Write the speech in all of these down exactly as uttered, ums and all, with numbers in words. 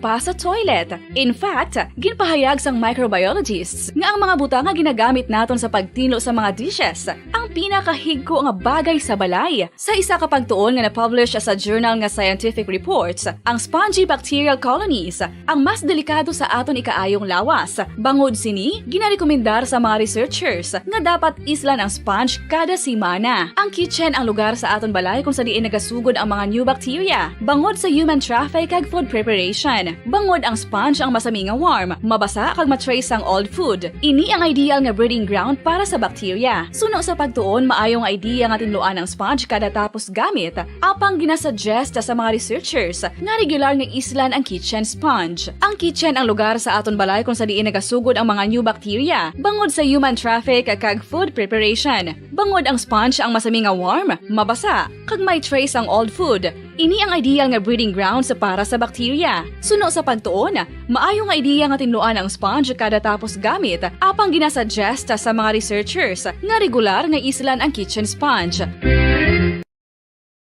pa sa toilet. In fact, ginpahayag sang microbiologists nga ang mga butang nga ginagamit naton sa pagtinlo sa mga dishes ang pinakahigko nga bagay sa balay. Sa isa ka pagtuon nga na-publish sa journal nga Scientific Reports, ang spongy bacterial colonies ang mas delikado sa aton ikaayong lawas. Bangod sini, ginarekomendar sa mga researchers nga dapat islan ang sponge kada semana. Ang kitchen ang lugar sa aton balay kung sa diin nagasugod ang mga new bacteria, bangod sa human traffic kag food preparation. Bangod ang sponge ang masami nga warm, mabasa kag ma-trace ang old food. Ini ang ideal nga breeding ground para sa bacteria. Suno sa pagtuon, maayo nga idea nga tinluan ang sponge kada tapos gamit. Apang ginasuggest sa mga researchers nga regular nga islan ang kitchen sponge. Ang kitchen ang lugar sa aton balay kung sa diin nagasugod ang mga new bacteria, bangod sa human traffic kag food preparation. Bangod ang sponge ang masami nga warm, mabasa, kag may trace ang old food. Ini ang ideal nga breeding grounds para sa bacteria. Suno sa pagtuon, maayo nga idea nga tinluan ang sponge kada tapos gamit, apang ginasuggest sa mga researchers nga regular nga islan ang kitchen sponge.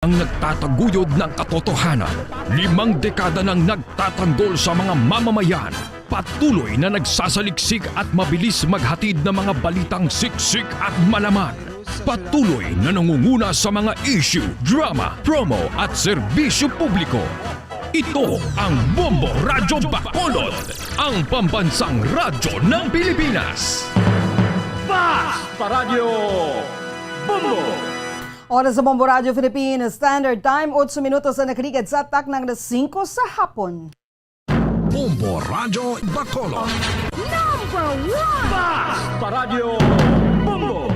Ang nagtataguyod ng katotohanan, limang dekada nang nagtatanggol sa mga mamamayan, patuloy na nagsasaliksik at mabilis maghatid ng mga balitang siksik at malaman. Patuloy na nangunguna sa mga issue, drama, promo at serbisyo publiko. Ito ang Bombo Radyo Bacolod, ang pambansang radyo ng Pilipinas. Fast Paradyo Bombo! Oras sa Bombo Radyo Philippines Standard Time, otso minutos na nakaligad sa takna nga alas singko sa hapon. Bombo Radyo Bacolod. Number one! Fast Paradyo Bombo!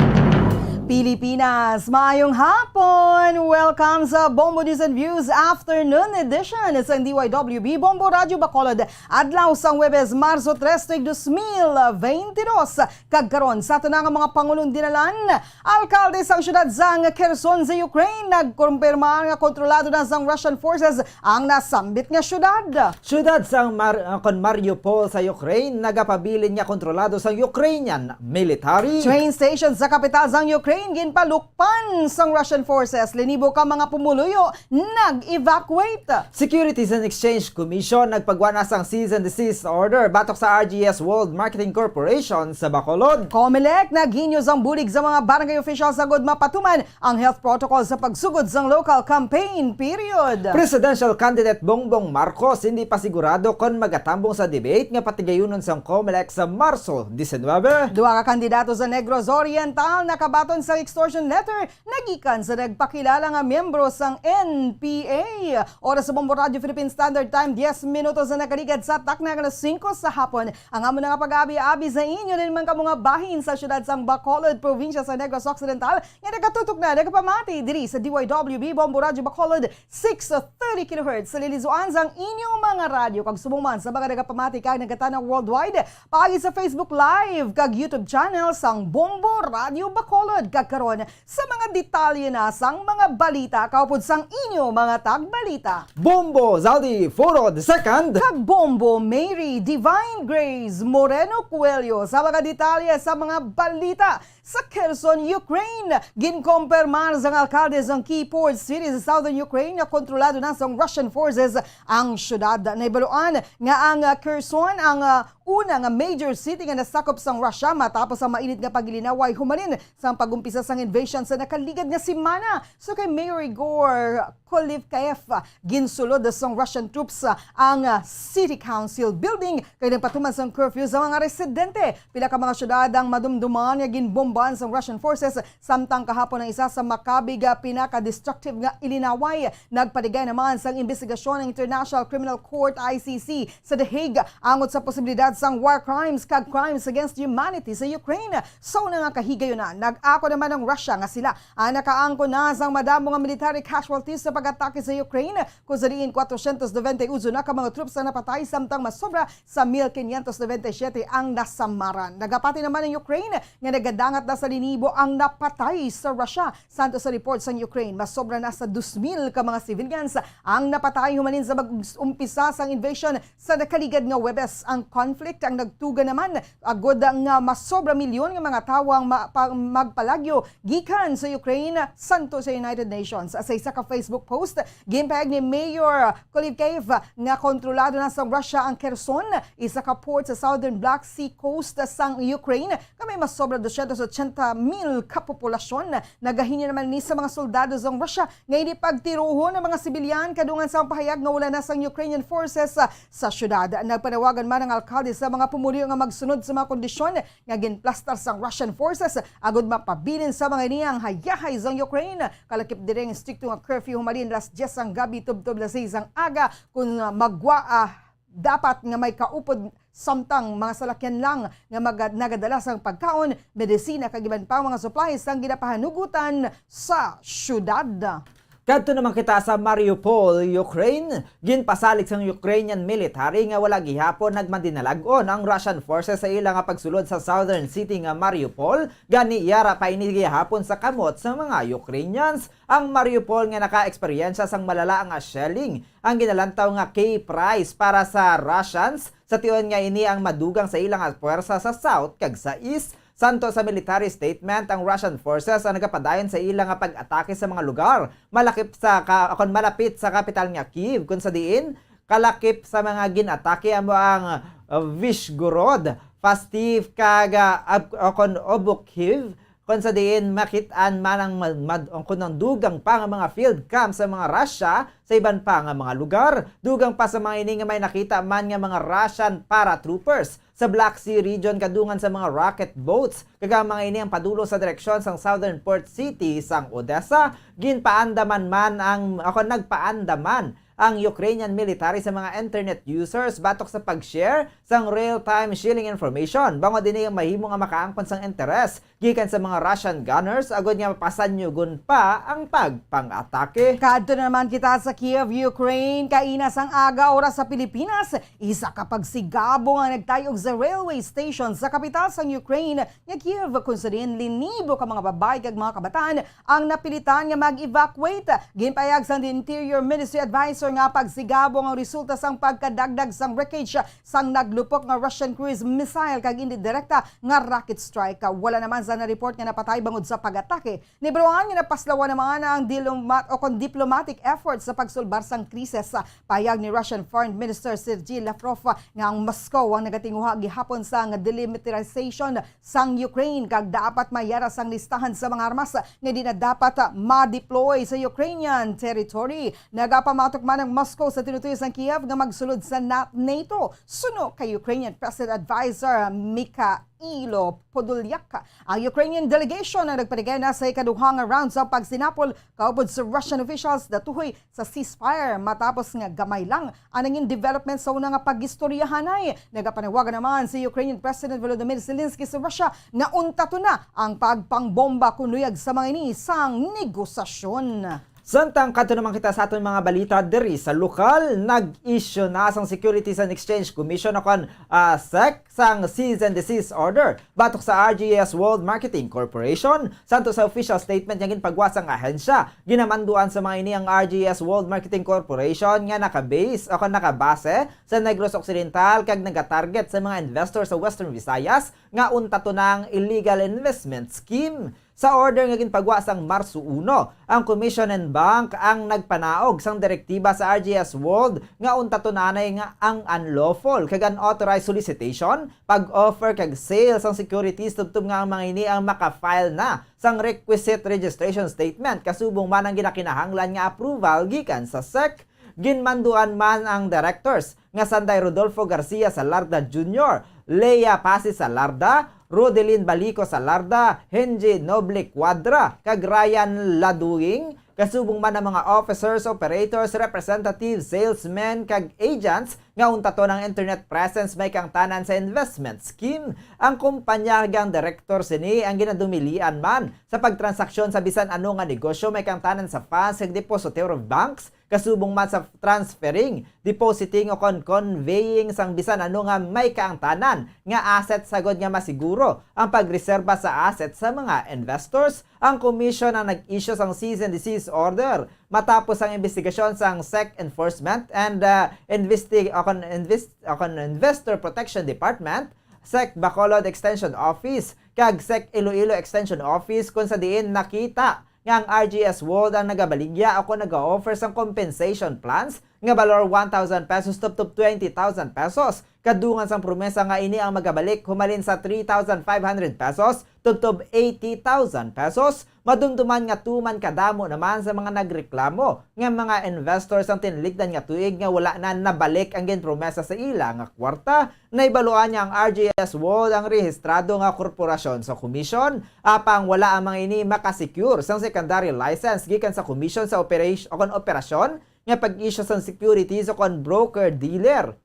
Pilipinas, maayong hapon! Welcome sa Bombo News and Views Afternoon Edition sa D Y W B Bombo Radyo Bacolod. Adlaw sang Huwebes, Marso tres, tuig dos mil veintidos. Kag karon, sa aton nga mga panulong dinalan, alkalde sang siyudad sang Kherson sa Ukraine nagkumpirmar nga kontrolado na sang Russian forces ang nasambit nga siyudad. Siyudad sang Mar-, uh, kon Mariupol sa Ukraine nagapabilin nga kontrolado sang Ukrainian military. Train station sa kapital sang Ukraine ginpalukpan sang Russian forces. Linibo ka mga pumuluyo nag-evacuate. Securities and Exchange Commission nagpagwa na sang cease and desist order batok sa R G S World Marketing Corporation sa Bacolod. Comelec naghinyo sang bulig sa mga barangay officials agud mapatuman ang health protocol sa pagsugod sang local campaign period. Presidential candidate Bongbong Marcos hindi pa sigurado kon magatambong sa debate nga patigayunon sang Comelec sa Marso diecinuebe. Duha ka kandidato sa Negros Oriental nakabaton sang extortion letter nagikan sa nagpakilala nga miyembro sang N P A. Oras sa Bombo Radyo Philippine Standard Time, diez minutos na nakaligad sa takna nga alas singko sa hapon. Ang amo na nga pag-abi-abi sa inyo din man kamo nga bahin sa siyudad sang Bacolod, probinsya sa Negros Occidental, nga nagatutok na, nagapamati diri sa D Y W B Bombo Radyo Bacolod, six thirty kilohertz sa lilizuan sang inyong mga radyo, kag subong man sa mga nagapamati kag nagatan-aw worldwide paagi sa Facebook Live kag YouTube channel sang Bombo Radyo Bacolod. Kag karon, sa mga detalye na sang mga balita kaupod sang inyo mga tagbalita, Bombo Zaldi Foro the second kag Bombo Mary Divine Grace Moreno Coelho sa mga detalye sa mga balita. Sa Kherson, Ukraine, ginkompirmar sang alkalde sang key port city sa southern Ukraine nga kontrolado na sang Russian forces ang syudad. Nahibaluan nga ang, ah, Kherson ang, ah, una nga major city nga nasakop sang Russia matapos ang mainit nga paglinaway humalin sang pag-umpisa sang invasion sa nakaligad nga semana. So kay Mayor Igor Kolivkaev, ginsulod sang Russian troops, ah, ang, ah, City Council building kag nagpatuman sang curfew sa mga residente. Pila ka mga syudad ang madumduman nga ginbombahan sang Russian forces, samtang kahapon ang isa sa makabig nga pinaka-destructive nga ilinaway. Nagpaligay naman sang imbestigasyon ang International Criminal Court, I C C, sa The Hague angot sa posibilidad sang war crimes kag crimes against humanity sa Ukraine. Sa una nga kahigayunan, nag-ako naman ang Russia nga sila ang nakaangkon na sang madamo nga military casualties sa pag-atake sa Ukraine, kung sa diin cuatrocientos noventa y uno na ka mga troops ang napatay, samtang masobra sa mil quinientos noventa y siete ang nasamaran. Nagapati naman ang Ukraine nga nagadangat na sa linibo ang napatay sa Russia. Santo sa report sang Ukraine, masobra na sa dos mil ka mga civilians ang napatay humalin sa mag-umpisa sang invasion sa nakaligad nga Huwebes. Ang conflict ang nagtuga naman agud nga masobra milyon nga mga tawo ang ma-, pa-, magpalag Gikan sa Ukraine, santo sa United Nations. Sa isa ka Facebook post, ginpahayag ni Mayor Kulivkev nga kontrolado na sang Russia ang Kherson, isa ka port sa southern Black Sea coast sang Ukraine, nga may masobra dosyentos otsenta mil ka populasyon. Nagahinyo naman ni sa mga soldado sang Russia nga hindi pagtiruhon ang mga sibilyan, kadungan sa pahayag nga wala na sang Ukrainian forces sa syudad. Nagpanawagan man ang alkalde sa mga pumuluyo nga magsunod sa mga kondisyon nga ginplastar sang Russian forces agud mapabilin sa mga ini ang hayahay sang Ukraine. Kalakip diri ang estrikto nga curfew humalin las dyes sang gabi tubtob las seis sang aga, kun, ah, magwa, ah, dapat nga may kaupod samtang mga salakyan lang nga maga-, nagadala sang pagkaon, medisina, kag iban pang mga supplies sang ginapahanugutan sa syudad. Kadto naman kita sa Mariupol, Ukraine. Ginpasalig sang Ukrainian military nga wala gihapon nagmadinalag-on ang Russian forces sa ila nga pagsulod sa southern city nga Mariupol. Gani, yara pa ini gihapon sa kamot sa mga Ukrainians. Ang Mariupol nga naka-eksperyensya sang malala nga shelling ang ginalantaw nga key prize para sa Russians, sa tion nga ini ang madugang sa ila nga puwersa sa south kag sa east. Santo sa military statement, ang Russian forces ang nagapadayon sa ila nga pag-atake sa mga lugar malakip sa ka-, kon malapit sa kapital nga Kyiv, kun sa diin kalakip sa mga gin-atake amo ang, uh, Vyshgorod, Fastiv, kag, uh, Ab-, o kon Obukiv, kun sa diin makit-an man ang mad-, mad-, ang kun ang dugang pa nga mga field camp sa mga Russia sa iban pa nga mga lugar. Dugang pa sa mga ini nga may nakita man nga mga Russian paratroopers sa Black Sea region kadungan sa mga rocket boats, kag ang mga ini ang padulong sa direksyon sang southern port city sang Odessa. Ginpaandaman man ang, ako, nagpaandaman ang Ukrainian military sa mga internet users batok sa pag-share sang real-time shelling information, bangod ini ang mahimo nga makaangkon sang interes gikan sa mga Russian gunners agud nga mapasanyugon pa ang pagpang-atake. Kadto na naman kita sa Kiev, Ukraine. Kaina sang aga, oras sa Pilipinas, isa ka pagsigabong ang nagtayog sa railway station sa kapital sang Ukraine nga Kiev, kung sa diin linibo ka mga babayi kag mga kabataan ang napilitan nga mag-evacuate. Ginpahayag sang Interior Ministry Advisor nga pagsigabong ang resulta sang pagkadagdag sang wreckage sang naglupok nga Russian cruise missile kag indi direkta nga rocket strike. Wala naman sa na-report nga napatay bangod sa pag-atake. Nibiruan nga napaslawan naman ang diloma-, o kon diplomatic efforts sa pagsulbar sang krisis. Pahayag ni Russian Foreign Minister Sergei Lavrov nga ang Moscow ang nagatinguha gihapon sang demilitarization sang Ukraine kag dapat mayara sang listahan sa mga armas nga di na dapat ma-deploy sa Ukrainian territory. Nagapamatok man ang Moscow sa tinutuyo sang Kiev nga magsulod sa na-, NATO, suno kay Ukrainian President Advisor Mikhailo Podolyak. Ang Ukrainian delegation ang nagpatigay na sa ikaduha nga round sa pagsinapol kaupod sa Russian officials natuhoy sa ceasefire matapos nga gamay lang ang nangin development sa una nga pag-istoryahanay. Nagapanawagan naman si Ukrainian President Volodymyr Zelensky sa Russia nga untaton na ang pagpangbomba kun luyag sa mga ini sang negosasyon. Samtang kadto naman kita sa aton mga balita diri sa lokal, nag-issue na sang Securities and Exchange Commission o kon, ah, SEC sang cease and desist order batok sa R G S World Marketing Corporation. Santo sa official statement nga ginpagwa sang ahensya, ginamanduan sa mga ini ang R G S World Marketing Corporation nga naka-base o kon nakabase sa Negros Occidental kag nagatarget sa mga investor sa Western Visayas nga untaton na ang illegal investment scheme. Sa order nga ginpagwa sang Marso uno, ang Commission and Bank ang nagpanaog sang direktiba sa R G S World nga untaton anay nga ang unlawful kag unauthorized solicitation, pag-offer kag sale sang securities tubtob nga ang mga ini ang maka-file na sang requisite registration statement kasubong man ang ginakinahanglan nga approval gikan sa SEC. Ginmanduan man ang directors nga sanday Rodolfo Garcia Salarda Junior, Lea Pasi Salarda, Rodelin Balico Salarda, Henji Noble Cuadra, kag Ryan Laduing, kasubong man ang mga officers, operators, representatives, salesmen, kag agents nga untaton ang internet presence may kaangtanan sa investment scheme. Ang kumpanya kag ang direktor sini ang ginadumilian man sa pagtransaksyon sa bisan ano nga negosyo may kaangtanan sa funds kag depository banks, kasubong man sa transferring, depositing o kon conveying sang bisan ano nga may kaangtanan nga asset sagod nga masiguro ang pagreserba sa asset sa mga investors. Ang Commission ang nag-issue sang cease and desist order matapos ang investigasyon sang SEC Enforcement and, ah, investi-, o kon inves-, o kon Investor Protection Department, SEC Bacolod Extension Office, kag Sec Iloilo Extension Office, kon sa diin nakita nga ang R G S World ang nagabaligya o kon naga-offer sang compensation plans nga balor one thousand pesos tubtob twenty thousand pesos, kadungan sang promesa nga ini ang magabalik humalin sa three thousand five hundred pesos tubtob eighty thousand pesos. Madumduman nga tuman kadamo naman sa mga nagreklamo nga mga investors ang tiniligdan nga tuig nga wala na nabalik ang ginpromesa sa ila nga kwarta. Nahibaluan nga ang R G S World ang rehistrado nga korporasyon sa komisyon, apang wala ang mga ini makasecure sang secondary license gikan sa komisyon sa operation o kon operasyon nga pag-issue sang securities o kon broker dealer.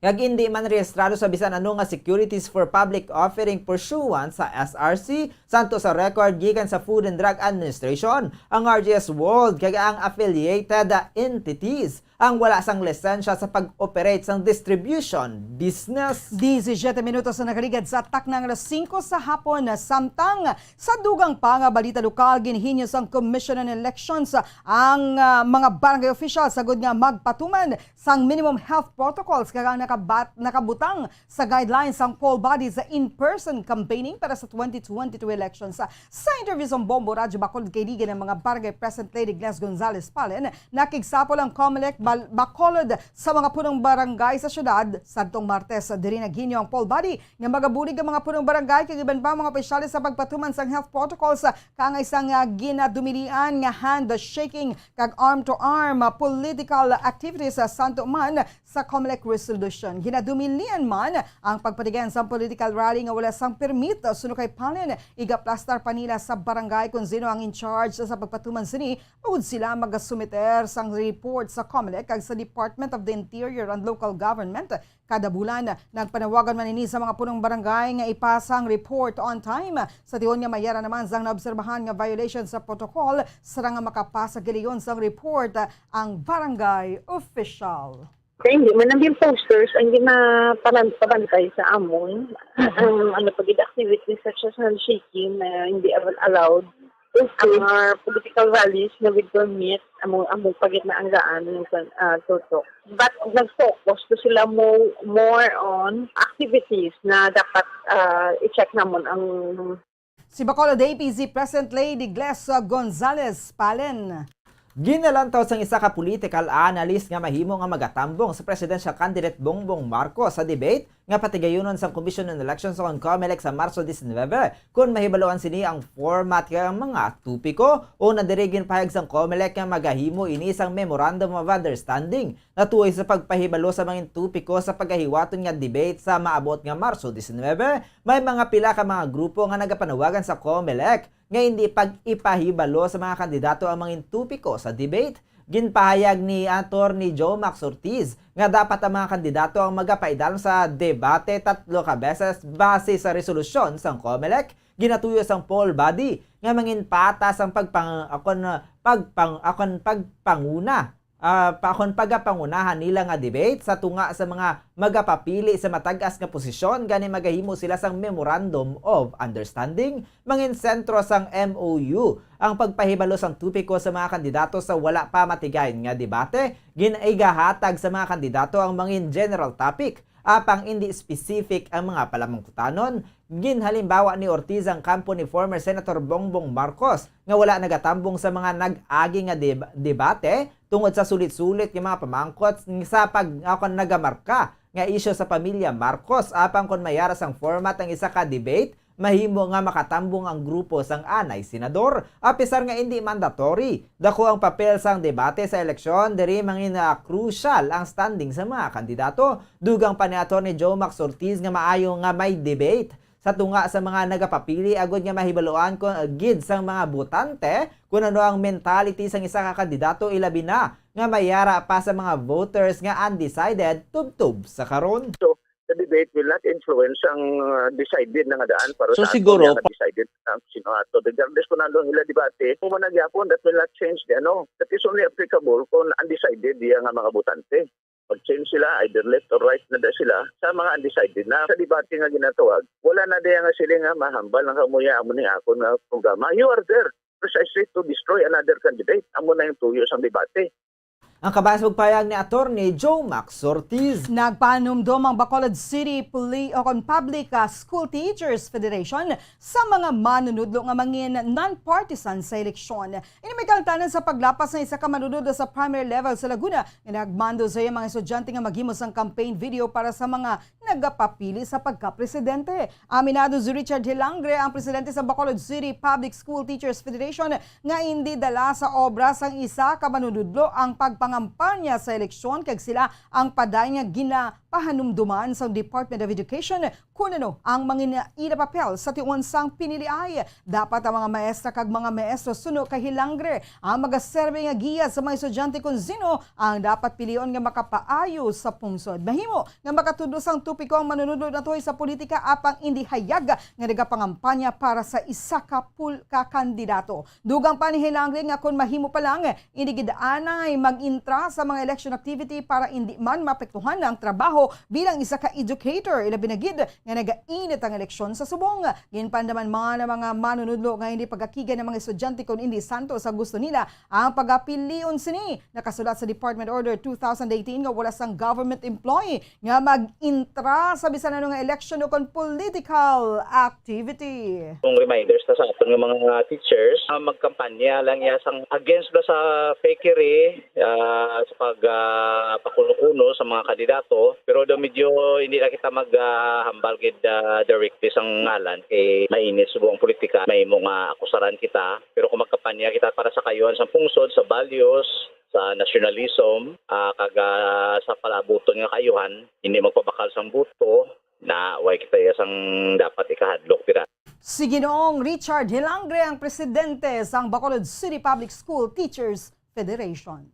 Kag indi man rehistrado sa bisan ano nga securities for public offering pursuant sa S R C, santo sa record gikan sa Food and Drug Administration, ang R G S World kag ang affiliated entities ang wala sang lisensya sa pag-operate sang distribution business. Disisyete minutos na nakaligad sa takna nga alas singko sa hapon, samtang sa dugang pa nga balita lokal, ginhinyo sang Commission on Elections ang, ah, mga barangay officials agud nga magpatuman sang minimum health protocols kag ang nakabat-, nakabutang sa guidelines sang poll body sa in-person campaigning para sa twenty twenty-two elections. Sa interview sang Bombo Radyo Bacolod kay Liga ng mga Barangay President Lady Gles Gonzalez Palen, nakigsapol ang Comelec Bal-, Bacolod sa mga punong barangay sa syudad. Sadtong Martes, diri naghinyo ang poll body nga magabulig ang mga punong barangay kag iban pa mga opisyales sa pagpatuman sang health protocols, kaangay sang, ah, ginadumilian nga handshaking kag arm-to-arm, ah, political activities, ah, santo man sa Comelec resolution. Ginadumilian man ang pagpatigayon sang political rally nga wala sang permit, ah, suno kay Palen, igaplastar pa nila sa barangay kon sino ang in charge sa pagpatuman sini, bangod sila magasumiter sang report sa Comelec kag sa Department of the Interior and Local Government. Kada bulan, nagpanawagan man ini sa mga punong barangay nga ipasa ang report on time, sa tion nga mayara naman sang naobserbahan nga violation sa protocol, sarang nga makapasa gilayon sang report ang barangay official. Kay hindi man ang posters ang ginapabantay sa amon. Ang ano pa gid, activities such as handshaking na hindi al-, allowed. Okay. Ang mga political rallies na with permit, among, among pagitnaan gaan, ah, tutok. But nag-focus to sila mo-, more on activities na dapat, ah, i-check namon ang Si Bacolod A P C President Lady Gles Gonzalez Palen. Ginalantaw sang isa ka political analyst nga mahimo nga magatambong sa presidential candidate Bongbong Marcos sa debate nga patigayunon sang Commission on Elections o ang Comelec sa Marso diecinuebe, kon mahibaluan sini ang format kag ang mga topiko. Una diri, ginpahayag sang Comelec nga magahimo ini sang Memorandum of Understanding natuoy sa pagpahibalo sa mga topiko sa pagahiwaton nga debate sa maabot nga Marso diecinuebe. May mga pila ka mga grupo nga nagapanawagan sa Comelec nga hindi pag-ipahibalo sa mga kandidato ang mga topiko sa debate. Ginpahayag ni Attorney Joe Max Ortiz nga dapat ang mga kandidato ang magapaidalom sa debate tatlo ka beses base sa resolusyon sang Comelec, ginatuyo sang poll body nga mangin patas ang pagpang-, akon, pagpang-, akon pagpanguna, ah, pa-, akon pagapangunahan nila nga debate sa tunga sa mga magapapili sa matag-as nga posisyon, gani magahimo sila sang Memorandum of Understanding. Mangin sentro sang M O U ang pagpahibalo sang topiko sa mga kandidato sa wala pa matigayon nga debate. Gin-, igahatag sa mga kandidato ang mangin general topic, apang indi specific ang mga palamangkutanon. Ginhalimbawa ni Ortiz ang kampo ni former Senator Bongbong Marcos nga wala nagatambong sa mga nag-agi nga deb-, debate tungod sa sulit-sulit nga mga pamangkot sa pag-, akon nagamarka nga isyu sa pamilya Marcos. Apang kon mayara sang format ang isa ka debate, mahimo nga makatambong ang grupo sang anay senador. Apisar nga indi mandatory, dako ang papel sang debate sa eleksyon, diri mangin, ah, crucial ang standing sa mga kandidato. Dugang pa ni Attorney Joe Max Ortiz nga maayo nga may debate sa tunga sa mga nagapapili agud nga mahibaluan kon, ah, gid sang mga botante kon ano ang mentality sang isa ka kandidato, ilabi na nga mayara pa sa mga voters nga undecided tubtob sa karon. So, the debate will not influence ang, uh, decided na nga daan para So, sa ato siguro, nga pa- decided na sino ato. Regardless kung ano ang ila debate, kung man nagyapon, that will not change the ano. That is only applicable kung undecided diya nga mga botante. Mag-change sila, either left or right na da sila, sa mga undecided na. Sa debate nga ginatawag, wala na diya nga sila nga mahambal nga kamuya amo ni akon nga programa. You are there precisely to destroy another candidate. Amo na yung tuyo sang debate. Ang kabahin sa pagpahayag ni Attorney Joe Max Ortiz. Nagpanumdom ang Bacolod City Poli-, o kon Public, ah, School Teachers Federation sa mga manunudlo nga mangin non-partisan sa eleksyon. Ini may kaangtanan sa paglapas sa isa ka manunudlo sa primary level sa Laguna nga nagmando sa iyang mga estudyante nga maghimo sang campaign video para sa mga nagapapili sa pagkapresidente. Aminado si Richard Hilangre, ang presidente sa Bacolod City Public School Teachers Federation, nga indi dala sa obra sang isa ka manunudlo ang pagpangampanya sa eleksyon, kag sila ang padayon nga ginapahanumduman sang Department of Education kun ano ang mga ina-, ila papel sa tion sang piniliay. Dapat ang mga maestra kag mga maestro suno kay Hilangre ang magaserbi nga giya sa mga estudyante kon sino ang dapat pilion nga makapaayo sa pungsod. Mahimo nga makatudlo sang topiko ang manunudlo natuhoy sa politika apang indi hayag nga nagapangampanya para sa isa ka pul-, ka kandidato. Dugang pa ni Hilangre nga kon mahimo pa lang, indi gid anay mag-intra sa mga election activity para indi man maapektuhan ang trabaho bilang isa ka educator, ilabi na gid nga nagainit ang eleksyon sa subong. Ginpandaman man ang mga manunudlo nga hindi pagakigan ang mga estudyante kon indi santos ang gusto nila ang pagapilion sini. Nakasulat sa Department Order two thousand eighteen nga wala sang government employee nga mag-intra sa bisan ano nga election o kon political activity. Kung reminders ta sa aton nga mga teachers, ah, magkampanya lang ya sang against ba sa fakery, ah, sa pag, ah, pakuno-kuno sa mga kandidato, pero daw medyo hindi na kita mag, ah, hambal gid, ah, directly sang ngalan kay mainit subong ang politika, may mo nga akusaran kita, pero kung magkampanya kita para sa kaayuhan sa pungsod, sa values, sa nationalism, ah, kag, ah, sa palaabuton nga kaayuhan, hindi magpabakal sang boto, na way kita iya sang dapat ikahadlok dira. Si Ginoong Richard Hilangre ang presidente sang Bacolod City Public School Teachers Federation.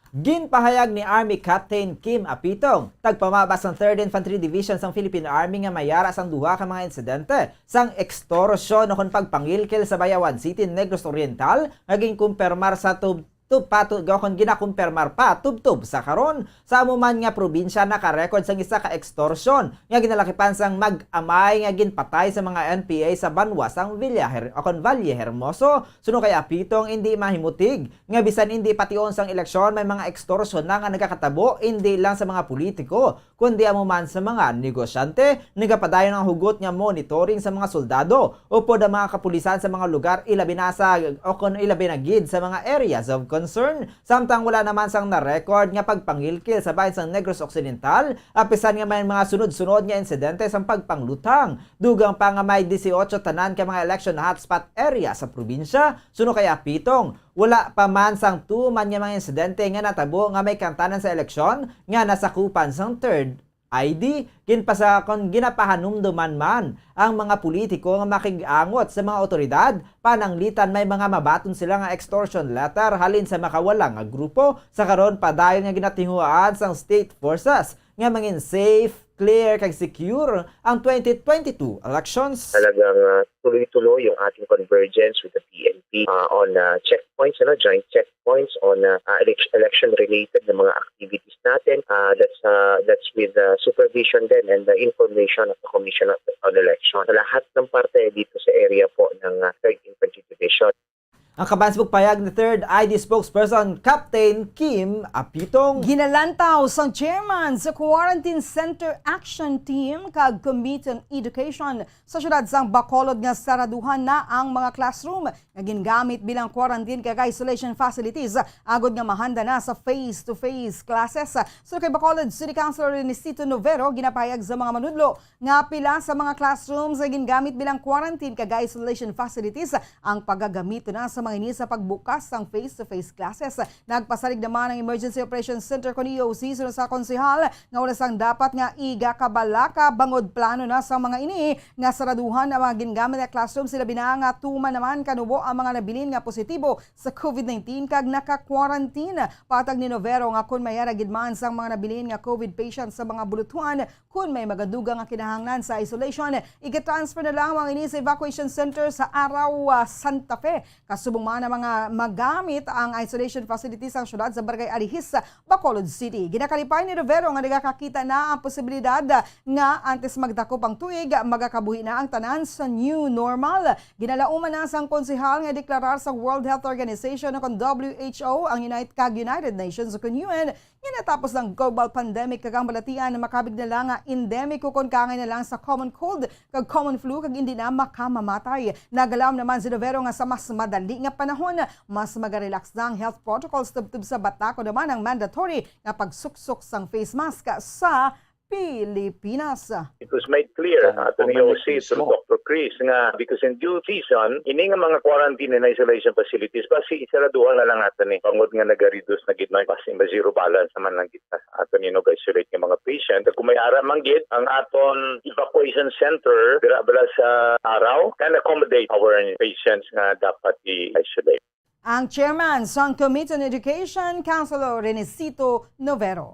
Ginpahayag ni Army Captain Kim Apitong, tagpamaba sang Third Infantry Division sang Philippine Army, nga may ara sang duha ka mga insidente sang ekstorsion o kon pagpangilkil sa Bayawan City, Negros Oriental, nga ginkumpirmar sa tub-, tub-, patu-, o kon ginakumpirmar pa tubtob sa karon. Sa amo man nga probinsya, naka-record sang isa ka ekstorsion nga ginalakipan sang mag-amay nga ginpatay sa mga N P A sa banwa sang Villaher-, o kon Valle Hermoso. Suno kay Apitong, indi mahimutig nga bisan indi pation sang eleksyon, may mga ekstorsion na nga nagakatabo, indi lang sa mga politiko, kundi amo man sa mga negosyante. Nagapadayon ang hugot nga monitoring sa mga soldado upod ang mga kapulisan sa mga lugar, ilabi na sa, o kon ilabi na gid sa mga areas of concern. Samtang wala naman sang na-record nga pagpangilkil sa bahin sang Negros Occidental, apisan nga may mga sunod-sunod nga insidente sang pagpangluthang. Dugang pa nga may dieciocho tanan ka mga election hotspot area sa probinsya. Suno kay Apitong, wala pa man sang tuman nga mga insidente nga natabo nga may kaangtanan sa eleksyon nga nasakupan sang Third I D. Ginpasa-, kon ginapahanumduman man ang mga politiko nga makig-angot sa mga awtoridad pananglitan may mga mabaton sila nga extortion letter halin sa makawala nga grupo. Sa karon, padayon nga ginatinguhaan sang state forces nga mangin safe, clear, kag secure ang twenty twenty-two elections. Talagang, ah, tuloy-tuloy yung ating convergence with the P N P, ah, on, ah, checkpoints, ano, joint checkpoints on, ah, ah, elec-, election-related na mga activities natin. Ah, that's, ah, that's with, ah, supervision din and the information of the Commission of, on Election. Sa lahat ng parte dito sa area po ng, ah, Third Infantry Division. Ang kabahin sa pagpahayag ni Third I D spokesperson Captain Kim Apitong. Ginalantaw sang chairman sa Quarantine Center Action Team kag Committee on Education sa siyudad sang Bacolod nga saraduhan na ang mga classroom nga gingamit bilang quarantine kag isolation facilities, agod nga mahanda na sa face-to-face classes. Suno kay Bacolod City Councilor Ernestina Novero, ginapahayag sa mga manudlo nga pila sa mga classrooms nga gingamit bilang quarantine kag isolation facilities ang pagagamiton na sa mga ini sa pagbukas sang face-to-face classes. Nagpasalig naman ang Emergency Operations Center kon E O C suno sa konsehal nga wala sang dapat nga igakabalaka bangod plano na sa mga ini nga saraduhan ang mga gingamit nga classroom, sila bina nga tuman naman kanubo ang mga nabilin nga positibo sa COVID nineteen kag naka-quarantine. Patag ni Novero nga kon may ara gid man sang mga nabilin nga COVID patients sa mga bulutuan, kon may magadugang nga kinahanglan sa isolation, igi-transfer na lang ang ini sa evacuation center sa Araw, ah, Santa Fe. Kasubong Humana nga magamit ang isolation facility sang syudad sa Barangay Alihis, Bacolod City. Ginakalipay ni Rivero nga nagakakita na ang posibilidad nga antes magdakop ang tuig, magakabuhi na ang tanan sa new normal. Ginalauman na sang konsehal nga deklarar sa World Health Organization o kon W H O ang United, kag United Nations o kon U N nga natapos ang global pandemic kag ang balatian makabig na lang nga endemic o kon kaangay na lang sa common cold kag common flu kag hindi na makamamatay. Nagalaom naman si Rivero nga sa mas madali nga panahon, mas magarelax na ang health protocols tubtob sa batakod naman ang mandatory nga pagsuksok sang face mask sa Pilipinas. It was made clear, uh, to the O C through Doctor Chris, nga because in due season, ini nga mga quarantine and isolation facilities, basi isaraduhan na lang nato ni. Bangod nga nag-reduce na gid, no? Basi ma-zero balance naman lang gid ato ni, no, ga-isolate nga mga patient. Kung may ara man gid ang aton evacuation center dira bala sa Araw, can accommodate our patients nga dapat i-isolate. Ang chairman sang Committee on Education, Councilor Renesito Novero.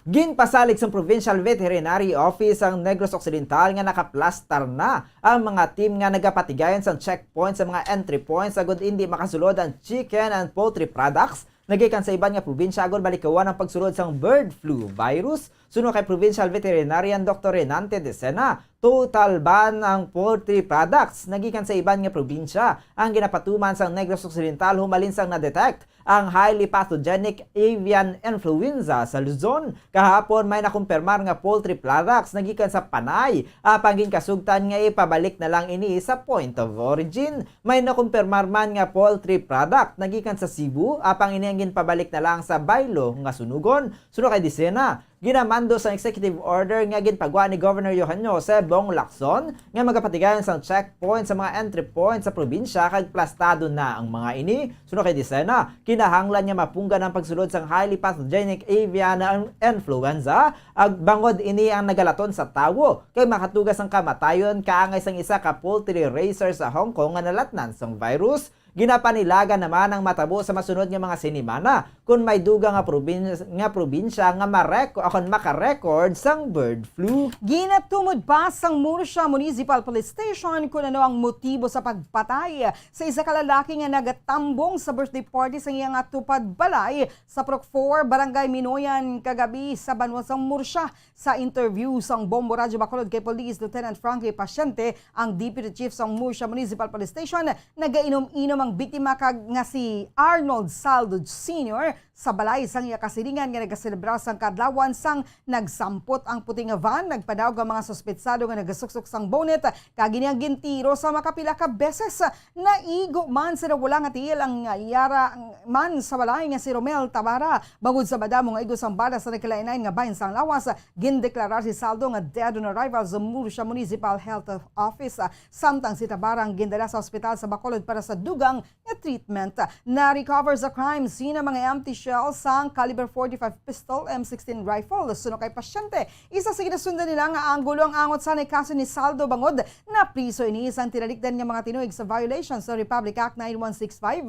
Ginpasalig sang Provincial Veterinary Office ang Negros Occidental nga nakaplastar na ang mga team nga nagapatigayon sang checkpoint sa mga entry points agud indi makasulod ang chicken and poultry products nagikan sa iban nga probinsya agud balikawan ang pagsulod sang bird flu virus. Suno kay Provincial Veterinarian Doctor Renante Decena, total ban ang poultry products nagikan sa iban nga probinsya ang ginapatuman sang Negros Occidental humalin sang na-detect ang highly pathogenic avian influenza sa Luzon. Kahapon, may nakumpirmar nga poultry products nagikan sa Panay, apang ginkasugtan nga ipabalik na lang ini sa point of origin. May nakumpirmar man nga poultry product nagikan sa Cebu, apang ini ang ginpabalik na lang sa baylo nga sunugon. Suno kay Decena, ginamando sang executive order nga ginpagwa ni Governor Johan Jose Bong Lacson nga magapatigayon sang checkpoint sa mga entry point sa probinsya kag plastado na ang mga ini. Suno kay Decena, kinahanglan nga mapunggan ang pagsulod sang highly pathogenic avian influenza, ag bangod ini ang nagalaton sa tawo kay makatuga sang kamatayon kaangay sang isa ka poultry raiser sa Hong Kong nga nalatnan sang virus. Ginapanilagan naman ang matabo sa masunod nga mga sinimana kon may dugang nga, probin- nga probinsya nga mareko- kon makarecord sang bird flu. Ginatumod pa sang Murcia Municipal Police Station kung ano ang motibo sa pagpatay sa isa ka lalaki nga nagatambong sa birthday party sa iya nga tupad balay sa Purok four, Barangay Minoyan, kagabi sa banwa sang Murcia. Sa interview sang Bombo Radyo Bacolod kay Police Lieutenant Frankie Paciente, ang Deputy Chief sang Murcia Municipal Police Station, nagainom-inom ang biktima kag nga si Arnold Saldo Senior sa balay sang iya kasilingan nga nagaselebrar sang kaadlawan. Sang nagsampot ang puti nga van, nagpadaog ang mga suspetsado nga nagasuksok sang bonnet kag ini ang gintiro sa makapila ka beses. Naigo man sa wala nga tiil ang yara man sa balay nga si Romel Tabara. Bangod sa madamo nga igo sang bala sa nagkalain-lain nga bahin sang lawas, gindeklarar si Saldo nga dead on arrival sa Murcia Municipal Health Office, samtang si Tabara ang gindala sa ospital sa Bacolod para sa dugang nga treatment. Na-recover sa crime scene ang mga empty shells sang caliber forty-five pistol, M sixteen rifle. Suno kay Paciente, isa sa ginasundan nila nga anggulo ang angot sa kaso ni Saldo bangod napriso ini sang tinalikdan nga mga tinuig sa violation sa Republic Act nine one six five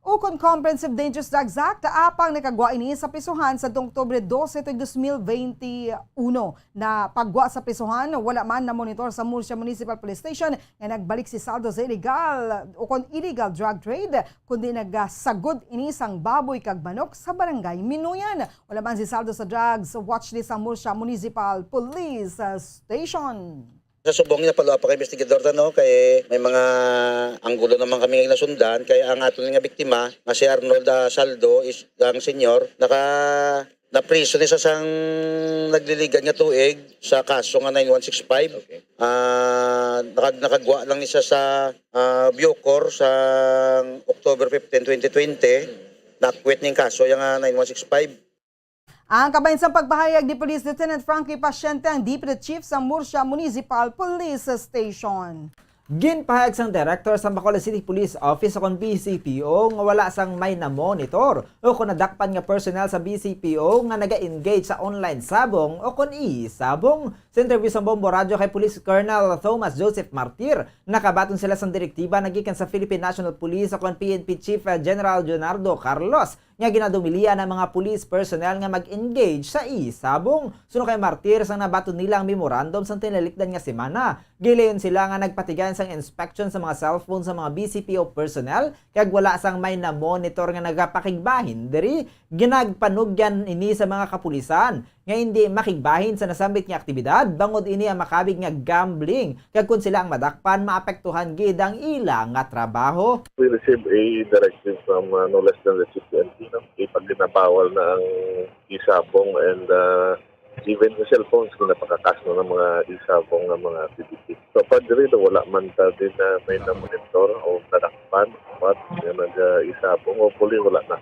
ukon Comprehensive Dangerous Drugs Act, apang nakagwa ini sa prisuhan sa Oktubre doce tuig dos mil bente uno. Na pagwa sa prisuhan, wala man na-monitor sa Murcia Municipal Police Station nga nagbalik si Saldo sa illegal ukon illegal drug trade, kundi nagasagod ini sang baboy kag manok sa Barangay Minoyan. Wala man si Saldo sa drugs watch list sa Murcia Municipal Police, uh, Station. Sa subong, gina-follow up pa kay investigador ta, no, kay may mga anggulo naman kami nga ginasundan, kay ang aton nga biktima nga si Arnold, ah, Saldo is ang senior, naka napriso ni sa sang nagliligad nga tuig sa kaso nga nine one six five. Okay. Ah, nakag-, nakagwa lang ni sa, ah, Bucor sa October fifteen, twenty twenty. Na-acquit ning kaso yang, ah, nine one six five. Ang kabahin sang pagpahayag ni Police Lieutenant Frankie Paciente, ang Deputy Chief sa Murcia Municipal Police Station. Ginpahayag sang Director sa Bacolod City Police Office o kon B C P O nga wala sang may na-monitor o kon nadakpan nga personnel sa B C P O nga naga-engage sa online sabong o kon e-sabong. Sa interview sang Bombo Radyo kay Police Colonel Thomas Joseph Martir, nakabaton sila sang direktiba nagikan sa Philippine National Police o kon P N P Chief, eh, General Leonardo Carlos nga ginadumilian ang mga police personnel nga mag-engage sa e-sabong. Suno kay Martir, sang nabaton nila ang memorandum sang tinalikdan nga semana, gilayon sila nga nagpatigayon sang inspection sa mga cellphone sa mga B C P O personnel, kag wala sang may namonitor nga nagapakigbahin diri. Ginagpanugyan ini sa mga kapulisan nga hindi makigbahin sa nasambit nga aktibidad, bangod ini ang makabig nga gambling, kag kon sila ang madakpan, maapektuhan gid ang ila nga trabaho. We received a directive from, uh, no less than the C P N P, no? Ipagginabawal na ang e-sabong and, uh, even the cellphones, ginapakakas na ng mga e-sabong nga mga activity. So, pa diri, wala man ta din na may namonitor o nadakpan, but nga nag-, uh, e-sabong, hopefully, wala na.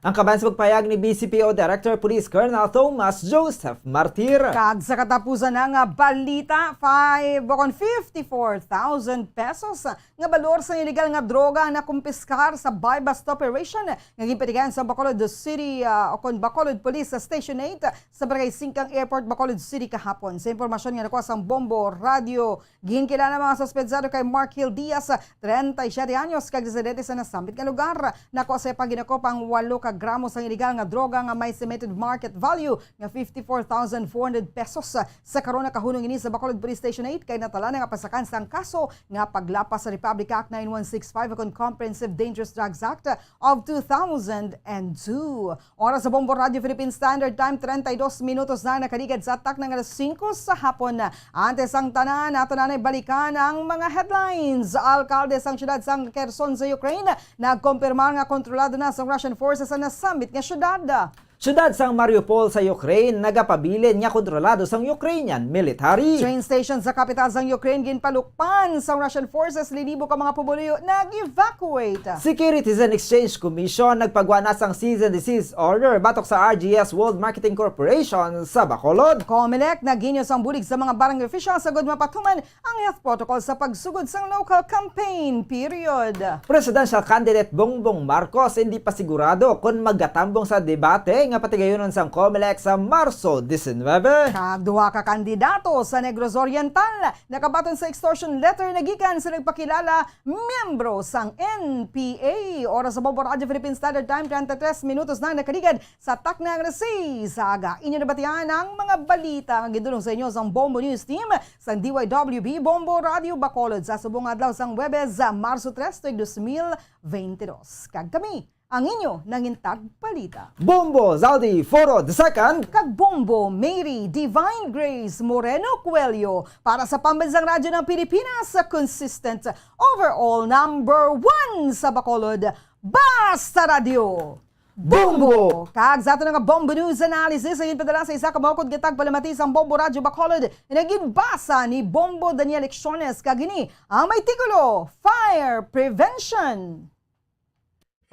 Ang kabayan sa pagpahayag ni B C P O Director Police Colonel Thomas Joseph Martir. Kag sa katapusan na nga balita, five o kon fifty-four thousand pesos nga balor sa illegal nga droga ang nakumpiskar sa buy-bust operation nga ginpatigayon sa Bacolod City, ah, o kon Bacolod Police Station eight sa Barangay Singkang Airport, Bacolod City kahapon. Sa impormasyon nga nakuha sang Bombo Radio, ginkilala mga suspetsado kay Mark Hill Diaz, treinta y siete anyos, kag residente sa nasambit nga lugar. Nakuha sa iya paginakop ang walo ka gramo sang iligal nga droga nga may estimated market value nga fifty-four thousand four hundred pesos. Sa karon, nakahunong ini sa Bacolod Police Station eight kay natala na nga pasakan sang kaso nga paglapas sa Republic Act nine one six five ukon Comprehensive Dangerous Drugs Act of two thousand and two. Oras sa Bombo Radio Philippine Standard Time, treinta y dos minutos na nakaligad sa takna nga alas singko sa hapon. Antes ang tanan, ato na balikan ang mga headlines. Alkalde sang siyudad sang Kherson sa Ukraine nagkompirmar nga kontrolado na sang Russian forces ang nasambit nga siyudad. Siyudad sang Mariupol sa Ukraine nagapabilin nga kontrolado sang Ukrainian military. Train station sa kapital sang Ukraine ginpalukpan sang Russian forces, linibo ka mga pumuluyo nag-evacuate. Securities and Exchange Commission nagpagwa na sang cease and desist order batok sa R G S World Marketing Corporation sa Bacolod. Comelec naghinyo sang bulig sa mga barangay officials agud mapatuman ang health protocol sa pagsugod sang local campaign period. Presidential candidate Bongbong Marcos hindi pa sigurado kon magatambong sa debate nga patigayunon sang Comelec sa Marso diecinuebe. Kag duha ka kandidato sa Negros Oriental nakabaton sa extortion letter na gikan sa nagpakilala miyembro sang N P A. Oras sa Bombo Radio Philippine Standard Time, treinta y tres minutos na nakaligad sa takna nga alas seis sa aga. Inyo nabatian ang mga balita nga gidulong sa inyo sang Bombo News Team sang D Y W B Bombo Radio Bacolod sa subong adlaw sang Huwebes, Marso tres, tuig dos mil veinte dos. Kag kami, ang inyo nangin tagbalita, Bombo Zaldi Foro the second. Kag Bombo Mary Divine Grace Moreno Coelho para sa Pambansang Radyo ng Pilipinas, sa consistent overall number one sa Bacolod, Basta Radyo Bombo! Kag sa ato nga Bombo News Analysis, ang ginpadala sa isa ka maukod nga tagpalamati sang Bombo Radyo Bacolod, nga ginbasa ni Bombo Daniel Lecciones, kag ini ang may titulo, Fire Prevention.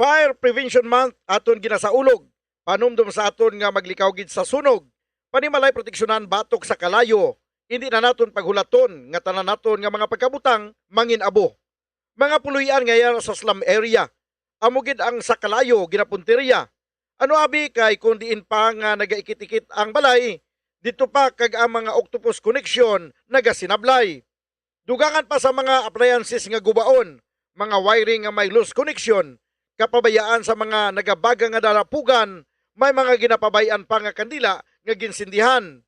Fire Prevention Month aton ginasaulog, panumdom sa aton nga maglikaw gid sa sunog, panimalay proteksyonan batok sa kalayo, indi na naton paghulaton nga tanan naton nga mga pagkabutang mangin-abo. Mga puloy-an nga yara sa slum area, amo gid ang sa kalayo ginapuntirya. Ano abi kay kon diin pa nga nagaikit-ikit ang balay, didto pa kag ang mga octopus connection nagasinablay. Dugangan pa sa mga appliances nga gubaon, mga wiring nga may loose connection, kapabayaan sa mga nagabaga nga dalapugan, may mga ginapabay-an pa nga kandila nga ginsindihan.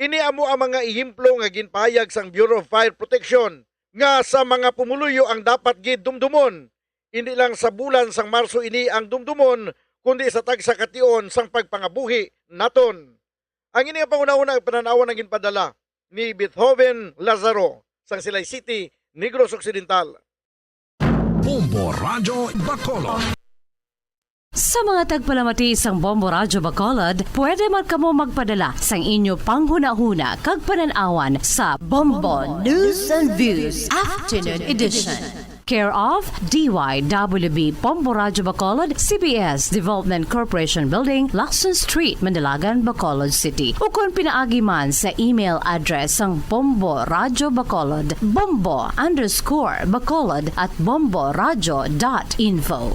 Ini amo ang mga ehemplo nga ginpahayag sang Bureau of Fire Protection nga sa mga pumuluyo ang dapat gid dumdumon. Indi lang sa bulan sang Marso ini ang dumdumon, kundi sa tagsa ka tion sang pagpangabuhi naton. Ang ini nga panghunahuna, ang panan-awan ang ginpadala ni Beethoven Lazaro sang Silay City, Negros Occidental. Bombo Radyo Bacolod. Sa mga tagpalamati sang Bombo Radyo Bacolod, pwede man kamo magpadala sang inyo panghunahuna kag panan-awan sa Bombo News and Views Afternoon Edition. Care of D Y W B Bombo Radyo Bacolod, C B S Development Corporation Building, Lacson Street, Manalagan, Bacolod City. Ukon pinaagi man sa email address sang Bombo Radyo Bacolod, bombo underscore bacolod at bombo radyo dot info.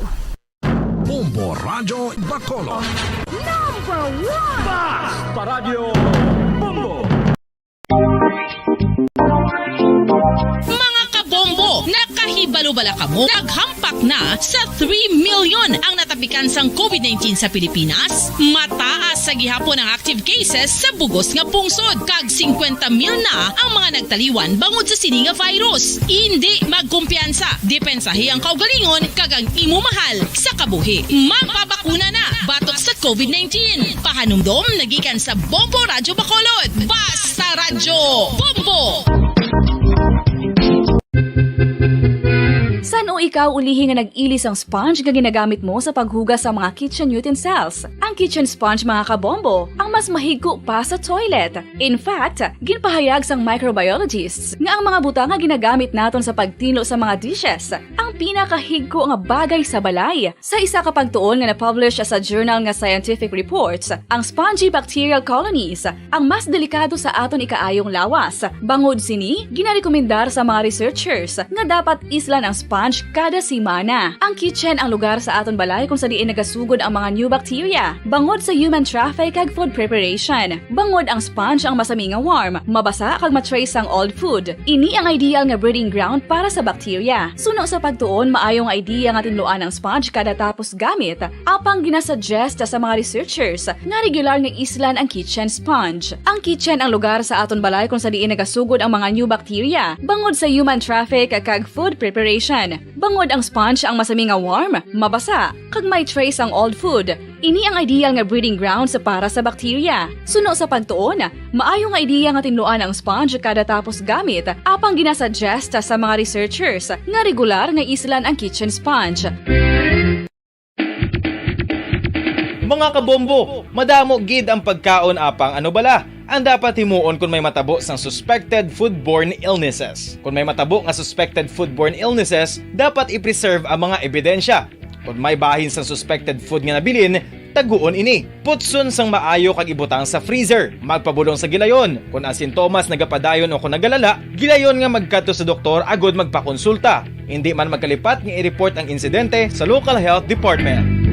Bombo Radyo Bacolod. Number one! Basta Radyo Bombo! Mga kabombo, nakahibalo Bala kamo, naghampak na sa three million ang natapikan sang covid nineteen sa Pilipinas. Mataas sa gihapon ang active cases sa bugos nga pungsod, kag singkwenta mil na ang mga nagtaliwan bangod sa sini nga virus. Indi magkumpiyansa, depensahi ang kaugalingon kag ang imo mahal sa kabuhi. Magpabakuna na batok sa covid nineteen. Pahanumdom nagikan sa Bombo Radyo Bacolod. Basta Radyo Bombo! San-o ikaw ulihi nga nag-ili sang sponge nga ginagamit mo sa paghugas sa mga kitchen utensils? Ang kitchen sponge, mga kabombo, ang mas mahigko pa sa toilet. In fact, ginpahayag sang microbiologists nga ang mga butang nga ginagamit naton sa pagtinlo sa mga dishes ang pinakahigko nga bagay sa balay. Sa isa ka pagtuon nga na-publish sa journal nga Scientific Reports, ang spongy bacterial colonies ang mas delikado sa aton ikaayong lawas. Bangod sini, ginarekomendar sa mga researchers nga dapat islan ang sponge kada semana. Ang kitchen ang lugar sa aton balay kung sa diin nagasugod ang mga new bacteria bangod sa human traffic kag food preparation. Bangod ang sponge ang masami nga warm, mabasa kag ma-trace ang old food. Ini ang ideal nga breeding ground para sa bacteria. Suno sa pagtuon, maayo nga idea nga tinluan ang sponge kada tapos gamit, apang ginasuggest sa mga researchers nga regular nga islan ang kitchen sponge. Ang kitchen ang lugar sa aton balay kung sa diin nagasugod ang mga new bacteria bangod sa human traffic kag food preparation. Bangod ang sponge ang masami nga warm, mabasa, kag may trace ang old food. Ini ang ideal nga breeding grounds para sa bacteria. Suno sa pagtuon, maayo nga idea nga tinluan ang sponge kada tapos gamit, apang ginasuggest sa mga researchers nga regular nga islan ang kitchen sponge. Mga kabombo, madamo gid ang pagkaon, apang ano bala ang dapat himuon kon may matabo sang suspected foodborne illnesses? Kon may matabo nga suspected foodborne illnesses, dapat i-preserve ang mga ebidensya. Kon may bahin sang suspected food nga nabilin, taguon ini. Putson sang maayo kag ibutang sa freezer. Magpabulong sa gilayon. Kon ang sintomas nagapadayon o kon nagalala, gilayon nga magkadto sa doktor agud magpakonsulta. Indi man magkalipat nga i-report ang insidente sa local health department.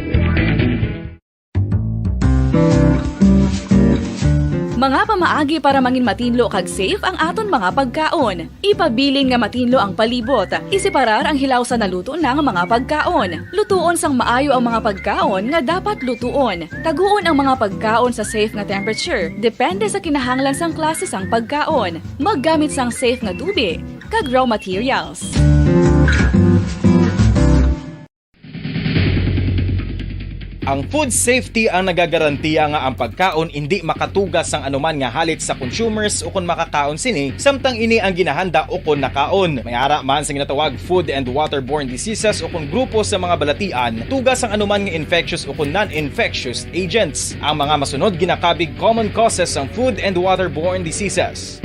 Mga pamaagi para mangin matinlo kag safe ang aton mga pagkaon. Ipabilin nga matinlo ang palibot. Isiparar ang hilaw sa naluto na nga mga pagkaon. Lutuon sang maayo ang mga pagkaon nga dapat lutuon. Taguon ang mga pagkaon sa safe nga temperature, depende sa kinahanglan sang klase sang pagkaon. Maggamit sang safe nga tubig kag raw materials. Ang food safety ang nagagarantiya nga ang pagkaon indi makatuga sang anuman nga halit sa consumers ukon makakaon sini, samtang ini ang ginahanda ukon nakaon. May ara man sa ginatawag food and waterborne diseases ukon grupo sa mga balatian, tuga sang anuman nga infectious ukon non-infectious agents. Ang mga masunod ginakabig common causes sang food and waterborne diseases.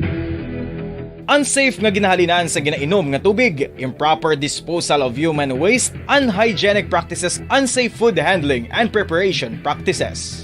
Unsafe nga ginahalinan sa ginainom nga tubig, improper disposal of human waste, unhygienic practices, unsafe food handling and preparation practices.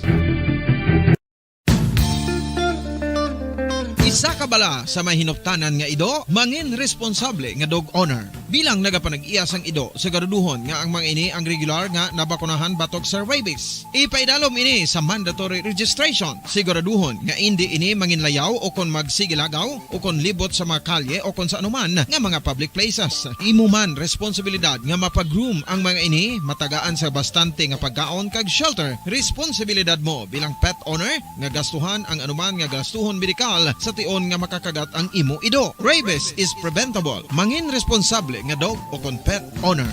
Isa ka bala sa may hinuptanan nga ido, mangin responsable nga dog owner. Bilang nagapanag-iya sang ido, siguraduhon nga ang mga ini ang regular nga nabakunahan batok sa rabies. Ipaidalom ini sa mandatory registration. Siguraduhon nga indi ini manginlayaw o kon magsigilagaw o kon libot sa mga kalye o kon sa anuman nga mga public places. Imo man responsibilidad nga mapa-groom ang mga ini, matagaan sa bastante nga pagkaon kag shelter. Responsibilidad mo bilang pet owner nga gastuhan ang anuman nga gastuhon medikal sa tion nga makakagat ang imo ido. Rabies is preventable. Mangin responsable nga dog o kon pet owner.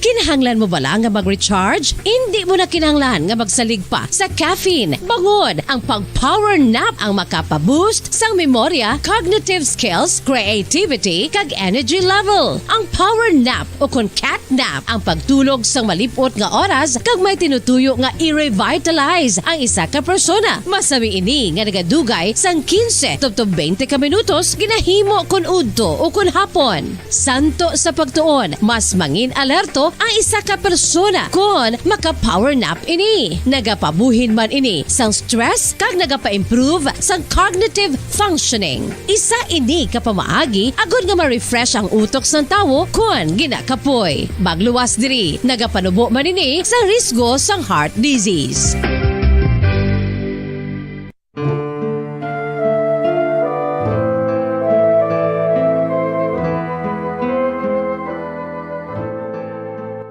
Kinahanglan mo bala nga mag-recharge? Indi mo na kinahanglan nga magsalig pa sa caffeine. Bangod ang pag-power nap ang makapa-boost sang memorya, cognitive skills, creativity, kag energy level. Ang power nap o kon cat nap ang pagtulog sang malip-ot nga oras kag may tinutuyo nga i-revitalize ang isa ka persona. Masami ini nga nagadugay sang quince tubtob twenty ka minutos ginahimo kon udto o kon hapon. Santo sa pagtuon, mas mangin alerto ang isa ka persona kon maka-power nap ini. Nagapabuhin man ini sang stress kag nagapa-improve sang cognitive functioning. Isa ini ka pamaagi agod nga ma-refresh ang utok sang tawo kon ginakapoy. Magluwas diri, nagapanubo man ini sa risgo sang heart disease.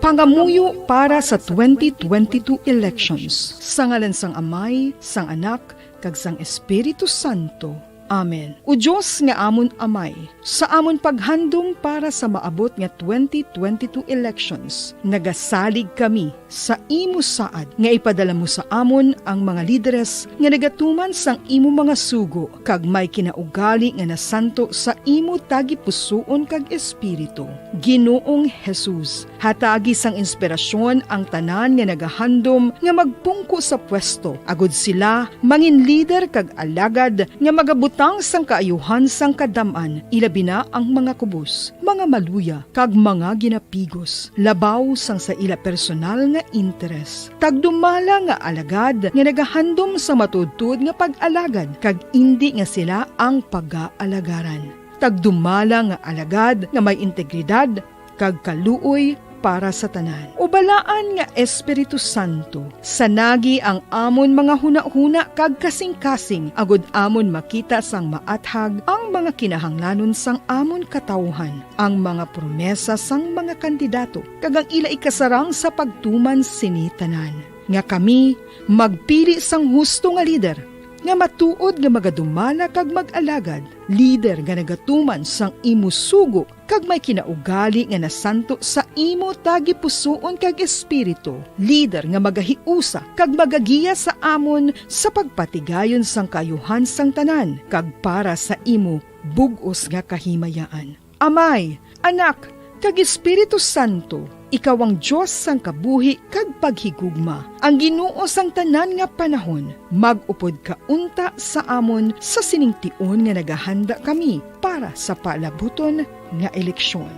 Pangamuyo para sa twenty twenty-two elections. Sa ngalan sang Amay, sang Anak, kag sang Espiritu Santo. Amen. O Dios nga amon Amay, sa amon paghandom para sa maabot nga twenty twenty-two elections, nagasalig kami sa imo saad nga ipadala mo sa amon ang mga lideres nga nagatuman sang imo mga sugo kag may kinaugali nga nasanto sa imo tagipusoon kag espiritu. Ginoong Jesus, hatagi sang inspirasyon ang tanan nga nagahandom nga magpungko sa pwesto, agud sila mangin lider kag alagad nga magabutang sang kaayuhan sang kadam-an, ilabi na ang mga kubos, mga maluya, kag mga ginapigos, labaw sang sa ila personal nga interes. Tagdumala nga alagad nga nagahandom sa matuodtuod nga pag-alagad, kag indi nga sila ang pagaalagaran. Tagdumala nga alagad nga may integridad kag kaluoy para sa tanan. O Balaan nga Espiritu Santo, sanagi ang amon mga hunahuna kag kasingkasing, agud amon makita sang maathag ang mga kinahanglanon sang amon katawuhan, ang mga promesa sang mga kandidato, kag ang ila ikasarang sa pagtuman sini tanan, nga kami magpili sang husto nga lider, nga matuod nga magadumala kag mag-alagad, lider nga nagatuman sang imo sugo kag may kinaugali nga nasanto sa imo tagipusoon kag espiritu, lider nga magahiusa kag magagiya sa amon sa pagpatigayon sang kaayuhan sang tanan kag para sa imo bug-os nga kahimayaan. Amay, Anak, kag Espiritu Santo, ikaw ang Dios sang kabuhi kag paghigugma, ang Ginoo sang tanan nga panahon. Mag-upod ka unta sa amon sa sining tion nga nagahanda kami para sa palabuton nga eleksyon.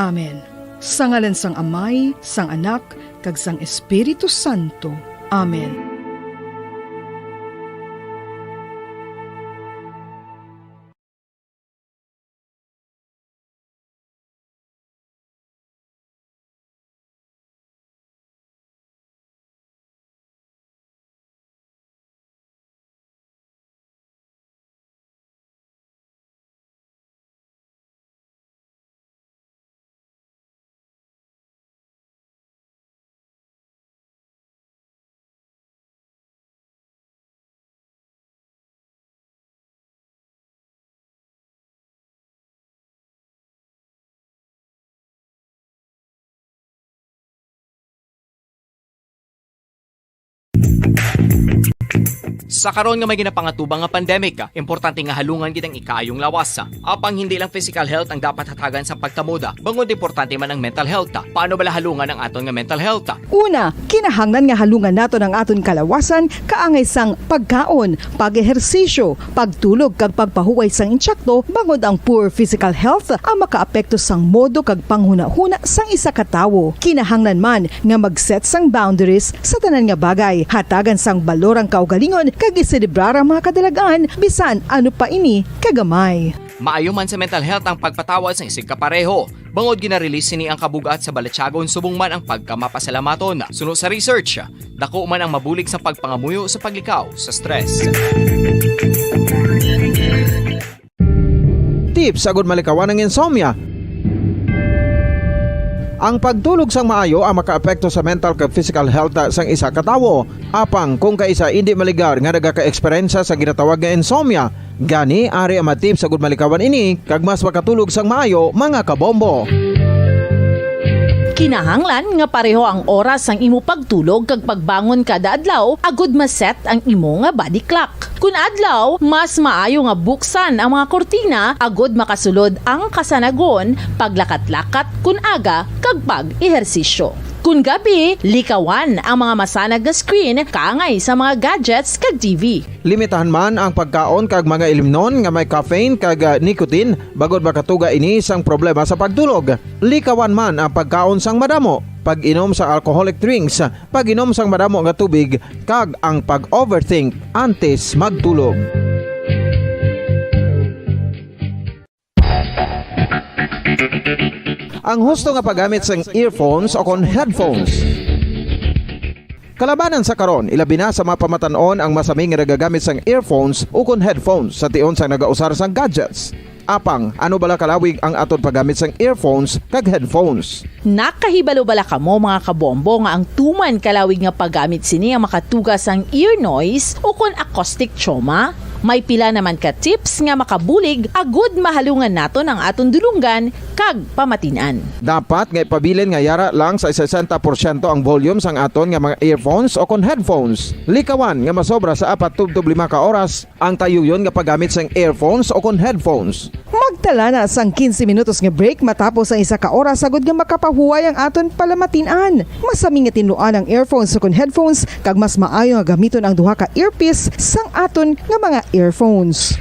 Amen. Sa ngalan sang Amay, sang Anak, kag sang Espiritu Santo. Amen. Sa karon nga may ginapangatubang nga pandemic, importante nga halungan gid ang ikaayong lawas. Apang hindi lang physical health ang dapat hatagan sa pagtamod, bangod importante man ang mental health. Paano bala halungan ang aton nga mental health? Una, kinahanglan nga halungan naton ang aton kalawasan kaangay sang pagkaon, pag-ehersisyo, pagtulog kag pagpahuway sang insakto, bangod ang poor physical health ang makaapekto sang modo kag panghunahuna sang isa ka tawo. Kinahanglan man nga mag-set sang boundaries sa tanan nga bagay. Hatagan sang balor ang kaugalingon kag iselebrar ang mga kadalag-an, bisan ano pa ini kagamay. Maayo man sa mental health ang pagpatawad sang isigkapareho, bangod gina-release sini ang kabug-at sa balatyagon subong man ang pagkamapasalamaton. Suno sa research, dako man ang mabulig sa pagpangamuyo sa paglikaw sa stress. Tips agud malikawan ang insomnia. Ang pagtulog sang maayo ang makaapekto sa mental kag physical health sang isa ka tawo. Apang kung kaisa indi maligar nga nagaka-eksperyensya sa ginatawag nga insomnia, gani ari ang mga tips agud malikawan ini kag mas makatulog sang maayo, mga kabombo. Kinahanglan nga pareho ang oras sang imo pagtulog kag pagbangon kada adlaw agud ma-set ang imo nga body clock. Kun adlaw, mas maayo nga buksan ang mga kurtina agud makasulod ang kasanagon, paglakat-lakat kun aga, kag pag-ehersisyo. Kun gabi, likawan ang mga masanag nga screen kaangay sa mga gadgets kag T V. Limitahan man ang pagkaon kag mga ilimnon nga may caffeine kag, ah, nicotine, bangod makatuga ini sang problema sa pagtulog. Likawan man ang pagkaon sang madamo, pag-inom sa alcoholic drinks, pag-inom sang madamo nga tubig, kag ang pag-overthink antes magtulog. Ang husto nga paggamit sang earphones o kon headphones. Kalabanan sa karon, ilabi na sa mga pamatan-on ang masami nga nagagamit sang earphones o kon headphones sa tion sang nagausar sang gadgets. Apang, ano bala kalawig ang aton paggamit sang earphones kag headphones? Nakahibalo bala kamo, mga kabombo, nga ang tuman kalawig nga paggamit sini ang makatuga sang ear noise ukon acoustic trauma? May pila naman ka tips nga makabulig agud mahalungan naton ang aton dulonggan kag pamatin-an. Dapat nga ipabilin nga yara lang sa sesenta porsyento ang volume sang aton nga mga earphones ukon headphones. Likawan nga masobra sa apat tubtob lima ka oras ang tayuyon nga paggamit sang earphones ukon headphones. Magtala na sang quince minutos nga break matapos ang isa ka oras, agud nga makapahuway ang aton palamatin-an. Masami nga tinluan ang earphones ukon headphones, kag mas maayo nga gamiton ang duha ka earpiece sang aton nga mga earphones.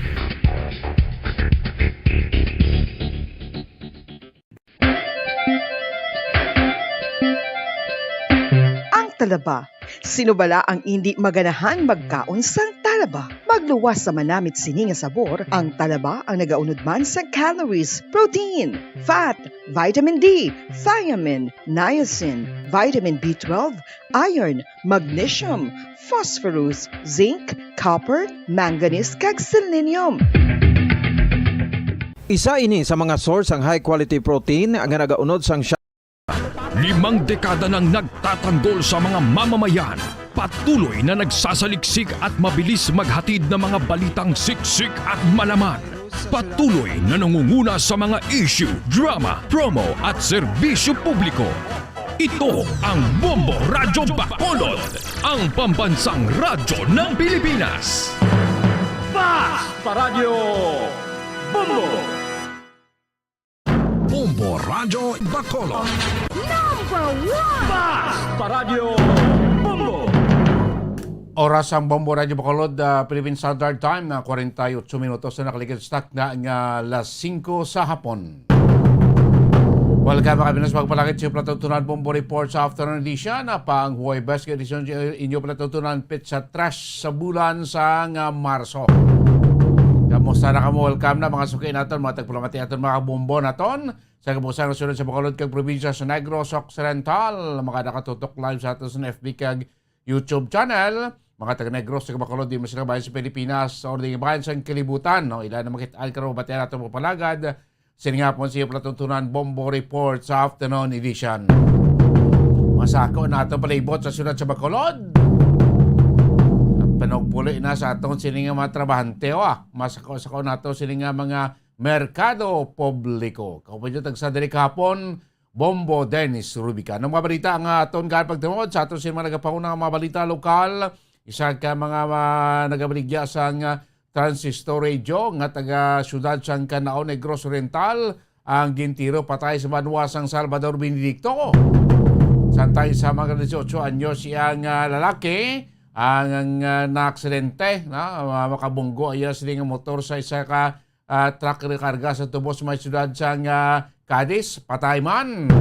Ang talaba. Sino bala ang indi maganahan magkaon sang talaba? Magluwas sa manamit sini nga sabor, ang talaba ang nagaunod man sa calories, protein, fat, vitamin D, thiamine, niacin, vitamin B twelve, iron, magnesium, phosphorus, zinc, copper, manganese, kag selenium. Isa ini sa mga source sang high quality protein nga nagaunod sang Limang dekada nang nagtatanggol sa mga mamamayan. Patuloy na nagsasaliksik at mabilis maghatid ng mga balitang siksik at malaman. Patuloy na nangunguna sa mga issue, drama, promo at serbisyo publiko. Ito ang Bombo Radyo Bacolod, ang pambansang radyo ng Pilipinas. Basta Radyo Bombo! Bombo Radyo Bacolod. Number one! Basta Radyo Bombo! Oras ang Bombo Radyo Bacolod, ah, Philippine Standard Time na forty-eight minutos na nakaligid sa takna nga alas singko sa hapon. Welcome, mga Pilipinas. Magpalakit sa Plato Tunan Bombo Report sa Afternoon Edition. Ah, pang Huwebes nga edisyon, inyo Plato Tunan, petsa tres sa bulan sang, ah, Marso. Kamusta na kamo? Welcome na, mga suki naton, mga tagpalamati aton, mga bombo naton sa kabuusan nga nasud sa Bacolod kag probinsya sa Negros Occidental. Mga nakatutok live sa aton sa F B kag YouTube channel. Mga taga Negros, taga Bacolod, di man sila bayan sa Pilipinas, or di bayan sa kalibutan, no? Ila na makit-an karon, mabatian nato, mapalagad. Sini nga pon siya palatuntunan, Bombo Report sa Afternoon Edition. Masako nato palibot sa siyudad sa Bacolod. At panugpuli na sa aton sini nga mga trabahante, ah. Masako-sako nato sini nga mga merkado publiko. Kaupod niyo tagsa diri kahapon, Bombo Dennis Rubica. Ang mga balita nga aton gaan pagtungod sa aton sini mga nagapauna nga mga balita lokal, isa ka mga, ah, nagabaligya sang, ah, Transistor Radio nga taga siyudad sang Canao, Negros Oriental, ang gintiro patay sa banwa sang Salvador Benedicto. Santay sa mga dieciocho anyos iyang, ah, lalaki, ang, ang, ah, naaksidente, na, ah, makabunggo iya sini nga motor sa isa ka, ah, truck nga karga sa tubos may siyudad sang, ah, Cadiz, patay man.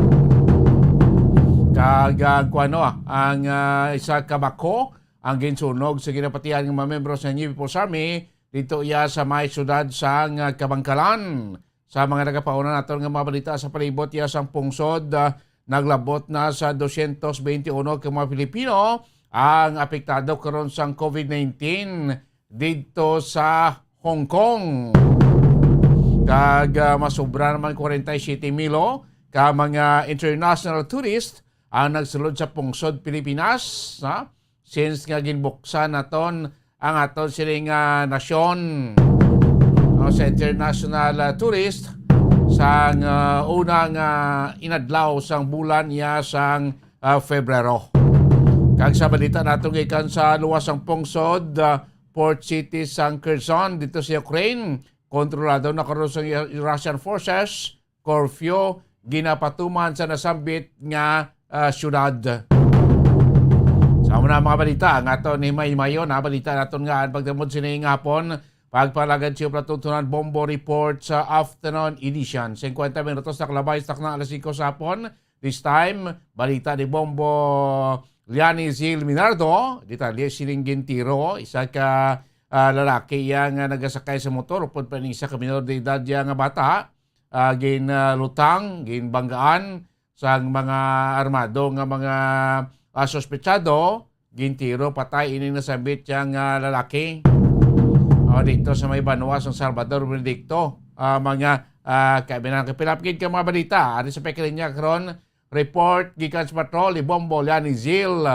Kag, ah, kuwano, ah, ang, ah, isa ka bako ang ginsunog sa ginapatihan nga mga membro sa New People's Army dito iya sa may siyudad sang, ah, Kabangkalan. Sa mga nagapauna naton nga mga balita sa palibot iya sang pungsod, ah, naglabot na sa dosyentos bente uno ka mga Pilipino ang apektado karon sang covid nineteen didto sa Hong Kong. Kag, ah, masobra naman kwarenta y siyete mil ka mga international tourist ang nagsulod sa pungsod Pilipinas, ha? Since nga ginbuksan naton ang aton sining, ah, nasyon, no, sa international, ah, tourist sang, ah, unang, ah, inadlaw sang bulan iya sang, ah, Febrero. Kag sa balita nato gikan sa luwas sang pungsod, ah, port city sang Kherson dito sa Ukraine, kontrolado na karon sa Russian forces. Curfew ginapatuman sa nasambit nga, ah, syudad. Sa amo na mga balita nga aton ni May Mayo, na balita naton nga ang pagdamod sini nga hapon, pagpalagad siya palatuntunan Bombo Report sa Afternoon Edition. Singkwenta minutos nakalabay sa takna alas singko sa hapon. This time, balita ni Bombo Liani Zil Minardo, detalye sining gintiro, isa ka, ah, lalaki iya nga nagasakay sa motor, upod pa ning isa ka minor de edad iya nga bata, ah, gin, ah, lutang, ginbanggaan sang mga armado nga mga, ah, suspetsado, gintiro patay ining nasambit yang, ah, lalaki. O, dito sa may banwa sang Salvador Benedicto. ah, mga, ah, kaibigan, kapilapgid ka mga balita. Ari sa pagkalinya karon, report gikan sa patrol ni Bombo Liani Zil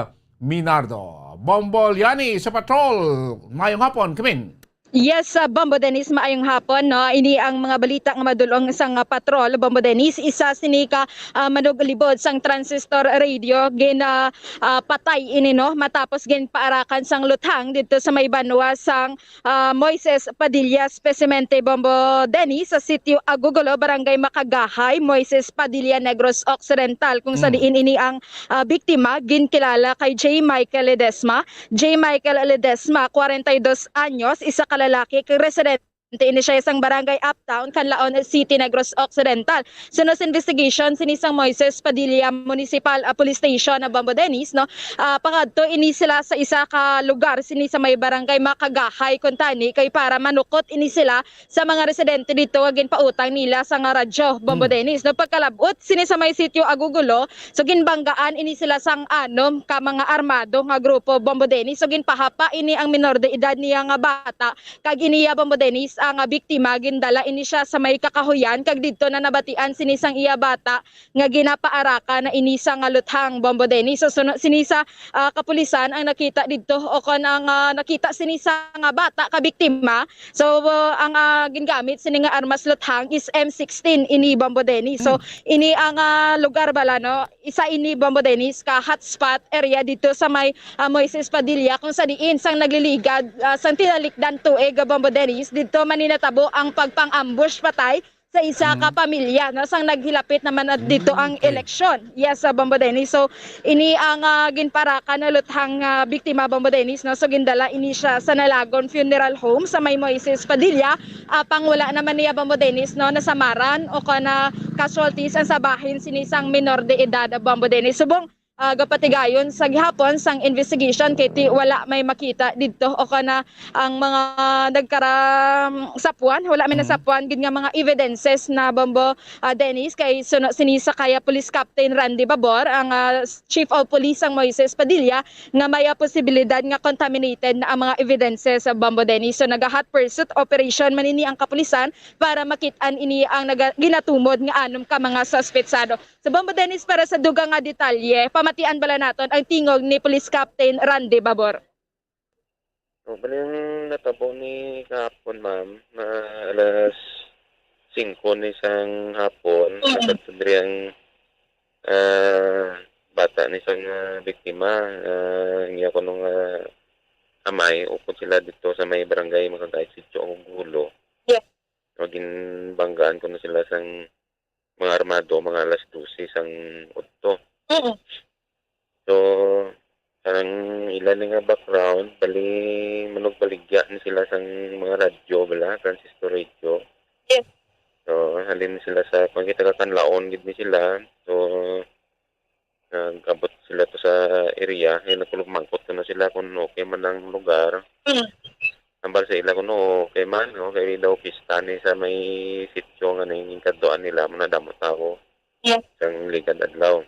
Minardo. Bombo Liani sa patrol, mayong hapon, kamin. Yes, ah, Bombo Dennis, maayong hapon, no? Ini ang mga balita nga madulong sang, ah, patrol, Bombo Dennis. Isa sini ka, ah, manuglibot sang transistor radio, gin, ah, ah, patay ini, no? Matapos ginpaarakan sang luthang dito sa may banwa sang, ah, Moises Padilla Specimente, Bombo Dennis, sa sitio Agugulo, Barangay Makagahay, Moises Padilla, Negros Occidental, kung sa Mm. diin ini ang, ah, biktima ginkilala kay J Michael Ledesma. J Michael Ledesma, kwarenta y dos anyos, isa ka lalaki kag residente ini siya sang Barangay Uptown, Canlaon City, Negros Occidental. Suno sa investigation sini sang Moises Padilla Municipal, ah, Police Station na, Bombo Dennis, no? Ah, pangadto ini sila sa isa ka lugar sini sa may Barangay Makagahay, kuntani kay para manukot ini sila sa mga residente dito nga ginpautang nila sa nga radyo, Bombo Hmm. Dennis. No, pagkalabot sini sa may sitio Agugulo, so ginbanggaan ini sila sang anom ka mga armado nga grupo, Bombo Dennis. So ginpahapa ini ang minor de edad niya nga bata, kag iniya, Bombo Dennis, ang, ah, biktima, gindala ini siya sa may kakahuyan, kag didto na nabatian sini sang iya bata nga ginapaarakan na ini sa nga luthang, Bombo Dennis. So suno sini sa, ah, kapulisan ang nakita didto, o kon ang, ah, nakita sini sa nga bata ka biktima. So, uh, ang, ah, gingamit sini nga armas luthang is M sixteen ini, Bombo Dennis. So, Hmm. ini ang, ah, lugar bala, no? Isa ini, Bombo Dennis, ka hotspot area dito sa may, ah, Moises Padilla, kung sa diin sang nagliligad, ah, sang tinalikdan tuig, Bombo Dennis, dito maninatabo ang pagpang-ambush patay sa isa ka Mm. pamilya, no, sang naghilapit naman at dito Mm, ang okay. eleksyon. Yes, sa Bombo Dennis. So, ini ang, ah, ginparakan na luthang, ah, biktima, Bombo Dennis, no? So, gindala ini siya sa Nalagon Funeral Home sa may Moises Padilla. Apang wala naman niya, Bombo Dennis, no, nasamaran o kana casualties ang sa bahin sini sang minor de edad, Bombo Dennis. Subong, ah, gapatigayon sa gihapon sang investigation kay ti wala may makita didto o kana ang mga nagkara-, sapuan, wala may Mm. nasapuan gid nga mga evidences na, Bombo, ah, Dennis, kay suno sini sa kaya Police Captain Randy Babor, ang, ah, Chief of Police sang Moises Padilla, nga may, ah, posibilidad nga contaminated na ang mga evidences sa, Bombo Dennis. So, naga-hot pursuit operation man ini ang kapulisan para makit-an ini ang naga-, ginatumod nga anom ka mga suspetsado. So, Bombo Dennis, para sa dugang nga detalye, pamatian bala naton ang tingog ni Police Captain Randy Babor. O, bali, ang natabo ni kahapon, ma'am, na alas singko ni sang hapon, Mm. nakadto diri ang, ah, bata ni sang, ah, biktima, ah, ang iya kuno nga amay, upod sila dito sa may barangay Makagahay, Sitio Agugulo. Yes. So, ginbanggaan kuno sila sang mga armado, mga alas dose sang udto. Mm. So, ang ila ni nga background, bali, manugbaligya ni sila sang mga radyo, bala, transistor radio. Yes. So, halin sila sa, kung kita ka Canlaon gid ni sila. So, nag-abot sila to sa area, eh, nagkulog-mangkot na sila kung okay man ang lugar. Mm. Hambal sa ila kung okay man, no? Kay daw pista ni sa may sityo nga nangingkadtuan nila, mo na damo tawo. Yes. Sang ligad adlaw.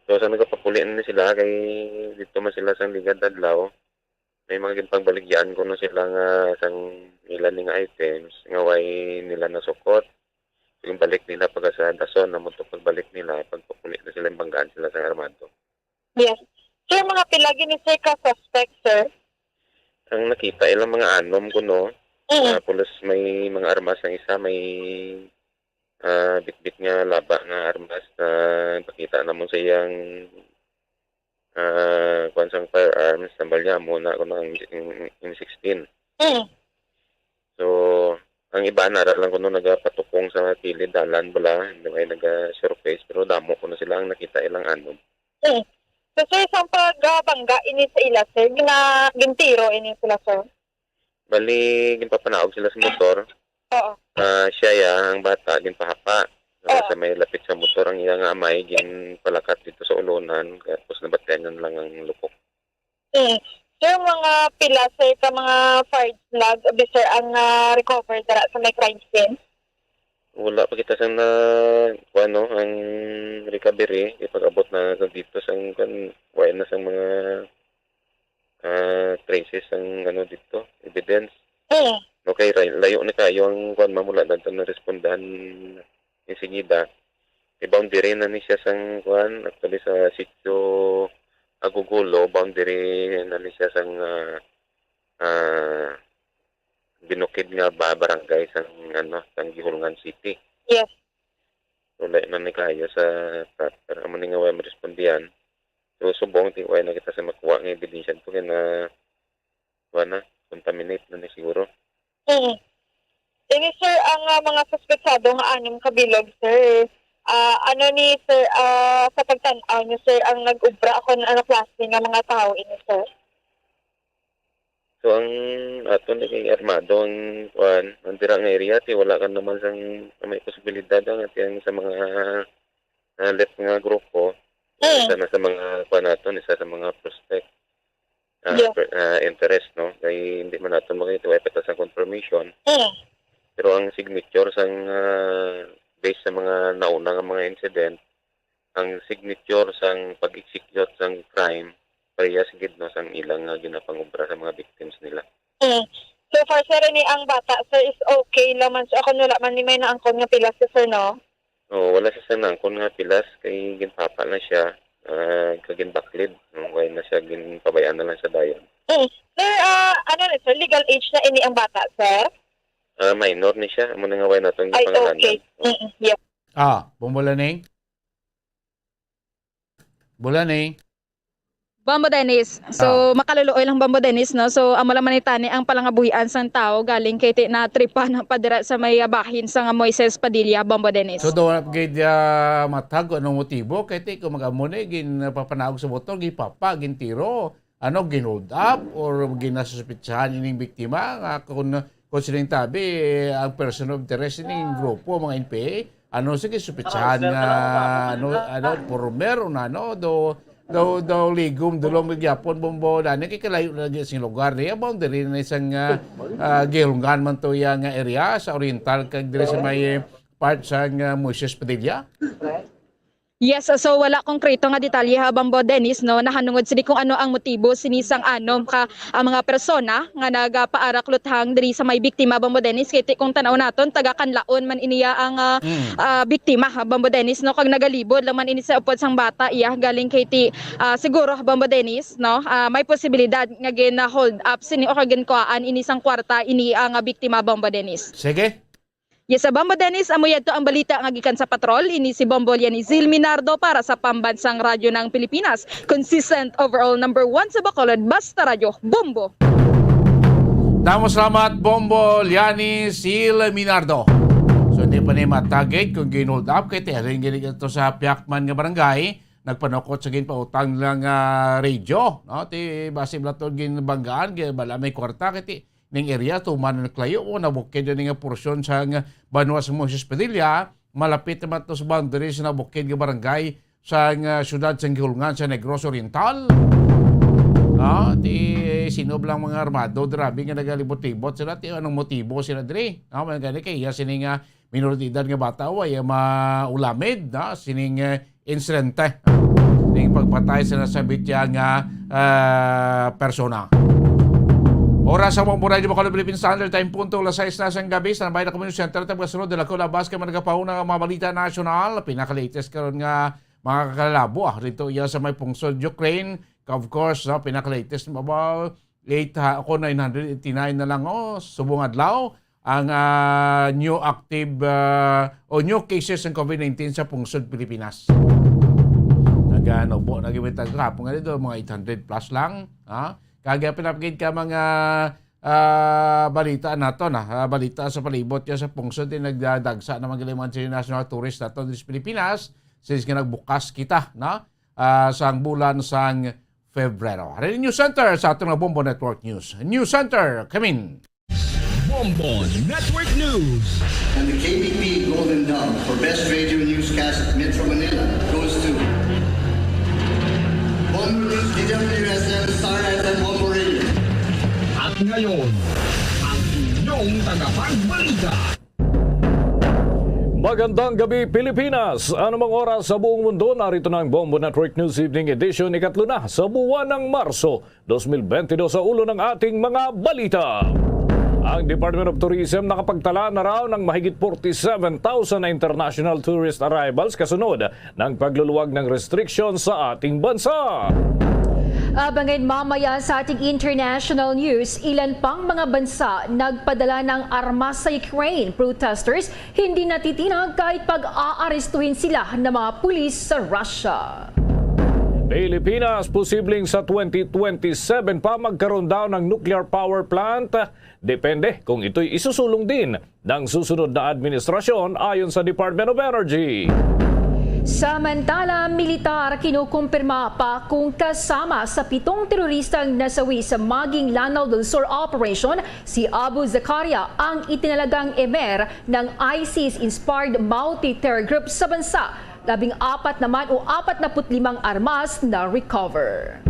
So, sa nagapapuli na sila, kay dito man sila sang ligad adlaw, may mga ginpangbaligyan kuno sila nga sang ila ni nga items nga way nila nasukot. So, yung balik nila pagka sa dason, amo to pagbalik nila, pagpapuli na sila, banggaan sila sa armado. Yes. Sir, mga pila gini, sir, ka suspect, sir? Ang nakita, ilang mga anom kuno. Mm. Ah, pulos may mga armas ang isa, may, ah, bitbit nga laba nga armas na pakita namon sa iyang, ah, kuwan sang firearms, tambal niya mo na kuno ang M sixteen. Mm. So, ang iba nara lang kuno nagapatukong sa kilid dalan bala, hindi may naga-surface, pero damo kuno sila ang nakita ilang anom. Mm. So, sir, sang pag, ah, bangga ini sa ila, sir, gina-, gintiro ini sila, sir? Bali, ginpapanaog sila sa motor. Oo. Ah, siya ya, ang bata, ginpahapa. Ah, Oo. sa may lapit sa motor, ang iya nga amay, ginpalakat dito sa ulunan, tapos nabatian lang ang lupok. Mm. Sir, mga pila, sir, ka mga fired slug, abi, sir, ang, ah, recover dira sa may crime scene? Wala pa kita sa na, kuwan, no, ang recovery, ipag-abot na dito sa, kuwan, wala na sa mga, ah, traces ang, ano, dito, evidence. Mm. No, kay ray-, layo ni kayo ang kuan, ma'am, wala na ta narespondahan enseguida. Kay boundary na ni siya sang kuan, actually sa sitio Agugulo, boundary na ni siya sang, ah, ah, binukid nga ba-, barangay sang, ano, sang Guihulngan City. Yes. So, layo na ni kayo sa proper. Amo ni nga way marespondihan. So, subong, ti-, way na kita sa makuha nga ebidensya to kay na, kuha na, contaminate na ni siguro. Mm. Ini, sir, ang, ah, mga suspetsado nga anom ka bilog, sir. Ah, ano ni, sir, ah, sa pagtan-aw niyo, sir, ang nag-ubra ako na ano klase nga mga tao ini, sir? So, ang aton ni kay armado ang, kuan, ang dira nga area, ti wala ka naman sang may posibilidad ang ati ang sa mga, ah, left nga grupo, Mm. isa na sa mga, kuan, naton, isa sa mga prospect, ah, Yeah. per-, ah, interest, no? Kay hindi man naton makita, wala pa ta sa confirmation. Mm. Pero ang signature sang, ah, based sa mga nauna nga mga incident, ang signature sang pag-execute sang crime, parehas gid, no, sang ilang nga ginapangobra sa mga victims nila. Mm. So far, sir, ini ang bata, sir, is okay lang man siya. Kung wala man ni may naangkon nga pilas, sir, no? Oo, wala siya sa naangkon nga pilas, kay ginpapa na siya, ah, kag ginbaklid, no? Kaya na siya, ginpabayaan na lang siya dayon. Mm. Sir, ah, ano na, sir, legal age na ini ang bata, sir? Ah, minor ni siya, amo na nga way naton Ay, gipangalanan. Okay. Oo. Mm-mm. Yes. Ah, Bombo Learning? Bulaning. Bombo Dennis. So, Ah. makaluluoy lang, Bombo Dennis, no? So, amo lang man ni tani ang palangabuhian sang tawo galing kay ti-, natripan pa dira sa may, ah, bahin sang Moises Padilla, Bombo Dennis. So, daw gid, ah, matag anong motibo kay ti kung mag-amo ni ginpapanaog sa motor, ginpapa, gintiro, ano, gin-hold up or ginasuspitsahan ining biktima nga kung, kung sining tabi, ang person of interest ining grupo, mga N P A, ano, sige, suspitsahan nga, ano, ano, former o nano, do, do, do, ligom, dulong, gyapon, Bombo, dani, kay kalayo na lagi sing lugar niya, boundary na isang, ah, ah, Guihulngan man to iya nga area sa oriental, kag diri sa may, eh, part sa nga Moises Padilla. Yes, so wala konkreto nga detalye ha, Bombo Dennis, no, nahanungod sini kung ano ang motibo sini sang anom ka, ah, mga persona nga nagapaarak luthang diri sa may biktima, Bombo Dennis, kay ti kung tan-aw naton, taga Kanlaon man iniya ang, ah, Mm. ah, biktima, ha, Bombo Dennis, no, kag nagalibod lang man ini sa upod sang bata iya galing kay ti, ah, siguro, Bombo Dennis, no, ah, may posibilidad nga gin-hold up sini o kag ginkuhaan ini sang kwarta ini ang, ah, biktima, Bombo Dennis. Sige. Yes, sa Bombo Dennis, amo yadto ang balita nga gikan sa patrol. Ini si Bombo Lianizil Minardo para sa Pambansang Radyo ng Pilipinas. Consistent overall number one sa Bacolod, basta radyo, Bombo. Damo salamat, Bombo Lianizil Minardo. So, hindi pa ni matagid kung gin-hold up kay tiyaring gini ito sa Piakman nga barangay. Nagpanukot sa ginpautang lang, ah, radio, no? Ti basi bala to ginbanggaan, gi-, bala may kwarta, kay ti ning area, tuman ang naglayo, o nabukid yun nga porsyon sa nga banwa sa Moises Padilla, malapit naman to sa boundary sa nabukid nga barangay sa nga syudad sa Guihulngan sa Negros Oriental. Ah, ti sino lang mga armado, grabe nga nagalibot-libot sila, ti anong motibo sila diri? Ah, man gani kay iya sini nga minor de edad nga bata, way maulamid, no? Sining, eh, insidente. Ning pagpatay sa nasambit niya nga, ah, persona. Oras sa Bombo Radio Bacolod, Philippine Standard Time, punto alas sais na sang gabi. Sa Nabay na Community Center, Tabgasunod, Dela Colabas, kay managapahuna nga mga balita nasyonal. Pinaka-latest karon nga mga kakalabo, ah, dito iya sa may pungsod Ukraine. Of course, no, pinaka-latest, about eight ha-, ako, nine hundred eighty-nine na lang, oh, subong adlaw ang, ah, new active, ah, o new cases ng covid nineteen sa pungsod Pilipinas. Nagano po, nagibitag kahapon nga dito, mga eight hundred plus lang, ha? Kaya pinapagid ka mga, ah, balita nato na, ah, balita sa palibot ya sa pungsod, din nagdadagsa naman gila mga international tourist nato dito sa Pilipinas, since nga nagbukas kita, na, ah, sang bulan sang Febrero. Hari News Center sa aton nga Bombo Network News. News Center, come in. Bombo Network News. And the K B P Golden Dove for Best Radio Newscast at Metro Manila goes to Bombo News, D W S M, Star F M, Bombo Radio. At ngayon, ang inyong tagapagbalita. Magandang gabi, Pilipinas! Anumang oras sa buong mundo, narito na ang Bombo Network News Evening Edition, ikatlo na sa buwan ng Marso, dos mil bentidós, sa ulo ng ating mga balita. Ang Department of Tourism nakapagtala na raw ng mahigit forty-seven thousand na international tourist arrivals kasunod ng pagluluwag ng restriction sa ating bansa. Abangan mamaya sa ating international news, ilan pang mga bansa nagpadala ng armas sa Ukraine. Protesters hindi natitinag kahit pag-aarestuhin sila ng mga pulis sa Russia. Pilipinas, posibleng sa twenty twenty-seven pa magkaroon daw ng nuclear power plant. Depende kung ito'y isusulong din ng susunod na administrasyon, ayon sa Department of Energy. Samantala, militar kinukumpirma pa kung kasama sa pitong teroristang nasawi sa Maging Lanao del Sur operation si Abu Zakaria, ang itinalagang emir ng ISIS-inspired multi-terror group sa bansa. Labing apat naman o apat na put limang armas na recover.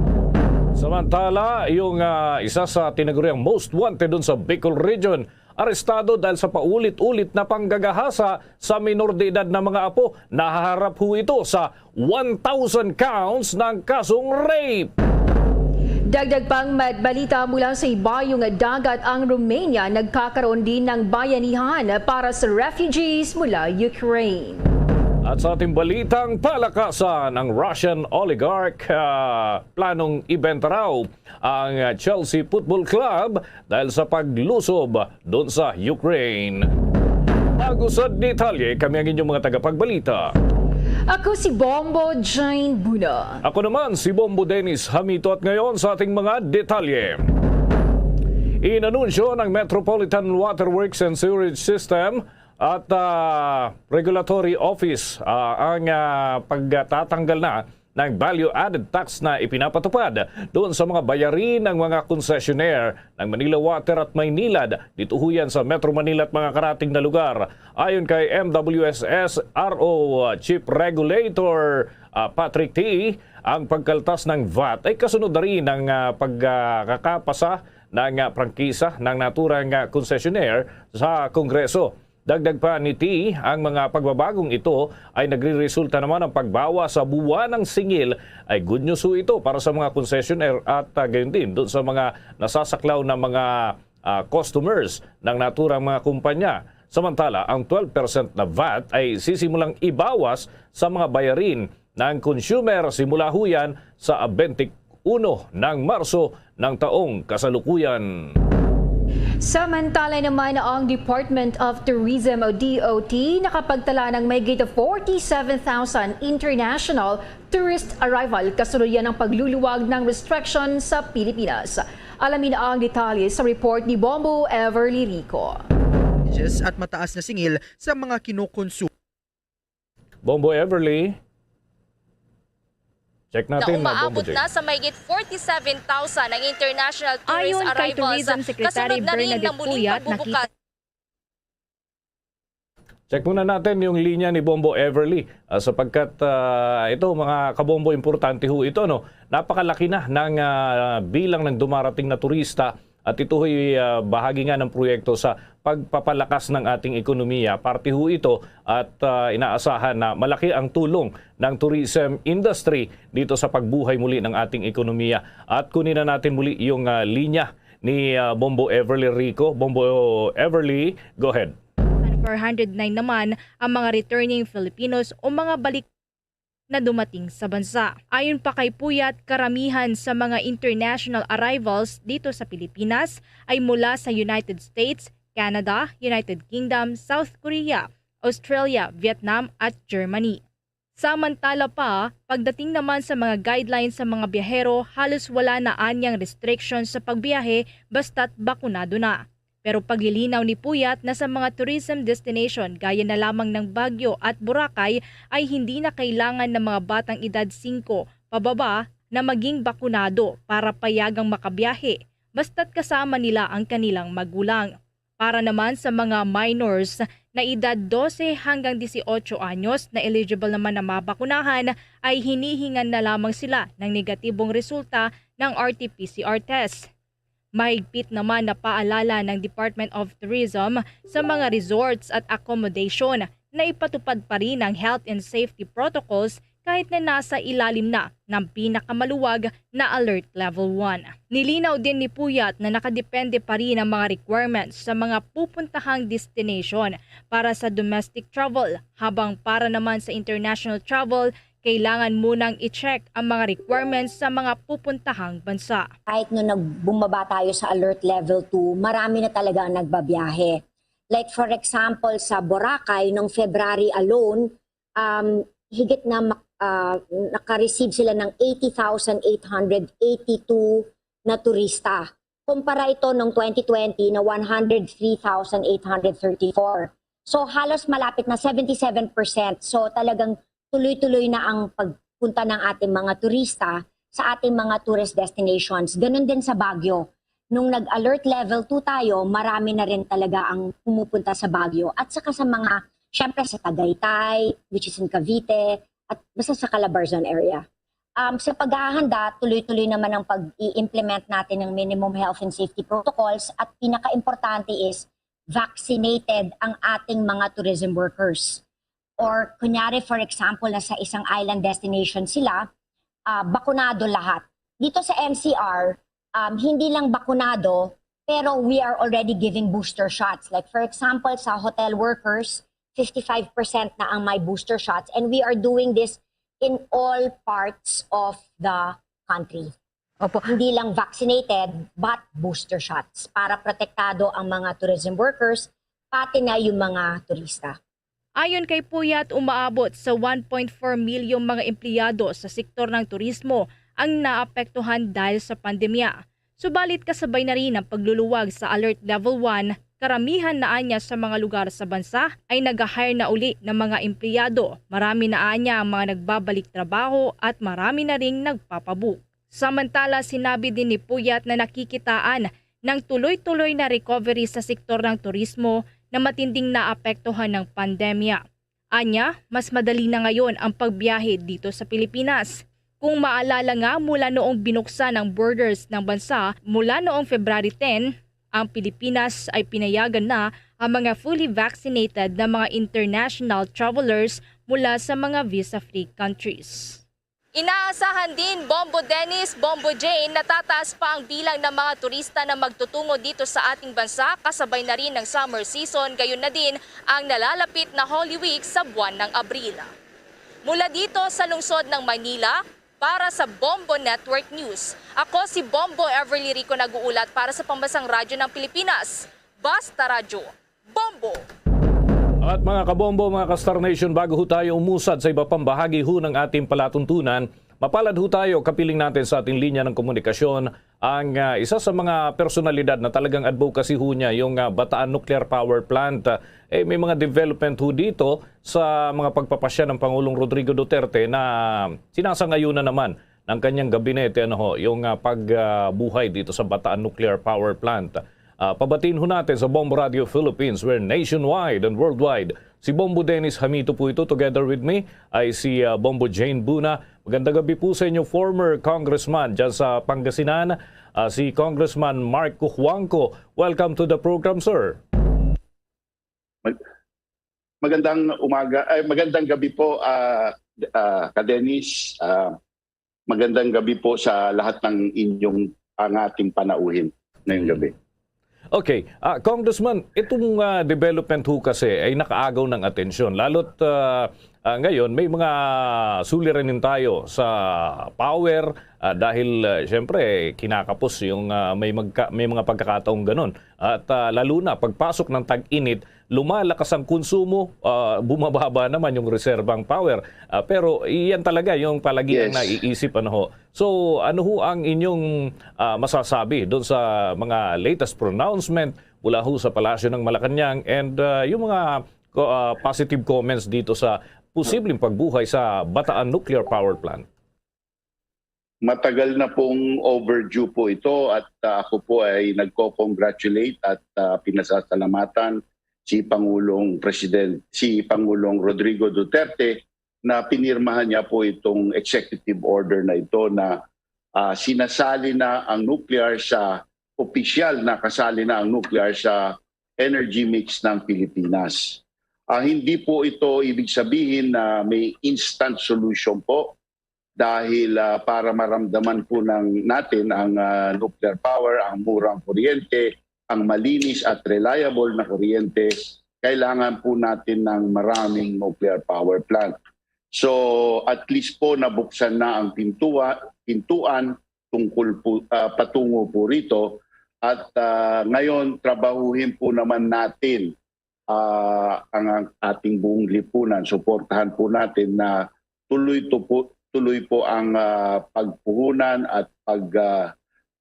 Samantala, yung ah, isa sa tinaguriang most wanted dun sa Bicol region, arestado dahil sa paulit-ulit na panggagahasa sa minor de edad na mga apo. Nahaharap ho ito sa one thousand counts ng kasong rape. Dagdag pang mad-, balita mula sa ibayong dagat, ang Romania nagkakaroon din ng bayanihan para sa refugees mula Ukraine. At sa ating balitang palakasan, ang Russian oligarch ah, planong ibenta raw ang Chelsea Football Club dahil sa paglusob doon sa Ukraine. Bago sa detalye, kami ang inyong mga tagapagbalita. Ako si Bombo Jane Buna. Ako naman si Bombo Dennis Hamito, at ngayon sa ating mga detalye. Inanunsyo ng Metropolitan Water Works and Sewerage System at ah, Regulatory Office ah, ang ah, pagtatanggal na ng value-added tax na ipinapatupad doon sa mga bayarin ng mga konsesyoner ng Manila Water at Maynilad, dito ho yan sa Metro Manila at mga karating na lugar. Ayon kay M W S S R O Chief Regulator ah, Patrick T, ang pagkaltas ng vat ay kasunod na rin ng ah, pagkakapasa ng ah, prangkisa ng naturang ah, konsesyoner sa Kongreso. Dagdag pa ni T, ang mga pagbabagong ito ay nagreresulta naman ng pagbawas sa buwanang singil. Ay good news ho ito para sa mga concessionaire at ah, gayon din doon sa mga nasasaklaw na mga ah, customers ng naturang mga kumpanya. Samantala, ang twelve percent na vat ay sisimulang ibawas sa mga bayarin ng consumer simula ho yan sa twenty-one ng Marso ng taong kasalukuyan. Samantala naman, ang Department of Tourism o D O T nakapagtala ng mahigit forty-seven thousand international tourist arrival kasunod yan ng pagluluwag ng restriction sa Pilipinas. Alamin ang detalye sa report ni Bombo Everly Rico. Yes, at mataas na singil sa mga kinukonsumo. Bombo Everly. Check na natin, uh, Bombo umaabot Jake. Na sa mahigit forty-seven thousand ang international tourist Ayon kay arrivals, Tourism Secretary kasunod na rin Bernadette ng muling Puyat, pagbubukas. Check muna natin yung linya ni Bombo Everly, ah, sapagkat ah, ito, mga kabombo, importante ho ito, no? Napakalaki na ng ah, bilang ng dumarating na turista. At ito'y ah, bahagi nga ng proyekto sa pagpapalakas ng ating ekonomiya. Parte ho ito at ah, inaasahan na malaki ang tulong ng tourism industry dito sa pagbuhay muli ng ating ekonomiya. At kunin na natin muli yung ah, linya ni ah, Bombo Everly Rico. Bombo Everly, go ahead. Four hundred nine naman ang mga returning Filipinos o mga balik na dumating sa bansa. Ayon pa kay Puyat, karamihan sa mga international arrivals dito sa Pilipinas ay mula sa United States, Canada, United Kingdom, South Korea, Australia, Vietnam at Germany. Samantala pa, pagdating naman sa mga guidelines sa mga biyahero, halos wala na anyang restrictions sa pagbiyahe basta't bakunado na. Pero paglilinaw ni Puyat na sa mga tourism destination gaya na lamang ng Baguio at Boracay ay hindi na kailangan ng mga batang edad singko pababa na maging bakunado para payagang makabiyahe, basta't kasama nila ang kanilang magulang. Para naman sa mga minors na edad dose hanggang dieciocho anyos na eligible naman na mabakunahan, ay hinihingan na lamang sila ng negatibong resulta ng R T P C R test. Mahigpit naman na paalala ng Department of Tourism sa mga resorts at accommodation na ipatupad pa rin ang health and safety protocols kahit na nasa ilalim na ng pinakamaluwag na Alert Level one. Nilinaw din ni Puyat na nakadepende pa rin ang mga requirements sa mga pupuntahang destination para sa domestic travel, habang para naman sa international travel, kailangan munang i-check ang mga requirements sa mga pupuntahang bansa. Kahit nung nag-, bumaba tayo sa Alert Level two, marami na talaga ang nagbabiyahe. Like, for example, sa Boracay, noong February alone, um, higit na mak-, ah, naka-receive sila ng eighty thousand eight hundred eighty-two na turista. Kumpara ito noong twenty twenty na one hundred three thousand eight hundred thirty-four. So, halos malapit na seventy-seven percent. So, talagang tuloy-tuloy na ang pagpunta ng ating mga turista sa ating mga tourist destinations. Ganun din sa Baguio. Nung nag-alert level two tayo, marami na rin talaga ang pumupunta sa Baguio. At saka sa mga, syempre sa Tagaytay, which is in Cavite, at basta sa Calabarzon area. Um, sa paghahanda, tuloy-tuloy naman ang pag-i-implement natin ng minimum health and safety protocols, at pinaka-importante is vaccinated ang ating mga tourism workers. Or kunyari, for example, na sa isang island destination sila, ah, bakunado lahat. Dito sa N C R, um, hindi lang bakunado, pero we are already giving booster shots. Like, for example, sa hotel workers, fifty-five percent na ang may booster shots, and we are doing this in all parts of the country. Opo. Hindi lang vaccinated, but booster shots para protektado ang mga tourism workers, pati na yung mga turista. Ayon kay Puyat, umaabot sa one point four milyong mga empleyado sa sektor ng turismo ang naapektuhan dahil sa pandemya. Subalit, kasabay na rin ang pagluluwag sa Alert Level one, karamihan na anya sa mga lugar sa bansa ay nag-hire na uli ng mga empleyado. Marami na anya ang mga nagbabalik trabaho at marami na ring nagpapabook. Samantala, sinabi din ni Puyat na nakikitaan ng tuloy-tuloy na recovery sa sektor ng turismo na matinding naapektuhan ng pandemya. Anya, mas madali na ngayon ang pagbiyahe dito sa Pilipinas. Kung maalala nga, mula noong binuksan ang borders ng bansa mula noong February ten, ang Pilipinas ay pinayagan na ang mga fully vaccinated na mga international travelers mula sa mga visa-free countries. Inaasahan din, Bombo Dennis, Bombo Jane, na tataas pa ang bilang ng mga turista na magtutungo dito sa ating bansa, kasabay na rin ng summer season, gayon na din ang nalalapit na Holy Week sa buwan ng Abril. Mula dito sa lungsod ng Maynila, para sa Bombo Network News, ako si Bombo Everly Rico, nag-uulat para sa Pambansang Radyo ng Pilipinas, Basta Radyo, Bombo! At mga kabombo, mga ka-Star Nation, bago ho tayo umusad sa iba pang bahagi ho ng ating palatuntunan, mapalad ho tayo, kapiling natin sa ating linya ng komunikasyon ang, ah, isa sa mga personalidad na talagang advocacy ho niya, yung, ah, Bataan Nuclear Power Plant. Ah, eh, may mga development ho dito sa mga pagpapasya ng Pangulong Rodrigo Duterte na sinasangayunan naman ng kanyang gabinete, ano ho, yung, ah, pagbuhay dito sa Bataan Nuclear Power Plant. Ah, pabatiin ho natin sa Bombo Radio Philippines, we're nationwide and worldwide. Si Bombo Dennis Hamito po ito. Together with me ay si, ah, Bombo Jane Buna. Magandang gabi po sa inyo, former congressman dyan sa Pangasinan, ah, si Congressman Mark Cujuangco. Welcome to the program, sir. Mag-, magandang umaga, ay, magandang gabi po, ah, ah, ka Dennis. Ah, magandang gabi po sa lahat ng inyong, ang ating panauhin ngayong gabi. Okay, ah, Congressman, itong, ah, development ho kasi ay nakaagaw ng atensyon. Lalo't, ah, ah, ngayon, may mga suliranin tayo sa power, ah, dahil, ah, siyempre, kinakapos yung, ah, may magka-, may mga pagkakataong ganun. At, ah, lalo na, pagpasok ng tag-init, lumalakas ang konsumo, ah, bumababa naman yung reserbang power. Ah, pero iyan talaga yung palagi ang Yes. naiisip, ano ho. So, ano ho ang inyong, ah, masasabi doon sa mga latest pronouncement mula ho sa Palasyo ng Malacañang and, ah, yung mga ko-, ah, positive comments dito sa posibleng pagbuhay sa Bataan Nuclear Power Plant? Matagal na pong overdue po ito at, ah, ako po ay nagko-congratulate at, ah, pinasasalamatan si Pangulong President, si Pangulong Rodrigo Duterte na pinirmahan niya po itong executive order na ito na, ah, sinasali na ang nuclear sa, opisyal na kasali na ang nuclear sa energy mix ng Pilipinas. Ah, hindi po ito ibig sabihin na may instant solution po dahil, ah, para maramdaman po ng, natin ang, ah, nuclear power, ang murang kuryente, ang malinis at reliable na kuryente, kailangan po natin ng maraming nuclear power plant. So, at least po nabuksan na ang pintua-, pintuan tungkol po, ah, patungo po rito. At, ah, ngayon, trabahuhin po naman natin, ah, ang, ang ating buong lipunan. Suportahan po natin na tuloy to po, tuloy po ang, ah, pagpuhunan at pag, ah,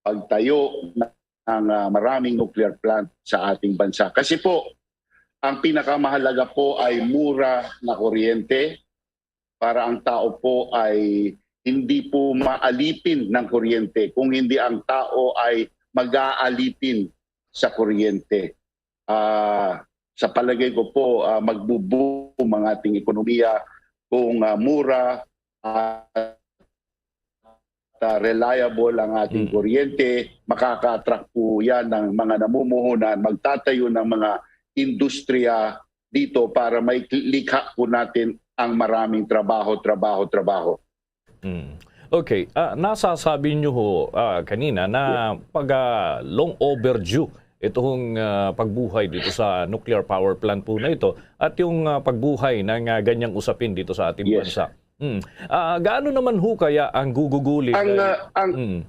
pagtayo ng, ah, maraming nuclear plant sa ating bansa. Kasi po, ang pinakamahalaga po ay mura na kuryente para ang tao po ay hindi po maalipin ng kuryente, kung hindi ang tao ay mag-aalipin sa kuryente. Ah, sa palagay ko po, ah, magbo-boom ang ating ekonomiya kung, ah, mura at, ah, reliable ang ating Mm. kuryente. Makaka-attract po yan ng mga namumuhunan, magtatayo ng mga industriya dito para may likha po natin ang maraming trabaho, trabaho, trabaho. Mm. Okay, ah, nasasabi niyo ho, ah, kanina na pag, ah, long overdue itong, ah, pagbuhay dito sa nuclear power plant po na ito at yung, ah, pagbuhay ng, ah, ganyang usapin dito sa ating Yes. bansa. Mm. Ah, gaano naman ho kaya ang gugugulin Ang, dahil ah, ang Mm.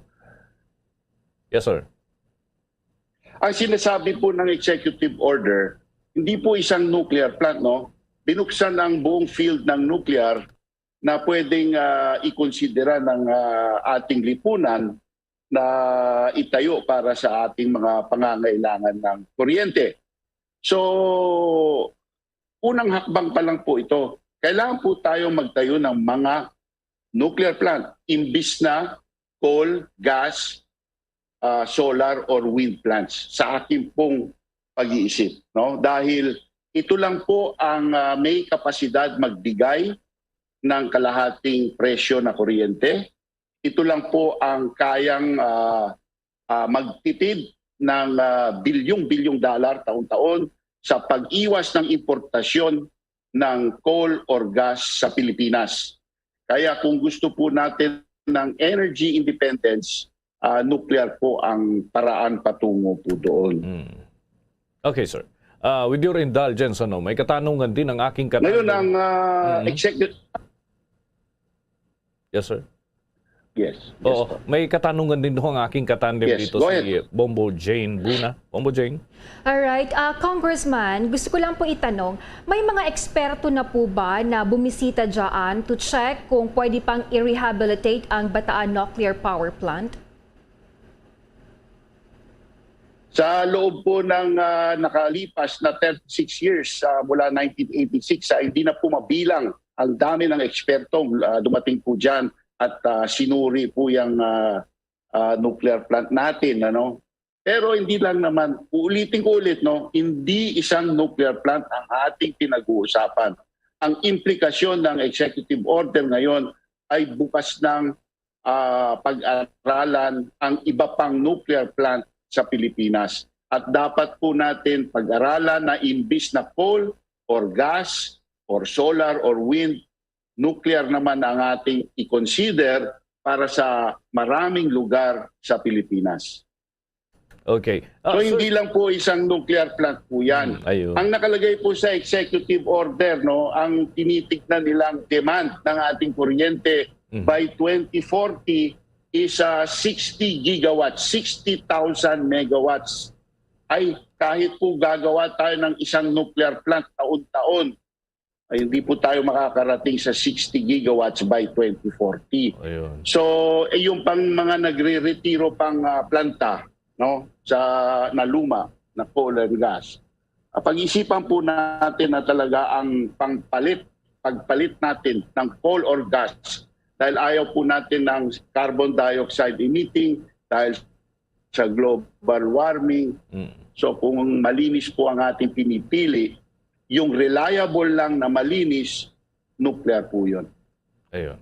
Yes, sir. Ang sinasabi po ng executive order, hindi po isang nuclear plant, no? Binuksan ang buong field ng nuclear na pwedeng, ah, ikonsidera ng, ah, ating lipunan na itayo para sa ating mga pangangailangan ng kuryente. So, unang hakbang pa lang po ito. Kailangan po tayo magtayo ng mga nuclear plant, imbis na coal, gas, ah, solar or wind plants, sa akin pong pag-iisip, no? Dahil ito lang po ang, ah, may kapasidad magbigay ng kalahating presyo na kuryente. Ito lang po ang kayang, ah, ah, magtipid ng, ah, bilyong-bilyong dollar taon-taon sa pag-iwas ng importasyon ng coal or gas sa Pilipinas. Kaya kung gusto po natin ng energy independence, ah, nuclear po ang paraan patungo po doon. Mm. Okay, sir. Ah, with your indulgence, ano, may katanungan din ang aking Ngayon, katanungan. ang, ah, Mm. execu- Yes, sir. Yes. Yes, Oo, po. may katanungan din ho ang aking katandem Yes, dito, go si ahead. Bombo Jane Buna. Bombo Jane? Alright. Ah, Congressman, gusto ko lang po itanong, may mga eksperto na po ba na bumisita dyan to check kung pwede pang i-rehabilitate ang Bataan Nuclear Power Plant? Sa loob po ng, ah, nakalipas na thirty-six years, ah, mula nineteen eighty-six, ah, hindi na po mabilang ang dami ng ekspertong, ah, dumating po dyan at, ah, sinuri po yung, ah, ah, nuclear plant natin, ano. Pero hindi lang naman, uulitin ko ulit, no, hindi isang nuclear plant ang ating pinag-uusapan. Ang implikasyon ng executive order ngayon ay bukas ng, ah, pag-aralan ang iba pang nuclear plant sa Pilipinas. At dapat po natin pag-aralan na imbis na coal or gas or solar or wind, nuclear naman ang ating i-consider para sa maraming lugar sa Pilipinas. Okay. Ah, So, so hindi lang po isang nuclear plant po yan. Mm, ayun. Ang nakalagay po sa executive order, no, ang tinitignan nilang demand ng ating kuryente Mhm. by twenty forty is, ah, sixty gigawatts, sixty thousand megawatts. Ay, kahit po gagawa tayo ng isang nuclear plant taon-taon, ay hindi po tayo makakarating sa sixty gigawatts by twenty forty. Ayun. So, eh, yung pang mga nagre-retiro pang, ah, planta, no, sa na luma na coal and gas, ah, pag-isipan po natin na talaga ang pangpalit, pagpalit natin ng coal or gas dahil ayaw po natin ng carbon dioxide emitting dahil sa global warming. Mm. So, kung malinis po ang ating pinipili, yung reliable lang na malinis, nuclear po yun. Ayun.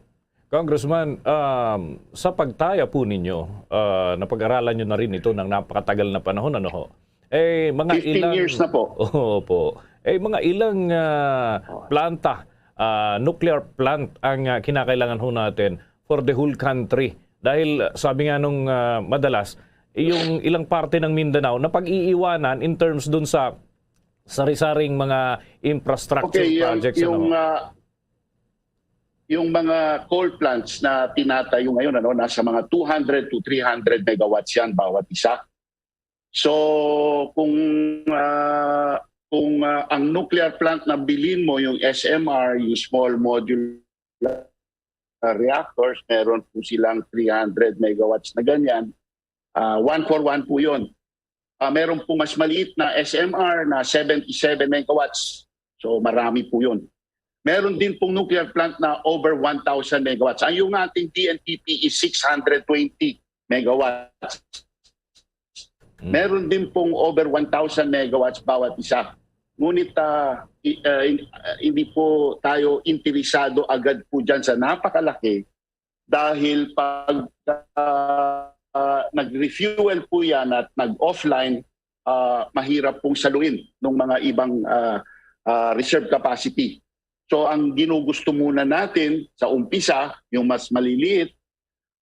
Congressman, um, sa pagtaya po ninyo, ah, napag-aralan nyo na rin ito ng napakatagal na panahon, ano ho? Eh, mga Fifteen ilang years na po. Opo. Eh, mga ilang, ah, planta, ah, nuclear plant ang, ah, kinakailangan ho natin for the whole country. Dahil, ah, sabi nga nung, ah, madalas, yung ilang parte ng Mindanao na pag-iiwanan in terms dun sa sari-saring mga infrastructure Okay, yung, projects, yung, ano? ah, yung mga coal plants na tinatayo ngayon, ano, nasa mga two hundred to three hundred megawatts yan bawat isa. So, kung, ah, kung, ah, ang nuclear plant na bilhin mo, yung S M R, yung small modular reactors, meron po silang three hundred megawatts na ganyan, ah, one for one po yun. Ah, meron po mas maliit na S M R na seventy-seven megawatts. So, marami po yun. Meron din pong nuclear plant na over one thousand megawatts. Ang yung ating D N P P is six hundred twenty megawatts. Mm. Meron din pong over one thousand megawatts bawat isa. Ngunit, ah, i-, ah, in-, ah, hindi po tayo interesado agad po dyan sa napakalaki dahil pag, ah, ah, nag-refuel po yan at nag-offline, ah, mahirap pong saluin ng mga ibang, ah, ah, reserve capacity. So, ang ginugusto muna natin sa umpisa, yung mas maliliit,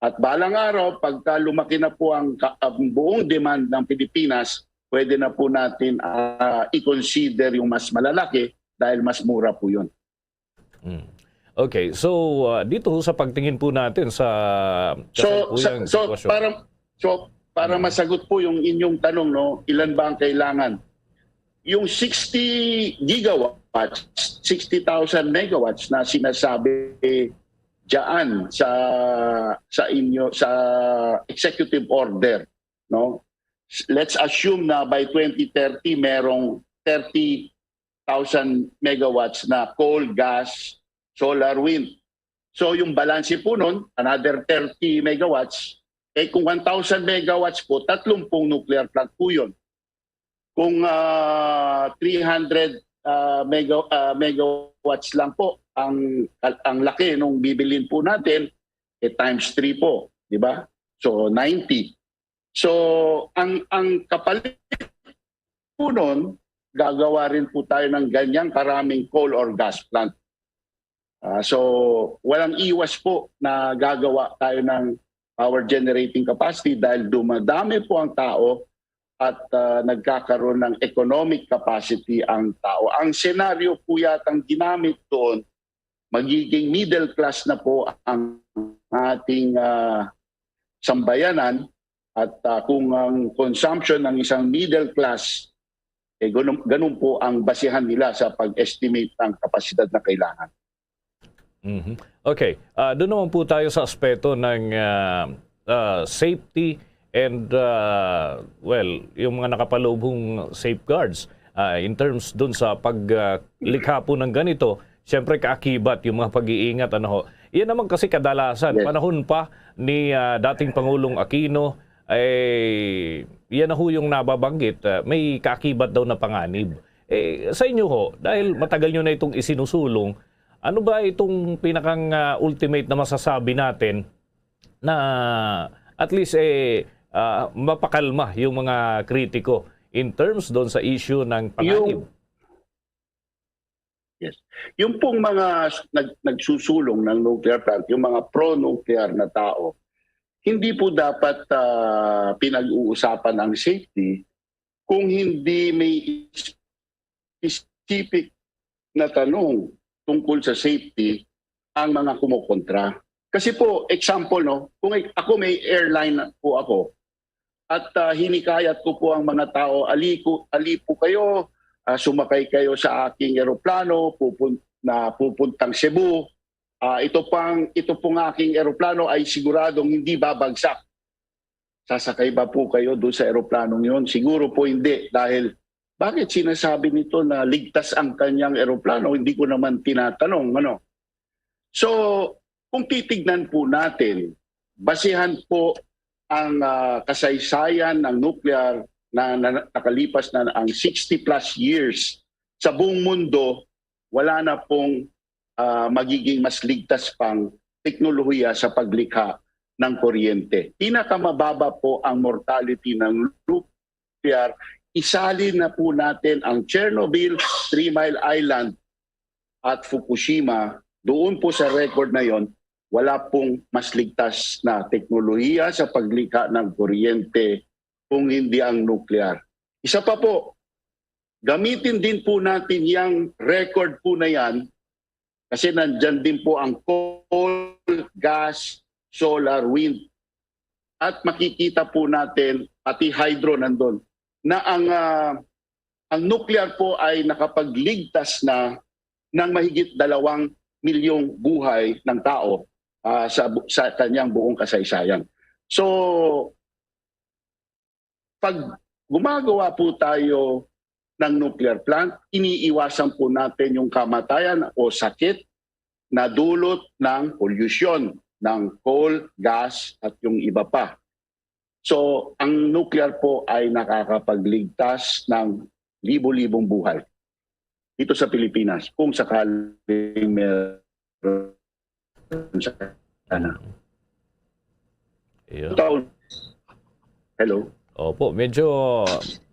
at balang araw, pagka lumaki na po ang ka-, ang buong demand ng Pilipinas, pwede na po natin, ah, i-consider yung mas malalaki dahil mas mura po yun. Mm. Okay, so, ah, dito ho sa pagtingin po natin sa So, sa, kasalukuyang so sitwasyon. para, so, para Mm. masagot po yung inyong tanong, no, ilan ba ang kailangan? Yung sixty gigawatts, sixty thousand megawatts na sinasabi diyan sa, sa inyo, sa executive order, no? Let's assume na by twenty thirty, merong thirty thousand megawatts na coal, gas, solar, wind. So, yung balanse po nun, another thirty megawatts. Eh, kung one thousand megawatts po, tatlong pong nuclear plant po yun. Kung, ah, three hundred, ah, mega-, ah, megawatts lang po ang, ang laki nung bibilin po natin, eh, times three po, di ba? So, ninety. So, ang, ang kapalit po nun, gagawa rin po tayo ng ganyang karaming coal or gas plant. Ah, so, walang iwas po na gagawa tayo ng power generating capacity dahil dumadami po ang tao at, ah, nagkakaroon ng economic capacity ang tao. Ang senaryo po yatang ginamit doon, magiging middle class na po ang ating, ah, sambayanan at, ah, kung ang consumption ng isang middle class, eh, ganun, ganun po ang basihan nila sa pag-estimate ng kapasidad na kailangan. Mhm. Okay. Ah, doon naman po tayo sa aspeto ng, ah, ah, safety and, ah, well, yung mga nakapalubhong safeguards, ah, in terms dun sa pag, ah, likha po ng ganito, siyempre kaakibat yung mga pag-iingat, ano ho. Yan naman kasi kadalasan, Yes. panahon pa ni, ah, dating Pangulong Aquino, eh, yan na ho yung nababanggit, ah, may kaakibat daw na panganib. Eh, sa inyo ho, dahil matagal nyo na itong isinusulong, ano ba itong pinakang, ah, ultimate na masasabi natin na at least, eh, ah, mapakalma yung mga kritiko in terms doon sa issue ng panganib? Yung, yes. Yung pong mga s-, nag-, nagsusulong ng nuclear plant, yung mga pro-nuclear na tao, hindi po dapat, ah, pinag-uusapan ang safety kung hindi may specific na tanong tungkol sa safety ang mga kumukontra. Kasi po, example, no, kung ik-, ako may airline na po ako, at, ah, hinikayat ko po ang mga tao, "Ali ko, ali po kayo, ah, sumakay kayo sa aking eroplano pupun-, na pupuntang Cebu. Ah, ito pang, ito pong aking eroplano ay siguradong hindi babagsak." Sasakay ba po kayo doon sa eroplanong yun? Siguro po hindi, dahil bakit sinasabi nito na ligtas ang kanyang eroplano? Hindi ko naman tinatanong, ano? So, kung titignan po natin, basihan po ang, ah, kasaysayan ng nuclear na, na nakalipas na ang sixty plus years sa buong mundo, wala na pong, ah, magiging mas ligtas pang teknolohiya sa paglikha ng kuryente. Pinakamababa po ang mortality ng nuclear isali na po natin ang Chernobyl, Three Mile Island at Fukushima. Doon po sa record na yon, wala pong mas ligtas na teknolohiya sa paglikha ng kuryente kung hindi ang nuclear. Isa pa po, gamitin din po natin yung record po na yan kasi nandyan din po ang coal, gas, solar, wind. At makikita po natin, pati hydro nandun, na ang, ah, ang nuclear po ay nakapagligtas na ng mahigit dalawang milyong buhay ng tao, ah, sa bu-, sa kanyang buong kasaysayan. So, pag gumagawa po tayo ng nuclear plant, iniiwasan po natin yung kamatayan o sakit na dulot ng pollution ng coal, gas, at yung iba pa. So, ang nuclear po ay nakakapagligtas ng libo-libong buhay dito sa Pilipinas, kung sakaling meron sana. Ayun. Taon. Hello? Opo, medyo,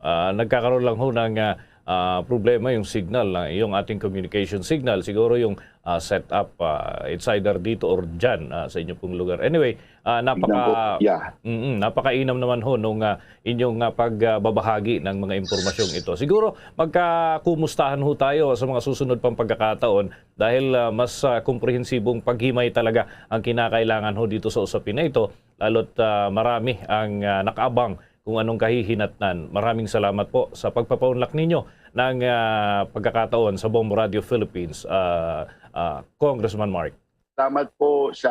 ah, nagkakaroon lang ho ng, ah, ah, problema yung signal, na yung ating communication signal. Siguro yung, ah, setup, ah, it's either dito or dyan, ah, sa inyo pong lugar. Anyway, ah, Tignan ko. napaka-, Yeah. mm, napakainam naman ho nung, ah, inyong, ah, pagbabahagi ng mga impormasyong ito. Siguro, magkakumustahan ho tayo sa mga susunod pang pagkakataon dahil, ah, mas, ah, komprehensibong paghimay talaga ang kinakailangan ho dito sa usapin na ito, lalo't, ah, marami ang, ah, nakaabang kung anong kahihinatnan. Maraming salamat po sa pagpapaunlak ninyo ng, ah, pagkakataon sa Bombo Radio Philippines, ah, ah, Congressman Mark. Salamat po sa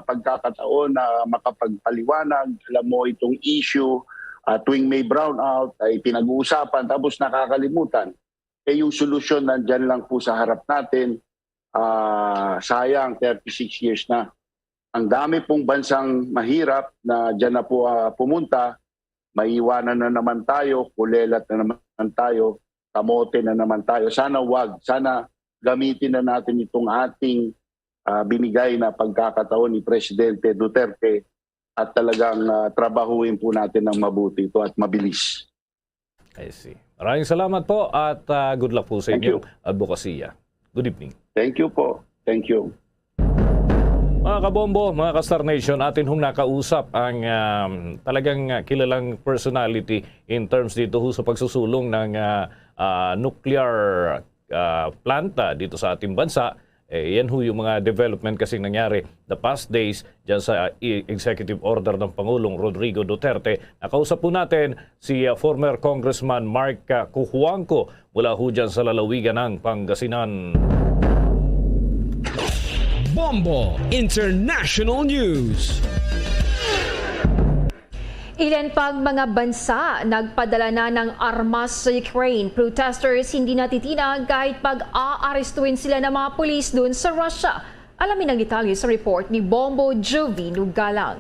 pagkakataon na makapagpaliwanag. Alam mo, itong issue, ah, tuwing may brownout ay pinag-uusapan tapos nakakalimutan. Eh, yung solusyon nandyan lang po sa harap natin. Ah, sayang, thirty-six years na. Ang dami pong bansang mahirap na dyan na po, ah, pumunta. Maiwanan na naman tayo, kulelat na naman tayo, kamote na naman tayo. Sana wag, sana gamitin na natin itong ating, ah, binigay na pagkakataon ni Presidente Duterte at talagang, ah, trabahuin po natin ng mabuti ito at mabilis. I see. Maraming salamat po at, ah, good luck po sa Thank inyong you. advokasya. Good evening. Thank you po. Thank you. Mga kabombo, mga ka-Star Nation, atin hong nakausap ang, um, talagang, uh, kilalang personality in terms dito ho sa pagsusulong ng, uh, uh, nuclear, uh, plant, uh, dito sa ating bansa. Eh, yan ho yung mga development kasing nangyari the past days dyan sa, uh, e-, executive order ng Pangulong Rodrigo Duterte. Nakausap po natin si, uh, former Congressman Mark, uh, Cojuangco mula ho dyan sa lalawigan ng Pangasinan. Bombo International News. Ilan pang mga bansa nagpadala na ng armas sa Ukraine. Protesters hindi natitinag kahit pag-aarestuhin sila ng mga pulis doon sa Russia. Alamin ang detalye sa report ni Bombo Juvino Galang.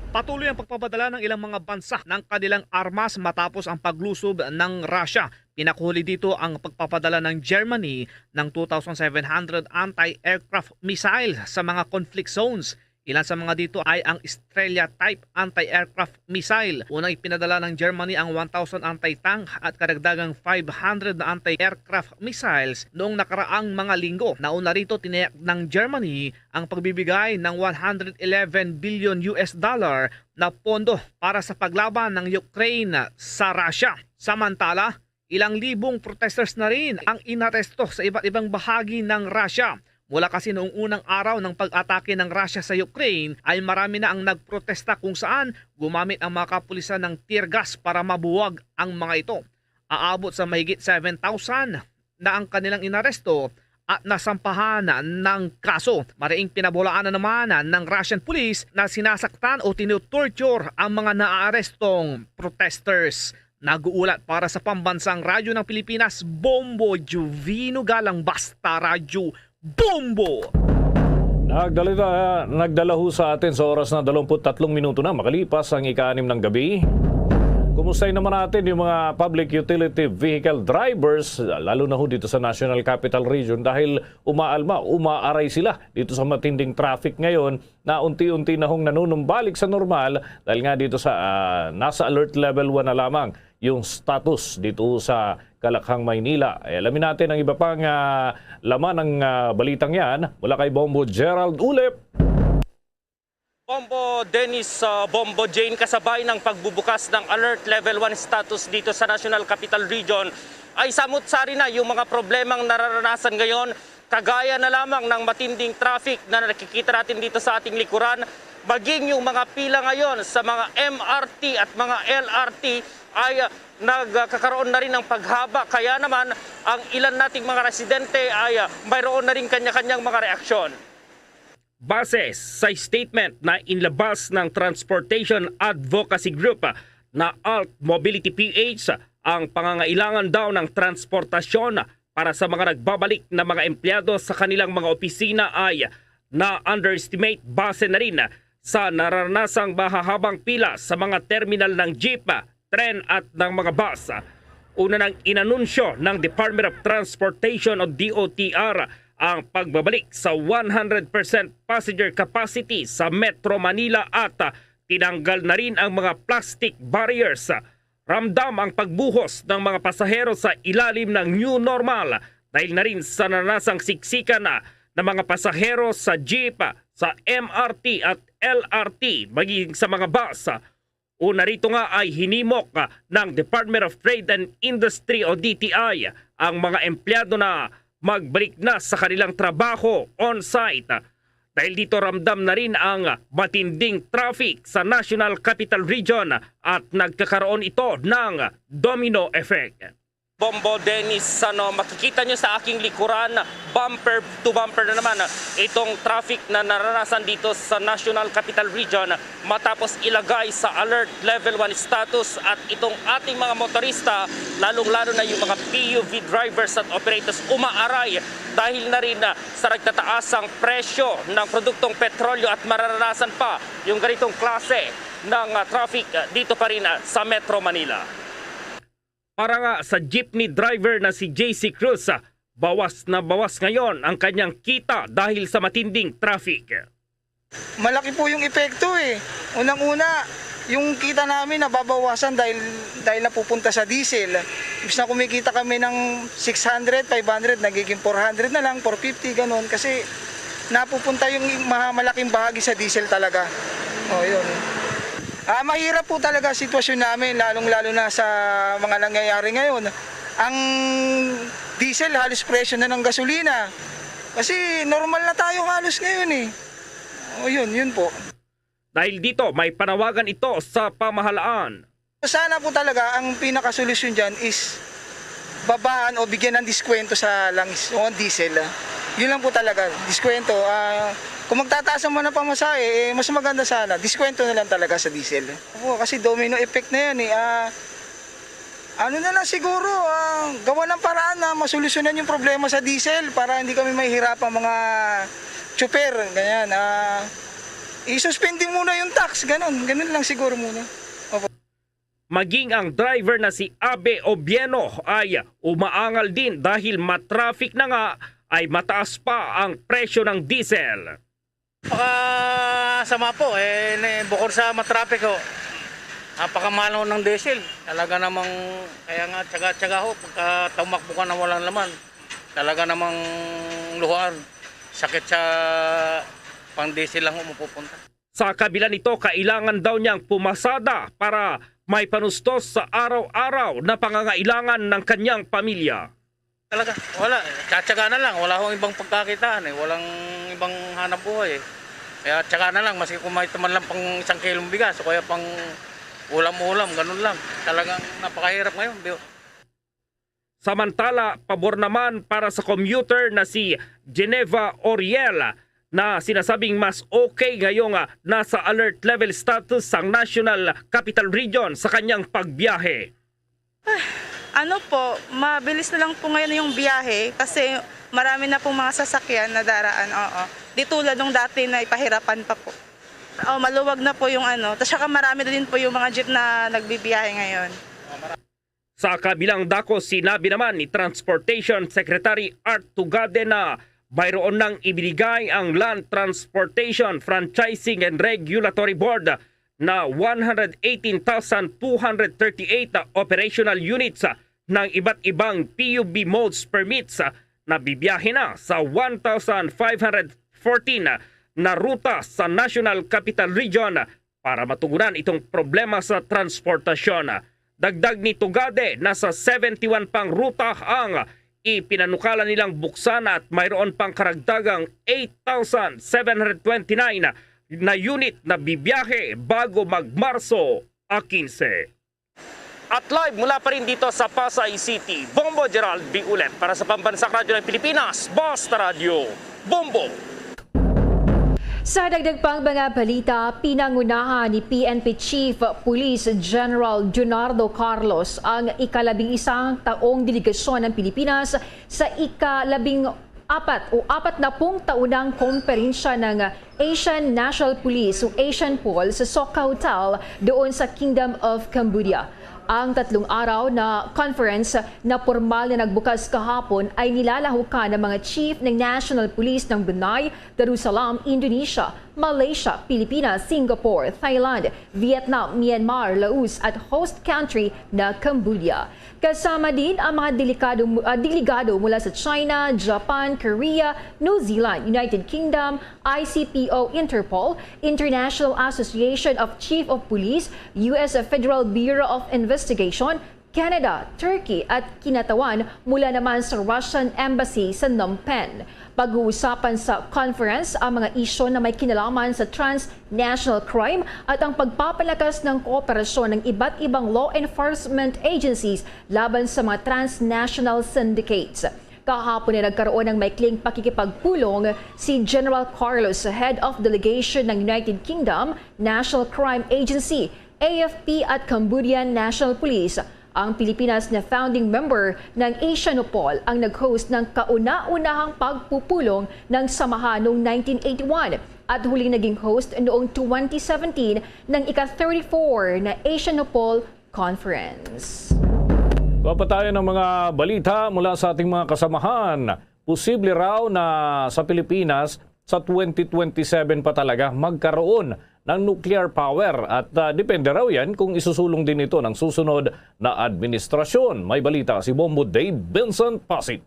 Patuloy ang pagpapadala ng ilang mga bansa ng kanilang armas matapos ang paglusob ng Russia. Pinakuhuli dito ang pagpapadala ng Germany ng two thousand seven hundred anti-aircraft missile sa mga conflict zones. Ilan sa mga dito ay ang Estrella-type anti-aircraft missile. Unang ipinadala ng Germany ang one thousand anti-tank at karagdagang five hundred na anti-aircraft missiles noong nakaraang mga linggo. Nauna rito, tinayak ng Germany ang pagbibigay ng one hundred eleven billion U S dollar na pondo para sa paglaban ng Ukraine sa Russia. Samantala, ilang libong protesters na rin ang inaresto sa iba't ibang bahagi ng Russia. Mula kasi noong unang araw ng pag-atake ng Russia sa Ukraine ay marami na ang nagprotesta kung saan gumamit ang mga kapulisan ng tear gas para mabuwag ang mga ito. Aabot sa mahigit seven thousand na ang kanilang inaresto at nasampahan ng kaso. Mariing pinabulaan na naman ng Russian police na sinasaktan o tinutorture ang mga naaarestong protesters. Nag-uulat para sa Pambansang Radyo ng Pilipinas, Bombo Juvino Galang, Basta Radyo, Bombo! Nagdala, nagdala ho sa atin sa oras na dalawampu't tatlong minuto na makalipas ang ika-anim ng gabi. Kumustahin naman natin yung mga public utility vehicle drivers, lalo na ho dito sa National Capital Region, dahil umaalma, umaaray sila dito sa matinding traffic ngayon na unti-unti na hong nanunumbalik sa normal dahil nga dito sa, ah, nasa alert level one na lamang yung status dito sa Kalakhang, Maynila. Ay, alamin natin ang iba pang, ah, laman ng, ah, balitang yan mula kay Bombo Gerald Ulep. Bombo Dennis, ah, Bombo Jane, kasabay ng pagbubukas ng Alert Level one status dito sa National Capital Region, ay samot-sari na yung mga problemang nararanasan ngayon, kagaya na lamang ng matinding traffic na nakikita natin dito sa ating likuran, maging yung mga pila ngayon sa mga M R T at mga L R T ay, ah, nagkakaroon na rin ng paghaba. Kaya naman, ang ilan nating mga residente ay, ah, mayroon na rin kanya-kanyang mga reaksyon. Base sa statement na inilabas ng Transportation Advocacy Group na Alt Mobility P H, ang pangangailangan daw ng transportasyon para sa mga nagbabalik na mga empleyado sa kanilang mga opisina ay na-underestimate base na rin sa nararanasang mahahabang pila sa mga terminal ng jeep, tren at ng mga bus. Una nang inanunsyo ng Department of Transportation o D O T R ang pagbabalik sa one hundred percent passenger capacity sa Metro Manila at, ah, tinanggal na rin ang mga plastic barriers. Ramdam ang pagbuhos ng mga pasahero sa ilalim ng new normal dahil na rin sa nanasang siksikan na ng mga pasahero sa jeep, sa M R T at L R T, maging sa mga bus. Una rito nga ay hinimok, ah, ng Department of Trade and Industry o D T I ang mga empleyado na magbalik na sa kanilang trabaho on-site. Dahil dito, ramdam na rin ang matinding traffic sa National Capital Region at nagkakaroon ito ng domino effect. Bombo Dennis, ano, makikita nyo sa aking likuran, bumper to bumper na naman itong traffic na naranasan dito sa National Capital Region matapos ilagay sa Alert Level one status at itong ating mga motorista, lalong-lalo na yung mga P U V drivers at operators, umaaray dahil na rin, ah, sa nagtataas ang presyo ng produktong petrolyo at mararanasan pa yung ganitong klase ng, ah, traffic, ah, dito pa rin, ah, sa Metro Manila. Para nga sa jeepney driver na si J C Cruz, ah, bawas na bawas ngayon ang kanyang kita dahil sa matinding traffic. Malaki po yung epekto eh. Unang-una, yung kita namin nababawasan dahil, dahil napupunta sa diesel. Imbis na kumikita kami ng six hundred, five hundred, nagiging four hundred na lang, four fifty, ganun. Kasi napupunta yung ma-, malaking bahagi sa diesel talaga. O, yun. Ah, mahirap po talaga sitwasyon namin, lalong-lalo na sa mga nangyayari ngayon. Ang diesel halos presyo na ng gasolina. Kasi normal na tayo halos ngayon eh. O yun, yun po. Dahil dito, may panawagan ito sa pamahalaan. Sana po talaga ang pinakasolusyon dyan is babaan o bigyan ng diskwento sa langis o diesel. Yun lang po talaga, diskwento. Ah, kung magtataas naman ang pamasahe, eh, mas maganda sana, diskwento na lang talaga sa diesel. Opo, kasi domino effect na yan eh. Ah, ano na lang siguro, ah, gawa ng paraan na masolusyonan yung problema sa diesel para hindi kami mahihirapang mga tsuper, ganyan. Ah, isuspindi muna yung tax, ganun. Ganun lang siguro muna. Opo. Maging ang driver na si Abe Obieno ay umaangal din dahil matraffic na nga ay mataas pa ang presyo ng diesel. Napakasama po, eh, ni-, bukod sa matraffic ho, napakamahal ho ng diesel. Talaga namang, kaya nga, tsaga-tsaga ho, pagka tumakbo ka na walang laman, talaga namang luhaan. Sakit sa pang-diesel lang ho mapupunta. Sa kabila nito, kailangan daw niyang pumasada para may panustos sa araw-araw na pangangailangan ng kanyang pamilya. Talaga, wala. Tsatsaga na lang. Wala akong ibang pagkakitaan eh. Walang ibang hanap buhay eh. Kaya tsaka na lang, maski kung may man lang pang isang kilong bigas o kaya pang ulam-ulam, ganun lang. Talagang napakahirap ngayon. Bi- Samantala, pabor naman para sa commuter na si Geneva Oriel na sinasabing mas okay ngayong, ah, nasa alert level status ang National Capital Region sa kanyang pagbiyahe. Ano po, mabilis na lang po ngayon yung biyahe kasi marami na pong mga sasakyan na daraan, oo. Di tulad nung dati na ipahirapan pa po. Oh, maluwag na po yung ano. Tapos saka marami na din po yung mga jeep na nagbibiyahe ngayon. Sa kabilang dako, sinabi naman ni Transportation Secretary Art Tugade na mayroon nang ibinigay ang Land Transportation Franchising and Regulatory Board na one hundred eighteen thousand two hundred thirty-eight operational units ng iba't ibang P U B modes permits na bibiyahe na sa one thousand five hundred fourteen na ruta sa National Capital Region para matugunan itong problema sa transportasyon. Dagdag ni Tugade, nasa seventy-one pang ruta ang ipinanukala nilang buksan at mayroon pang karagdagang eight thousand seven hundred twenty-nine na unit na bibiyahe bago mag-Marso a quince. At live mula pa rin dito sa Pasay City, Bombo Gerald B. Ulet para sa Pambansang Radyo ng Pilipinas, Basta Radyo, Bombo! Sa dagdag pang mga balita, pinangunahan ni P N P Chief Police General Junardo Carlos ang ikalabing isang taong delegasyon ng Pilipinas sa ikalabing apat o apat na pung taunang komperensya ng Asian National Police o Asian Pol sa Soka Hotel doon sa Kingdom of Cambodia. Ang tatlong araw na conference na pormal na nagbukas kahapon ay nilalahukan ng mga chief ng National Police ng Brunei, Darussalam, Indonesia, Malaysia, Pilipinas, Singapore, Thailand, Vietnam, Myanmar, Laos at host country na Cambodia. Kasama din ang mga delikado, ah, delegado mula sa China, Japan, Korea, New Zealand, United Kingdom, I C P O, Interpol, International Association of Chief of Police, U S Federal Bureau of Investigation, Canada, Turkey at kinatawan mula naman sa Russian Embassy sa Phnom Penh. Pag-uusapan sa conference ang mga isyu na may kinalaman sa transnational crime at ang pagpapalakas ng kooperasyon ng iba't ibang law enforcement agencies laban sa mga transnational syndicates. Kahapon ay nagkaroon ng maikling pakikipagpulong si General Carlos, Head of Delegation ng United Kingdom National Crime Agency, A F P at Cambodian National Police. Ang Pilipinas na founding member ng Asianopol ang nag-host ng kauna-unahang pagpupulong ng samahan noong nineteen eighty-one at huling naging host noong twenty seventeen ng ika-thirty-four na Asianopol Conference. Papatayan ng mga balita mula sa ating mga kasamahan. Posible raw na sa Pilipinas sa twenty twenty-seven pa talaga magkaroon ng nuclear power at ah, depende raw yan kung isusulong din ito ng susunod na administrasyon. May balita si Bombo Dave Vincent Pasit.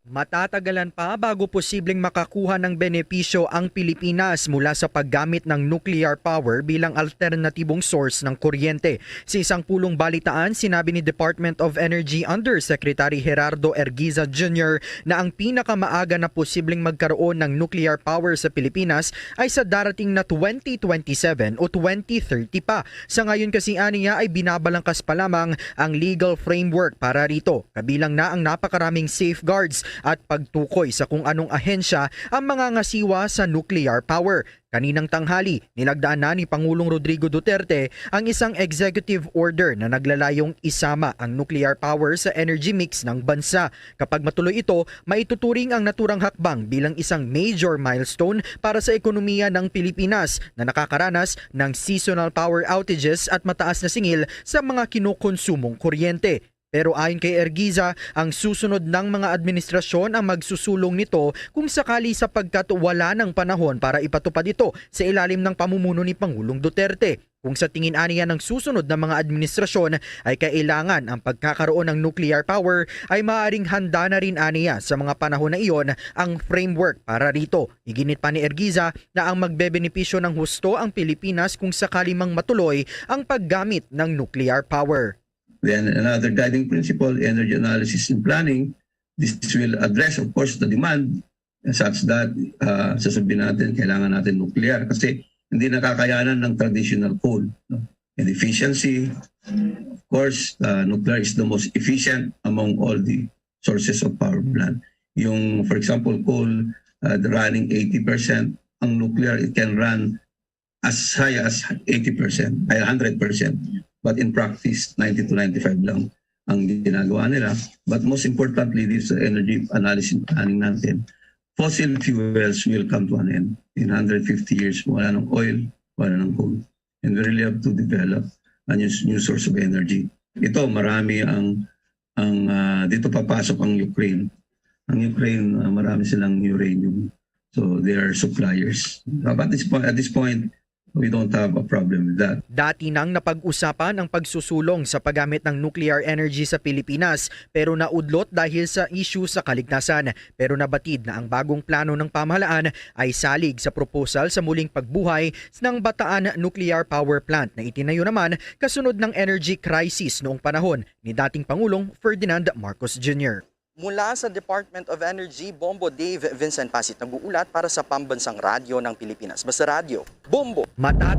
Matatagalan pa bago posibleng makakuha ng benepisyo ang Pilipinas mula sa paggamit ng nuclear power bilang alternatibong source ng kuryente. Sa isang pulong balitaan, sinabi ni Department of Energy Undersecretary Gerardo Ergiza Junior na ang pinakamaaga na posibleng magkaroon ng nuclear power sa Pilipinas ay sa darating na twenty twenty-seven o twenty thirty pa. Sa ngayon kasi, aniya, ay binabalangkas pa lamang ang legal framework para rito, kabilang na ang napakaraming safeguards at pagtukoy sa kung anong ahensya ang mangangasiwa sa nuclear power. Kaninang tanghali, nilagdaan na ni Pangulong Rodrigo Duterte ang isang executive order na naglalayong isama ang nuclear power sa energy mix ng bansa. Kapag matuloy ito, maituturing ang naturang hakbang bilang isang major milestone para sa ekonomiya ng Pilipinas na nakakaranas ng seasonal power outages at mataas na singil sa mga kinukonsumong kuryente. Pero ayon kay Ergiza, ang susunod ng mga administrasyon ang magsusulong nito kung sakali, sapagkat wala nang panahon para ipatupad ito sa ilalim ng pamumuno ni Pangulong Duterte. Kung sa tingin aniya ng susunod na mga administrasyon ay kailangan ang pagkakaroon ng nuclear power, ay maaaring handa na rin aniya sa mga panahon na iyon ang framework para rito. Iginit pa ni Ergiza na ang magbebenepisyo ng husto ang Pilipinas kung sakali mang matuloy ang paggamit ng nuclear power. Then another guiding principle, energy analysis and planning. This will address, of course, the demand such that uh, sasabihin natin kailangan natin nuclear kasi hindi nakakayanan ng traditional coal. No? And efficiency, of course, uh, nuclear is the most efficient among all the sources of power plant. Yung, for example, coal uh, running eighty percent, ang nuclear, it can run as high as eighty percent, ay one hundred percent. But in practice, ninety to ninety-five lang ang ginagawa nila. But most importantly, this energy analysis planning natin, fossil fuels will come to an end. In hundred fifty years, wala nang oil, wala nang coal. And we really have to develop a new, new source of energy. Ito, marami ang, ang ah, dito papasok ang Ukraine. Ang Ukraine, ah, marami silang uranium. So they are suppliers. But at this point, at this point, we don't have a problem with that. Dati nang napag-usapan ang pagsusulong sa paggamit ng nuclear energy sa Pilipinas, pero naudlot dahil sa issue sa kaligtasan. Pero nabatid na ang bagong plano ng pamahalaan ay salig sa proposal sa muling pagbuhay ng Bataan Nuclear Power Plant na itinayo naman kasunod ng energy crisis noong panahon ni dating Pangulong Ferdinand Marcos Junior. Mula sa Department of Energy, Bombo Dave Vincent Pasit nag-uulat para sa Pambansang Radyo ng Pilipinas. Basta Radyo, Bombo! Matat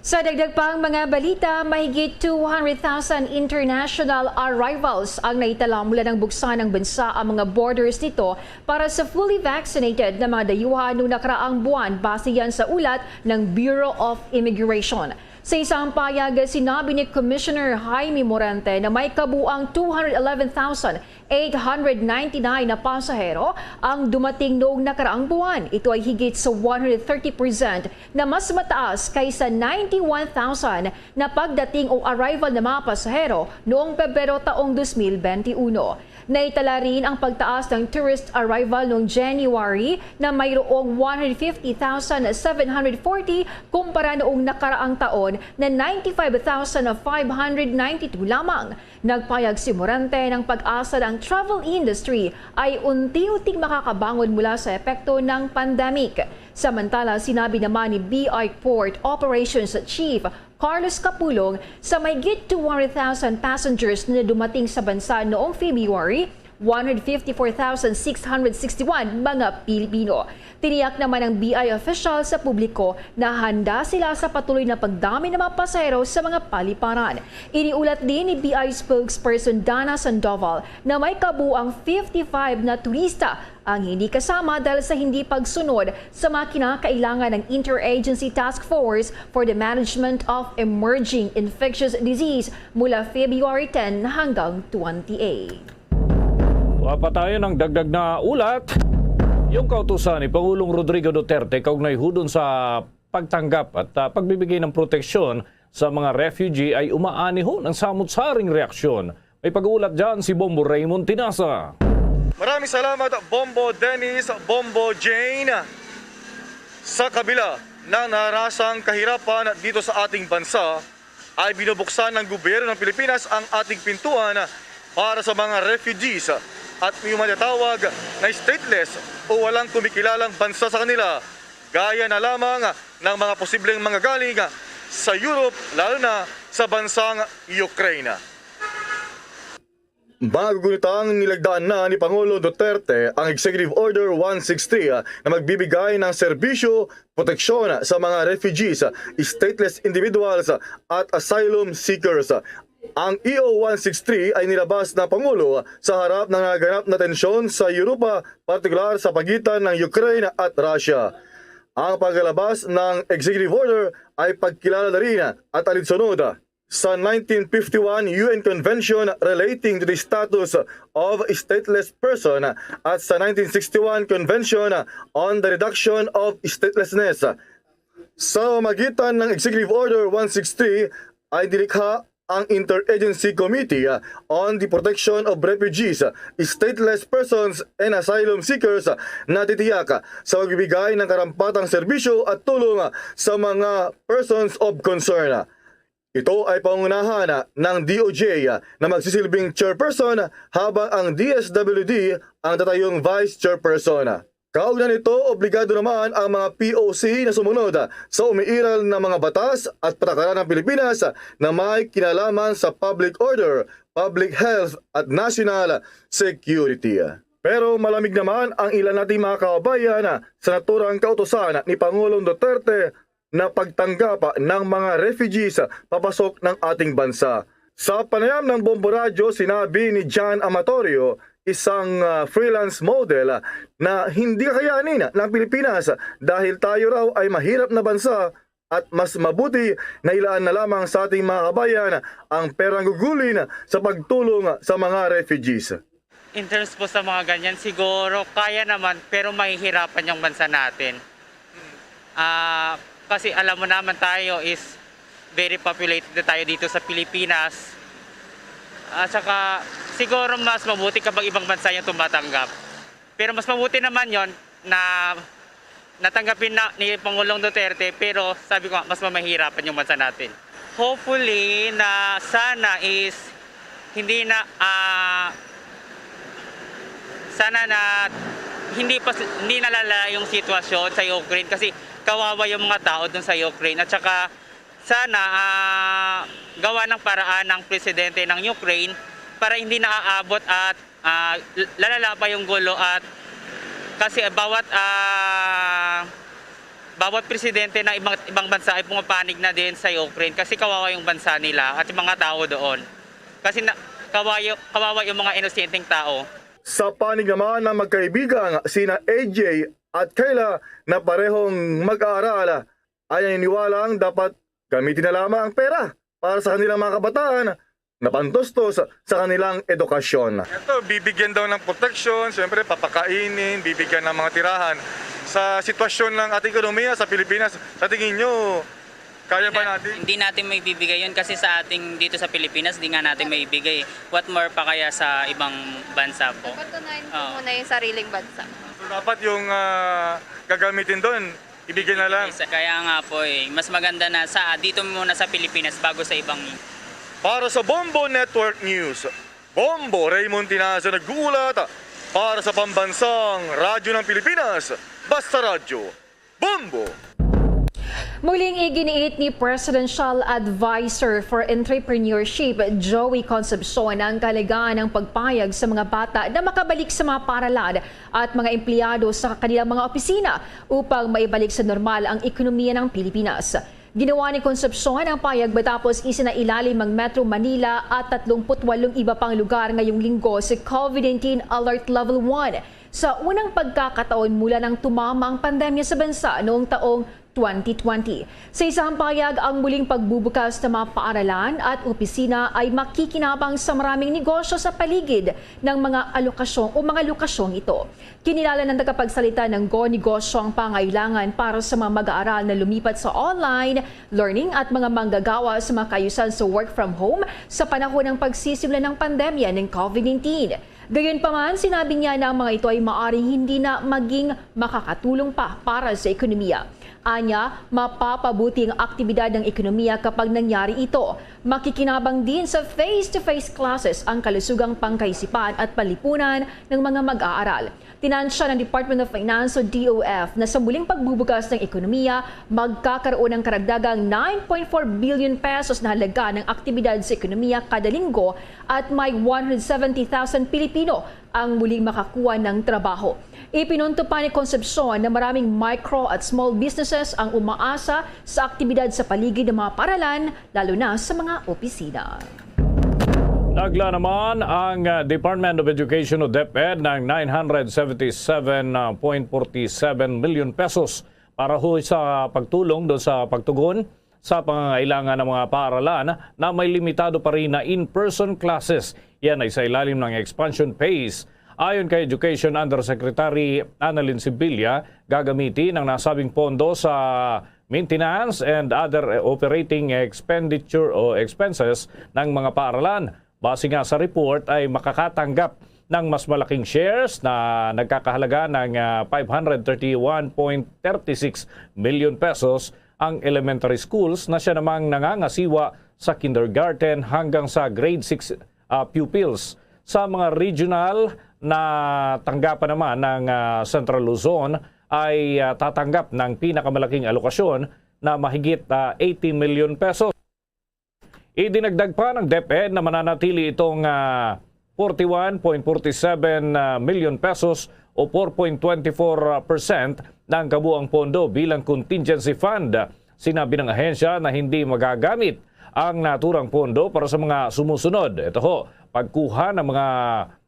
Sa dagdag pang mga balita, mahigit two hundred thousand international arrivals ang naitala mula nang buksan ng bansa ang mga borders nito para sa fully vaccinated na mga dayuhan noong nakaraang buwan, base yan sa ulat ng Bureau of Immigration. Sa isang payag, sinabi ni Commissioner Jaime Morante na may kabuang two hundred eleven thousand eight hundred ninety-nine na pasahero ang dumating noong nakaraang buwan. Ito ay higit sa one hundred thirty percent na mas mataas kaysa ninety-one thousand na pagdating o arrival na mga pasahero noong Pebrero taong dos mil benti uno. Naitala rin ang pagtaas ng tourist arrival noong January na mayroong one hundred fifty thousand seven hundred forty kumpara noong nakaraang taon na ninety-five thousand five hundred ninety-two lamang. Nagpayag si Morante ng pag-asa na ang travel industry ay unti-unting makakabangon mula sa epekto ng pandemic. Samantala, sinabi naman ni B I Port Operations Chief Carlos Capulong sa mahigit two hundred thousand passengers na dumating sa bansa noong February, one hundred fifty-four thousand six hundred sixty-one mga Pilipino. Tiniyak naman ng B I official sa publiko na handa sila sa patuloy na pagdami ng mga pasahero sa mga paliparan. Iniulat din ni B I spokesperson Dana Sandoval na may kabuang fifty-five na turista ang hindi kasama dahil sa hindi pagsunod sa mga kinakailangan ng Interagency Task Force for the Management of Emerging Infectious Disease mula February ten hanggang twenty-eight. Wa pa tayo ng dagdag na ulat. Yung kautusan ni Pangulong Rodrigo Duterte kaugnay hudon sa pagtanggap at ah, pagbibigay ng proteksyon sa mga refugee ay umaanihon ang samot-saring reaksyon. May pag-uulat dyan si Bombo Raymond Tinasa. Maraming salamat, Bombo Dennis, Bombo Jane. Sa kabila ng naranasang kahirapan dito sa ating bansa, ay binubuksan ng gobyerno ng Pilipinas ang ating pintuan para sa mga refugees at may matatawag na stateless o walang kumikilalang bansa sa kanila, gaya na lamang ng mga posibleng manggagaling sa Europe, lalo na sa bansang Ukraine. Mga kagunitang, nilagdaan na ni Pangulong Duterte ang Executive Order one six three na magbibigay ng serbisyo, proteksyon sa mga refugees, stateless individuals at asylum seekers. Ang E O one six three ay nilabas ng Pangulo sa harap ng naganap na tensyon sa Europa, partikular sa pagitan ng Ukraine at Russia. Ang paglalabas ng Executive Order ay pagkilala na rin at alinsunod sa nineteen fifty-one U N Convention relating to the status of stateless person at sa nineteen sixty-one Convention on the Reduction of Statelessness. Sa pamamagitan ng Executive Order one six three ay nilikha ang Interagency Committee on the Protection of Refugees, Stateless Persons, and Asylum Seekers na titiyak sa pagbibigay ng karampatang serbisyo at tulong sa mga persons of concern. Ito ay pangunahan ng D O J na magsisilbing chairperson, habang ang D S W D ang tatayong vice chairperson. Kaugnay nito, obligado naman ang mga P O C na sumunod sa umiiral na mga batas at patakaran ng Pilipinas na may kinalaman sa public order, public health at national security. Pero malamig naman ang ilan nating mga kababayan sa naturang kautusan ni Pangulong Duterte na pagtanggap ng mga refugees papasok ng ating bansa. Sa panayam ng Bombo Radyo, sinabi ni John Amatorio, isang ah, freelance model, na hindi kakayanin ng Pilipinas dahil tayo raw ay mahirap na bansa at mas mabuti na ilaan na lamang sa ating mga kabayan ang perang gugulin sa pagtulong sa mga refugees. In terms po sa mga ganyan, siguro kaya naman, pero mahihirapan yung bansa natin. Ah, kasi alam mo naman, tayo is very populated na tayo dito sa Pilipinas. At saka, siguro mas mabuti kapag ibang bansa yung tumatanggap. Pero mas mabuti naman yon na natanggapin na ni Pangulong Duterte, pero sabi ko nga, mas mamahirapan yung bansa natin. Hopefully na sana is hindi na, ah, sana na hindi pa, hindi nalala yung sitwasyon sa Ukraine kasi kawawa yung mga tao dun sa Ukraine. At saka sana, ah, gawa ng paraan ng presidente ng Ukraine para hindi naaabot at, ah, lalala pa yung gulo at kasi bawat, ah, bawat presidente ng ibang, ibang bansa ay pumapanig na din sa Ukraine kasi kawawa yung bansa nila at yung mga tao doon. Kasi na, kawayo, kawawa yung mga inosenteng tao. Sa panig naman ng magkaibigang sina A J at Kayla na parehong mag-aaral, ay naniniwalang dapat gamitin na lamang ang pera para sa kanilang mga kabataan na pantustos sa kanilang edukasyon. Ito, bibigyan daw ng proteksyon, siyempre papakainin, bibigyan ng mga tirahan. Sa sitwasyon ng ating ekonomiya sa Pilipinas, sa tingin nyo, kaya ba natin? Hindi natin maibibigay yun kasi sa ating dito sa Pilipinas, di nga natin maibigay. What more pa kaya sa ibang bansa po? Patunayan ko Oo. muna yung sariling bansa. So, dapat yung ah, gagamitin doon, ibigay na lang. Isa, kaya nga po eh, mas maganda na sa dito muna sa Pilipinas bago sa ibang Para sa Bombo Network News, Bombo Raymond Tinazo nag-uulat para sa Pambansang Radyo ng Pilipinas, Basta Radyo, Bombo! Muling iginiit ni Presidential Advisor for Entrepreneurship, Joey Concepcion, ang kahalagahan ng pagpayag sa mga bata na makabalik sa mga paaralan at mga empleyado sa kanilang mga opisina upang maibalik sa normal ang ekonomiya ng Pilipinas. Ginawa ni Concepcion ang payag matapos isinailalim ang Metro Manila at tatlumpu't walong iba pang lugar ngayong linggo sa COVID nineteen Alert Level one, sa unang pagkakataon mula nang tumama ang pandemya sa bansa noong taong twenty twenty. Sa isang payag, ang muling pagbubukas ng mga paaralan at opisina ay makikinabang sa maraming negosyo sa paligid ng mga alokasyong o mga lokasyong ito. Kinilala ng tagapagsalita ng Go Negosyo ang pangailangan para sa mga mag-aaral na lumipat sa online learning at mga manggagawa sa mga kaayusan sa work from home sa panahon ng pagsisimula ng pandemya ng COVID nineteen. Gayunpaman, sinabi niya na ang mga ito ay maaaring hindi na maging makakatulong pa para sa ekonomiya. Anya, mapapabuti ang aktibidad ng ekonomiya kapag nangyari ito. Makikinabang din sa face-to-face classes ang kalusugang pangkaisipan at panlipunan ng mga mag-aaral. Tinansya ng Department of Finance o D O F na sa muling pagbubukas ng ekonomiya, magkakaroon ng karagdagang nine point four billion pesos na halaga ng aktibidad sa ekonomiya kada linggo at may one hundred seventy thousand Pilipino ang muling makakuha ng trabaho. Ipinunto pa ni Concepcion na maraming micro at small businesses ang umaasa sa aktibidad sa paligid ng mga paaralan, lalo na sa mga opisina. Nagla naman ang uh, Department of Education o DepEd ng nine hundred seventy-seven point forty-seven million pesos para ho sa pagtulong do sa pagtugon sa pangangailangan ng mga paaralan na may limitado pa rin na in-person classes. Yan ay sa ilalim ng expansion phase. Ayon kay Education Undersecretary Annalyn Sibilia, gagamitin ang nasabing pondo sa maintenance and other operating expenditure o expenses ng mga paaralan. Base nga sa report ay makakatanggap ng mas malaking shares na nagkakahalaga ng ah, five hundred thirty-one point thirty-six million pesos ang elementary schools na siya namang nangangasiwa sa kindergarten hanggang sa grade six ah, pupils. Sa mga regional na tanggapan naman ng ah, Central Luzon ay ah, tatanggap ng pinakamalaking alokasyon na mahigit ah, eighty million pesos. Idinagdag pa ng DepEd na mananatili itong ah, forty-one point forty-seven million pesos o four point twenty-four percent ng kabuang pondo bilang contingency fund. Sinabi ng ahensya na hindi magagamit ang naturang pondo para sa mga sumusunod. Ito ho, pagkuha ng mga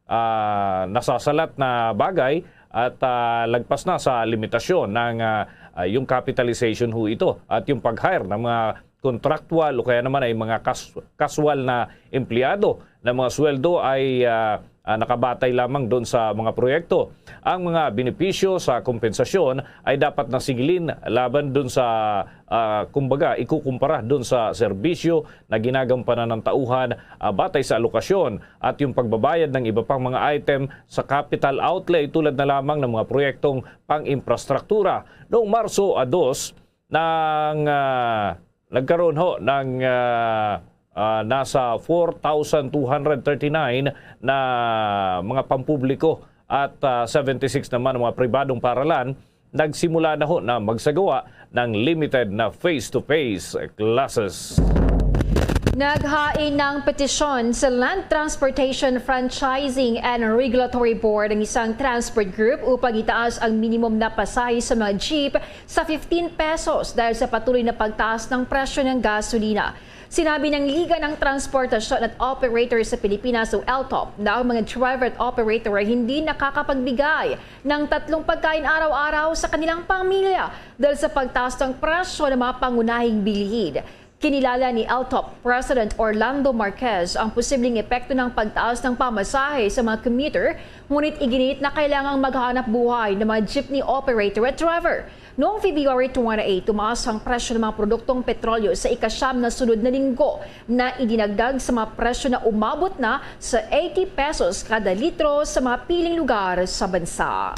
ah, nasasalat na bagay at ah, lagpas na sa limitasyon ng ah, ah, yung capitalization ho ito at yung pag-hire ng mga contractual o kaya naman ay mga kas-, casual na empleyado na mga sweldo ay, ah, ah, nakabatay lamang doon sa mga proyekto. Ang mga benepisyo sa kompensasyon ay dapat na sigilin laban doon sa, ah, kumbaga, ikukumpara doon sa serbisyo na ginagampanan ng tauhan, ah, batay sa alokasyon at yung pagbabayad ng iba pang mga item sa capital outlay tulad na lamang ng mga proyektong pang-infrastruktura. Noong Marso a dos, nang, ah, nagkaroon ho ng, ah, ah, nasa four thousand two hundred thirty-nine na mga pampubliko at, ah, seventy-six naman ang mga pribadong paralan nagsimula na ho na magsagawa ng limited na face-to-face classes. Naghain ng petisyon sa Land Transportation Franchising and Regulatory Board ang isang transport group upang itaas ang minimum na pasahe sa mga jeep sa fifteen pesos dahil sa patuloy na pagtaas ng presyo ng gasolina. Sinabi ng Liga ng Transportasyon at Operator sa Pilipinas o LTOP na ang mga driver at operator ay hindi nakakapagbigay ng tatlong pagkain araw-araw sa kanilang pamilya dahil sa pagtaas ng presyo ng mga pangunahing bilihin. Kinilala ni LTOP President Orlando Marquez ang posibleng epekto ng pagtaas ng pamasahe sa mga commuter, ngunit iginiit na kailangang maghanap buhay ng mga jeepney operator at driver. Noong February twenty-eight, tumaas ang presyo ng mga produktong petrolyo sa ikasyam na sunod na linggo na idinagdag sa mga presyo na umabot na sa eighty pesos kada litro sa mga piling lugar sa bansa.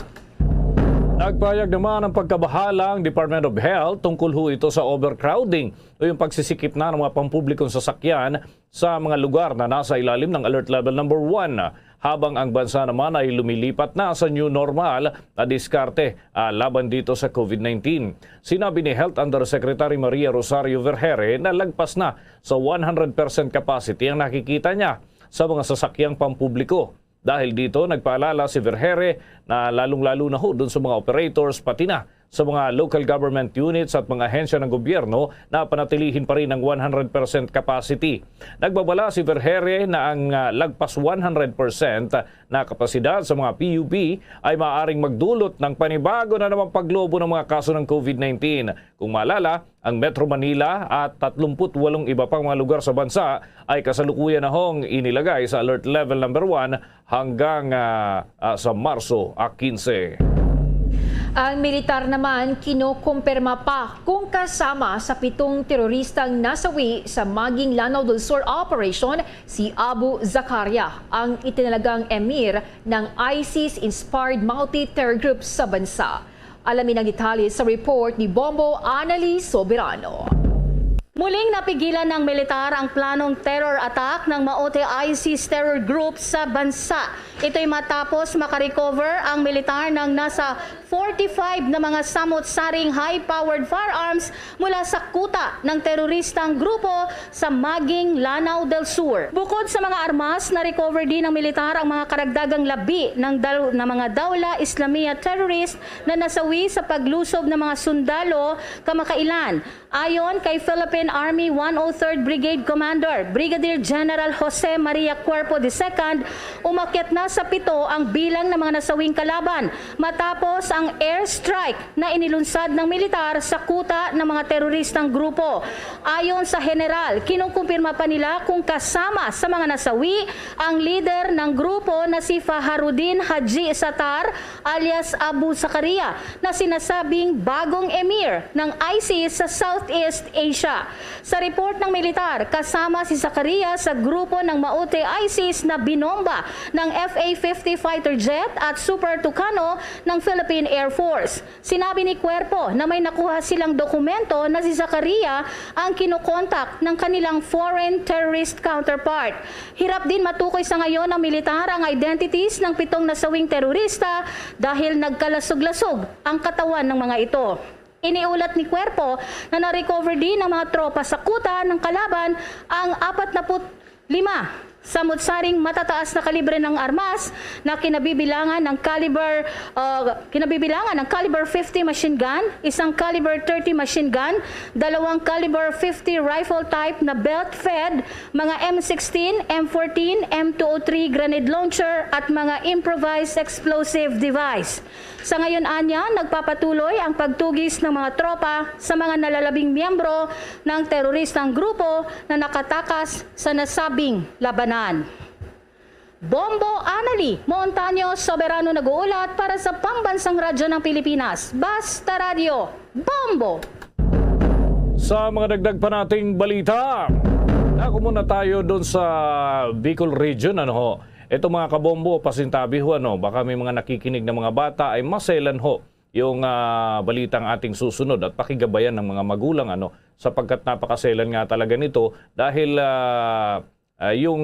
Nagpahayag naman ang pagkabahala ang Department of Health tungkol ho ito sa overcrowding o yung pagsisikip na ng mga pampublikong sasakyan sa mga lugar na nasa ilalim ng Alert Level Number One, habang ang bansa naman ay lumilipat na sa new normal na diskarte, ah, laban dito sa COVID nineteen. Sinabi ni Health Undersecretary Maria Rosario Vergeire na lagpas na sa one hundred percent capacity ang nakikita niya sa mga sasakyang pampubliko. Dahil dito, nagpaalala si Vergeire na lalong-lalo na ho dun sa mga operators, pati na sa mga local government units at mga ahensya ng gobyerno na panatilihin pa rin ang one hundred percent capacity. Nagbabala si Vergeire na ang, ah, lagpas one hundred percent na kapasidad sa mga P U P ay maaaring magdulot ng panibago na namang paglobo ng mga kaso ng COVID nineteen. Kung maalala, ang Metro Manila at tatlumpu't walong iba pang mga lugar sa bansa ay kasalukuyan na hong inilagay sa Alert Level Number One hanggang, ah, ah, sa Marso, ah, quince. Ang militar naman kinukumpirma pa kung kasama sa pitong teroristang nasawi sa Maging Lanao del Sur operation si Abu Zakaria, ang itinalagang emir ng ISIS-inspired multi-terror group sa bansa. Alamin ang detalye sa report ni Bombo Anali Soberano. Muling napigilan ng militar ang planong terror attack ng Maote ISIS terror group sa bansa. Ito'y matapos makarecover ang militar ng nasa forty-five na mga samot-saring high-powered firearms mula sa kuta ng teroristang grupo sa Maging Lanao del Sur. Bukod sa mga armas, na-recover din ng militar ang mga karagdagang labi ng dal-, ng mga Dawla Islamiyah terrorist na nasawi sa paglusob ng mga sundalo kamakailan. Ayon kay Philippine Army one oh third Brigade Commander Brigadier General Jose Maria Cuerpo the second, umakyat na sa pito ang bilang ng mga nasawing kalaban matapos ang airstrike na inilunsad ng militar sa kuta ng mga teroristang grupo. Ayon sa general, kinukumpirma pa nila kung kasama sa mga nasawi ang lider ng grupo na si Faharuddin Haji Satar alias Abu Zakaria, na sinasabing bagong emir ng ISIS sa Southeast Asia. Sa report ng militar, kasama si Zakaria sa grupo ng Maote ISIS na binomba ng F A fifty fighter jet at Super Tucano ng Philippine Air Force. Sinabi ni Cuerpo na may nakuha silang dokumento na si Zakaria ang kinokontak ng kanilang foreign terrorist counterpart. Hirap din matukoy sa ngayon ng militar ang identities ng pitong nasawing terorista dahil nagkalasog-lasog ang katawan ng mga ito. Iniulat ni Cuerpo na na-recover din ng mga tropa sa kuta ng kalaban ang apat na put lima Samot-saring matataas na kalibre ng armas na kinabibilangan ng caliber, uh, kinabibilangan ng caliber fifty machine gun, isang caliber thirty machine gun, dalawang caliber fifty rifle type na belt-fed, mga M sixteen, M fourteen, M two oh three grenade launcher at mga improvised explosive device. Sa ngayon, anya, nagpapatuloy ang pagtugis ng mga tropa sa mga nalalabing miyembro ng teroristang grupo na nakatakas sa nasabing labanan. Bombo Anali Montaño Soberano nag-uulat para sa Pambansang Radyo ng Pilipinas, Basta Radyo, Bombo! Sa mga dagdag pa nating balita, ako muna tayo doon sa Bicol Region, ano ho. Ito, mga kabombo, pasintabi ho, ano, baka may mga nakikinig na mga bata ay maselan ho yung, ah, balitang ating susunod at pakigabayan ng mga magulang, ano, sapagkat napakaselan nga talaga nito dahil, ah, ah, yung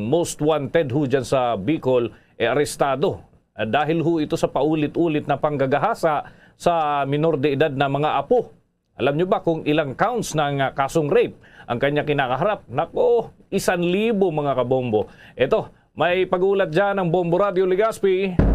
most wanted ho dyan sa Bicol, eh, arestado. Ah, dahil ho ito sa paulit-ulit na panggagahasa sa minor de edad na mga apo. Alam nyo ba kung ilang counts ng, ah, kasong rape ang kanya kinakaharap? Nako, isan libo, mga kabombo. Ito, may pag-ulat dyan ng Bombo Radio Legazpi.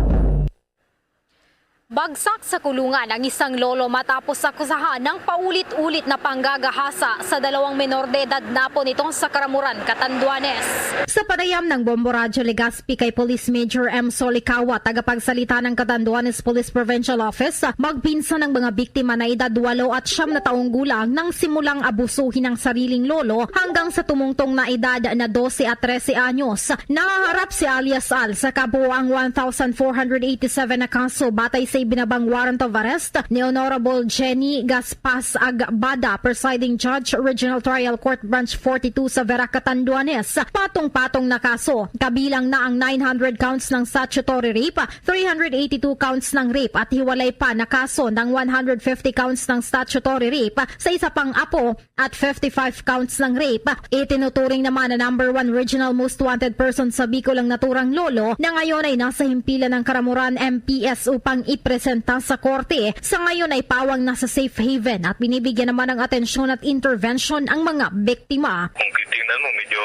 Bagsak sa kulungan ang isang lolo matapos akusahan ng paulit-ulit na panggagahasa sa dalawang menor de edad napo nito sa Karamuran, Catanduanes. Sa panayam ng Bombo Radyo Legazpi kay Police Major M. Solikawa, tagapagsalita ng Catanduanes Police Provincial Office, magpinsan ang mga biktima na edad walo at siyam na taong gulang nang simulang abusuhin ang sariling lolo hanggang sa tumungtong na edad na dose at trese anyos. Nahaharap si alias Al sa kabuoang one thousand four hundred eighty-seven na kaso batay sa ibinabang warrant of arrest ni Honorable Jenny Gaspas Agbada, Presiding Judge, Regional Trial Court, Branch forty-two sa Vera, Catanduanes. Patong-patong na kaso, kabilang na ang nine hundred counts ng statutory rape, three hundred eighty-two counts ng rape at hiwalay pa na kaso ng one hundred fifty counts ng statutory rape sa isa pang apo at fifty-five counts ng rape. Itinuturing naman na number one regional most wanted person sa Bicol ang naturang lolo, na ngayon ay nasa himpilan ng Karamuran M P S upang ipresenta sa korte. Sa ngayon ay pawang na sa safe haven at binibigyan naman ng atensyon at intervention ang mga biktima. Kung titingnan mo, medyo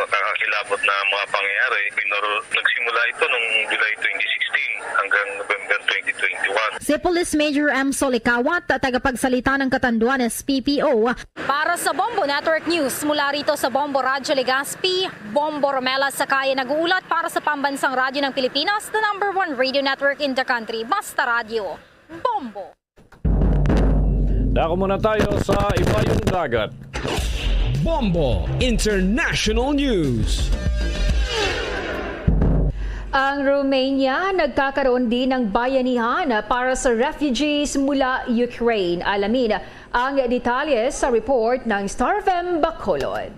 nakakakilabot na mga pangyayari. Minor, nagsimula ito noong July twenty sixteen hanggang November twenty twenty-one. Si Police Major M. Solikawat, tagapagsalita ng Catanduanes P P O. Para sa Bombo Network News, mula rito sa Bombo Radyo Legazpi, Bombo Romela Sakaya nag-uulat para sa Pambansang Radyo ng Pilipinas, the number one radio network in the country. Basta Radyo, Bombo! Dako muna tayo sa ibayong dagat. Bombo International News. Ang Romania nagkakaroon din ng bayanihan para sa refugees mula Ukraine. Alamin ang detalye sa report ng Star F M Bacolod.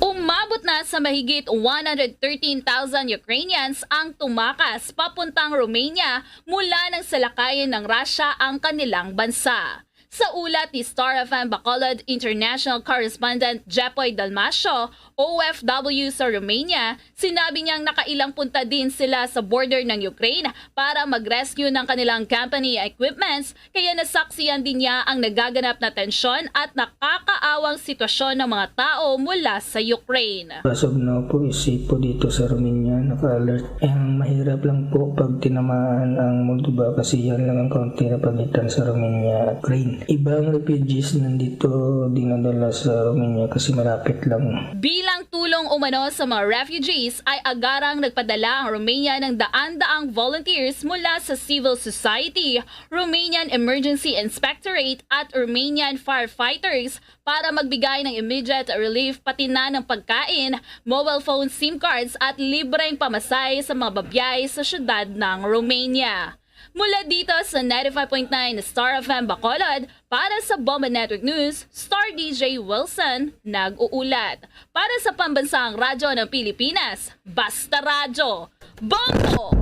Umabot na sa mahigit one hundred thirteen thousand Ukrainians ang tumakas papuntang Romania mula nang salakayin ng Russia ang kanilang bansa. Sa ulat ni Star F M Bacolod International Correspondent Jepoy Dalmacio, O F W sa Romania, sinabi niyang nakailang punta din sila sa border ng Ukraine para mag-rescue ng kanilang company equipments, kaya nasaksihan din niya ang nagaganap na tensyon at nakakaawang sitwasyon ng mga tao mula sa Ukraine. As of now po, is safe po dito sa Romania, naka-alert. Ang mahirap lang po pag tinamaan ang Moldova kasi yan lang ang kaunti na pagitan sa Romania at Ukraine. Iba ang refugees nandito dinadala sa Romania kasi malapit lang. Bilang tulong umano sa mga refugees ay agarang nagpadala ang Romania ng daan-daang volunteers mula sa civil society, Romanian Emergency Inspectorate at Romanian firefighters para magbigay ng immediate relief, pati na ng pagkain, mobile phone sim cards at libreng pamasahe sa mga babiyahe sa siyudad ng Romania. Mula dito sa ninety-five point nine Star F M Bacolod, para sa Bombo Network News, Star D J Wilson nag-uulat. Para sa Pambansang Radyo ng Pilipinas, Basta Radyo, Bombo!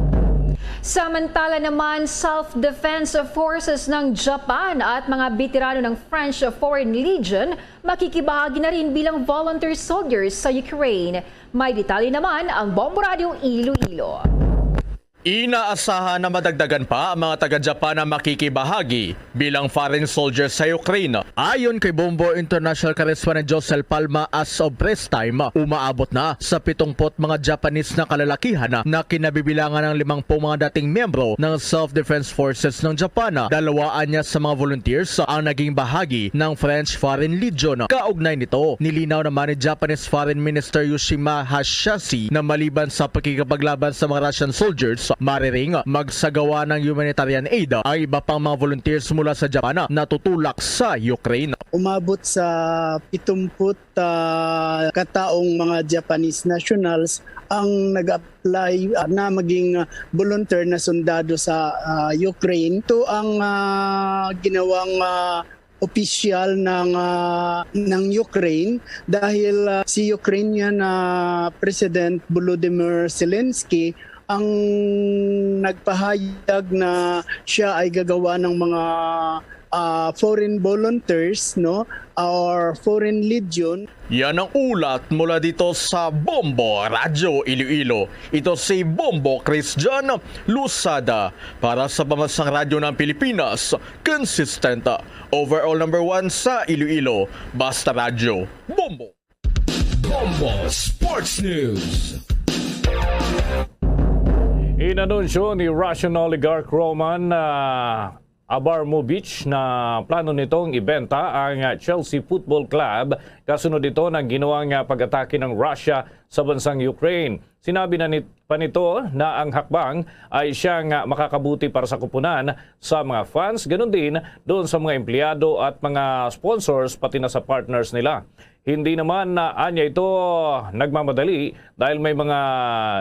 Samantala naman, self-defense forces ng Japan at mga beterano ng French Foreign Legion makikibahagi na rin bilang volunteer soldiers sa Ukraine. May detalye naman ang Bombo Radio Iloilo. Inaasahan na madagdagan pa ang mga taga-Japan na makikibahagi bilang foreign soldiers sa Ukraine. Ayon kay Bombo International Correspondent Josel Palma, as of press time, umaabot na sa pitungput mga Japanese na kalalakihan na kinabibilangan ng limangpung mga dating miyembro ng Self-Defense Forces ng Japan. Dalawaan niya sa mga volunteers ang naging bahagi ng French Foreign Legion. Kaugnay nito, nilinaw naman ni Japanese Foreign Minister Yoshima Hayashi na maliban sa pakikipaglaban sa mga Russian soldiers, mariring magsagawa ng humanitarian aid ang iba pang mga volunteers mula sa Japan na natutulak sa Ukraine. Umabot sa pitumput, ah, kataong mga Japanese nationals ang nag-apply, ah, na maging, ah, volunteer na sundalo sa, ah, Ukraine. Ito ang, ah, ginawang, ah, opisyal ng, ah, ng Ukraine dahil, ah, si Ukrainian, ah, President Volodymyr Zelensky ang nagpahayag na siya ay gagawa ng mga, ah, foreign volunteers, no, or foreign legion. Yan ang ulat mula dito sa Bombo Radyo Iloilo. Ito si Bombo Christian Lusada para sa Pambansang Radyo ng Pilipinas, consistent, overall number one sa Iloilo. Basta Radyo, Bombo. Bombo Sports News. Inanunsyo ni Russian oligarch Roman, ah, Abramovich na plano nitong ibenta ang Chelsea Football Club kasunod ito ng ginawang, ah, pag-atake ng Russia sa bansang Ukraine. Sinabi na ni, pa nito na ang hakbang ay siyang, ah, makakabuti para sa koponan, sa mga fans, ganun din doon sa mga empleyado at mga sponsors, pati na sa partners nila. Hindi naman na anya ito nagmamadali dahil may mga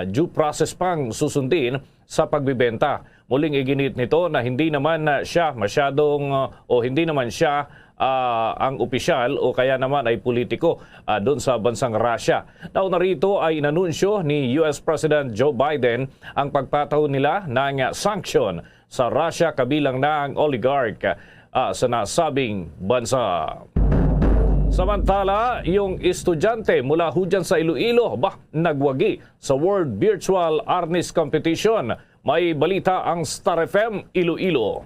due process pang susundin sa pagbibenta. Muling iginit nito na hindi naman na siya masyadong, uh, o hindi naman siya, ah, ang opisyal o kaya naman ay politiko, ah, doon sa bansang Russia. Nauna rito ay inanunsyo ni U S President Joe Biden ang pagpataw nila ng sanction sa Russia, kabilang na ang oligarch, ah, sa nasabing bansa. Samantala, yung estudyante mula ho dyan sa Iloilo, bah, nagwagi sa World Virtual Arnis Competition. May balita ang Star F M Iloilo.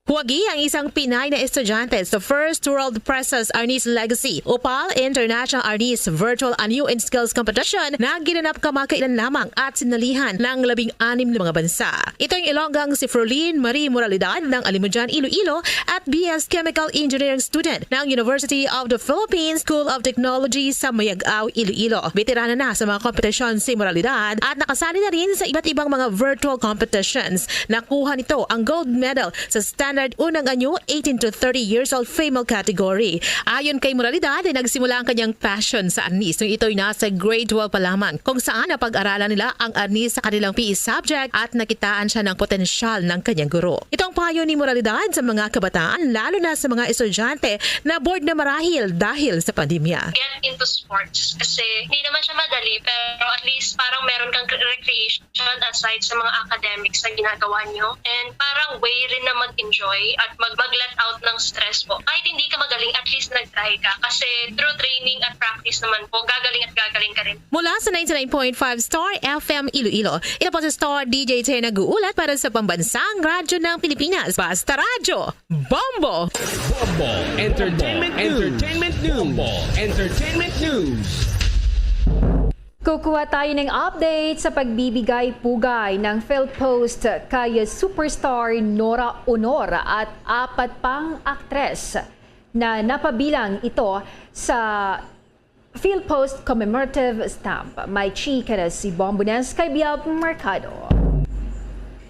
Wagi ang isang Pinay na estudyante sa First World Presses Arnis Legacy, Upal International Arnis Virtual Anyo and Skills Competition na ginanap kamakailan lamang at sinalihan ng labing anim na mga bansa. Ito ang Ilonggang si Frolin Marie Moralidad ng Alimodian, Iloilo at B S Chemical Engineering student ng University of the Philippines School of Technology sa Mayag-ao, Iloilo. Veterana na sa mga kompetisyon si Moralidad at nakasali na rin sa iba't ibang mga virtual competitions. Nakuha nito ang gold medal sa standard unang anyo, eighteen to thirty years old female category. Ayon kay Moralidad, ay nagsimula ang kanyang passion sa arnis nung ito'y nasa grade twelve pa lamang, kung saan napag-aralan nila ang arnis sa kanilang P E subject at nakitaan siya ng potensyal ng kanyang guro. Ito ang payo ni Moralidad sa mga kabataan, lalo na sa mga estudyante na bored na marahil dahil sa pandemya. Get into sports kasi hindi naman siya madali, pero at least parang meron kang recreation aside sa mga academics na ginagawa niyo. And parang way rin na mag-enjoy at mag, mag-let out ng stress po. Kahit hindi ka magaling, at least nag-try ka. Kasi through training at practice naman po, gagaling at gagaling ka rin. Mula sa ninety-nine point five Star F M Iloilo, ito po si Star D J Tay nag-uulat para sa Pambansang Radyo ng Pilipinas. Basta Radyo, Bombo! Bombo Entertainment News. Entertainment News. Bombo Entertainment News. Kukuha tayo ng update sa pagbibigay pugay ng PhilPost kay superstar Nora Honor at apat pang aktres na napabilang ito sa PhilPost Commemorative Stamp. May chika na si Bombones kay Biab Mercado.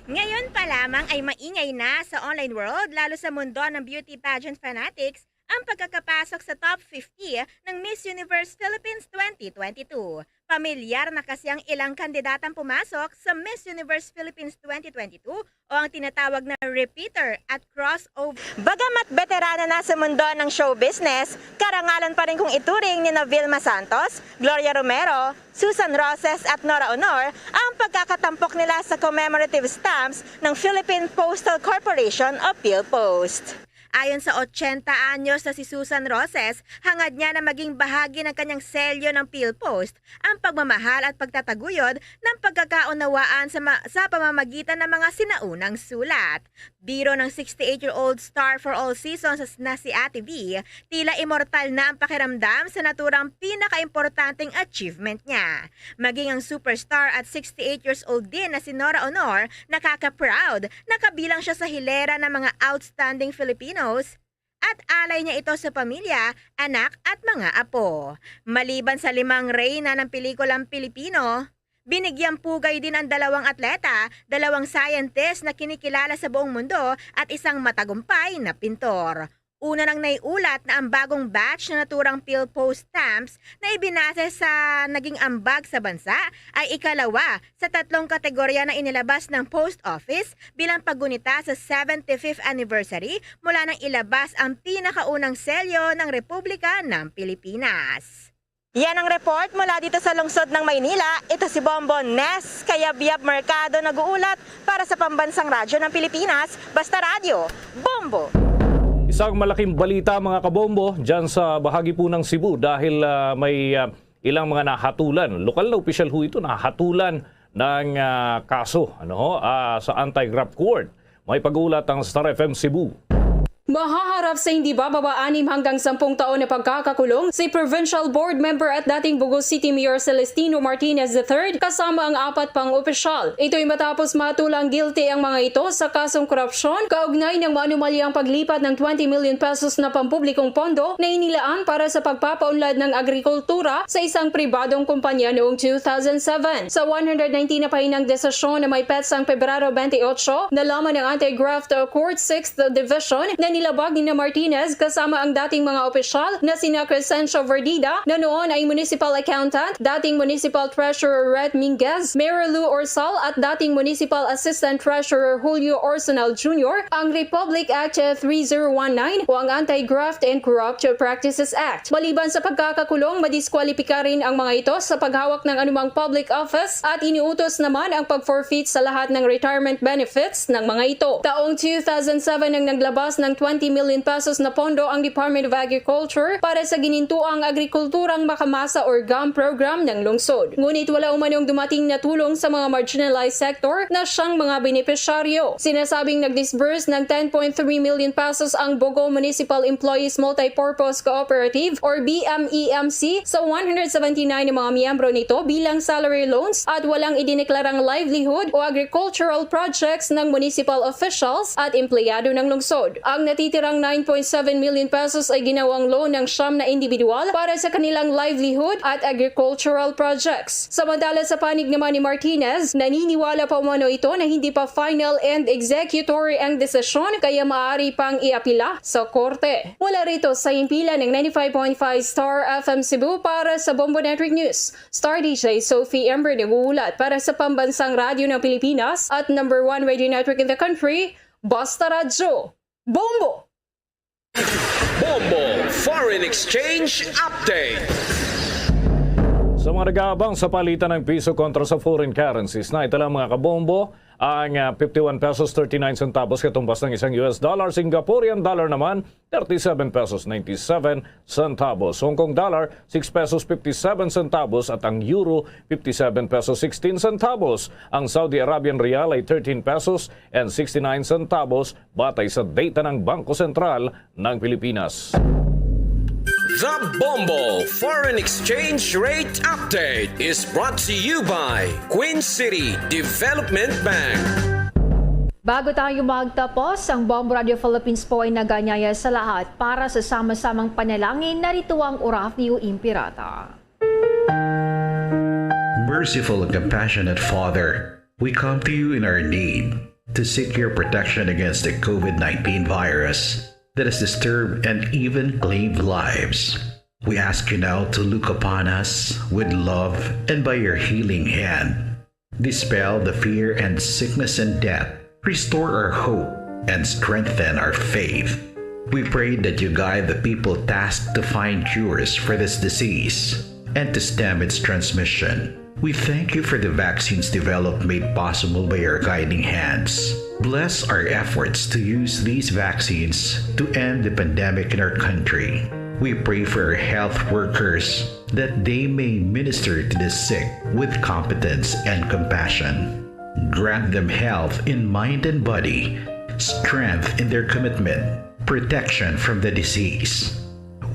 Ngayon pa lamang ay maingay na sa online world, lalo sa mundo ng beauty pageant fanatics, ang pagkakapasok sa top fifty ng Miss Universe Philippines twenty twenty-two. Pamilyar na kasi ang ilang kandidatang pumasok sa Miss Universe Philippines twenty twenty-two o ang tinatawag na repeater at crossover. Bagamat beterana na sa mundo ng show business, karangalan pa rin kung ituring ni Vilma Santos, Gloria Romero, Susan Roses at Nora Honor ang pagkakatampok nila sa commemorative stamps ng Philippine Postal Corporation o PhilPost. Ayon sa ochenta anyos na si Susan Roses, hangad niya na maging bahagi ng kanyang selyo ng PhilPost ang pagmamahal at pagtataguyod ng pagkakaunawaan sa, ma- sa pamamagitan ng mga sinaunang sulat. Biro ng sixty-eight-year-old star for all seasons na si Ate V, tila immortal na ang pakiramdam sa naturang pinakaimportanteng achievement niya. Maging ang superstar at sixty-eight years old din na si Nora Honor, nakaka-proud na kabilang siya sa hilera ng mga outstanding Filipinos at alay niya ito sa pamilya, anak at mga apo. Maliban sa limang reyna ng pelikulang Pilipino, binigyang pugay din ang dalawang atleta, dalawang scientist na kinikilala sa buong mundo at isang matagumpay na pintor. Una nang naiulat na ang bagong batch na naturang PhilPost stamps na ibinase sa naging ambag sa bansa ay ikalawa sa tatlong kategorya na inilabas ng Post Office bilang paggunita sa seventy-fifth anniversary mula nang ilabas ang pinakaunang selyo ng Republika ng Pilipinas. Yan ang report mula dito sa lungsod ng Maynila. Ito si Bombo Nes Kayabyab Mercado nag-uulat para sa Pambansang Radyo ng Pilipinas, Basta Radyo, Bombo! Isang malaking balita, mga kabombo, dyan sa bahagi po ng Cebu dahil ah, may ah, ilang mga nahatulan. Lokal na opisyal ho ito, nahatulan ng ah, kaso, ano, ah, sa anti-graft court. May pag-uulat ang Star F M Cebu. Mahaharap sa hindi bababa anim hanggang sampung taon na pagkakakulong si Provincial Board Member at dating Bogo City Mayor Celestino Martinez the third kasama ang apat pang opisyal. Ito'y matapos matulang guilty ang mga ito sa kasong korupsyon kaugnay ng maanumalyang paglipat ng twenty million pesos na pampublikong pondo na inilaan para sa pagpapaunlad ng agrikultura sa isang pribadong kumpanya noong two thousand seven. Sa one hundred nineteen na pahinang desisyon na may petsa ang Pebrero twenty-eight, nalaman ng Anti-Graft Court Sixth Division na nilabag ni Martinez kasama ang dating mga opisyal na sina Crescencio Verdida na noon ay municipal accountant, dating municipal treasurer Red Minguez, Mayor Lou Orsal at dating municipal assistant treasurer Julio Orsonal Junior ang Republic Act three zero one nine o ang Anti-Graft and Corrupt Practices Act. Maliban sa pagkakakulong, madiskwalipika rin ang mga ito sa paghawak ng anumang public office at iniutos naman ang pag-forfeit sa lahat ng retirement benefits ng mga ito. Taong two thousand seven nang naglabas ng twenty million pesos na pondo ang Department of Agriculture para sa Ginintuang Agrikulturang Makamasa or GAM program ng lungsod. Ngunit wala umanong dumating na tulong sa mga marginalized sector na siyang mga benepisyaryo. Sinasabing nag-disburse ng ten point three million pesos ang Bogo Municipal Employees Multipurpose Cooperative or B M E M C sa one hundred seventy-nine na mga miyembro nito bilang salary loans at walang idineklarang livelihood o agricultural projects ng municipal officials at empleyado ng lungsod. Ang natitirang nine point seven million pesos ay ginawang loan ng siyam na individual para sa kanilang livelihood at agricultural projects. Samantala, sa panig naman ni Martinez, naniniwala pa umano ito na hindi pa final and executory ang desisyon kaya maaari pang iapila sa korte. Mula rito sa himpilan ng ninety-five point five Star F M Cebu para sa Bombo Network News, Star D J Sophie Ember nag-uulat para sa Pambansang Radyo ng Pilipinas at number one radio network in the country, Basta Radyo. Bombo! Bombo Foreign Exchange Update. Sa mga nag-aabang sa palitan ng piso kontra sa foreign currencies, na ito lang, mga kabombo, ang ah, fifty-one pesos thirty-nine centavos katumbas ng isang U S dollar, Singaporean dollar naman thirty-seven pesos ninety-seven centavos, Hong Kong dollar six pesos fifty-seven centavos, at ang euro fifty-seven pesos sixteen centavos. Ang Saudi Arabian riyal ay thirteen pesos and sixty-nine centavos batay sa data ng Bangko Sentral ng Pilipinas. The Bombo Foreign Exchange Rate Update is brought to you by Queen City Development Bank. Bago tayo magtapos, ang Bombo Radio Philippines po ay naganyaya sa lahat para sa sama-samang panalangin. Narito ang Oratio Imperata. Merciful and compassionate Father, we come to you in our need to seek your protection against the COVID nineteen virus that has disturbed and even claimed lives. We ask you now to look upon us with love and by your healing hand, dispel the fear and sickness and death, restore our hope, and strengthen our faith. We pray that you guide the people tasked to find cures for this disease and to stem its transmission. We thank you for the vaccines developed made possible by your guiding hands. Bless our efforts to use these vaccines to end the pandemic in our country. We pray for our health workers that they may minister to the sick with competence and compassion. Grant them health in mind and body, strength in their commitment, protection from the disease.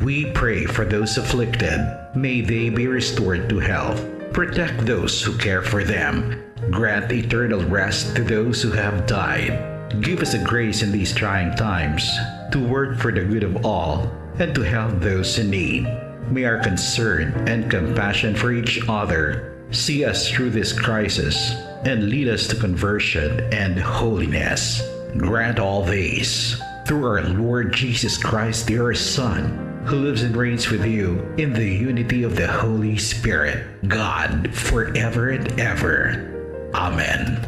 We pray for those afflicted. May they be restored to health. Protect those who care for them. Grant eternal rest to those who have died. Give us the grace in these trying times to work for the good of all and to help those in need. May our concern and compassion for each other see us through this crisis and lead us to conversion and holiness. Grant all this through our Lord Jesus Christ, your Son, who lives and reigns with you in the unity of the Holy Spirit, God, forever and ever. Amen.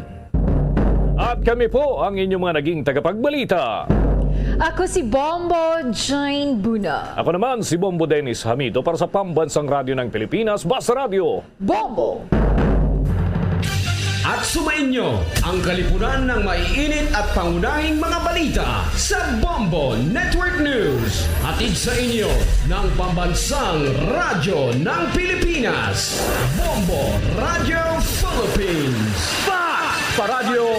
At kami po ang inyong mga naging tagapagbalita. Ako si Bombo Jane Buna. Ako naman si Bombo Dennis Hamito para sa Pambansang Radyo ng Pilipinas, Basta Radyo. Bombo! At sumainyo ang kalipunan ng maiinit at pangunahing mga balita sa Bombo Network News. Hatid sa inyo ng Pambansang Radyo ng Pilipinas, Bombo Radyo Philippines. Fast Paradyo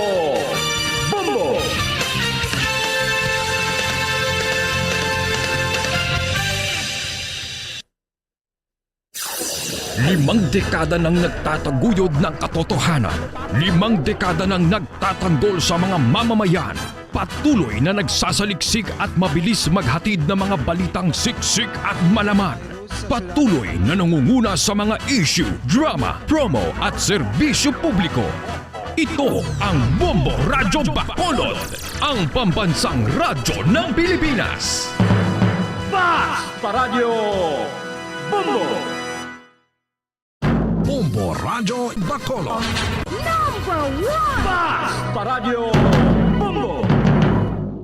Bombo! Limang dekada nang nagtataguyod ng katotohanan. Limang dekada nang nagtatanggol sa mga mamamayan. Patuloy na nagsasaliksik at mabilis maghatid ng mga balitang siksik at malaman. Patuloy na nangunguna sa mga issue, drama, promo at serbisyo publiko. Ito ang Bombo Radyo Bacolod, ang pambansang radyo ng Pilipinas. Fast Paradyo Bombo! Bombo Radyo Bacolod. Number one! Fast Paradyo Bombo!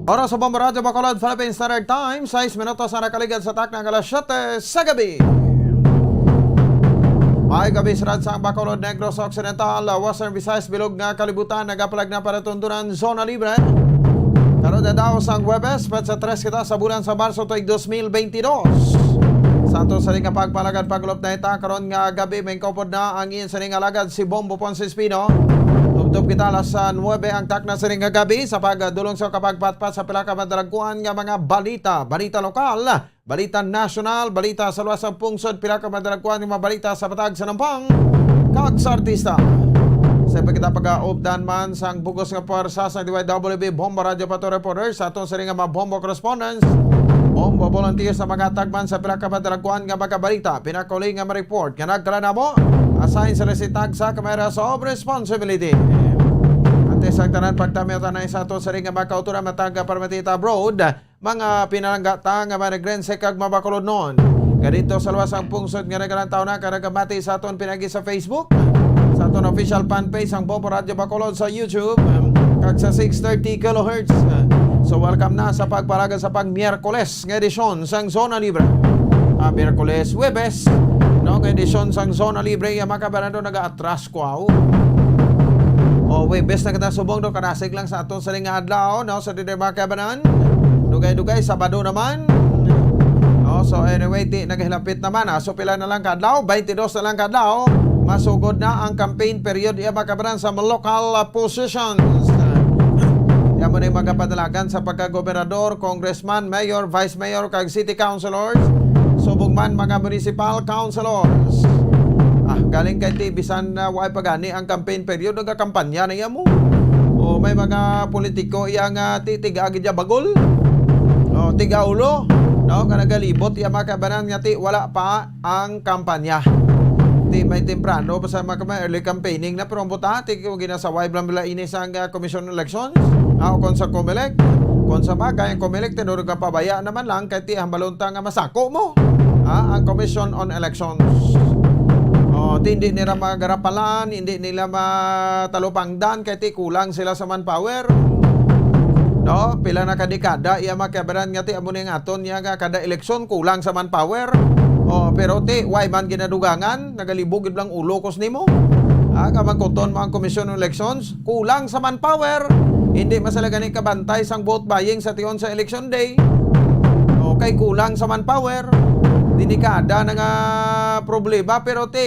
Oras sa Bombo Radyo Bacolod, Philippine Standard Time, sais minutos ang nakaligad sa takna nga alas siyete sa gabi. May gabi sa Ransang Bacolod, Negros Occidental, Western Visayas, bilog nga kalibutan, nagapalag na palatuntunan, zona libre. Karon na daw sang Huwebes, petsa tres kita sa bulan sa Marso tuig dos mil bentidós. Sa ato sa nga pagpalagad, pagulop na ita, karon nga gabi, may kaupod na ang iyon sa nga alagad si Bombo Ponce Espino. Tubtob kita alas nuebe ang takna sa nga gabi sa pagdulong sa kapagpatpat sa pila ka madalagkuan nga mga balita, balita lokal, balita nasyonal, balita sa luwas sang pungsod, pila ka madalagkuan nga mga balita sa patag sa nampang kag sa artista. Sa pagkita pag-aupdan man sang bugos nga pwersa sang D Y W B Bombo Radio Pato Reporter, sa aton sini nga mga Bombo correspondents, Bombo volunteers sa mga tagman sa pila ka madalagkuan nga mga balita, pinakuli nga ma-report nga nagkala namo, assign sila si tag sa kamera sa responsibility. Antes ang tanan, pagtamyaw tanan sa aton sini nga mga kauturan matag Parmatita Abroad, mga pinalangga ta nga Managrense kag Mabacolodnon. Kadito sa luwas ang pungsod nga nagalantaw na ka nagamati sa aton pinagi sa Facebook, sa aton official fan page ang Bombo Radyo Bacolod sa YouTube, kag sa six thirty kilohertz. So welcome na sa pagpalaga sa pag Miyerkules nga edisyon sang Zona Libre. Ah, Miyerkules, Huwebes, no, nga edisyon sang Zona Libre, ya mga kabarado, nagaatras Wow. O, Huwebes na kita subong, no? Karasig lang sa aton sa nga adlaw, no? Sa diri, mga kabanan. Dugay-dugay, Sabado naman. No? So, anyway, ti, naghilapit naman, ha? So, pila na lang ka adlaw? Twenty-dos na lang ka adlaw. Masugod na ang campaign period, iya, mga kabanan, sa mga local, ah, positions. Iya mo na yung mga padalagan sa pagkagobernador, congressman, mayor, vice mayor, kag city councilors. Subong man, mga municipal councilors. Ah, galing kay ti, bisan na way pa gani ang campaign period, nagakampanya na iya mo. O may mga politiko iya nga ti, tiga gid ya bagol. O, tiga ulo. No, nga nagalibot iya mga kabanan nga ti, wala pa ang kampanya. Ti, may temprano pa sa mga kamay, early campaigning na, pero ang buta, ti, kung ginasaway lang nila ini sa, ah, Commission on Elections, ah, o kung sa Comelec. Kung sa bagay, ang Comelec, tinurog nga pabaya naman lang, kay ti, hambalon ta nga masako mo, ah, ang Commission on Elections. O, ti, hindi nila magarapalan, hindi nila matalupangdan, kay ti, kulang sila sa manpower. No? Pila na ka dekada, iya mga kabanan nga ti, amo ni nga aton niya nga kada eleksyon, kulang sa manpower. O, pero ti, way man ginadugangan, nagalibog gid lang ulo kos nimo. Ha, kamangkuton mo ang Commission on Elections, kulang sa manpower. Hindi man sila gani kabantay sang vote buying sa tion sa election day. Okay, kulang sa manpower. Delikada na nga problema, pero ti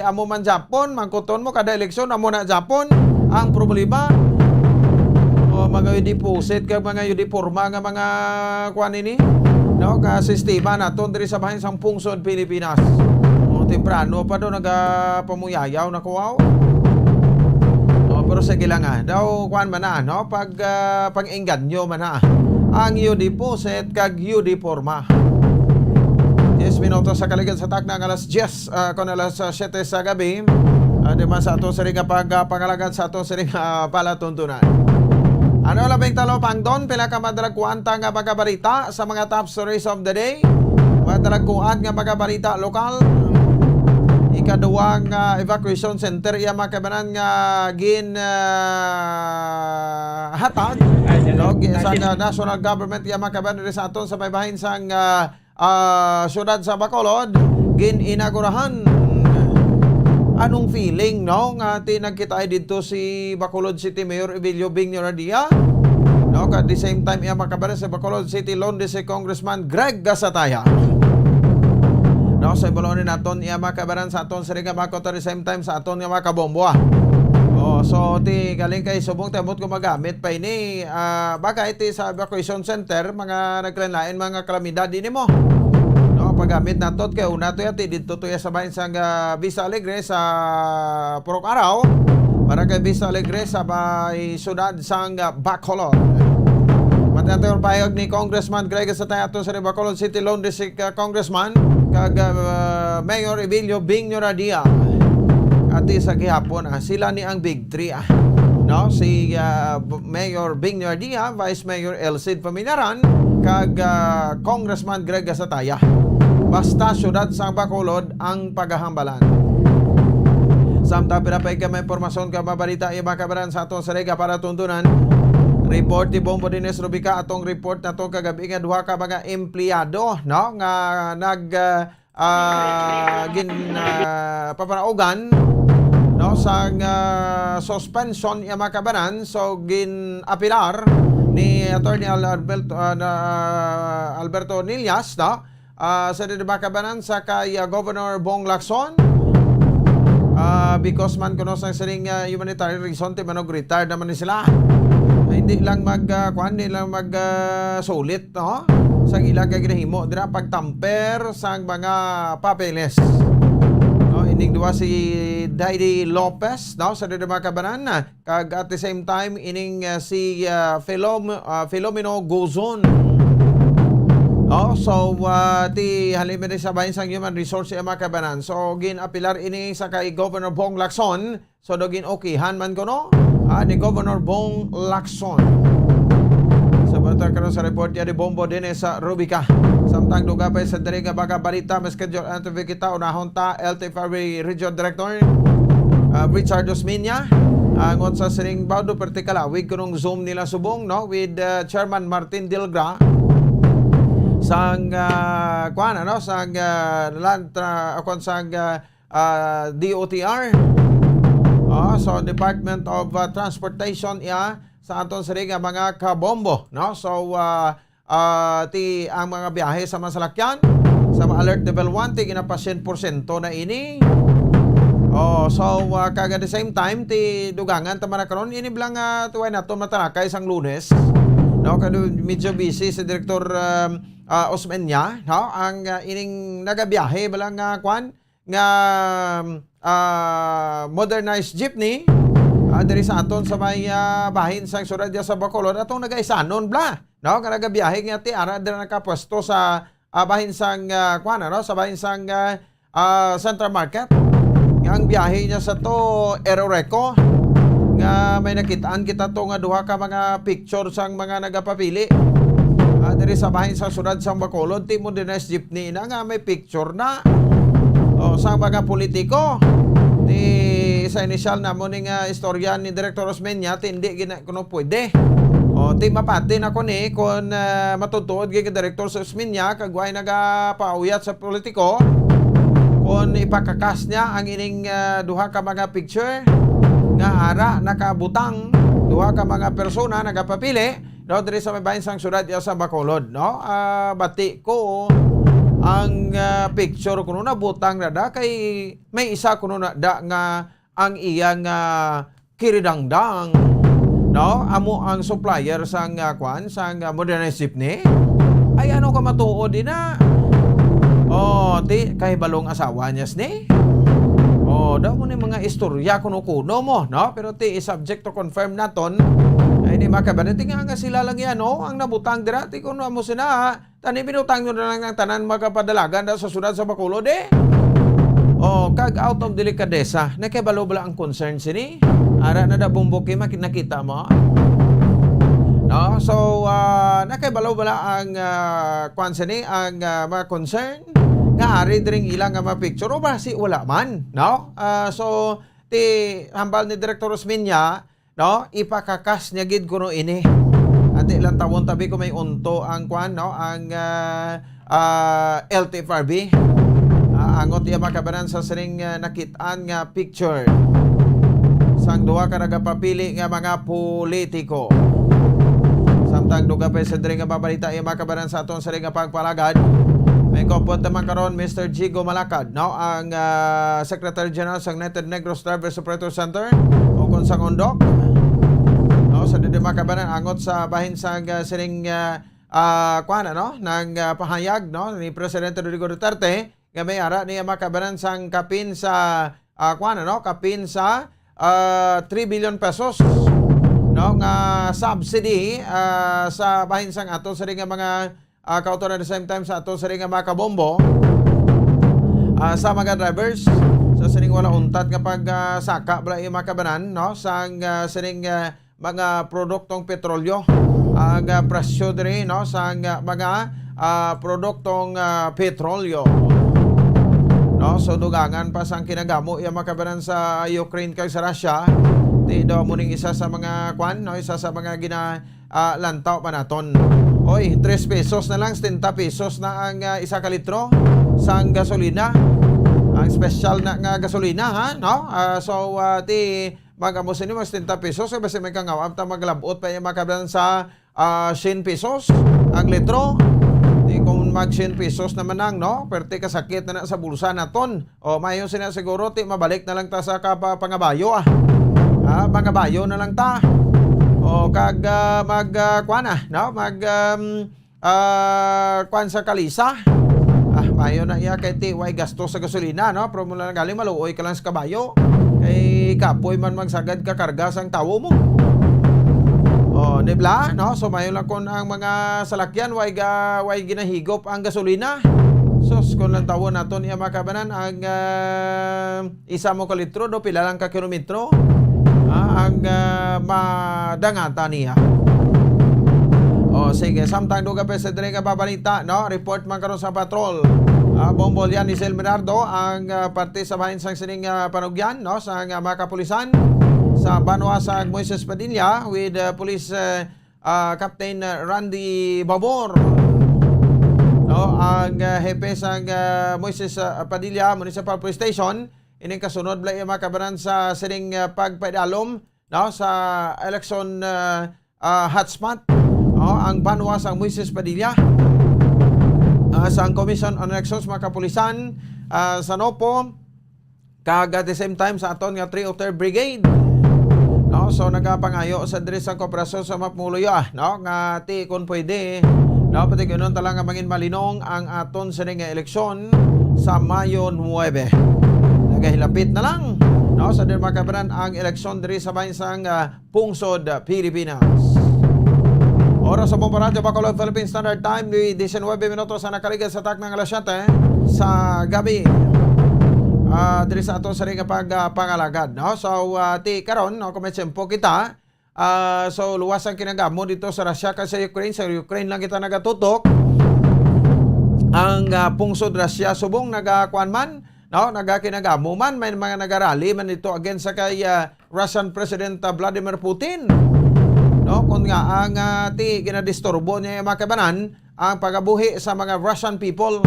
amo man Japon, mangkuton mo kada eleksyon, amo na Japon ang problema. O, mga deposit kag mga uniporma nga mga kuan ini, no, ka sistema naton diri sa bahin sang pungsod Pilipinas. O, temprano pa do nagapamuyayaw na kuwaw. O, pero sige lang, ah. Daw kuan man na, no? Pag, ah, pag-engganyo man na ang uniposit kag uniporma. Diyes minutos sa kaligid sa takna nga alas diyes, ah, kon alas, ah, siyete sa gabi. Ah, di man sa ato sini nga pag, ah, pangalagad sa ato sini nga, ah, palatuntunan. Ano labing talupangdon, pila ka madalagkuan ta nga mga balita sa mga top stories of the day? Madalagkuan nga mga balita lokal. Ikaduwang, ah, evacuation center iya makabanan nga gin, ah, hatag, no, gi-, sa, ah, national government iya makabanan diri sa aton sa may bahin sang, ah, ah, siyudad sa Bacolod, gin-inagurahan. Anong feeling, no, nga ti nagkita didto si Bacolod City Mayor Evelio Bing Noradia, no, at the same time iya makabaran sa Bacolod City Lone District Congressman Greg Gasataya? No, sa ibalon ni naton iya makabaran sa aton sini nga mga kuto, at the same time sa aton nga mga kabombo, ah. Oh, so ti galing kay subong ti ambot ko magamit pa ini, ah, bagay ti sa evacuation center, mga naglain-lain mga kalamidad ini mo. No, paggamit nato kay una to yati didto to ya sa bahin sang, ah, Vista Alegre sa Purok Araw, Barangay Vista Alegre sa may siyudad sang, ah, Bacolod. Matay ang pahayag ni Congressman Greg Satay ato sa Bacolod City Lone District, ah, Congressman kag, ah, Mayor Evelio Bing Noradia. Ati sa gihapon, ah, sila ni ang big three, ah. No, si, ah, B-, Mayor Bing Noradia, Vice Mayor Elcid Paminaran, kag, ah, Congressman Greg Gasataya. Basta siyudad sang Bacolod ang pagahambalan. Samtang pira pa ka mga impormasyon ka mabalita, iya makabaran sa aton sa Rega para tuntunan. Report ni Bombo Dines Rubica, atong report na to kagabi nga duha ka mga empleyado, no, nga nag, ah, ah, gin, ah, papanaugan, no, sang, ah, suspension iya makabanan. So, gin-apilar ni Attorney Al-, Alberto, ah, na, Alberto Nillas, no, ah, sa di makabanan sa kay, ah, Governor Bong Lacson. Ah, because man kuno sang sining, ah, humanitarian reason, ti manog retired naman ni sila. Ay, hindi lang mag, ah, kuan, hindi lang mag, ah, sulit, no? Sang ila kay ginahimo dira pagtamper sang mga papeles. No, ining duwa si Daidy Lopez, no, sa di makabanan, kag at the same time ining, ah, si, ah, Filom-, ah, Filomeno Guzon. Oh, so, ah, ti halin sa bahin sang Human Resource iya makabanan. So, gin-apilar ini sa kay Governor Bong Lacson. So, daw gin-okihan man kuno, ah, ni Governor Bong Lacson. Sa bata karon sa report niya ni Bombo Dines sa Rubica. Samtang duga pa sa diri nga mga balita, mas kadyo ang kita, unahon ta, L T F R Region Director, ah, Richard Osmeña, angot sa sining bawdo pertikala, wig kunong Zoom nila subong, no, with, ah, Chairman Martin Dilgra sang, ah, kuan, ano, sang, ah, land tra-, kuan, sang, ah, ah, D O T R. Ah, so, Department of, ah, Transportation, iya, sa aton sini nga mga kabombo, no? So, ah, ah, ti ang mga biyahe sa mga salakyan, sa mga alert level one, ti gina pa syen porsyento na ini. Oh, so, ah, kag at the same time, ti dugangan ta man na karon, ini bala nga tuway nato matalakay sang Lunes, no? Kay medyo busy si Direktor, um, ah, Osmeña, no? Ang, ah, ining nagabiyahe bala nga, kwan, nga, ah, modernized jeepney, ah, diri sa aton sa may, ah, bahin sang siyudad diya sa Bacolod, atong nagaisanon bala, no? Nga nagabiyahe nga ti ara dira nakapwesto sa, ah, bahin sang, ah, kuan, ano? Sa bahin sang, ah, ah, Central Market. Nga ang biyahe niya sa to, Eroreco, nga may nakitaan kita to nga duha ka mga picture sang mga nagapapili, ah, diri sa bahin sa siyudad sang Bacolod, ti modernized jeepney na nga may picture na. O, sa mga politiko, ti sa inisyal namo ni nga istorya ni Direktor Osmeña, ti hindi gina-, kuno pwede. O, ti mapati na ko ni kung, ah, matutuod gid kay Direktor Osmeña, kag way nagapauyat sa politiko, kung ipakakas niya ang ining, ah, duha ka mga picture nga ara nakabutang, duha ka mga persona nagapapili, no, diri sa may bahin sang syudad iya sa Bacolod, no? Ah, bati ko ang, ah, picture kuno nabutang na da kay may isa kuno na da nga ang iya nga kiridangdang, no? Amo ang supplier sang, ah, kwan, sang, ah, modernized jeepney. Ay, ano ka matuod ina? Oh, ti, kahibalong asawa niya sini. Oh, daw mo ni mga istorya kuno-kuno mo, no? Pero ti, subject to confirm naton. Ay, di makabaliti nga nga sila lang yan, no? Ang nabutang dira, ti kuno amo sina, tani binutang nyo na lang ang tanan magapadalagan da sa syudad sa Bacolod, eh. Oh, kag out of delikadesa, nakibalo bala ang concern sini? Ara na da bumbuki maki-, nakita mo? No? So, ah, nakibalo bala ang, ah, kwan sini, ang, ah, mga concern nga ari diring ilang nga mga picture o basi wala man, no? Ah, so, ti hambal ni Director Rosminya, no? Ipakakas niya gid kuno ini. Ati lang tawon tabi ko may unto ang kwan, no? Ang, ah, ah, L T F R B. Ah, angot iya makabanan sa sining, ah, nakit-an nga picture sang duha ka nagapapili nga mga politiko. Samtang dugang pa sa diri nga babalita iya makabanan sa aton sining nga pagpalagad, may kupot naman karon, Mister Jigo Malakad, no? Ang, ah, Secretary General sa United Negros Drivers Operator Center o kung sa Undok, no? Sa diri makabanan angot sa bahin sa, ah, sining, ah, ah, kuwan, ano, nang, ah, pahayag, no, ni Presidente Rodrigo Duterte nga may ara niya makabanan sang kapin sa, ah, kuwan, ano, kapin sa, ah, three billion pesos, no, nga subsidy, ah, sa bahin sang ato sa nga mga, ah, kautoran, at the same time sa ato sa nga mga kabombo, ah, sa mga drivers sa sining wala untat nga pag, ah, saka bala yung makabanan, no, sang, ah, sining, ah, mga produktong petrolyo. Ang, ah, presyo diri, no, sang, ah, mga, ah, produktong, ah, petrolyo. No, so dugangan pa sang kinagamo iya makabanan sa Ukraine kag sa Russia. Di daw mo ning isa sa mga kwan, no, isa sa mga gina, ah, lantaw pa naton. Oy, tres pesos na lang, setenta pesos na ang, ah, isa ka litro sang gasolina. Ang special na nga gasolina, ha, no? Ah, so, ah, ti mag-amo sini, mag setenta pesos, kay basi may kangaw, amta maglabot pa iya makabanan sa, ah, syen pesos ang litro. Di kung mag syen pesos naman ang, no? Perte kasakit na na sa bulsa naton. O, mayo sina siguro, ti mabalik na lang ta sa kapa-, pangabayo, ah. Ah, pangabayo na lang ta. O, kag, ah, mag, ah, kuwan na, no? Mag, um, ah, kwan sa kalisa. Ah, mayo na iya kay ti way gasto sa gasolina, no? Pero mula na galing, maluoy ka lang sa kabayo. Kay kapoy man magsagad ka karga sang tawo mo. Oh, di bla, no? So, mayo lang kung ang mga salakyan, way ga-, way ginahigop ang gasolina. Sus, kung lang tawo naton iya makabanan, ang, ah, isa mo ka litro, do, pila lang ka kilometro, ah, ang, ah, madangata niya. O, sige, samtang dugang pa sa diri nga babalita, no? Report man karon sa patrol. Ah, bombolya ni Sel Menardo ang, ah, parte sa bahin sang sining, ah, panugyan, no? Sa, ah, mga kapulisan sa banwa sa Moises Padilla with, ah, Police, ah, ah, Captain Randy Babor, no? Ang, ah, hepe sang, ah, Moises, ah, Padilla Municipal Police Station, ining kasunod bala iya makabanan sa sining, ah, pagpaidalom, no, sa election, ah, ah, hotspot, no, ang banwa sang Moises Padilla, ah, sang Commission on Elections, mga kapulisan, ah, sa NOPO, kag at the same time sa aton nga three oh three Brigade. No, so nagapangayo sa diri sa kooperasyon sa mga pumuluyo, ah, no, nga ti kun pwede, no, pati ganoon ta lang nga mangin malinong ang aton sini nga eleksyon sa Mayo nuebe. Nagahilapit na lang, no, sa diri makabanan ang eleksyon diri sa bahin sang, ah, pungsod, ah, Pilipinas. Oras sa Bombo Radyo Bacolod, Philippine Standard Time, di diecinuebe minutos ang nakaligad sa takna nga alas siyete sa gabi. Ah, diri sa ato sa ring pag, ah, pangalagad, no? So, ah, ti karon, no, kung may tiyempo kita, ah, so luwas ang kinagamo dito sa Russia kag sa Ukraine. Sa Ukraine lang kita nagatutok. Ang, ah, pungsod Russia subong nagakuan man, no, nagakinagamo man, may mga nagarally man dito against sa kay, ah, Russian President, ah, Vladimir Putin. No, kung nga ang, ah, ti ginadisturbo niya yung mga kabanan, ang pagabuhi sa mga Russian people.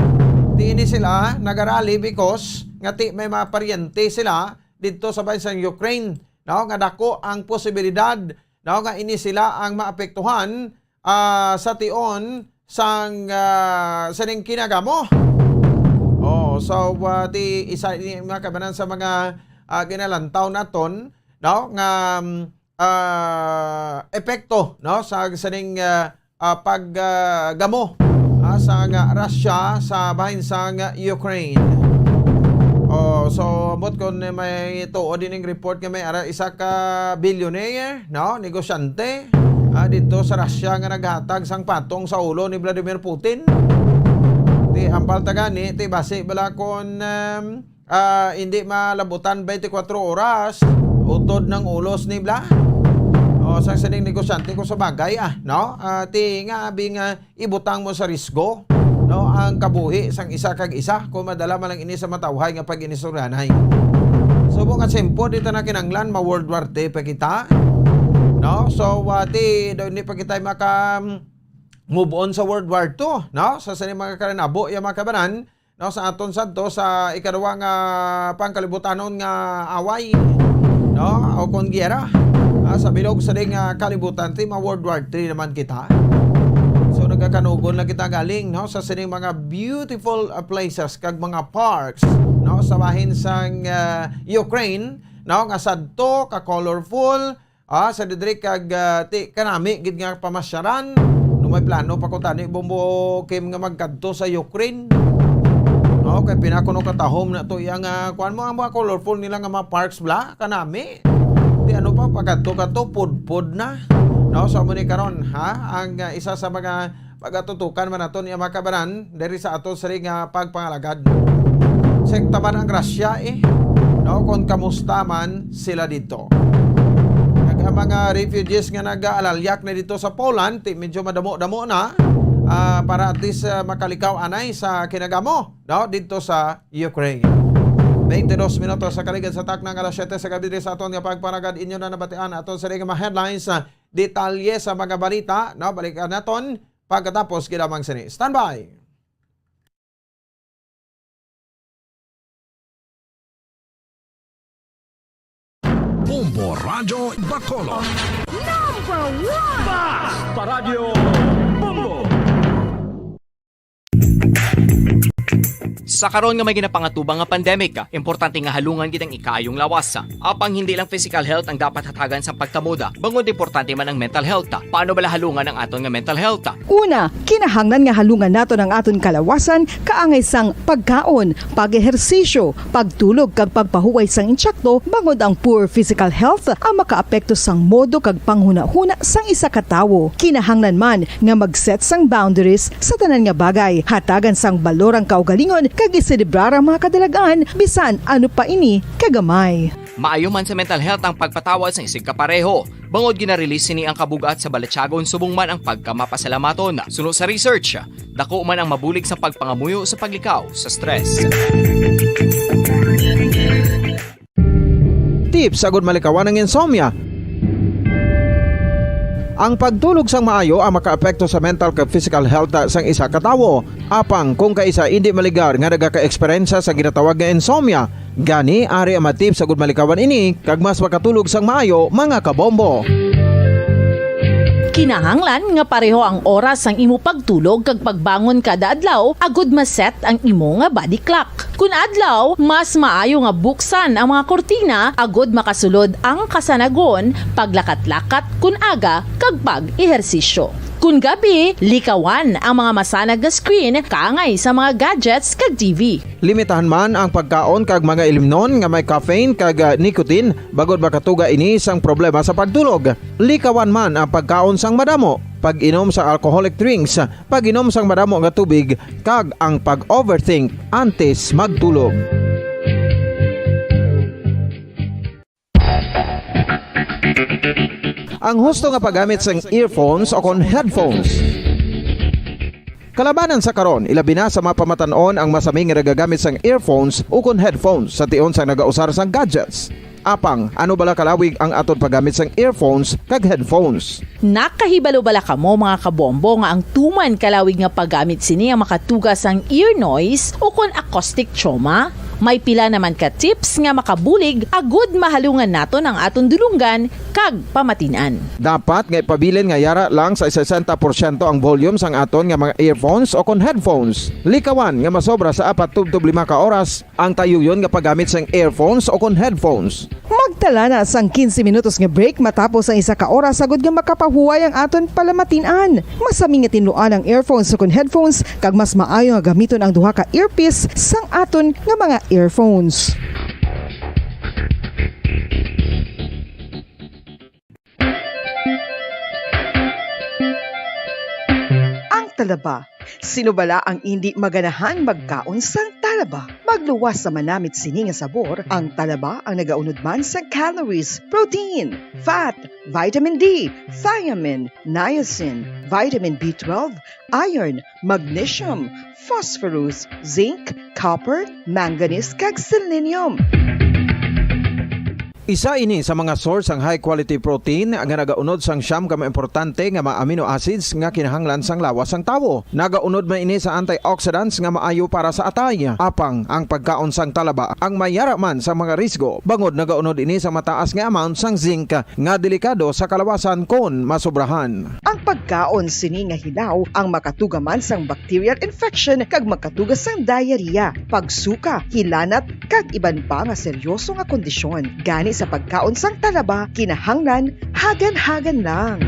Ti ini sila nagarali because nga ti may mga paryente sila didto sa bahin sang Ukraine, no, nga dako ang posibilidad, no, nga ini sila ang maapektuhan, ah, sa tion sang, ah, sining kinagamo. Oh, so, ah, ti isa ini, mga kabanan, sa mga, ah, ginalantaw naton, no, nga, mm, ah, epekto, no, sa sining, ah, ah, pag, ah, gamo, ah, sa nga Russia sa bahin sang Ukraine. Oh, so, ambot kon may tuod ining report nga may ara isa ka billionaire, no, negosyante, ah, dito sa Russia nga naghatag sang patong sa ulo ni Vladimir Putin. Ti, ang palta gani, ti basi bala kon, um, ah, hindi malabutan twenty-four oras, utod ng ulos ni bla. O, sang sining negosyante ko sa bagay, ah, no? Ah, ti nga, abi nga, ibutang mo sa risgo, no, ang kabuhi sang isa kag isa kung madala man lang ini sa matawhay nga pag-inistoryanay. Subong nga simple, di ta na kinanglan ma-World War Three pa kita, no? So, ah, ti, daw hindi pa kita maka, mm, move on sa World War Two, no? Sa sini mga karanabo, yung mga kabanan, no, sa aton sadto sa ikaduha nga pangkalibutanon nga away, no, o kon giyera, ah, sa bilog sa ding, ah, kalibutan, ti ma-World War Three naman kita. So, nagakanugon na kita galing, no, sa sining mga beautiful, ah, places kag mga parks, no, sa bahin sang, ah, Ukraine, no, nga sadto ka colorful, ah, sa didiri kag, ah, ti kanami gid nga pamasyaran. No may plano pa ko tani, Bombo Kim, nga magkadto sa Ukraine. No, kay pinakuno katahom na to iya nga, kuan mo, ang mga colorful nila nga mga parks bla, kanami. Ti ano pa, pagkadto ka to, pudpod na. No, so mo ni karon, ha, ang, ah, isa sa mga pagatutukan man naton iya, mga kabanan, diri sa ato sini nga pagpangalagad. Check ta man ang Russia, eh, no, kung kamusta man sila dito. Kag ang mga refugees nga nag-aalalyak na dito sa Poland, ti medyo madamo-damo na, ah, para at least, ah, makalikaw anay sa kinagamo, no, dito sa Ukraine. Twenty-dos minutos sa kaligad sa takna nga alas siyete sa gabi, diri sa aton nga pagpangalagad, inyo na nabatian aton sini nga mga headlines, ah, detalye sa mga balita, no? Balikan naton pagkatapos gid lamang sini. Standby! Bombo Radyo Bacolod. Number one! Basta Radyo Bombo! Sa karon nga may ginapangatubang nga pandemic, importante nga halungan gid ang ikaayong lawas. Apang hindi lang physical health ang dapat hatagan sa pagkamuda, bangod importante man ang mental health. Paano bala halungan ang aton nga mental health? Una, kinahanglan nga halungan naton ang aton kalawasan kaangay sang pagkaon, pag-ehersisyo, pagtulog kag pagpahuway sang insakto, bangod ang poor physical health ang makaapekto sang modo kag panghunahuna sang isa ka tawo. Kinahanglan man nga mag-set sang boundaries sa tanan nga bagay, hatagan sang balor ang kaugalingon kag iselebrar ang mga kadalagan bisan ano pa ini kagamay. Maayo man sa mental health ang pagpatawad sang isigkapareho, bangod gina-release sini ang kabug-at sa balatyagon subong man ang pagkamapasalamaton. Suno sa research, dako man ang mabulig sa pagpangamuyo sa paglikaw sa stress. Tips agud malikawan ang insomnia. Ang pagtulog sang maayo ang makaapekto sa mental kag physical health sang isa ka tawo. Apang kung kaisa indi maligar nga nagaka-eksperyensya sa ginatawag nga insomnia, gani ari ang mga tips agud malikawan ini kag mas makatulog sang maayo, mga kabombo. Kinahanglan nga pareho ang oras sang imo pagtulog kag pagbangon kada adlaw agud ma-set ang imo nga body clock. Kun adlaw, mas maayo nga buksan ang mga kurtina agud makasulod ang kasanagon, paglakat-lakat kun aga, kag pag-ehersisyo. Kun gabi, likawan ang mga masanag nga screen kaangay sa mga gadgets kag T V. Limitahan man ang pagkaon kag mga ilimnon nga may caffeine kag, ah, nicotine, bangod makatuga ini sang problema sa pagtulog. Likawan man ang pagkaon sang madamo, pag-inom sa alcoholic drinks, pag-inom sang madamo nga tubig, kag ang pag-overthink antes magtulog. Ang husto nga paggamit sang earphones o kon headphones. Kalabanan sa karon, ilabi na sa mga pamatan-on ang masami nga nagagamit sang earphones o kon headphones sa tion sang nagausar sang gadgets. Apang, ano bala kalawig ang aton paggamit sang earphones kag headphones? Nakahibalo bala kamo, mga kabombo, nga ang tuman kalawig nga paggamit sini ang makatuga sang ear noise ukon acoustic trauma? May pila naman ka tips nga makabulig agud mahalungan naton ang aton dulonggan kag pamatin-an. Dapat nga ipabilin nga yara lang sa sesenta porsyento ang volume sang aton nga mga earphones ukon headphones. Likawan nga masobra sa apat tubtob lima ka oras ang tayuyon nga paggamit sang earphones ukon headphones. Magtala na sang quince minutos nga break matapos ang isa ka oras, agud nga makapahuway ang aton palamatin-an. Masami nga tinluan ang earphones ukon headphones, kag mas maayo nga gamiton ang duha ka earpiece sang aton nga mga earphones. Ang talaba. Sino bala ang indi maganahan magkaon sang talaba? Magluwas sa manamit sini nga sabor, ang talaba ang nagaunod man sang calories, protein, fat, vitamin D, thiamine, niacin, vitamin B twelve, iron, magnesium, phosphorus, zinc, copper, manganese, kag selenium. Isa ini sa mga source sang high quality protein nga nagaunod sang siyam ka mga importante nga mga amino acids nga kinahanglan sang lawas sang tawo. Nagaunod man ini sa antioxidants nga maayo para sa atay. Apang ang pagkaon sang talaba ang may yara man sa mga risgo, bangod nagaunod ini sa mataas nga amount sang zinc nga delikado sa kalawasan kon masobrahan. Ang pagkaon sini nga hilaw ang makatuga man sang bacterial infection kag makatuga sang diarrhea, pagsuka, hilanat, kag iban pa nga seryoso nga kondisyon. Gani sa pagkaon sang talaba, kinahanglan hagan-hagan lang.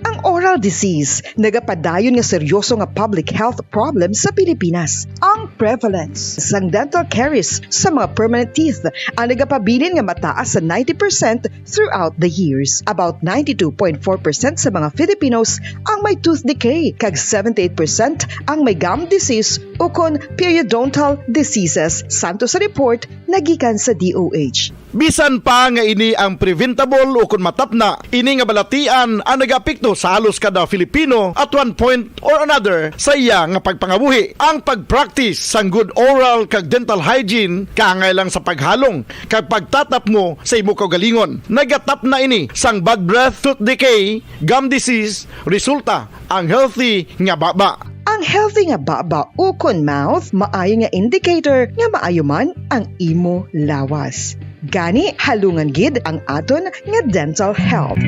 Ang oral disease nagapadayon nga seryoso nga public health problem sa Pilipinas. Ang prevalence sang dental caries sa mga permanent teeth ang nagapabilin nga mataas sa ninety percent throughout the years. About ninety-two point four percent sa mga Filipinos ang may tooth decay, kag seventy-eight percent ang may gum disease ukon periodontal diseases, santo sa report nga gikan sa D O H. Bisan pa nga ini ang preventable ukon matapna, ini nga balatian ang nagaapekto sa halos kada Filipino at one point or another sa iya nga pagpangabuhi. Ang pag-practice sang good oral kag dental hygiene kaangay lang sa paghalong kag pagtatapmo sa imo kaugalingon. Nagatapna ini sang bad breath, tooth decay, gum disease, resulta ang healthy nga baba. Ang healthy nga baba ukon mouth maayo nga indicator nga maayo man ang imo lawas. Gani, halungan gid ang aton nga dental health.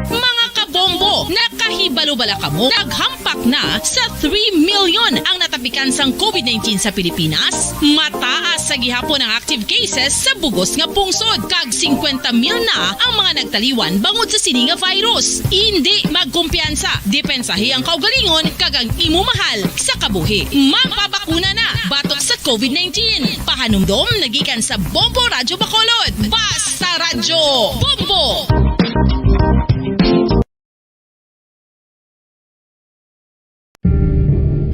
Mga kabombo, nakahibalo bala kamo? Naghampak na sa three million ang natapikan sang COVID nineteen sa Pilipinas. Mataas sa gihapon ang active cases sa bugos nga pungsod, kag singkwenta mil na ang mga nagtaliwan bangod sa sini nga virus. Indi magkumpiyansa, depensahi ang kaugalingon kag ang imo mahal sa kabuhi. Magpabakuna na batok sa COVID nineteen. Pahanumdom nagikan sa Bombo Radyo Bacolod. Basta Radyo Bombo!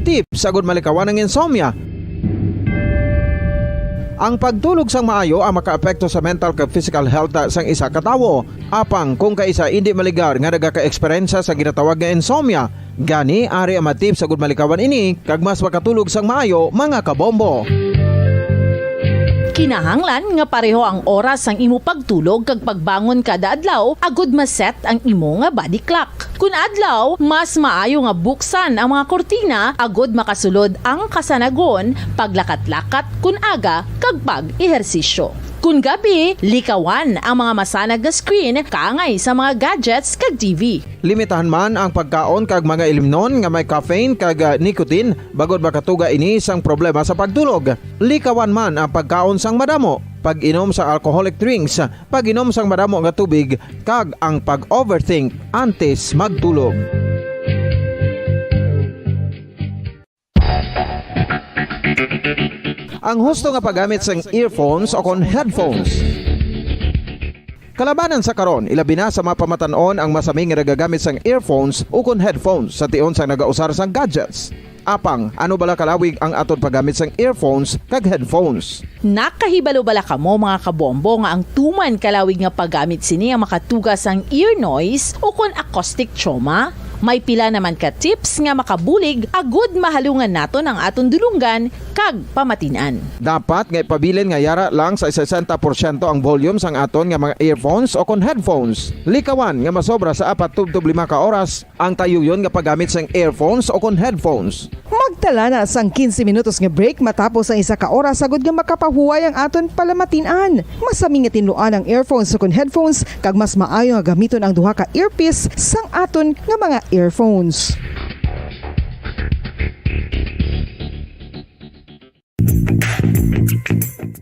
Tips agud malikawan ang insomnia. Ang pagtulog sang maayo ang makaapekto sa mental kag physical health sang isa ka tawo. Apang kung kaisa indi maligar nga nagaka-eksperyensya sa ginatawag nga insomnia, gani ari ang mga tips agud malikawan ini kag mas makatulog sang maayo, mga kabombo. Kinahanglan nga pareho ang oras sang imo pagtulog kag pagbangon kada adlaw agud ma-set ang imo nga body clock. Kun adlaw, mas maayo nga buksan ang mga kurtina agud makasulod ang kasanagon, paglakat-lakat kun aga, kag pag-ehersisyo. Kun gabi, likawan ang mga masanag nga screen kaangay sa mga gadgets kag T V. Limitahan man ang pagkaon kag mga ilimnon nga may caffeine kag, ah, nicotine, bangod makatuga ini sang problema sa pagtulog. Likawan man ang pagkaon sang madamo, pag-inom sa alcoholic drinks, pag-inom sang madamo nga tubig, kag ang pag-overthink antes magtulog. Ang husto nga paggamit sang earphones o kon headphones. Kalabanan sa karon, ilabi na sa mga pamatan-on ang masami nga nagagamit sang earphones o kon headphones sa tion sang nagausar sang gadgets. Apang, ano bala kalawig ang aton paggamit sang earphones kag headphones? Nakahibalo bala kamo, mga kabombo, nga ang tuman kalawig nga paggamit sini ang makatuga sang ear noise o kon acoustic trauma? May pila naman ka tips nga makabulig agud mahalungan naton ang aton dulonggan kag pamatin-an. Dapat nga ipabilin nga yara lang sa sesenta porsyento ang volume sang aton nga mga earphones o kon headphones. Likawan nga masobra sa apat tubtob lima ka oras ang tayuyon nga paggamit sang earphones o kon headphones. Magtala na sang quince minutos nga break matapos ang isa ka oras, agud nga makapahuway ang aton palamatin-an. Masami nga tinluan ang earphones o kon headphones, kag mas maayo nga gamiton ang duha ka earpiece sang aton nga mga earphones.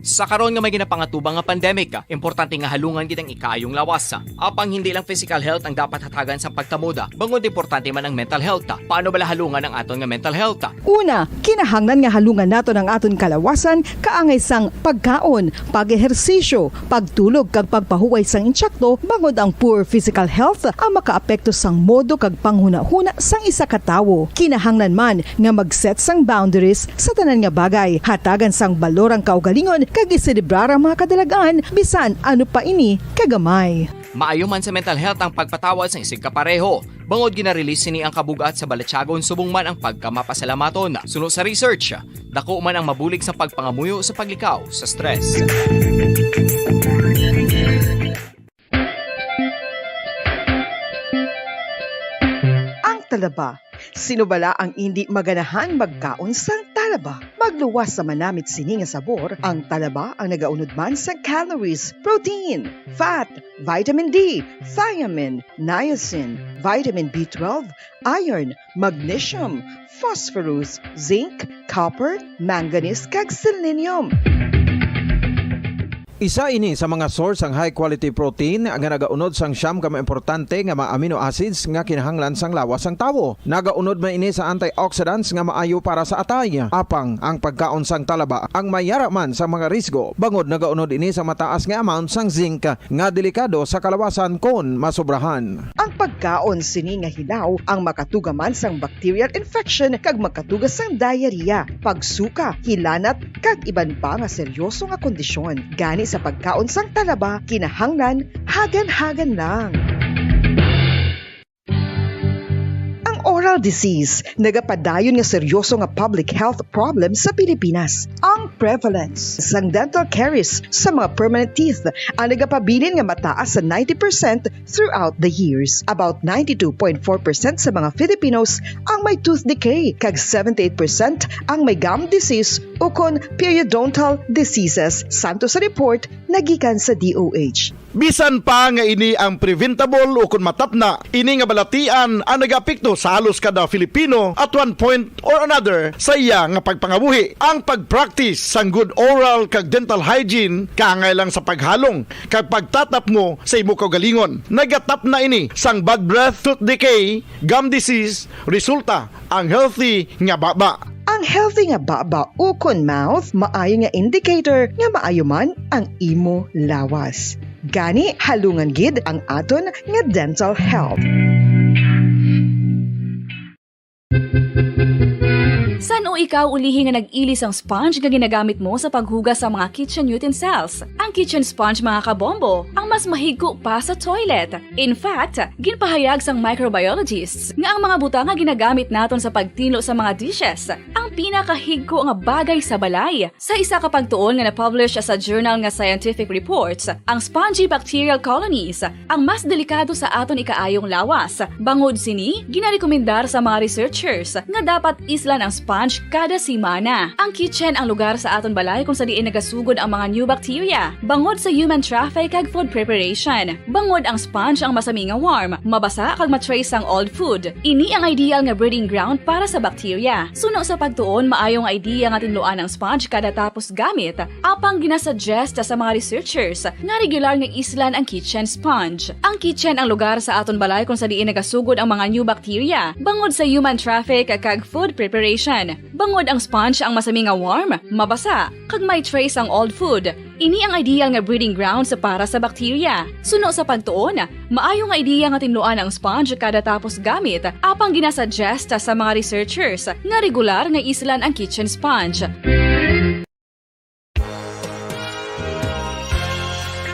Sa karon nga may ginapangatubang nga pandemic, importante nga halungan gid ang ikaayong lawas. Apang hindi lang physical health ang dapat hatagan sang pagtamod, bangod importante man ang mental health. Paano bala halungan ang aton nga mental health? Una, kinahanglan nga halungan naton ang aton kalawasan kaangay sang pagkaon, pag-ehersisyo, pagtulog kag pagpahuway sang insakto, bangod ang poor physical health ang makaapekto sang modo kag panghunahuna sang isa ka tawo. Kinahanglan man nga mag-set sang boundaries sa tanan nga bagay, hatagan sang balor ang kaugalingon kag iselebrar ang mga kadalagan, bisan ano pa ini kagamay. Maayo man sa mental health ang pagpatawad sang isigkapareho, bangod gina-release sini ang kabug-at sa balatyagon subong man ang pagkamapasalamaton. Suno sa research, dako man ang mabulig sa pagpangamuyo sa paglikaw sa stress. Ang talaba. Sino bala ang indi maganahan magkaon sang talaba? Magluwas sa manamit sini nga sabor, ang talaba ang nagaunod man sang calories, protein, fat, vitamin D, thiamine, niacin, vitamin B twelve, iron, magnesium, phosphorus, zinc, copper, manganese, kag selenium. Isa ini sa mga source sang high quality protein nga nagaunod sang siyam ka mga importante nga mga amino acids nga kinahanglan sang lawas sang tawo. Nagaunod man ini sa antioxidants nga maayo para sa atay. Apang ang pagkaon sang talaba ang may yara man sa mga risgo, bangod nagaunod ini sa mataas nga amount sang zinc nga delikado sa kalawasan kon masobrahan. Ang pagkaon sini nga hilaw ang makatuga man sang bacterial infection kag makatuga sang diarrhea, pagsuka, hilanat, kag iban pa nga seryoso nga kondisyon. Gani sa pagkaon sang talaba, kinahanglan hagan-hagan lang. Ang oral disease nagapadayon nga seryoso nga public health problem sa Pilipinas. Ang prevalence sang dental caries sa mga permanent teeth ang nagapabilin nga mataas sa ninety percent throughout the years. About ninety-two point four percent sa mga Filipinos ang may tooth decay, kag seventy-eight percent ang may gum disease ukon periodontal diseases, santo sa report nga gikan sa D O H. Bisan pa nga ini ang preventable ukon matapna, ini nga balatian ang nagaapekto sa halos kada Filipino at one point or another sa iya nga pagpangabuhi. Ang pag-practice sang good oral kag dental hygiene kaangay lang sa paghalong kag pagtatapmo sa imo kaugalingon. Nagatapna ini sang bad breath, tooth decay, gum disease, resulta ang healthy nga baba. Ang healthy nga baba ukon mouth maayo nga indicator nga maayo man ang imo lawas. Gani, halungan gid ang aton nga dental health. San-o ikaw ulihi nga nag-ili sang sponge nga ginagamit mo sa paghugas sa mga kitchen utensils? Ang kitchen sponge, mga kabombo, ang mas mahigko pa sa toilet. In fact, ginpahayag sang microbiologists nga ang mga butang nga ginagamit naton sa pagtinlo sa mga dishes ang pinakahigko nga bagay sa balay. Sa isa ka pagtuon nga na-publish sa journal nga Scientific Reports, ang spongy bacterial colonies ang mas delikado sa aton ikaayong lawas. Bangod sini, ginarekomendar sa mga researchers nga dapat islan ang sponge kada semana. Ang kitchen ang lugar sa aton balay kung sa diin nagasugod ang mga new bacteria, bangod sa human traffic kag food preparation. Bangod ang sponge ang masami nga warm, mabasa kag ma-trace ang old food. Ini ang ideal nga breeding ground para sa bacteria. Suno sa pagtuon, maayo nga idea nga tinluan ang sponge kada tapos gamit, apang ginasuggest sa mga researchers nga regular nga islan ang kitchen sponge. Ang kitchen ang lugar sa aton balay kung sa diin nagasugod ang mga new bacteria, bangod sa human traffic kag food preparation. Bangod ang sponge ang masami nga warm, mabasa, kag may trace ang old food, ini ang ideal nga breeding grounds para sa bacteria. Suno sa pagtuon, maayo nga ideya nga tinluan ang sponge kada tapos gamit, apang ginasuggest sa mga researchers nga regular nga islan ang kitchen sponge.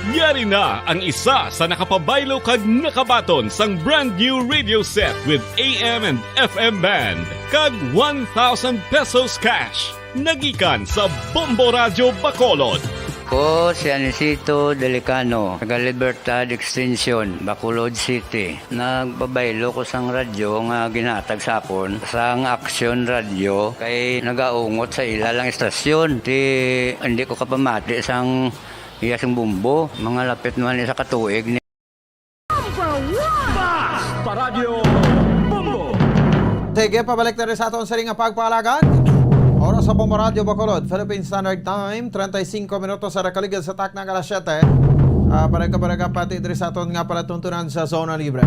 Nga Ari na ang isa sa nakapabaylo kag nakabaton sang brand new radio set with A M and F M band kag one thousand pesos cash. Nagikan sa Bombo Radyo Bacolod. Ko si Anisito Delicano, taga Libertad Extension, Bacolod City. Nagpabaylo ko sang radyo nga ginhatag sa akon sang Action Radio kay nagaungot sa ila lang istasyon. Ti hindi ko kapamati sang iya sing bumbo. Mga lapit naman isa ka tuig ni Paradyo Bombo! Sige, pabalik na rin sa aton sini nga pagpalagad. Oras sa Bombo Radyo Bacolod, Philippine Standard Time, treinta y cinco minutos sa nakaligid sa takna nga alas siyete. Ah, para ka para ka pati diri sa aton nga palatuntunan sa Zona Libre.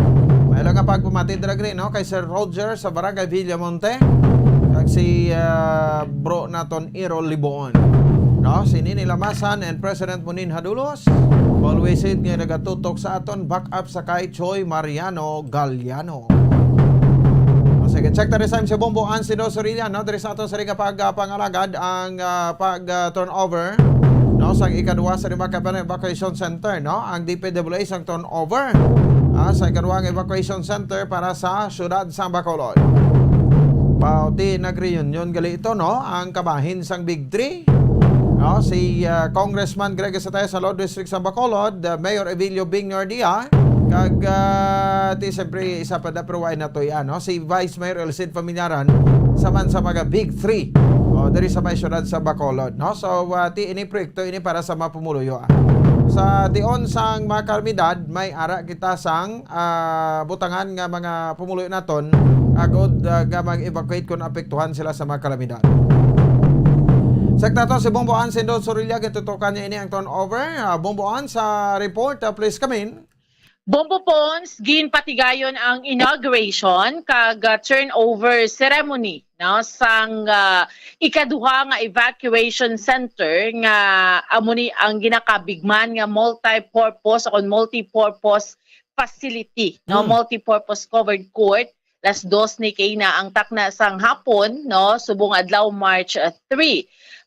May lang nga pagpamati diri, no, kay Sir Roger sa Barangay Villamonte. Kag si ah, bro naton Iro Liboon. No, si Nini Lamasan and President Munin Hadulos. Always it nga nagatutok sa aton, back up sa kay Choi Mariano Galliano. O, sige, check the time si Bombo Ansido Sorilla, no? Diri sa aton sa ring pag ah, pangalagad ang ah, pag ah, turnover, no, sa ikaduha sa lima ka evacuation center, no? Ang D P W H ang turnover ah, sa ikaduha nga evacuation center para sa siyudad sa Bacolod. Pauti nag-reunion gali ito, no? Ang kabahin sang Big Three, no? Si ah, Congressman Greg Satay sa Law District sa Bacolod, ah, Mayor Evilio Bing Nordia, kag ah, ti siyempre isa pa da pero why na to yan, no? Si Vice Mayor Elcid Familiaran, sa man sa mga Big Three, o, diri sa may siyudad sa Bacolod, no? So, ah, ti ini proyekto ini para sa mga pumuluyo, ah. Sa tion sang mga kalamidad, may ara kita sang ah, butangan nga mga pumuluyo naton agod ah, nga mag-evacuate kung apektuhan sila sa mga kalamidad. Sa tato si Bombo Ann Sindon Sorilla, gitutukan niya ini ang turnover. Ah, Bombo Ann, sa report, ah, please come in. Bombo Pons, ginpatigayon ang inauguration kag ah, turnover ceremony, no, sang ah, ikaduha nga evacuation center nga amo ni ang ginakabigman nga multi-purpose o multi-purpose facility, no, Mm. multi-purpose covered court. Las dos ni kay na ang takna sang hapon, no, subong adlaw March ah, three.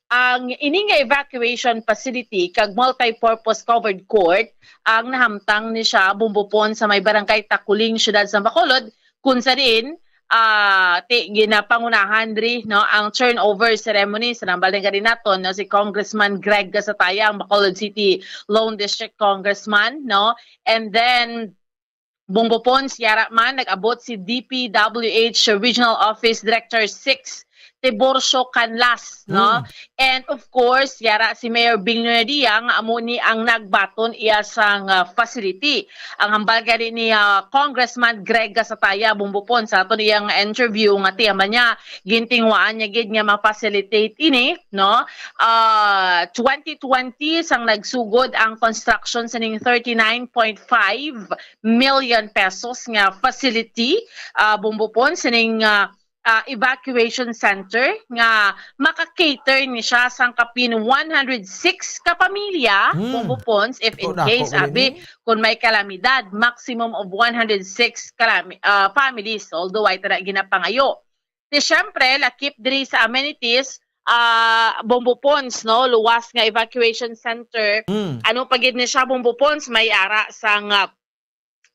Ang ini nga evacuation facility kag multi-purpose covered court ang nahamtang ni siya Bombo Pons sa may barangay Takuling, siyudad sa Bacolod, kung sa diin ah, ti, ginapangunahan diri, no, ang turnover ceremony sa nambal nga din naton, no, si Congressman Greg Gasataya, ang Bacolod City Lone District Congressman, no, and then Bombo Pons, yara man, nag-abot si D P W H Regional Office Director six, Tiburcio Canlas, no? Hmm. And of course, yara si Mayor Bing Nunadia nga amo ni ang nagbaton iya sang ah, facility. Ang hambal gani ni ah, Congressman Greg Gasataya, Bombo Pons, sa aton iyang interview nga tiyaman niya, gintinguhaan niya gid nga ma-facilitate ini, no? Ah, twenty twenty sang nagsugod ang construction sining thirty-nine point five million pesos nga facility, ah, Bombo Pons, sining ah, ah, evacuation center nga maka-cater ni siya sang kapin one hundred six ka pamilya, Hmm. Bombo Pons, if in Dako, dako case, gali abi, ni. Kung may kalamidad, maximum of one hundred six kalami, ah, families, although ay tara ginapangayo. Di syempre, lakip diri sa amenities, ah, Bombo Pons, no? Luwas nga evacuation center. Mm. Ano pa gid ni siya, Bombo Pons? May ara sang ah,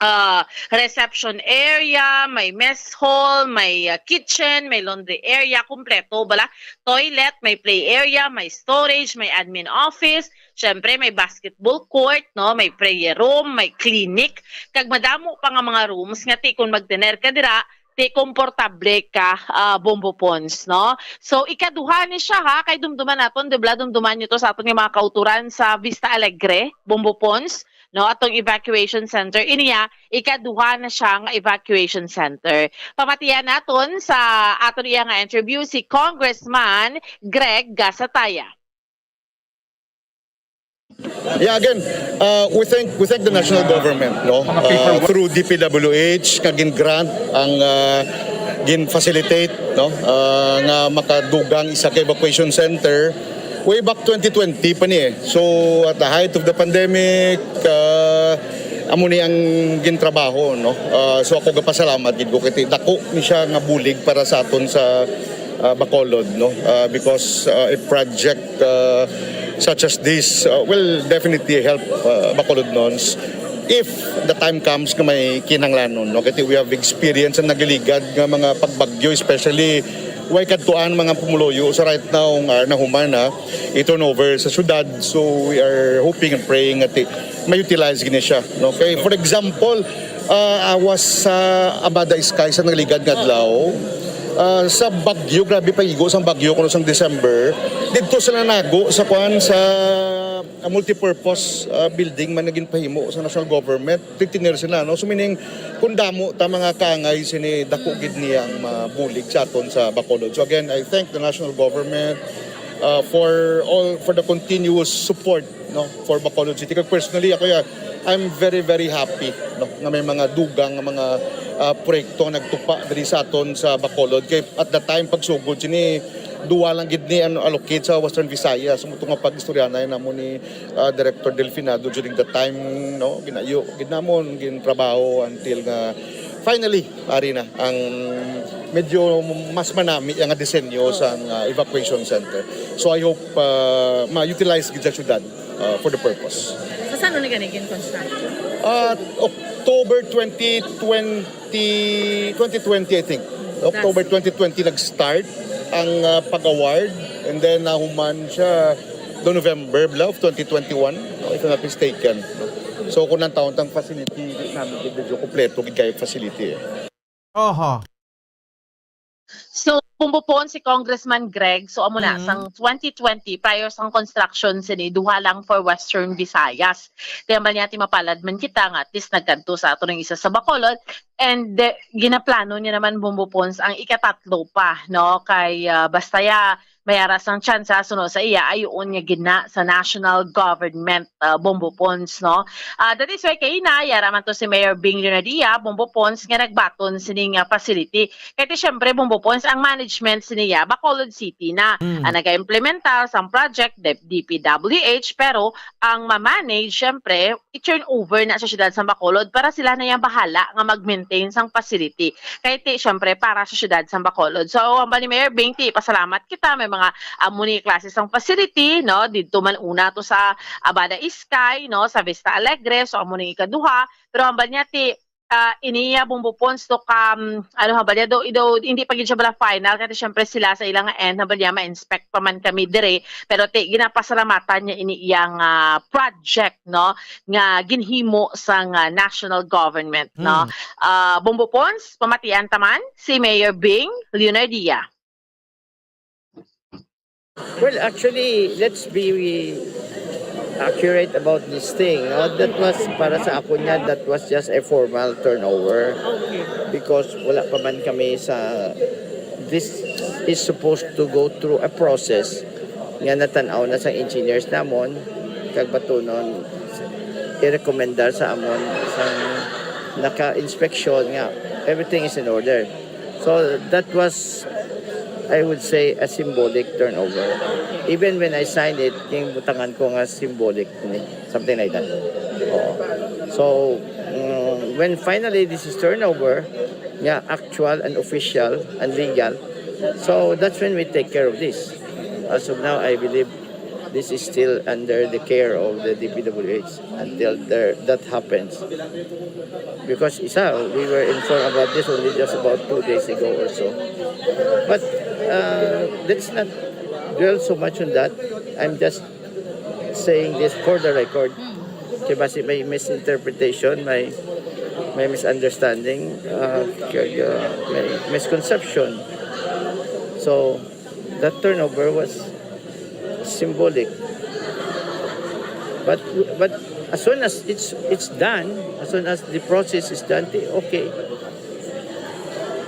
ah, reception area, may mess hall, may ah, kitchen, may laundry area, kompleto bala. Toilet, may play area, may storage, may admin office, syempre may basketball court, no, may prayer room, may clinic, kag madamo pa nga mga rooms nga ti kung magtener ka dira, ti komportable ka, ah, Bombo Pons, no? So ikaduha ni siya ha, kay dumduman naton, di ba? Dumduman niyo to sa aton nga mga kauturan sa Vista Alegre, Bombo Pons, no? Atong evacuation center. Ini ya, ikaduha na siya nga evacuation center. Pamatiyan naton sa aton iya nga interview si Congressman Greg Gasataya. Yeah, again, uh, we thank we thank the national government, no, uh, through D P W H nga gin-grant ang uh, gin-facilitate, no, uh, nga makadugang isa ka evacuation center way back twenty twenty pa ni eh. So at the height of the pandemic, uh, amo ni ang gintrabaho, no. Uh, so ako gapasalamat gid ko kay dako ni siya nga bulig para sa aton sa uh, Bacolod, no, uh, because uh, a project uh, such as this, uh, will definitely help, uh, Bacolodnons if the time comes nga may kinahanglanon, no? Kasi we have experience ang nagligad nga mga pagbagyo, especially way kadtuan mga pumuluyo. So right now, nga nahuman na i-turnover sa syudad. So we are hoping and praying nga ti-, ma-utilize gini siya, no? Kay, for example, uh, I was sa Abada Iskay sa nagligad nga adlaw. Uh, sa bagyo, grabe pag-igo sang bagyo kuno sang December. Didto sila nago sa kuan, sa, uh, multipurpose, uh, building man nga ginpahimo sa national government. Tigtinir sila, no? So meaning, kung damo ta mga kaangay, sini dako gid niya ang mabulig sa aton sa Bacolod. So again, I thank the national government, uh, for all, for the continuous support, no, for Bacolod City. Kag personally, ako ya, I'm very, very happy, no, nga may mga dugang nga mga, uh, proyekto nga nagtupa diri sa aton sa Bacolod. Kay at the time pagsugod sini, duwa lang gid ni ano allocate sa Western Visayas. So, mutong nga pag-istoryanay namo ni, uh, Director Delfinado during the time, no, ginayo gid namon, gintrabaho until nga finally, ari na ang medyo mas manami ang disenyo sa, uh, evacuation center. So I hope, uh, ma-utilize gid sa syudad, uh, for the purpose. Sa saan ni gani gin-construct? Uh, October twenty twenty, twenty twenty, I think. October twenty twenty nag-start ang, uh, pag-award, and then nahuman siya do November bala of twenty twenty-one, no, if I'm not mistaken. So kung ang taon tang facility, di namin gid medyo kompleto gid kayo facility, eh. Oho. So, kung bupon si Congressman Greg, so amo na, Mm. sang twenty twenty, prior sang construction sini, duha lang for Western Visayas. Kaya man niya, ti mapalad man kita nga at least nagkadto sa ato ng isa sa Bacolod. And, eh, ginaplano niya naman, Bumbo Pons, ang ikatatlo pa, no? Kay, ah, basta ya, may ara sang tsansa, suno sa iya, ayuon nga gina sa national government, ah, Bumbo Pons, no? Ah, that is why kay na, yara man to si Mayor Bing Leonadia, Bumbo Pons, nga nagbaton sining, ah, facility. Kay ti, syempre, Bumbo Pons, ang management siniya, Bacolod City na. Mm. Ang nag-implementar sang project, D P W H, pero ang ma-manage, syempre, i-turn over na sa siyudad sa Bacolod para sila na yang bahala nga mag-maintain sang facility. Kay ti, syempre, para sa siyudad sa Bacolod. So, ang ba ni Mayor Bing, ti, pasalamat kita, may mga amo ni klase sang facility, no? Didto man una to sa Abada Iskay, no? Sa Vista Alegre, so amo ni ikaduha. Pero ang ba niya, ti, ah, iniya Bumbo Pons to ka, um, ano ha ba niya, do, do, hindi pa gid siya bala final, kasi syempre sila sa ilang end, ha ba niya, ma-inspect pa man kami dire, pero ti, ginapasalamatan niya ini iyang, ah, project, no, nga ginhimo sang, ah, national government, no. Mm. Ah, Bumbo Pons, pamatian taman si Mayor Bing Leonardia. Well, actually, let's be accurate about this thing, no? That was, para sa ako niya, that was just a formal turnover. Okay. Because wala pa man kami sa, this is supposed to go through a process nga natan-aw na sang engineers namon, kag batunon, i-recommendar sa amon, sang naka-inspection nga everything is in order. So that was, I would say, a symbolic turnover. Even when I signed it, ginbutangan ko nga symbolic ni, something like that. Oo. So, mm, when finally this is turnover, nga actual and official and legal, so that's when we take care of this. As of now, I believe this is still under the care of the D P W H until there, that happens. Because isa, we were informed about this only just about two days ago or so. But, uh, let's not dwell so much on that. I'm just saying this for the record. Kay basi may misinterpretation, may, may misunderstanding, uh, kag, uh, may misconception. So, that turnover was symbolic. But, but as soon as it's, it's done, as soon as the process is done, ti, okay.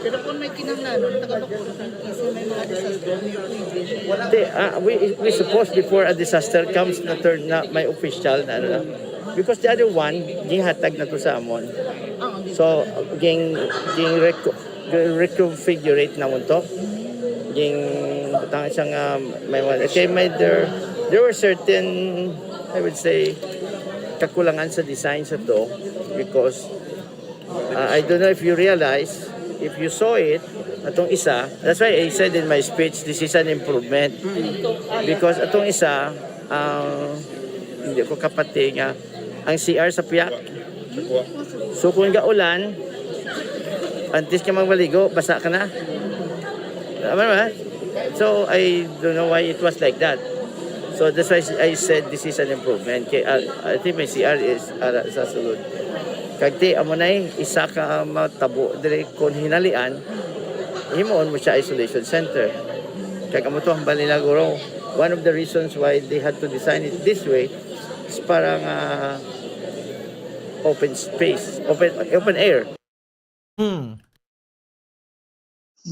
Pero kung may kinahanglanon, taga Bacolod, in case may mga disaster, may pwede. Ti, ah, we, we suppose before a disaster comes na turn na may official na ano na. Because the other one, ginhatag na to sa amon. Oo, di So, ging, ging reco-, reconfigurate namon to. Ging butang siya nga may one. Okay, may there, there were certain, I would say, kakulangan sa design sa to because, uh, I don't know if you realize, if you saw it, atong isa, that's why I said in my speech, this is an improvement. Because atong isa, Ah, hindi ko kapati nga ang C R sa piyak. So kung gaulan, antes ka magmaligo, basa ka na. Tama ba? So I don't know why it was like that. So that's why I said this is an improvement. Kay, ah, I think my C R is ara sa sulod. Kag ti, amo na isa ka matabo diri kon hinalian, himuon mo siya isolation center. Kag amo to ang bali na guro. One of the reasons why they had to design it this way is para nga open space, open open air. Hmm.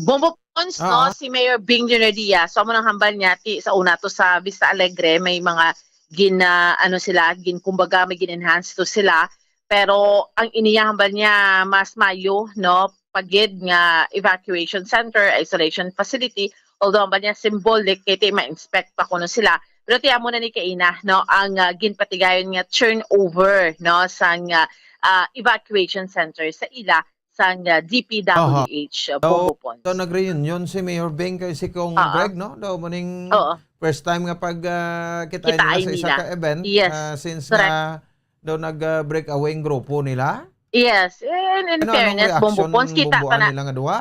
Bombo Pons, no, ah, si Mayor Bing Junior Diaz, so amo nang hambal niya, ti, sa una to sa Vista Alegre, may mga gin, ah, ano sila, gin, kumbaga, may gin-enhance to sila. Pero ang iniya hambal niya, mas mayo, no, pagid nga evacuation center, isolation facility, although hambal niya symbolic, kay ti ma-inspect pa kuno sila. Pero ti amo na ni kaina, no, ang, ah, ginpatigayon nga turnover, no, sang, ah, ah, evacuation center sa ila sang, ah, D P W H, uh, Bombo Pons. So, nag-reunion si Mayor Bing kay si Kong Oo. Greg, no? Daw mo ning Oo. First time nga pag ah, kita Kitaan nila sa isa nila. Ka event. Yes. Ah, since Correct. Nga daw nag-break away ang grupo nila. Yes. And in Ano, anong fairness, Bombo reaction Pons, kita Bomboan ta na. Nila nga duha?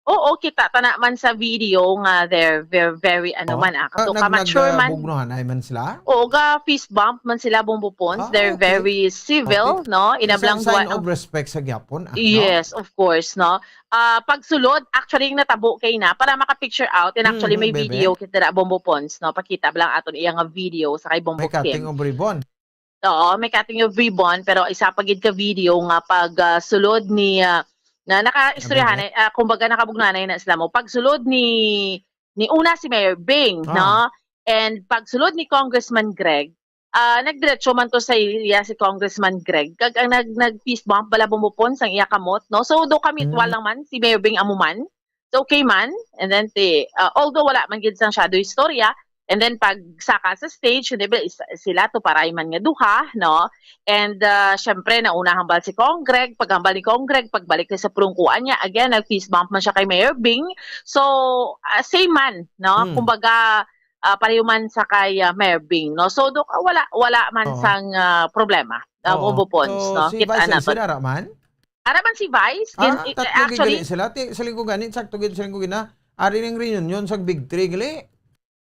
Oo, kita ta na man sa video nga they're very, very ano Oh, man, ah, ah, kato ka nag mature man. Nagbugnohanay man sila? Oo, ga fist bump man sila, Bombo Pons. Ah, They're okay. Very civil, Okay. No? Inablang Sa sign duwa of respect sa gyapon, ah, no? Yes, of course, no? Ah, pagsulod, actually, yung natabo kay na, para maka-picture out, and actually, Mhm, may bebe. Video kita na, Bombo Pons, no? Pakita ba lang aton iya nga video sa kay Bombo May cutting Kim. Of ribbon. Oo, may cutting of ribbon, pero isa pa gid ka video nga pag ah, sulod ni ah, na nakaistoryahan Abebe. Ah, kumbaga nakabugnaanay na sila mo. Pagsulod ni ni una si Mayor Bing, Ah. No? And pagsulod ni Congressman Greg, ah nagdiretso man to sa iya si Congressman Greg. Kag ang nag nag fist bump bala bumupon sang iya kamot, no? So do kami Mm. Lang man si Mayor Bing amo man. So okay man. And then ti, ah, although wala man gid sang shadow istorya, and then pag saka sa stage, di ba, is- sila to paray man nga duha, no? And ah, syempre, nauna hambal si Cong Greg, paghambal ni Cong Greg, pagbalik niya sa pulungkuan niya, again, nag-fist bump man siya kay Mayor Bing. So, ah, same man, no? Hmm. Kumbaga, ah, pareho man sa kay ah, Mayor Bing, no? So, do, wala, wala man Oo. Sang ah, problema. Ah, Oo. Bubupons, So, no? Si Kit Vice ana Sisig, to. Ara man? Ara man si Vice? Ah, Gin- tatlo gid actually, gani sila. Ti, sa linggo gani, sakto gid sa linggo gina. Ari ning reunion sa Big Three, gali.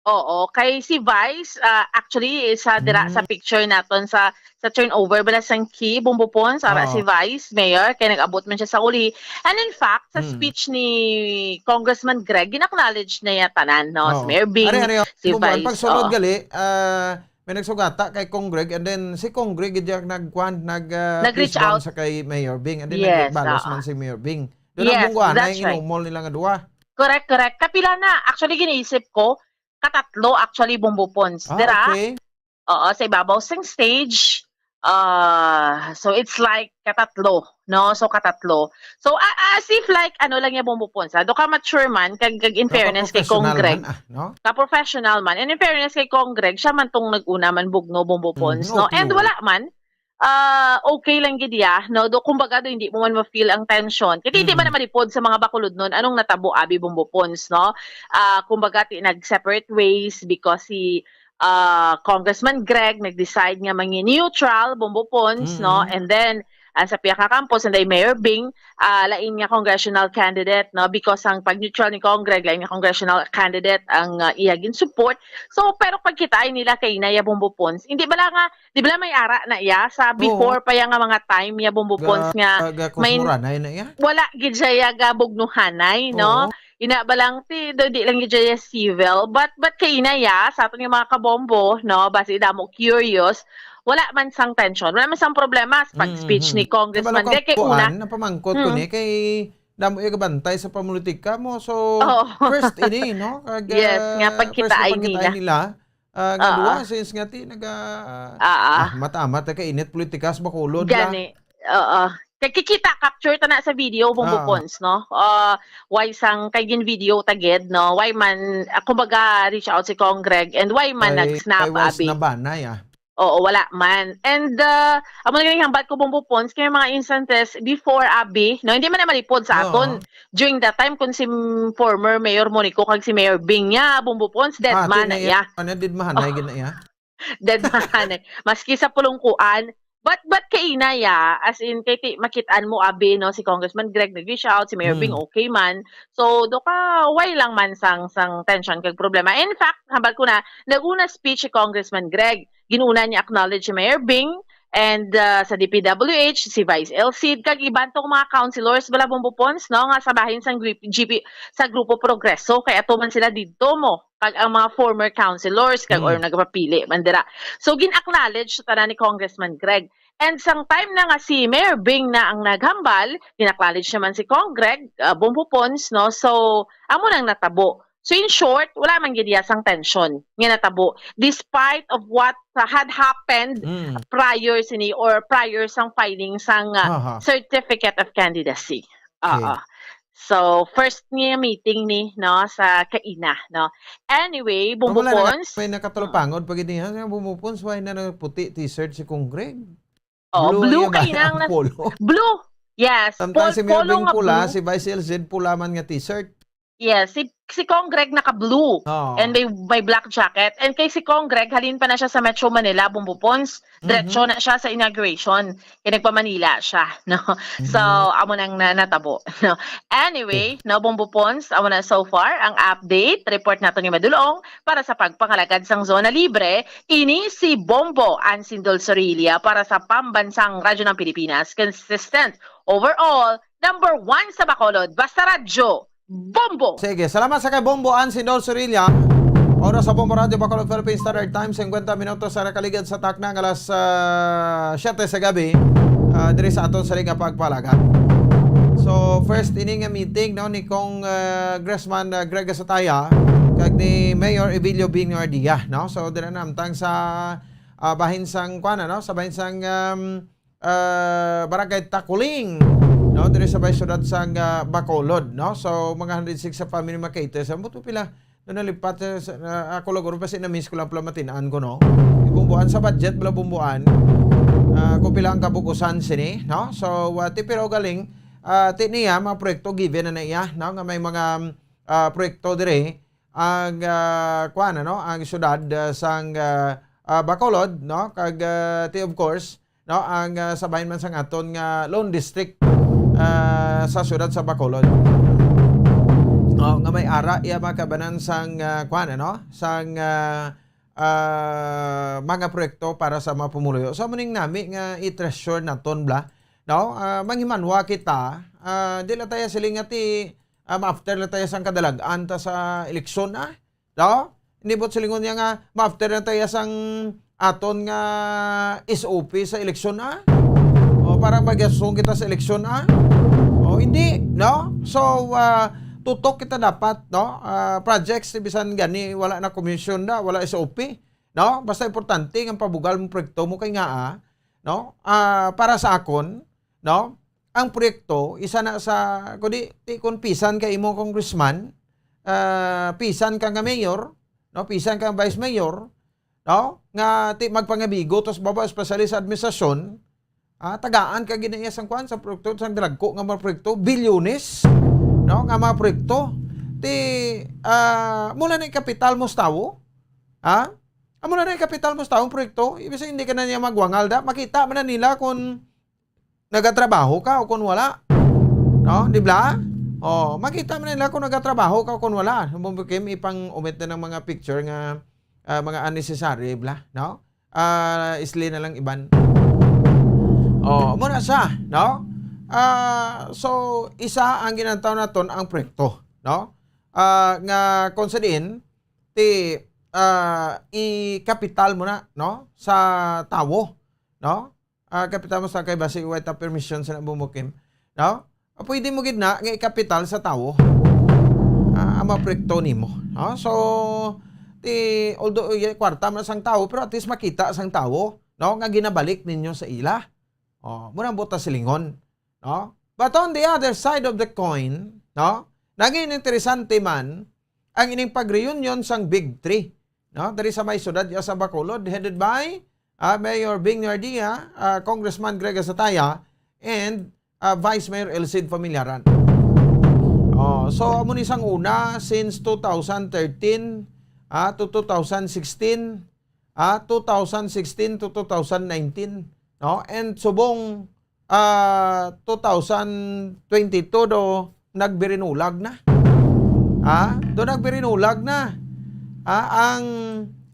Oo, kay si Vice, ah, actually, sa dira sa Mm. Picture naton sa sa turnover bala sang key, Bumbo Pons, ara si Oo. Vice Mayor, kay nag-abot man siya sa uli. And in fact, sa Mm. Speech ni Congressman Greg, gin-acknowledge na niya tanan, no? Si Oo. Mayor Bing, Ari, ari, oh. Si Bumbo, ang Vice, pagsulod oo. Gali, ah, may nagsugata kay Cong Greg, and then si Cong Greg gid ang nagkuan, nag, ah, Nag-reach fist bump out. Sa kay Mayor Bing, and then Yes, nagbalos oo. Man si Mayor Bing. Doon ang Yes, bungguan na that's yung right. Inumol nila nga duwa. Correct, correct. Kapila na? Actually, giniisip ko, katatlo actually, Bumbo Pons. Ah, dira? Okay. Oo, sa ibabaw sing stage. Uh, so it's like katatlo, no? So katatlo. So uh, as if like ano lang yung Bumbo Pons, ha? Do ka mature man, kag, kag in fairness kay Cong Greg. Ah, no? Ka-professional man. And in fairness kay Cong Greg, siya man tong nag-una man bugno Bumbo Pons, mm, no? Okay. And wala man, ah, okay lang gid iya, no? Do, kumbaga, do, hindi mo man ma-feel ang tension. Kasi hindi man na malipod sa mga bakulod nun, anong natabo, abi, Bumbo Pons, no? Ah, kumbaga, ti, nag-separate ways because si ah, Congressman Greg nag-decide nga mangi-neutral, Bumbo Pons, no? Mm. And then, ang sa piyaka kampo, sanday Mayor Bing, ah, lain nga congressional candidate, no? Because ang pag-neutral ni Cong Greg, lain nga congressional candidate ang ah, iya gin-support. So, pero pagkitaay nila kay Naya Bumbo Pons, hindi bala nga, di bala may ara na iya sa Oo. Before pa iya nga mga time niya Bumbo Pons nga ga may kusuranay na iya? Wala gid siya iya gabugnuhanay, no? Oo. Ina ba lang ti do di lang gid siya civil, but but kay ina ya sa aton nga mga kabombo, no, basi damo curious, wala man sang tension, wala man sang problema sa pag-speech ni Congressman Greg kay una. Napamangkot ko ni kay damo iya kabantay sa pamulitika mo. So, first ini, no? Kag, yes, nga pagkita ay nila. Ah, nga duwa, since nga ti naga ah, mata-mata ka init politika sa Bacolod la. Gani. Oo. Kay kikita, capture ta na sa video, Bumbo Pons, no? Uh, why sang kay gin video ta gid, no? Why man, ah, kumbaga, reach out si Cong Greg and why man nag-snap, abi? Nabanay, ah. Oo, wala man. And uh, amo na yung hambat ko, Bumbo Pons, kay mga instances before, abi, no? Hindi man na malipod sa aton. During that time, kung si former Mayor Monico kag si Mayor Bing niya, Bumbo Pons, dead man na iya. Ano, dead man na iya? Dead man. Maski sa pulungkuan, but, but kaina ya, as in, kay ti-, makitaan mo, abi, no, si Congressman Greg nag-reach out, si Mayor Bing Mm. okay man. So, do ka, way lang man sang, sang tension kag problema. In fact, hambal ko na, nag-una speech si Congressman Greg, ginuna niya acknowledge si Mayor Bing, and, uh, sa D P W H, si Vice El Cid, kag iban tong mga councilors, bala, Bombo Pons, no, nga sa bahin sang gri-, G P, sa Grupo Progreso, kay ato man sila didto mo, kag ang mga former councilors, kag, or Mm. nagpapili man dira. So, gin-acknowledge sa tanan ni Congressman Greg. And sang time na nga si Mayor Bing na ang naghambal, gin-acknowledge naman si Cong Greg, uh, Bombo Pons, no? So, amo nang natabo. So, in short, wala man gid iya sang tension nga natabo, despite of what, uh, had happened Mm. prior sini or prior sang filing sang, uh, Aha. Certificate of Candidacy. Okay. Oo. So, first niya meeting ni, no, sa kaina, no? Anyway, Pero Bombo wala na Pons. May nakatalupangod pag inihan. Bombo Pons, why na nagputi t-shirt si Cong Greg? Oh, Blue blue ang iya ba? Kaina ang nas-, Polo. Blue. Yes, Samtang pol-, si Mayor polo Bing nga pula, blue. Si Vice L Z pula man nga t-shirt. Yes, si, si Cong Greg naka-blue. Oo. And may, may black jacket. And kay si Cong Greg, halin pa na siya sa Metro Manila, Bombo Pons. Diretso Mhm. na siya sa inauguration. Kay nagpa-Manila siya, no? So, Mhm. amo nang na-, natabo, no? Anyway, Okay. no, Bombo Pons, amo na so far ang update. Report nato ni Madulong para sa pagpangalagad sang Zona Libre. Ini si Bombo Ansindol Sorilla para sa Pambansang Radyo ng Pilipinas. Consistent, overall, number one sa Bacolod. Basta Radyo, Bombo! Sige, salamat sa kay Bombo Ansindol Sorilla. Oras sa Bombo Radyo Bacolod Philippine Standard Time, singkwenta minutos sa nakaligad sa takna nga alas, ah, siyete sa gabi, ah, diri sa aton sali nga pagpalagad. So, first ini nga meeting, no, ni Cong, ah, Congressman, ah, Greg Gasataya kag ni Mayor Evilio Bing Guardia, no? So, dira na amtang sa, ah, bahin sang, kuwan, ano, sa bahin sang, um, ah, Barangay Takuling, no? Diri sa may siyudad sang, ah, Bacolod, no? So, mga hundred six sa family makita. Sa mo to pila? No, nalipat, eh, sa, ah, ako lang, guro, basi na-miss ko lang pala matinaan ko, no? Ibumbuan sa budget, pala bumbuan. Ah, kung pila ang kabukusan sini, no? So, ah, ti, pero galing, ah, ti niya, mga proyekto, given na na iya, no? Nga may mga, ah, proyekto diri, ang, ah, kuwan, ano? Ang syudad, ah, sang, ah, ah, Bacolod, no? Kag, ah, ti, of course, no, ang, ah, sa bahin man sang aton nga Lone District, ah, sa siyudad sa Bacolod. Oh, nga may ara iya mga kabanan sang, ah, kuwan, ano? Sang, ah, ah, mga proyekto para sa mga pumuluyo. So, muning nami nga i-treasure naton, bla. No? Ah, manghimanwa kita, ah, di la tayo siling nga ti, ah, ma-after la tayo sang kadalag-an ta sa eleksyon, ah. No? Hindi, but silingon niya nga, ma-after na tayo sang aton nga S O P sa eleksyon, ah. O, para magyasong kita sa eleksyon, ah. O, hindi, no? So, ah, tutok kita dapat, no? Ah, projects, bisan gani, wala na commission na, wala S O P, no? Basta importante nga pabugal mo proyekto mo kay nga, ah, no? Ah, para sa akon, no? Ang proyekto, isa na sa, kundi, ti, kung pisan ka imo congressman, ah, pisan ka nga mayor, no? Pisan ka vice mayor, no? Nga ti magpangabigo, tos baba, especially sa administrasyon, ah, tagaan ka ginaiya sang kwan, sa proyekto, sang dragko nga mga proyekto, bilyones, no? Nga mga proyekto. Ti, ah, mula na yung kapital mo sa tawo, ha? Amo na na yung kapital mo sa taong proyekto, ibig sabihin, hindi ka na niya magwangal da. Makita man na nila kung nagatrabaho ka o kung wala. No? Di ba? Oh, makita man nila kung nagatrabaho ka o kung wala. Mumbukim ipang umit na ng mga picture nga, ah, mga unnecessary, bla? No? Ah, isli na lang iban. Oh, muna sa, no? Ah, so, isa ang ginantaw naton ang proyekto, no? Ah, nga kung sa diin, ti, ah, i-kapital mo na, no? Sa tawo, no? Ah, kapital mo sa kay basi way ta permission sa bumukim, no? Ah, pwede mo gid na nga ikapital sa tawo. Ah, ang mga proyekto nimo, no? So, ti, although, eh, kwarta man sang tawo, pero at least makita sang tawo, no? Nga ginabalik ninyo sa ila. Oh, muna ang buta silingon, no? But on the other side of the coin, no? Naging interesante man ang ining pag-reunion sang Big Three, no? Diri sa may siyudad ya sa Bacolod, headed by, ah, Mayor Bing Nardia, ah, Congressman Greg Asataya, and, ah, Vice Mayor Elcid Familiaran. Oh, so, amo ni sang una, since two thousand thirteen, ah, to two thousand sixteen, ah, two thousand sixteen to two thousand nineteen, no? And subong, ah, two thousand twenty-two do nagbirinulag na. Ah, do nagbirinulag na. Ah, ang,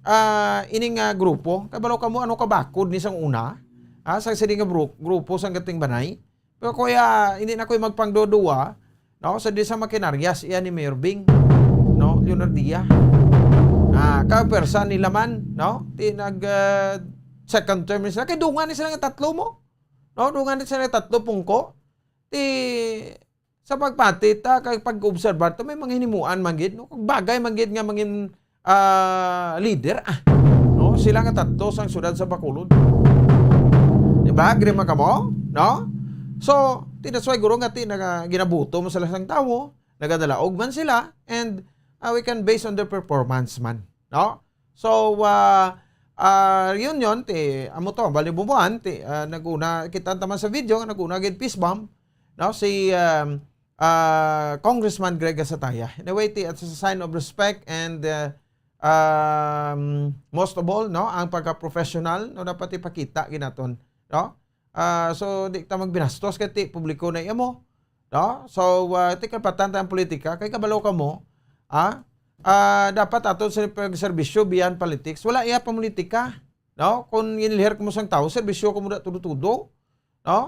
ah, ini nga grupo, kabalo kamo ano kabakod ni sang una? Ah, sa sini nga bru-, grupo sang Gattingbanay. Pero kuya, hindi na ko'y magpangdudua, no? Sa di sa makinarya siya ni Mayor Bing, no? Leonardia. Ah, ka pwersa nila man, no? Ti nag, ah, second term ni sila. Kay dungan ni sila nga tatlo mo. No? Dungan ni sila tatlo pungko. Ti sa pagpati ta kay pag-obserbar ta may mga hinimuan man gid, no? Kag bagay man gid nga mangin, ah, leader, ah. No? Sila nga tatlo sang siyudad sa Bacolod. Di ba? Agree man kamo? No? So, ti that's why guro nga ti naga-, ginabuto mo sila sang tawo, nagadalaog man sila, and, ah, we can base on their performance man, no? So, ah, ah, reunion ti amo to, bali bubuan ti, ah, naguna kita taman sa video nga naguna gid fist bump, no? Si, um, ah, Congressman Greg Gasataya. Anyway, ti, as a sign of respect and, uh, um, most of all, no, ang pagka-professional, no, dapat ipakita ginaton, no? Ah, so, di ta magbinastos kay ti publiko na iya mo, no? So, ah, ti karapatan ta ang politika kay kabalo kamo, ah, ah, dapat aton sa pagserbisyo beyond politics. Wala iya politika, no? Kung ginilihir kamo sang tawo, serbisyo kamo da tudo-tudo, no?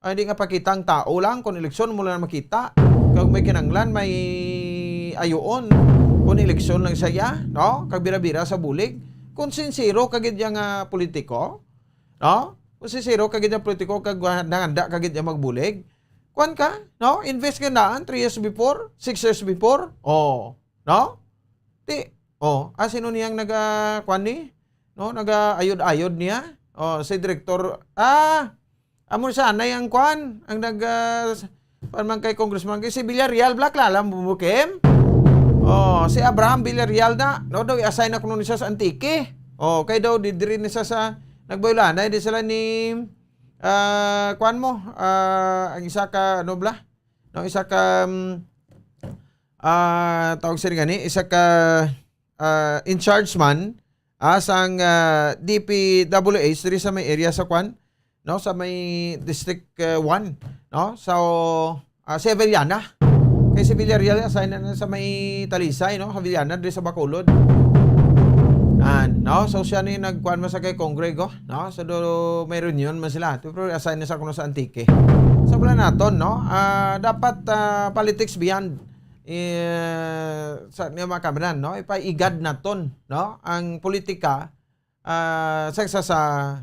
Ay, di nga pakita ang tao lang, kung eleksyon mo lang makita. Kag may kinanglan, may ayuon. Kung eleksyon lang siya, no? Kag bira-bira sa bulig. Kung sincero ka gid yang, ah, politiko, no? Kung sincero ka gid yang politiko, kag nanganda ka gid yang magbulig, kuwan ka, no? Invest ka naan, three years before, six years before, oh, no? Ti, oh, ah, sino niyang naga, kuwan ni? No, naga-ayod-ayod niya. Oh, si Direktor, ah, amo siya, anay ang kuwan, ang nag, ah, s-, kuwan man kay Congressman, kay si Villarreal, Black Lalam, Bubukim. Oh, si Abraham Villarreal na, no, daw i-assign na kuno ni siya sa Antique. Oh, kay daw, di, diri ni siya sa, nagbayulanay, di sila ni, ah, kuwan mo, ah, ang isa ka, ano bla? No, isa ka, um, ah, tawag sila gani, isa ka, ah, in charge man, ah, sang, ah, D P W H diri sa may area sa kwan, no, sa may District, ah, one, no? So, ah, si Avellana. Kay si Villarreal, assign na na sa may Talisay, no? Avellana, diri sa Bacolod. An, no? So, siya ni nagkuan man sa kay Congrego, no? So, do, may reunion man sila. Pero assign na sa kuno sa Antique. So, wala naton, no? Ah, dapat, ah, politics beyond, eh, sa, ni mga kabanan, no? Ipaigad naton, no? Ang politika, ah, sa, sa, sa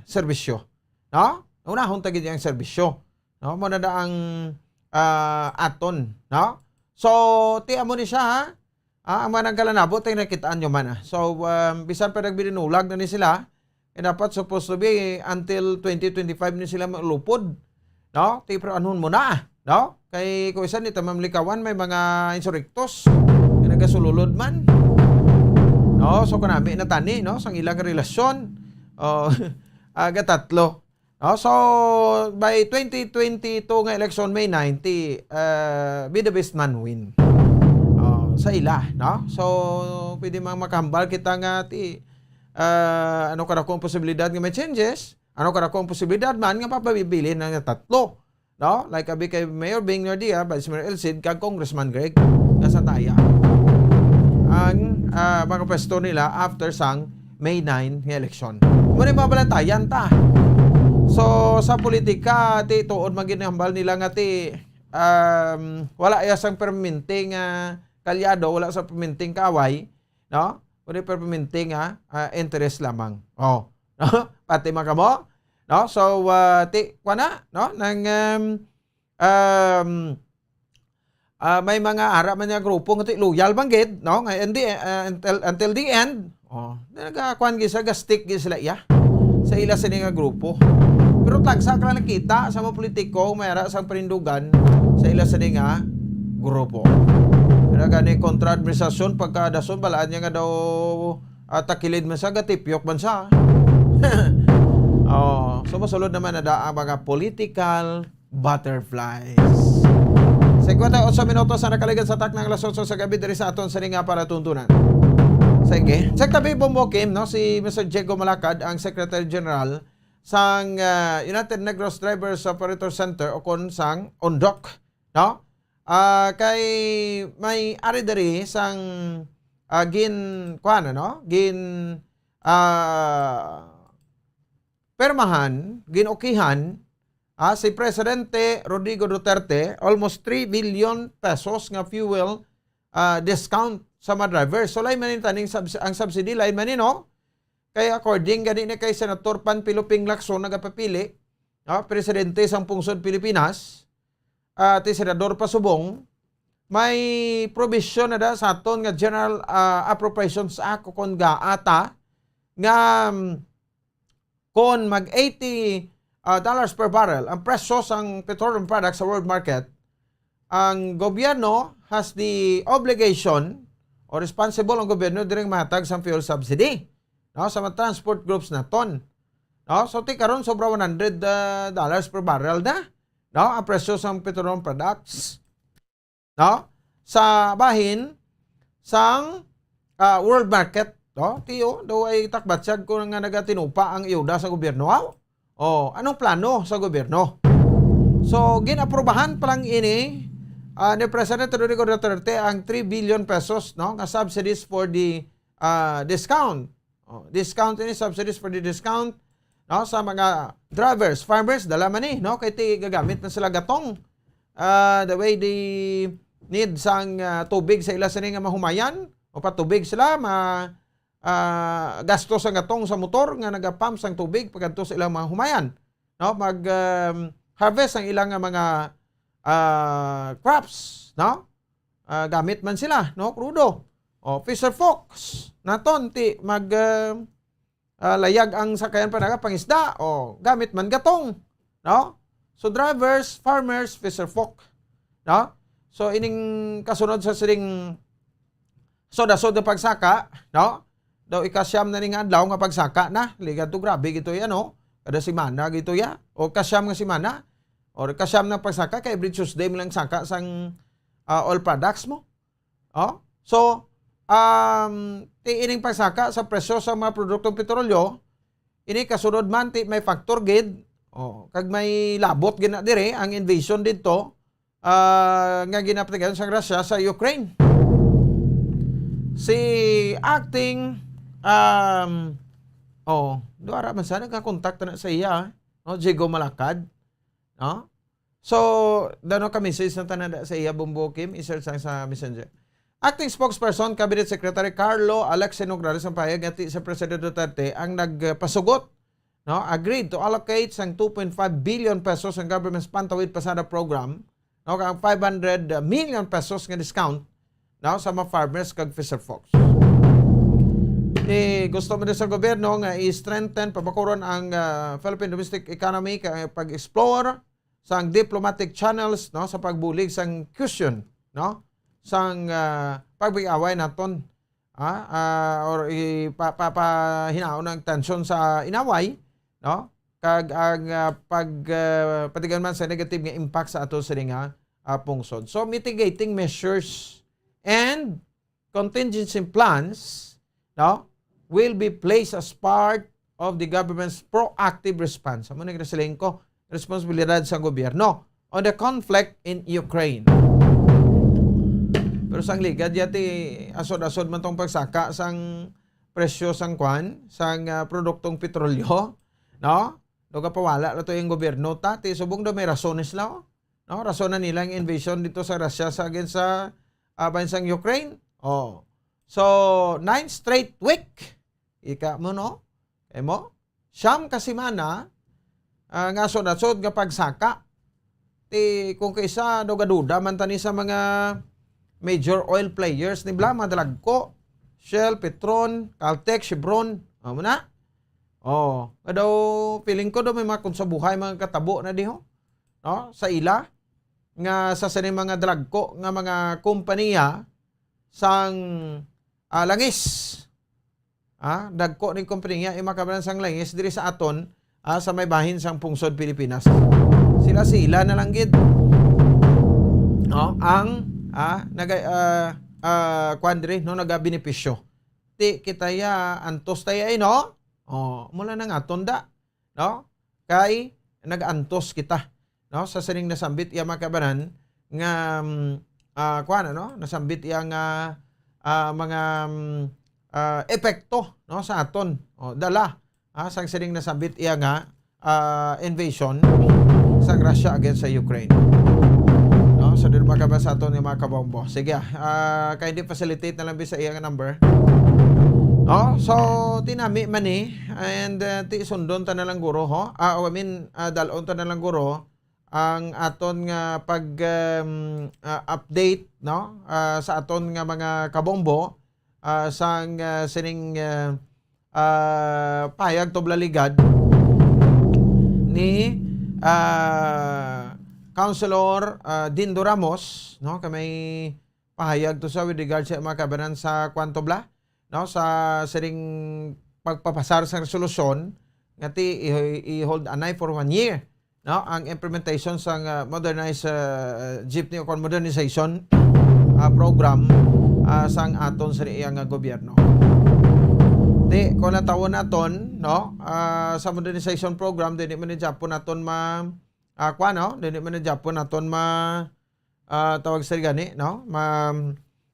serbisyo, no? Unahon ta gid ang serbisyo, no? Mo na da ang, ah, aton, no? So, ti amo ni siya, ha? Ah, ang mga nagkalanabo, tay nakitaan nyo man, ah. So, um, bisan pa nagbinulag na ni sila, eh, dapat supposed to be until twenty twenty-five ni sila maulupod, no? Ti, pero anhon mo na, ah, no? Kay kung isa ni tamam likawan, may mga insurrectos nga nagasululod man. No? So, kanami na tani, no? Sang ilang relasyon. Oh, aga tatlo. No? So, by twenty twenty-two nga election, May nine, ti, uh, be the best man win. Oh, sa ila, no? So, pwede mang makahambal kita nga ti, uh, ano kadako ang posibilidad nga may changes? Ano kadako ang posibilidad man nga mapabibilin na nga tatlo? No? Like abi kay Mayor Bing Nardia, Vice Mayor El Cid, kag Congressman Greg Gasataya. Ang, ah, mga pwesto nila after sang May nine nga eleksyon. Muna yung mabalatayan ta. So, sa politika, ti tuod man ginhambal nila nga ti, um, wala iya sang permanente nga kalyado, wala sa permanente nga kaaway, no? Kundi permanente nga, ah, interest lamang. Oh. Pati man kamo, no? So, ah, ti, kwa na, no? Nang, um, um, ah, may mga ara man nga grupo nga ti loyal man gid, no? Nga in the, ah, until, until the end, oh, nagakuan gid sa, gastik gid sila iya sa ila sini nga grupo. Pero tagsa ka lang nakita sa mga politiko may ara sang panindugan sa ila sini nga grupo. Pero gani kontra administrasyon, pagkadason, balaan niya nga daw, ah, takilid man sa, gatipyok man sa. Oh, so masulod naman na da ang mga political butterflies. Cincuenta y ocho minutos ang nakaligad sa takna nga alas otso sa gabi diri sa aton sini nga palatuntunan. Sige. Sa tabi, Bombo Kim, no, si Mister Diego Malacad, ang Secretary General sang, ah, United Negros Drivers Operator Center o kon sang UNDOC, no? Ah, kay may ari diri sang, ah, gin-, kuwan, ano? Gin-, ah, permahan, gin-okihan, ah, si Presidente Rodrigo Duterte, almost three billion pesos nga fuel, ah, discount sa mga drivers. So, lain man ni taning subs-, ang subsidy, lain man ni, no? Kay according gani ni kay Senator Panfilo Ping Lacson nagapapili, no, presidente sang pungsod Pilipinas, ah, ti Senador pa subong, may provision na da sa aton nga General, ah, Appropriations Act o kon GAA ta nga, mm, kon mag eighty, ah, dollars per barrel ang presyo sang petroleum products sa world market, ang gobyerno has the obligation o responsible ang gobyerno diri mahatag sang fuel subsidy, no, sa mga transport groups naton. No? So, ti karon sobra one hundred, ah, dollars per barrel na, no, ang presyo sang petroleum products, no, sa bahin sang, ah, world market, no? Ti, oh, daw ay takbatsag ko nga nagatinupa ang ayuda sa gobyerno. Aw, oh, anong plano sa gobyerno? So, gin-aprobahan pa lang ini, ah, ni President Rodrigo Duterte ang three billion pesos, no, nga subsidies for the, ah, discount. Oh, discount ini, subsidies for the discount, no, sa mga drivers, farmers, dala man ni, no, kay ti gagamit man sila gatong. Ah, the way they need sang, ah, tubig sa ila sini nga mahumayan, o patubig sila, ma-, ah, gasto sang gatong sa motor nga nagapump sang tubig pagadto sa ilang mga humayan, no, mag, um, harvest ang ilang nga mga, ah, crops, no? Ah, gamit man sila, no, krudo. O, fisher folks naton ti mag, ah, ah, layag ang sakayan pa naga pangisda, o, gamit man gatong, no? So, drivers, farmers, fisher folk, no? So, ining kasunod sa sining sod-asod nga pagsaka, no? Daw ikasyam na ni nga adlaw nga pagsaka na. Ligad to, grabe gito ya, no? Kada semana gito ya. O kasyam nga semana. Or kasyam na pagsaka, kay every Tuesday mo lang saka sang, ah, oil products mo. Oh? So, um, ti ining pagsaka sa presyo sa mga produktong petrolyo, ini kasunod man ti may factor gid, oh, kag may labot gid na dire ang invasion didto, ah, nga ginapatigayon sang Russia sa Ukraine. Si acting, um, oh, duara man sa nagkakontak na sa iya, no, Diego Malacad, no? So, dano ka message na tanan sa iya, Bombo Kim, i-search lang sa Messenger. Acting Spokesperson, Cabinet Secretary Carlo Alex Nograles ang pahayag nga ti si President Duterte ang nagpasugot, no, agreed to allocate sang two point five billion pesos ang government's Pantawid Pasada program, no, kag ang five hundred million pesos nga discount, no, sa mga farmers kag fisher folks. Eh, gusto man sa gobyerno nga i-strengthen, pabakuron ang, ah, Philippine domestic economy kag pag-explore sang diplomatic channels, no, sa pagbulig sang question, no, sang, ah, pagpig-away naton, ah, ah, or ipa-, pa-, pahinaon ang tensyon sa inaway, no, kag ang, ah, pag, ah, patigayon man sa negative nga impact sa ato sini nga, ah, pungsod. So, mitigating measures and contingency plans, no, will be placed as part of the government's proactive response. Amo ni siling ko, responsibilidad sa gobyerno on the conflict in Ukraine. Pero sang ligad yati, asod-asod man tong pagsaka sang presyo sang kwan, sang, ah, produktong petrolyo, no? Daw gapawala na to yung gobyerno ta, ti subong daw may rasones la, oh. No? Rason na nila ang invasion dito sa Russia sa against sa, ah, bansang Ukraine. Oh. So, nine straight week. Ika mo, no? Kay mo? Siyam ka semana, ah, nga sud-sud nga pagsaka. Ti, kung kaisa, daw gaduda man tani sa mga major oil players ni bla, mga dalagko. Shell, Petron, Caltex, Chevron. Amo na. Oh, nga daw, feeling ko daw may mga kunsabuhay, mga katabo na diho, no? Sa ila, nga sa sini mga dalagko nga mga kompanya sang, ah, langis. Ah, dagko ni kompanya, yung mga kabalan sang langis, diri sa aton, ah, sa may bahin sang pungsod Pilipinas. Sila-sila na lang gid, no? Ang, ah, naga-, ah, ah, kwan diri, no? Nagabenepisyo. ti kita ya antos tayo, eh, no? Oh, mula na nga, tunda, no? Kay nag-antos kita, no? Sa sining nasambit iya, mga kabanan, nga, mm, ah, kuwan, ano? Nasambit iya nga, ah, mga, mm, ah, epekto, no? Sa aton. Oh, dala, ah, sang sining nasambit iya nga, ah, invasion sang Russia against sa Ukraine. No? So, dili makabasa aton nga mga kabombo. Sige, ah, kay di facilitate na lang bi sa iya nga number. No? So, tinami man ni, and, ah, ti sundon ta na lang guro, ho? Ah, I mean, ah, dalon ta na lang guro ang aton nga pag, um, ah, update, no? Ah, sa aton nga mga kabombo, ah, sang, ah, sining, ah, ah, pahayag tublaligad ni, ah, Councilor, ah, Dindo Ramos, no? Kay may pahayag to sa with regard sa mga kabanan sa kwan tubla, no? Sa sining pagpapasar sa resolusyon nga ti i-, i-hold anay for one year, no? Ang implementation sang, ah, modernized, ah, jeepney o kon modernization, ah, program, ah, sang aton sa iya nga gobyerno. Ti, kung natawon naton, no? Ah, sa modernization program, dili man ni Japon naton ma-, ah, kwan, no? Dili man ni Japon naton ma-, ah, tawag sa gani, no? Ma-,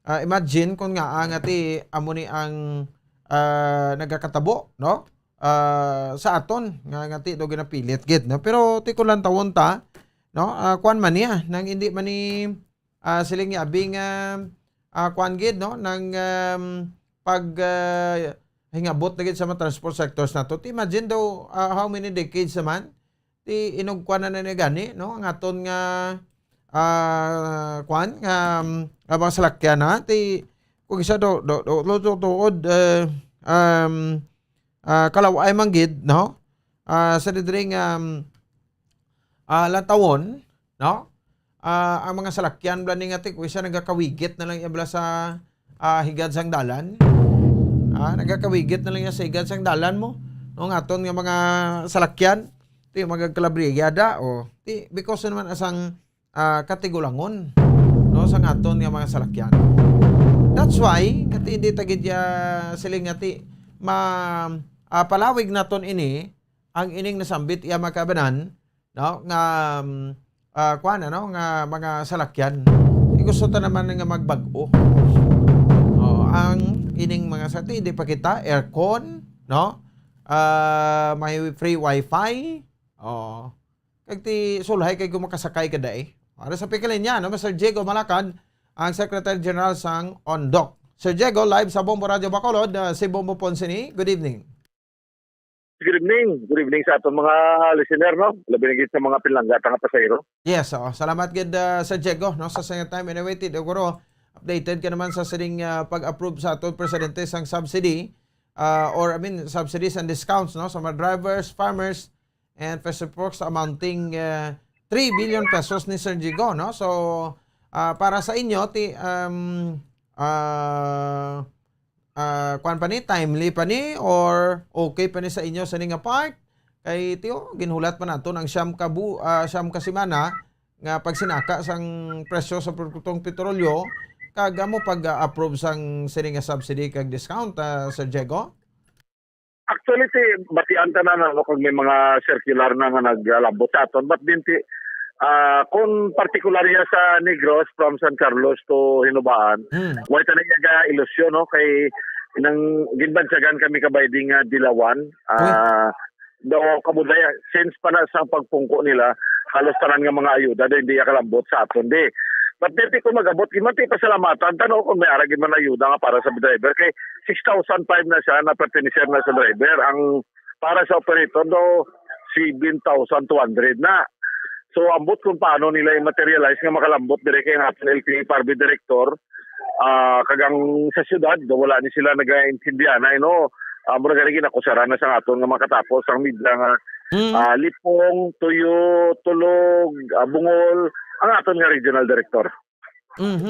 ah, imagine kung nga, ah, nga ti amo ni ang, ah, nagakatabo, no? Ah, sa aton nga, nga ti do ginapilit gid, no? Pero ti ko lang tawon ta, no? Ah, kuwan man niya, nang hindi man ni, ah, siling yabi nga, ah, kuwan gid, no? Nang, um, pag, ah, hingabot na gid sa mga transport sectors nato. Ti imagine daw, ah, how many decades naman? Ti inugkuan na na gani, no? Ang aton nga, ah, kuan, nga, um, nga mga salakyan, ha? Ti, kung isa do, do, do, do, do, tuod, eh, um, ah, kalaway man gid, no? Ah, sa didring, um, ah, lantawon, no? Ah, ang mga salakyan bala ni nga ti, kung isa nagakawigit na lang iya bala sa, ah, higad sang dalan. Ah, nagakawigit na lang iya sa higad sang dalan mo, no? Ang aton nga mga salakyan, ti magagkalabriyada, o, ti, because naman asang, ah, katigulangon, no, sa aton nga mga salakyan. That's why, nga ti hindi ta gid ya siling nga ti ma-, ah, palawig naton ini, ang ining nasambit iya mga kabanan, no, nga, um, ah, kuwan, ano, nga mga salakyan. Ti gusto ta naman nga magbag-o. Oh, ang ining mga sa ti, di pa kita, aircon, no? Ah, may free wifi. Oh. Kag ti sulhay kay kung makasakay ka dai. Para sa pikalinya, no, Mister Diego Malacad, ang Secretary General sang ondoc. Sir Diego, live sa Bombo Radio Bacolod, ah, si Bombo Ponce ni. Good evening. Good evening. Good evening sa aton mga listener, no? Labi na gid sa mga pinalangga ta nga pasahero. Yes, oo. Salamat gid, ah, Sir Diego, no, sa same time. Anyway, ti, siguro, updated ka naman sa sining, ah, pag-approve sa aton presidente sang subsidy, ah, or, I mean, subsidies and discounts, no, sa mga drivers, farmers, and first folks amounting, ah, three billion pesos ni Sir Diego, no? So, ah, para sa inyo, ti, um, ah, ah, kuwan pa ni, timely pa ni, or okay pa ni sa inyo sa ni nga part? Kay, tiyo, ginhulat pa naton ang siyam ka bu-, ah, siyam ka semana nga pagsinaka sang presyo sa produktong petrolyo, kag amo pag-approve sang sini nga subsidy kag discount, ah, Sir Diego? Actually, ti, batian ta na, no, kag may mga circular na nga naglabot sa aton. But din, ti, ah, kung particular ya sa Negros, from San Carlos to Hinubaan, Hmm. way ta na iya ga-ilusyon, no? Kay nang ginbansagan kami kabay di nga Dilawan, Uy. ah, daw kabudlay, since pa na sa pagpungko nila, halos tanan nga mga ayuda daw hindi ya kalambot sa aton, di. But then, ti, kung mag-abot, di man, ti, pasalamatan ta, no, kung may ara gid man ayuda nga para sa driver, kay six thousand five na siya, na pertenecer na sa driver. Ang para sa operator daw, seven thousand two hundred na. So, ambot kung paano nila i-materialize nga makalambot dire kay ang aton L T F R B director, ah, kag ang sa syudad, daw wala ni sila nagaintindihan na, no? Ah, mura gani ginakusaran na sa aton nga makatapos ang media nga, Mm. ah, lipong, tuyo, tulog, ah, bungol, ang aton nga regional director. Mhm.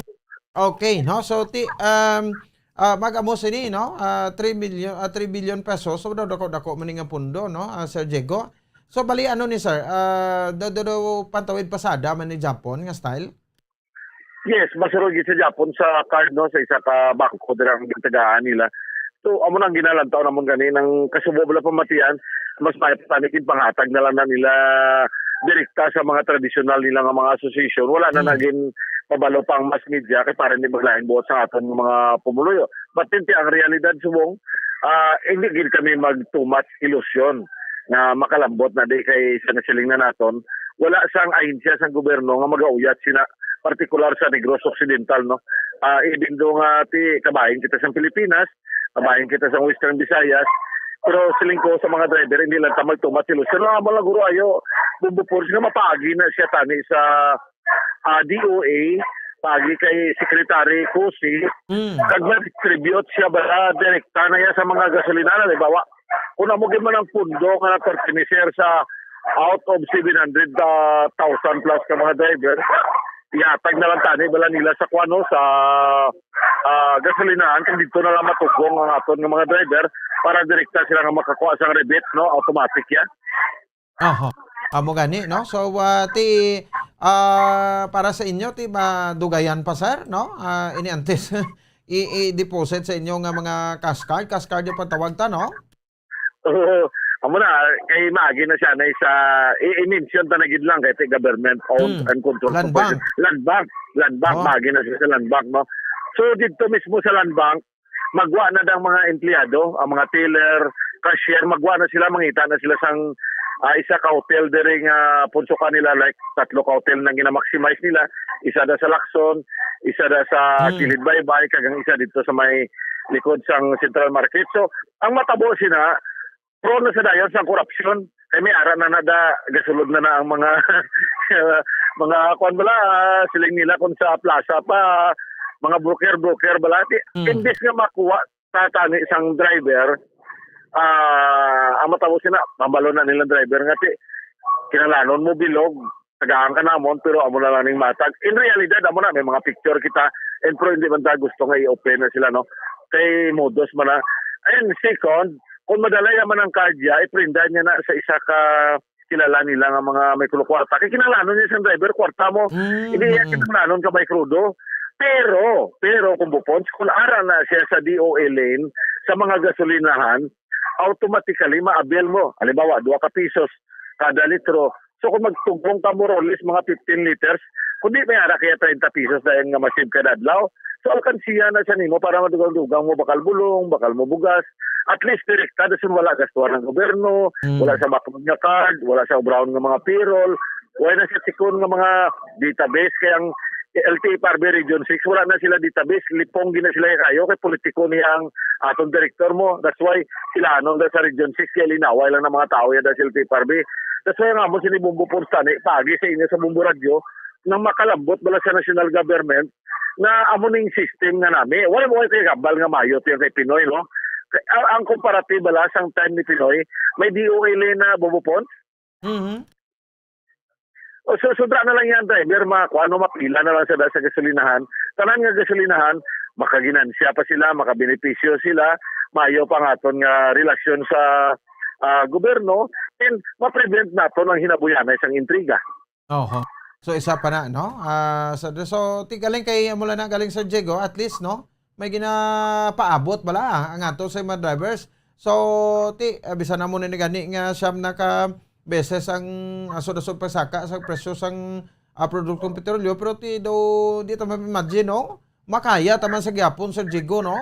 Okay, no? So, ti, um, ah, mag-amo sini, no? Ah, three million, ah, three billion pesos. So, daw dako-dako man ni nga pundo, no? Ah, Sir Diego. So, bali, ano ni, sir? Ah, do, do, do, pantawid pasada man ni Japon nga style? Yes, masuro gid sa Japon sa card, no, sa isa ka bangko dira ang gintagaan nila. So, amo na ang ginalantaw namon gani, nang kasubo bala pamatian, mas maayo pa tani kung panghatag na lang na nila direkta sa mga tradisyonal nila nga mga association. Wala na Hmm. naging pabalo pa ang mass media kay para hindi maglain buot sa aton nga mga pumuluyo. But yun, ang realidad subong, ah, hindi gid kami mag too much illusion nga makalambot na di kay sa nasiling na naton, wala sang ahensya sang gobyerno nga magauyat sina, partikular sa Negros Occidental, no? Ah, even though nga ti kabahin kita sa Pilipinas, kabahin kita sa Western Visayas, pero siling ko sa mga driver, hindi lang ta mag too much illusion. Ang amo lang guro ayo, Bombo Force, nga mapaagi na siya tani sa ah, D O A, paagi kay Secretary Cusi, Mm. kag ma-distribute siya bala direkta na iya sa mga gasolinahan. Halimbawa, kung amo gid man ang pundo nga nagperteneser sa out of seven hundred thousand plus ka mga driver, ihatag na lang tani bala nila sa kuan, no, sa, ah, gasolinahan, kag dito na lang matugong ang aton nga mga driver para direkta sila nga makakuha sang rebate, no, automatic ya. Aha. Amo gani, no? So, ah, ti, ah, para sa inyo, ti madugayan pa, sir, no? Ah, ini antes i-, i-deposit sa inyo nga mga cash card. Cash card yung pantawag ta, no? Oo. Amo na, kay maagi na siya na sa, i- i-mention ta na gid lang kay ti government owned Hmm. and controlled Land corporation. Bank. Land Bank. Land Bank, Oh. maagi na siya sa Land Bank, no? So, dito mismo sa Land Bank, magwa na dang mga empleyado, ang mga teller, cashier, magwa na sila, mangita na sila sang, ah, isa ka hotel diri nga punsukan nila, like, tatlo ka hotel na gina-maximize nila, isa da sa Lacson, isa da sa Hmm. Kilid Baybay, kag ang isa dito sa may likod sang Central Market. So, ang matabo sina, prone na sa dayon sa korupsyon. Kay may ara na na da, gasulod na na ang mga, mga kuwan bala, ah, siling nila kung sa plaza pa, mga broker-broker bala. Ti-, Mm. imbis nga makuha ta tani sang driver, ah, ang matabo sina, pambalo na nilang driver nga ti, kinahanglanon mo bilog, tagaan ka namon, pero amo na lang ning matag. In realidad, amo na, may mga picture kita, and pero hindi man ta gusto nga i-open na sila, no? Kay modus man na. And second, kung madala ya man ang card ya, iprinda niya na sa isa ka kilala nila nga mga may kulo kwarta. Kay kinahanglanon niya sa driver, kwarta mo. Mm, Hindi niya mm. kinahanglanon ka may krudo. Pero, pero kung bupons, kung ara na siya sa D O A lane, sa mga gasolinahan, automatically ma-avail mo. Halimbawa, dua ka pisos kada litro. So kung magtugong ka more or less mga fifteen liters, kundi may ara kaya treinta pesos dayon nga ma-save kada adlaw. So alkansiya na siya nimo para madugang-dugang mo bakal bulong, bakal mo bugas. At least direkta, dason wala gastuhan ng gobyerno, Mm. wala sa backload nga card, wala sa brown nga mga payroll, wala na sa tikon nga mga database. Kaya ang L T F R B Region six, wala na sila database, lipong gina sila kayo kay politiko niya ang atong direktor mo. That's why sila ano na sa Region six, kaya linaway lang ng mga tao yan sa L T F R B. That's why nga mo sinibumbo punstani, pagi sa inyo sa Bumbo Radyo, nang makalambot bala sa national government, nga amo ning system nga nami. Wala mo kayo kay gabal nga mayo tiyan kay Pinoy, no? Kay, ang, ang comparative bala sang time ni Pinoy, may D O A lane na bubupon. Mhm. O, so, sobra na lang yan, driver, mga kung ano, mapila na lang sa, sa gasolinahan. Tanan nga gasolinahan, makaginansya pa sila, makabenepisyo sila, mayo pa nga aton nga relasyon sa, ah, gobyerno, and ma-prevent naton ang hinabuyanay sang intriga. Oho. So, isa pa na, no? Ah, so, so, ti galing kay, mula na galing Sir Diego, at least, no? May ginapaabot bala ang ato sa mga drivers. So, ti, ah, bisan na mo na ni gani nga siyam na ka beses ang asod-asod pagsaka sa presyo sang, ah, produktong petrolyo, pero ti do, di ta ma-imagine, no? Makaya ta man sa gyapon, Sir Diego, no?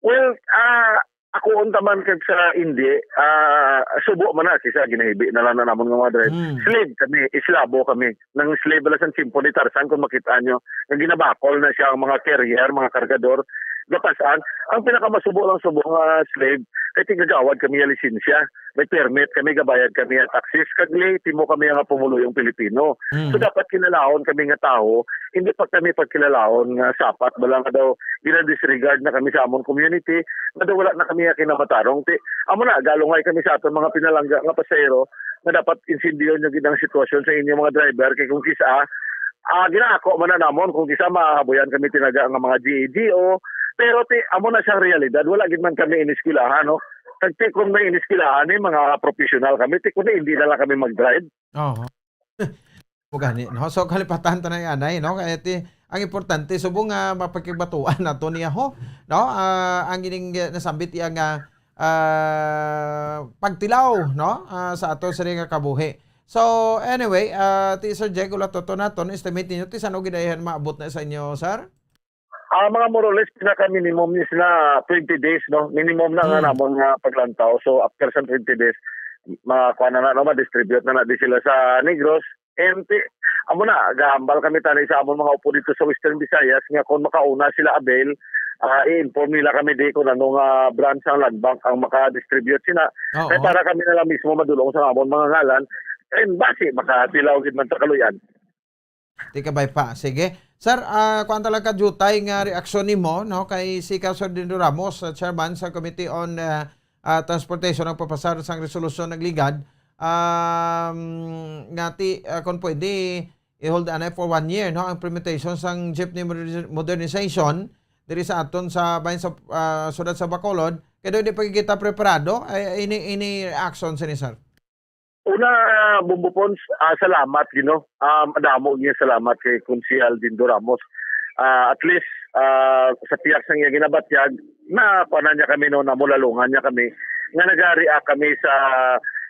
Well, ah, ako unta man kag sa hindi, ah, subo man na, kisa ginahibi na lang na namon nga mga driver. Hmm. Slave kami, islabo kami. Nang slave na sa tiyempo ni Tarzan, kung makita nyo, nga ginabakol na siya ang mga carrier, mga kargador. Gapasan, ang pinakamasubo lang subo nga slave, kay tigagawad kami ang lisensya. May permit kami, gabayad kami ang taxes, kag lehitim mo kami nga pumuluyong Pilipino. Mm. So, dapat kinalaon kami nga tawo, hindi pa kami pagkilalaon nga sapat, bala nga daw, gina-disregard na kami sa amon community, nga daw wala na kami nga kinamatarong. Ti, amo na, galungay kami sa aton mga pinalangga nga pasahero, nga dapat intindiyon nyo gid ang sitwasyon sa inyong mga driver, kay kung kisa, ah, ginaako man na namon, kung kisa mahabuyan kami tinaga nga mga G A G O, pero ti, amo na siyang realidad, wala gid man kami iniskwelahan, no? Kag ti, kung may iniskwelahan, eh, mga professional kami, ti, kung hindi na lang kami mag-drive. Oo. Mo gani, no? So, kalipatan ta na yan, ay, no? Kaya ti, Ang importante, subong nga mapakigbatuan nato niya, ho, no? Ah, ang ining, eh, nasambit iya nga, ah, pagtilaw, no? Ah, sa ato sini nga kabuhi. So, anyway, ah, ti Sir Jeggo, wala to, to naton, estimate ninyo, ti san-o gid ay maabot na sa inyo, sir? Ah, mga more or less, pinaka-minimum is na twenty days, no? Minimum na nga Hmm. namon nga paglantaw. So, after sa twenty days, makuha na na, no? Ma-distribute na na di sila sa Negros. And ti-, amo na, gahambal kami tani sa amon mga upo dito sa Western Visayas nga kung makauna sila, Abel, ah, i-inform nila kami di kung ano nga branch ang land bank ang maka-distribute sina. Oo. Kaya para kami na lang mismo madulong sa amon mga ngalan. And basi, makatilaw gid man ta kaluyan. Di ka bay pa. Sige. Sir, ah, kuwan talaga jutay nga reaksyon nimo, no? Kay si Sir Dindo Ramos, ah, chairman sa Committee on, ah, ah, Transportation, nagpapasar sang resolusyon nagligad, um, nga ti, ah, kung pwede, i-hold anay for one year, no? Ang implementation sang jeepney moderniz-, modernization diri sa aton sa bayan sa, ah, siyudad sa Bacolod. Kay daw di pa kita preparado, ay, ini, ini reaction sini, sir? Una, Bombo Pons, ah, salamat, you know. Ah, madamo nga salamat kay Konsehal Dindo Ramos. Ah, at least, ah, sa pihak sang iya ginabatyag, na kuanan niya kami, no, namulalungan niya kami nga nagari kami sa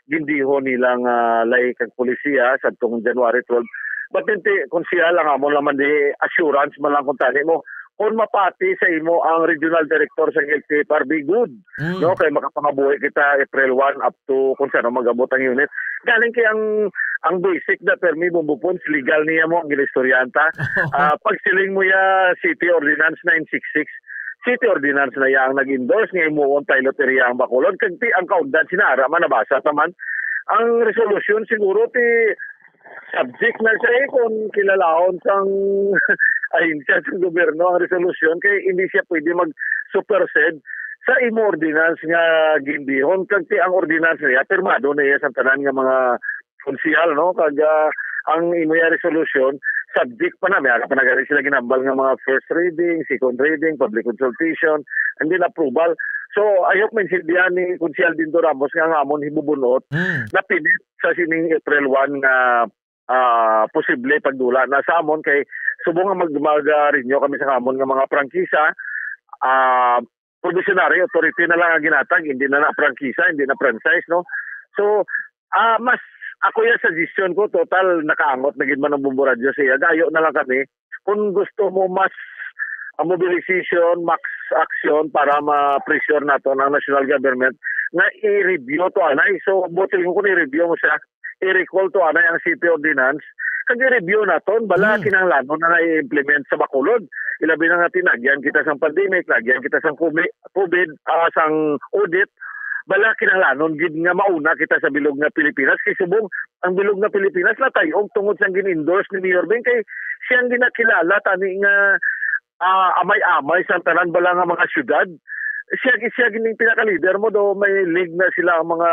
gindihon nilang, ah, lay kag polisiya sa tong January twelve. But then, ti-, Konsehal, ang amo naman di assurance man lang kung tani mo, kung mapati sa imo ang regional director sa L T F R B, good. Mm. No, kay makapangabuhi kita April one up to kung saan mag-abot ang unit. Galing kay ang, ang basic na permi, Bombo Pons, legal niya mo ang ginaistoryahan ta. Ah, pagsiling mo ya City Ordinance nine six six, City Ordinance na ya ang nag-endorse nga himuon pilot area ang Bacolod. Kag ti ang kaundan sinara man nabasa ta man. Ang resolusyon siguro ti subject na siya, eh, kung kilalahon sang ahensya sa gobyerno ang resolusyon, kay hindi siya pwede mag-supersede sa imo ordinance nga gindihon, kag ti ang ordinance niya, pirmado na iya sa tanan nga mga konsehal, no? Kag, ah, ang imo ya resolusyon, subject pa na, may ara pa na gani sila ginambal nga mga first reading, second reading, public consultation, and then approval. So, I hope maintindihan ni Konsehal Dindo Ramos nga ang amon hibubunot Hmm. na pilit sa sining April one nga, ah, posible pagdula na sa amon kay subong nga mag-, mag-, ah, renew kami sa amon nga mga prangkisa, ah, probationary authority na lang ang ginatag, hindi na na prangkisa, hindi na franchise, no? So, ah, mas ako ya suggestion ko, total nakaangot na gid man ang Bombo Radyo sa iya. Gayo na lang kami. Kung gusto mo mas, ah, mobilization, max action para ma-pressure nato ang national government nga i-review to anay. So, butil ko kung i-review mo siya, i-recall to anay ang city ordinance, kag i-review naton, bala Hmm. kinahanglanon na nga i-implement sa Bacolod. Ilabi na nga tinagyan kita sang pandemic, tinagyan kita sang COVID, COVID, ah, sang audit, bala kinahanglanon gid nga mauna kita sa bilog nga Pilipinas. Kay subong, ang bilog nga Pilipinas natay-og tungod sang gin-endorse ni Mayor Beng, kay siya ang ginakilala tani nga, ah, amay-amay sa tanan bala nga mga syudad. Siya, siya gid ning pinaka-leader mo, do may league na sila ang mga,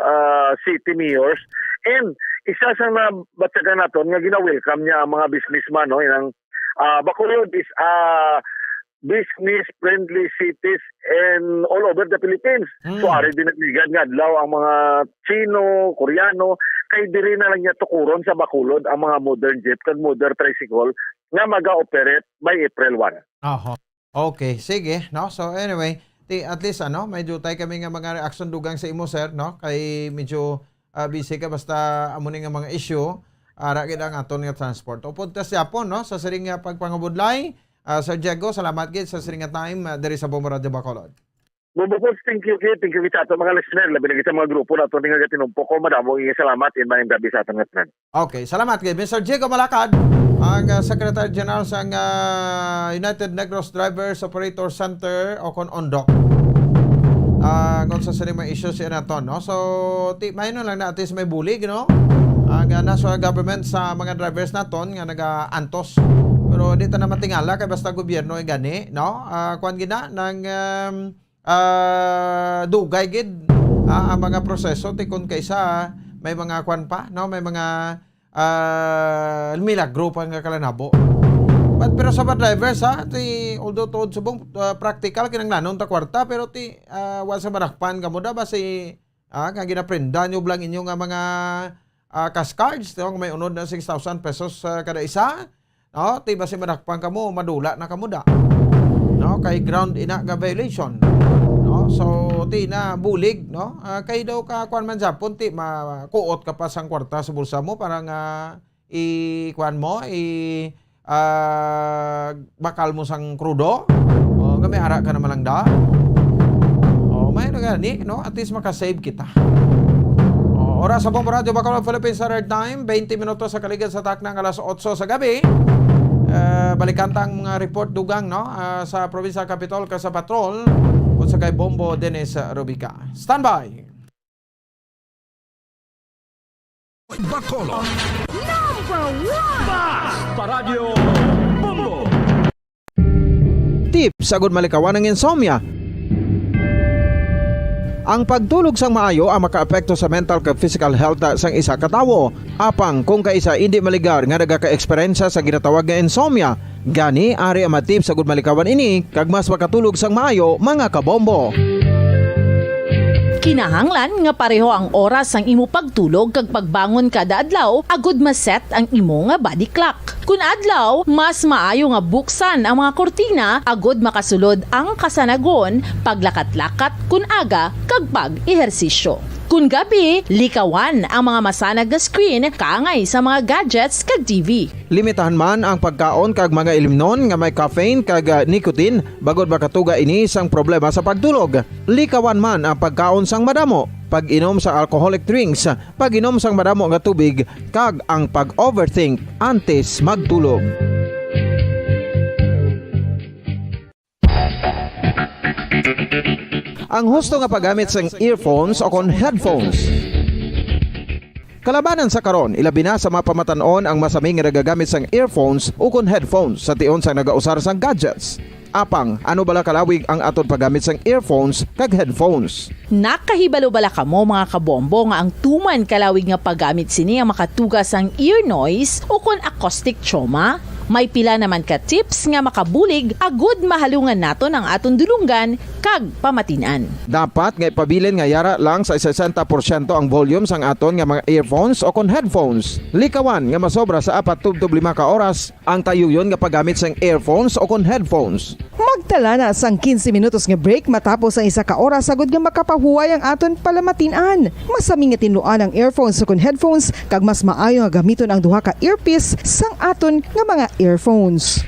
ah, city mayors. And isa sa nabatyagan naton nga gina-welcome niya ang mga businessman, no, inang, ah, Bacolod is, ah, business-friendly cities and all over the Philippines. Hmm. So, ari din nagligad nga adlaw ang mga Chino, Koreano, kay diri na lang niya tukuron sa Bacolod ang mga modern jeep kag modern tricycle nga maga-operate by April one. Oho. Okay, sige, no? So, anyway, ti-, at least, ano, may jutay kami nga mga reaction dugang sa imo, sir, no? Kay medyo, ah, busy ka, basta amo ni nga mga issue, ara gid ang aton nga transport. Upod ta siya po, no? Sa siring nga pagpangabudlay, ah, Sir Diego, salamat gid sa siring nga time, ah, diri sa Bombo Radyo Bacolod. Bombo Pons, thank you, kid. Thank you kita ato mga listener, labi na gid sa mga grupo nato nga gatinumpok ko. Madamo nga salamat, and maayong gabi sa aton nga tanan. Okay, salamat kay Mister Diego Malacad, ang, ah, Secretary General sang, ah, United Negros Drivers Operator Center o kon ondok. Ah, kung sa sini may issue siya naton, no? So, ti-, may no lang na at least may bulig, no? Ang, ah, national government sa mga drivers naton nga naga-antos. Pero di ta na matingala kay basta gobyerno ay gani, no? Ah, kuwan gina, nang, um, ah, dugay gid, ah, ang mga proseso, ti kun kaysa may mga kwan pa, no? May mga, ah, milagro pa nga kalanabo. But, pero sa mga drivers, ha, ti, although tuod subong, ah, practical, kinanglanon ta kwarta, pero ti, ah, wa sa marakpan kamo da ba si, ah, nga ginaprenda nyo blang inyo nga mga, ah, cash cards, no? Kung may unod na six thousand pesos, ah, kada isa, No, ti basi madakpan kamo, madula na kamo da. No, kay ground ina nga violation. No, so ti na bulig, no? Ah, kay daw ka kuan man japon ti makuot ka pa sang kwarta sa bulsa mo para nga i kuan mo, i ah, bakal mo sang krudo. O, nga may ara ka naman lang da. O, may na gani, no? At least makasave kita. O, oras sa Bombo Radyo Bacolod, Philippines Standard Time, twenty minutos sa kaligid sa takna nga alas otso sa gabi. Eh, balikan ta ang mga report dugang, no? Ah, sa probinsya Capitol kag sa Patrol, kung sa kay Bombo Dennis Rubica. Standby! Bacolod. Number one! Bas! Paradyo Bombo! Tips agud malikawan ang insomnia. Ang pagtulog sang maayo ang makaapekto sa mental kag physical health sang isa ka tawo. Apang kung kaisa indi maligar nga nagaka-eksperyensya sa ginatawag nga insomnia, gani ari ang mga tips agud malikawan ini kag mas makatulog sang maayo, mga kabombo. Kinahanglan nga pareho ang oras sang imo pagtulog kag pagbangon kada adlaw agud ma-set ang imo nga body clock. Kun adlaw, mas maayo nga buksan ang mga kurtina agud makasulod ang kasanagon, paglakat-lakat kun aga, kag pag-ehersisyo. Kun gabi, likawan ang mga masanag nga screen kaangay sa mga gadgets kag T V. Limitahan man ang pagkaon kag mga ilimnon nga may caffeine kag, ah, nicotine, bangod makatuga ini sang problema sa pagtulog. Likawan man ang pagkaon sang madamo, pag-inom sa alcoholic drinks, pag-inom sang madamo nga tubig, kag ang pag-overthink antes magtulog. Ang husto nga paggamit sang earphones o kon headphones. Kalabanan sa karon, ilabi na sa mga pamatan-on ang masami nga nagagamit sang earphones o kon headphones sa tion sang nagausar sang gadgets. Apang, ano bala kalawig ang aton paggamit sang earphones kag headphones? Nakahibalo bala kamo, mga kabombo, nga ang tuman kalawig nga paggamit sini ang makatuga sang ear noise o kon acoustic trauma? May pila naman ka tips nga makabulig agud mahalungan naton ang aton dulonggan kag pamatin-an. Dapat nga ipabilin nga yara lang sa sesenta porsyento ang volume sang aton nga mga earphones o kon headphones. Likawan nga masobra sa apat tubtob lima ka oras ang tayuyon nga paggamit sang earphones o kon headphones. Magtala na sang quince minutos nga break matapos ang isa ka oras agud nga makapahuway ang aton palamatin-an. Masami nga tinluan ang earphones ukon headphones, kag mas maayo nga gamiton ang duha ka earpiece sang aton nga mga earphones.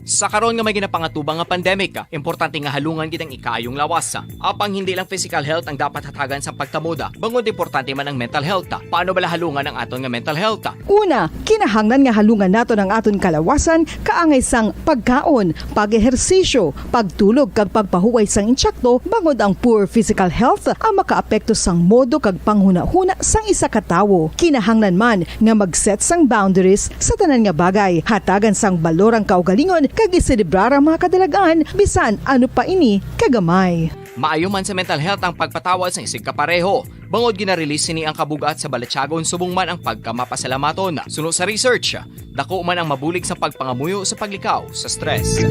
Sa karon nga may ginapangatubang nga pandemic, importante nga halungan gid ang ikaayong lawas. Apang hindi lang physical health ang dapat hatagan sang pagtamod, bangod importante man ang mental health. Paano bala halungan ang aton nga mental health? Una, kinahanglan nga halungan naton ang aton kalawasan kaangay sang pagkaon, pag-ehersisyo, pagtulog, kag pagpahuway sang intsakto, bangod ang poor physical health ang makaapekto sang modo kag panghunahuna sang isa ka tawo. Kinahanglan man nga mag-set sang boundaries sa tanan nga bagay, hatagan sang balor ang kaugalingon, kag iselebrar ang mga kadalag-an, bisan ano pa ini kagamay. Maayo man sa mental health ang pagpatawad sang isigkapareho, bangod gina-release sini ang kabug-at sa balatyagon subong man ang pagkamapasalamaton. Suno sa research, dako man ang mabulig sa pagpangamuyo sa paglikaw sa stress.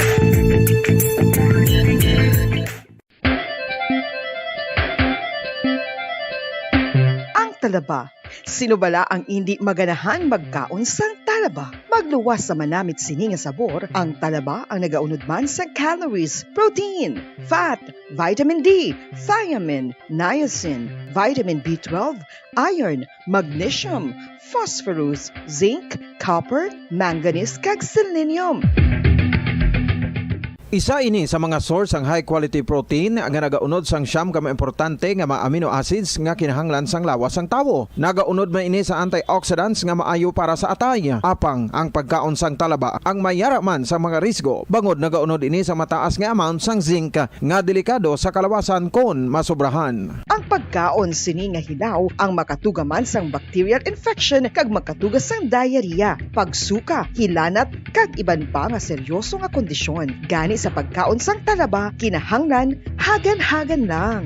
Ang talaba. Sino bala ang indi maganahan magkaon sang talaba? Magluwas sa manamit sini nga sabor, ang talaba ang nagaunod man sang calories, protein, fat, vitamin D, thiamine, niacin, vitamin B twelve, iron, magnesium, phosphorus, zinc, copper, manganese, kag selenium. Isa ini sa mga source sang high quality protein nga nagaunod sang siyam ka mga importante nga mga amino acids nga kinahanglan sang lawas sang tawo. Nagaunod man ini sa antioxidants nga maayo para sa atay. Apang ang pagkaon sang talaba ang may yara man sa mga risgo, bangod nagaunod ini sa mataas nga amount sang zinc nga delikado sa kalawasan kon masobrahan. Ang pagkaon sini nga hilaw ang makatuga man sang bacterial infection kag makatuga sang diarrhea, pagsuka, hilanat, kag iban pa nga seryoso nga kondisyon. Gani sa pagkaon sang talaba, kinahanglan hagan-hagan lang.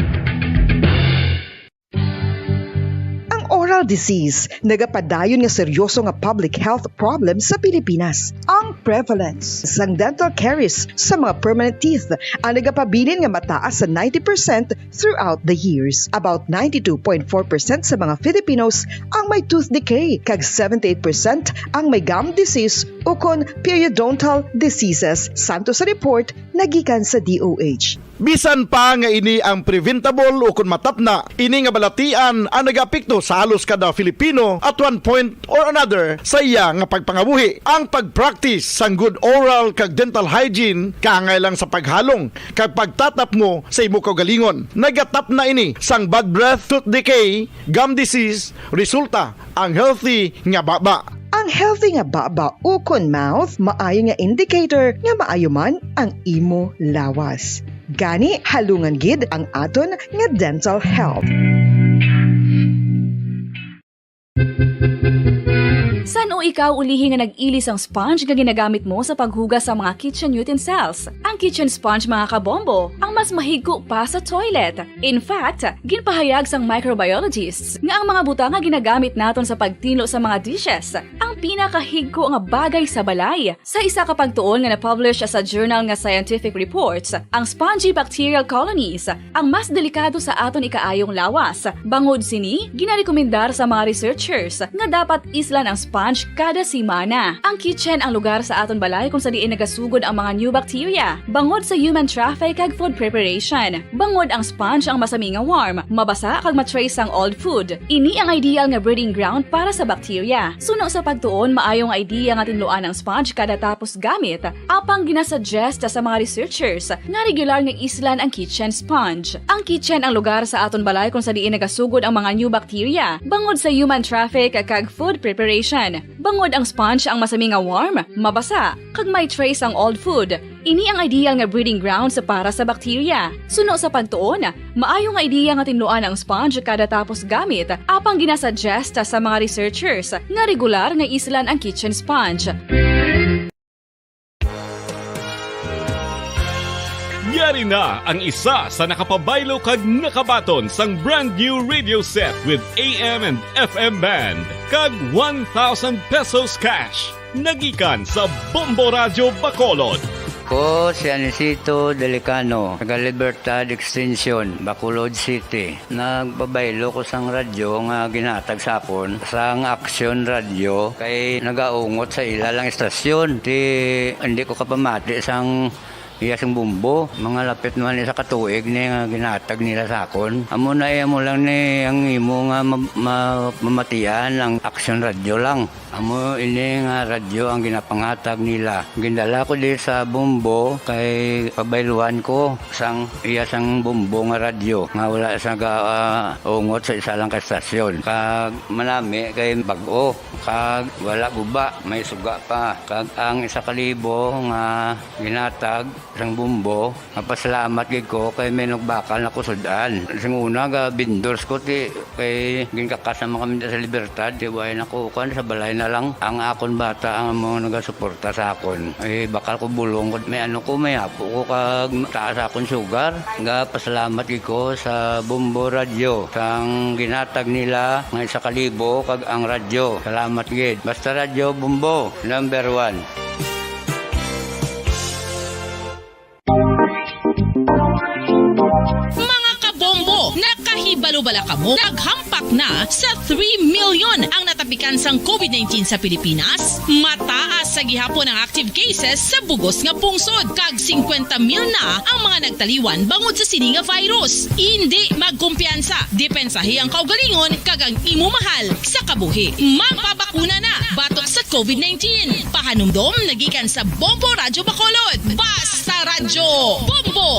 Ang oras disease, nagapadayon nga seryoso nga public health problem sa Pilipinas. Ang prevalence sang dental caries sa mga permanent teeth ang nagapabilin nga mataas sa ninety percent throughout the years. About ninety-two point four percent sa mga Filipinos ang may tooth decay, kag seventy-eight percent ang may gum disease ukon periodontal diseases, santo sa report nagikan sa D O H. Bisan pa nga ini ang preventable ukon matapna, ini nga balatian ang nagaapekto sa halos kada Filipino at one point or another sa iya nga pagpangabuhi. Ang pag-practice sang good oral kag dental hygiene kaangay lang sa paghalong kag pagtatapmo sa imo kaugalingon. Nagatapna ini sang bad breath, tooth decay, gum disease, resulta ang healthy nga baba. Ang healthy nga baba ukon mouth maayo nga indicator nga maayo man ang imo lawas. Gani, halungan gid ang aton nga dental health. San-o ikaw ulihi nga nag-ili sang sponge nga ginagamit mo sa paghugas sa mga kitchen utensils? Ang kitchen sponge, mga kabombo, ang mas mahigko pa sa toilet. In fact, ginpahayag sang microbiologists nga ang mga butang nga ginagamit naton sa pagtinlo sa mga dishes ang pinakahigko nga bagay sa balay. Sa isa ka pagtuon nga na-publish sa journal nga Scientific Reports, ang spongy bacterial colonies ang mas delikado sa aton ikaayong lawas. Bangod sini, ginarekomendar sa mga researchers nga dapat islan ang sponge kada semana. Ang kitchen ang lugar sa aton balay kung sa diin nagasugod ang mga new bacteria bangod sa human traffic kag food preparation. Bangod ang sponge ang masami nga warm, mabasa kag ma-trace sang old food. Ini ang ideal nga breeding ground para sa bacteria. Suno sa pagtuon, maayo nga idea nga tinluan ang sponge kada tapos gamit. Apang ginasuggest sa mga researchers nga regular nga islan ang kitchen sponge. Ang kitchen ang lugar sa aton balay kung sa diin nagasugod ang mga new bacteria bangod sa human traffic kag food preparation. Bangod ang sponge ang masami nga warm, mabasa, kag may trace ang old food. Ini ang ideal nga breeding grounds para sa bacteria. Suno sa pagtuon, maayo nga idea nga tinluan ang sponge kada tapos gamit, apang ginasuggest sa mga researchers nga regular nga islan ang kitchen sponge. Yari na ang isa sa nakapabaylo kag nakabaton sang brand new radio set with A M and F M band kag one thousand pesos cash. Nagikan sa Bombo Radyo Bacolod. Ko si Anisito Delicano, taga Libertad Extension, Bacolod City. Nagpabaylo ko sang radyo nga ginhatag sa akon sang Action Radio kay nagaungot sa ila lang istasyon. Ti hindi ko kapamati sang iya sing bumbo. Mga lapit naman isa ka tuig ni nga ginhatag nila sa akon. Amo na iya mo lang ni ang imo nga ma-, ma-, mamatian ang Action Radio lang. Amo ini nga radyo ang ginapanghatag nila. Gindala ko di sa Bombo kay pabayluhan ko sang iya sang Bombo nga radyo nga wala sa ga, ah, ungot sa isa lang ka estasyon. Kag manami kay bag-o, kag wala guba, may suga pa. Kag ang isa ka libo nga ginatag sang Bombo, mapasalamat gid ko kay may nagbakal na ko sud-an. Sing una, ga vendors ko ti kay ginkakas naman kami sa Libertad, ti way na ko kuan, sa balay na lang. Ang akon bata ang mga nagasuporta sa akon. Eh, bakal ko bulong ko, may ano ko, may apo ko kag taas akon sugar. Ga pasalamat gid ko sa Bombo Radyo sang ginatag nila nga isa ka libo kag ang radyo. Salamat gid. Basta Radyo Bombo, number one. Mga kabombo, nakahibalo bala kamo? Naghampak na sa three million ang natapikan sang COVID nineteen sa Pilipinas. Mataas sa gihapon ang active cases sa bugos nga pungsod, kag singkwenta mil na ang mga nagtaliwan bangod sa sini nga virus. Indi magkumpiyansa, depensahi ang kaugalingon kag ang imo mahal sa kabuhi. Magpabakuna na batok sa COVID nineteen. Pahanumdom nagikan sa Bombo Radyo Bacolod. Basta Radyo Bombo!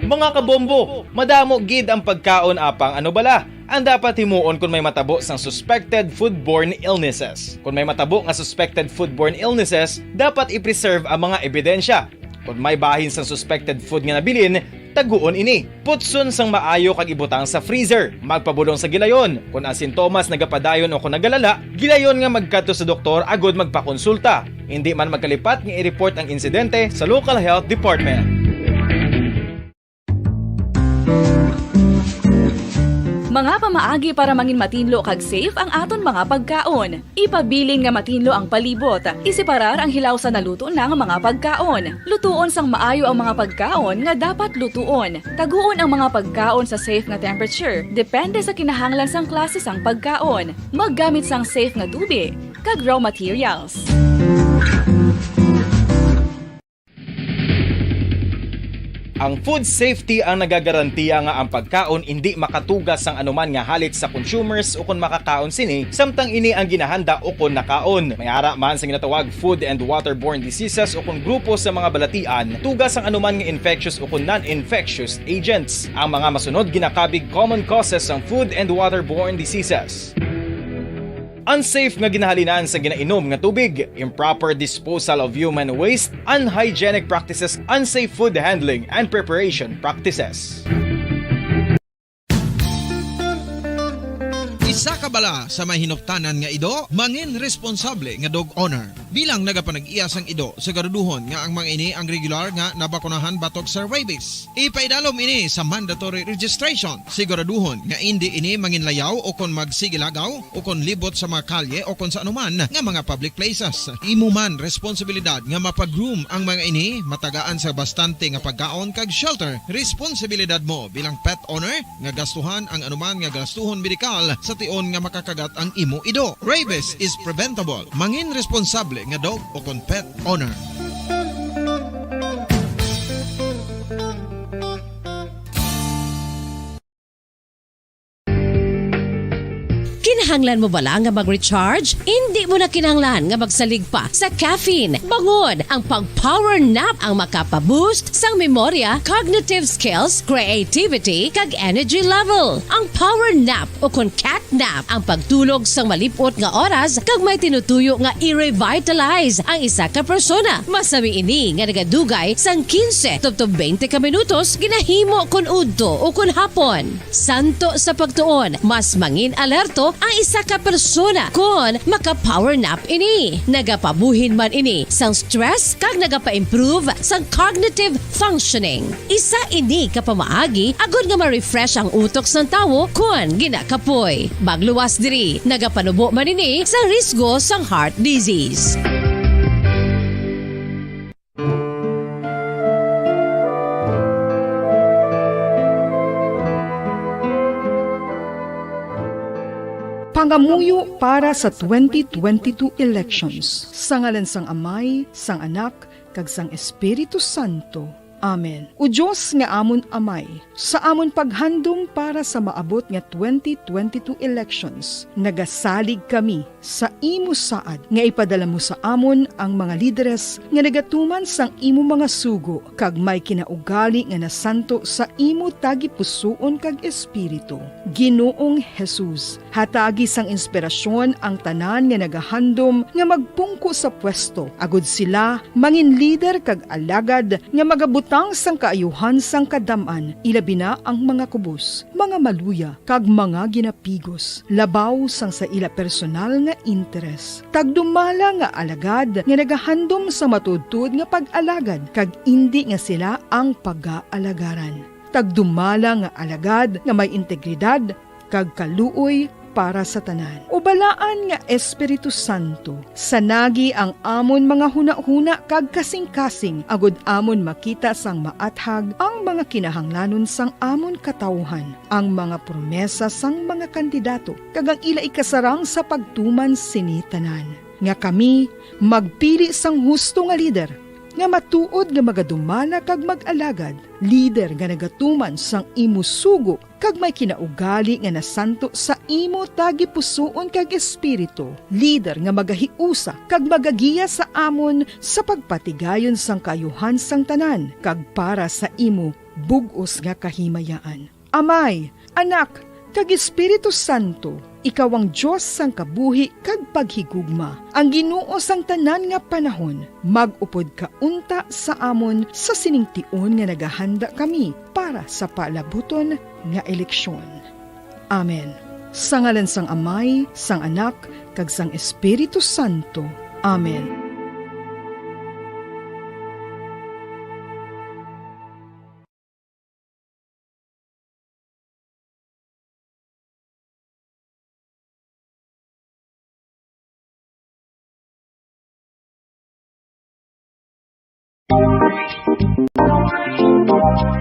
Mga kabombo, madamo gid ang pagkaon, apang ano bala ang dapat himuon kon may matabo sang suspected foodborne illnesses? Kon may matabo nga suspected foodborne illnesses, dapat i-preserve ang mga ebidensya. Kon may bahin sang suspected food nga nabilin, taguon ini. Putson sang maayo kag ibutang sa freezer. Magpabulong sa gilayon. Kon ang sintomas nagapadayon o kon nagalala, gilayon nga magkadto sa doktor agud magpakonsulta. Indi man magkalipat nga i-report ang insidente sa local health department. Mga pamaagi para mangin matinlo kag safe ang aton mga pagkaon. Ipabilin nga matinlo ang palibot. Iseparar ang hilaw sa naluto na nga mga pagkaon. Lutuon sang maayo ang mga pagkaon nga dapat lutuon. Taguon ang mga pagkaon sa safe nga temperature, depende sa kinahanglan sang klase sang pagkaon. Maggamit sang safe nga tubi kag raw materials. Ang food safety ang nagagarantiya nga ang pagkaon indi makatuga sang anuman nga halit sa consumers ukon makakaon sini, samtang ini ang ginahanda ukon nakaon. May ara man sa ginatawag food and waterborne diseases ukon grupo sa mga balatian, tuga sang anuman nga infectious ukon non-infectious agents. Ang mga masunod ginakabig common causes sang food and waterborne diseases. Unsafe nga ginahalinan sa ginainom nga tubig, improper disposal of human waste, unhygienic practices, unsafe food handling and preparation practices. Isa ka bala sa may hinuptanan nga ido, mangin responsable nga dog owner. Bilang nagapanag-iya sang ido, siguraduhon nga ang mga ini ang regular nga nabakunahan batok sa rabies. Ipaidalom ini sa mandatory registration. Siguraduhon nga indi ini manginlayaw o kon magsigilagaw o kon libot sa mga kalye o kon sa anuman nga mga public places. Imo man responsibilidad nga mapag-groom ang mga ini, matagaan sa bastante nga pagkaon kag shelter. Responsibilidad mo bilang pet owner nga gastuhan ang anuman nga gastuhon medikal sa tion nga makakagat ang imo ido. Rabies is preventable. Mangin responsable nga dog o kon pet owner. Kinahanglan mo bala nga mag-recharge? Indi mo na kinahanglan nga magsalig pa sa caffeine. Bangon ang pag-power nap ang makapa-boost sang memorya, cognitive skills, creativity, kag energy level. Ang power nap o kon cat nap ang pagtulog sang malip-ot nga oras kag may tinutuyo nga i-revitalize ang isa ka persona. Masami ini nga nagadugay sang quince tubtob twenty ka minutos ginahimo kon udto o kon hapon. Santo sa pagtuon, mas mangin-alerto ang isa ka persona kon maka-power nap ini. Nagapabuhin man ini sang stress kag nagapa-improve sang cognitive functioning. Isa ini ka pamaagi agod nga ma-refresh ang utok sang tawo kon ginakapoy. Magluwas diri, nagapanubo man ini sang risgo sang heart disease. Pangamuyo para sa twenty twenty-two elections. Sa ngalan sang Amay, sang Anak, kag sang Espiritu Santo. Amen. O Dios nga amon Amay, sa amon paghandom para sa maabot nga twenty twenty-two elections, nagasalig kami sa imo saad nga ipadala mo sa amon ang mga lideres nga nagatuman sang imo mga sugo kag may kinaugali nga nasanto sa imo tagipusoon kag espiritu. Ginoong Jesus, hatagi sang inspirasyon ang tanan nga nagahandom nga magpungko sa pwesto, agod sila mangin lider kag alagad nga magabutang sang kaayuhan sang kadam-an, ilabi na ang mga kubos, mga maluya, kag mga ginapigos, labaw sang sa ila personal nga interes. Tagdumala nga alagad nga nagahandom sa matuodtuod nga pag-alagad, kag indi nga sila ang pagaalagaran. Tagdumala nga alagad nga may integridad kag kaluoy para sa tanan. O balaan nga Espiritu Santo, sanagi ang amon mga hunahuna kag kasingkasing, agod amon makita sang maathag ang mga kinahanglanon sang amon katawuhan, ang mga promesa sang mga kandidato, kag ang ila ikasarang sa pagtuman sini tanan. Nga kami magpili sang husto nga lider, nga matuod nga magadumala kag mag-alagad, lider nga nagatuman sang imo sugo kag may kinaugali nga nasanto sa imo tagipusoon kag espiritu, lider nga magahiusa kag magagiya sa amon sa pagpatigayon sang kaayuhan sang tanan kag para sa imo bug-os nga kahimayaan. Amay, Anak, kag Espiritu Santo, ikaw ang Dios sang kabuhi kag paghigugma, ang Ginoo sang tanan nga panahon. Mag-upod ka unta sa amon sa sining tion nga nagahanda kami para sa palabuton nga eleksyon. Amen. Sa ngalan sang Amay, sang Anak, kag sang Espiritu Santo. Amen.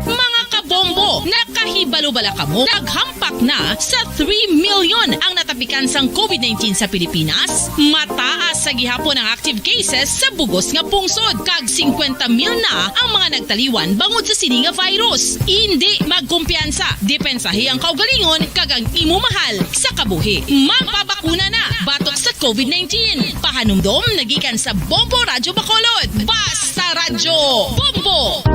Mga kabombo, nakahibalo bala kamo? Naghampak na sa three million ang natapikan sang COVID nineteen sa Pilipinas. Mataas sa gihapon ang active cases sa bugos nga pungsod, kag singkwenta mil na ang mga nagtaliwan bangod sa sini nga virus. Indi magkumpiyansa, depensahi ang kaugalingon kag ang imo mahal sa kabuhi. Magpabakuna na batok sa COVID nineteen. Pahanumdom nagikan sa Bombo Radyo Bacolod. Basta Radyo Bombo!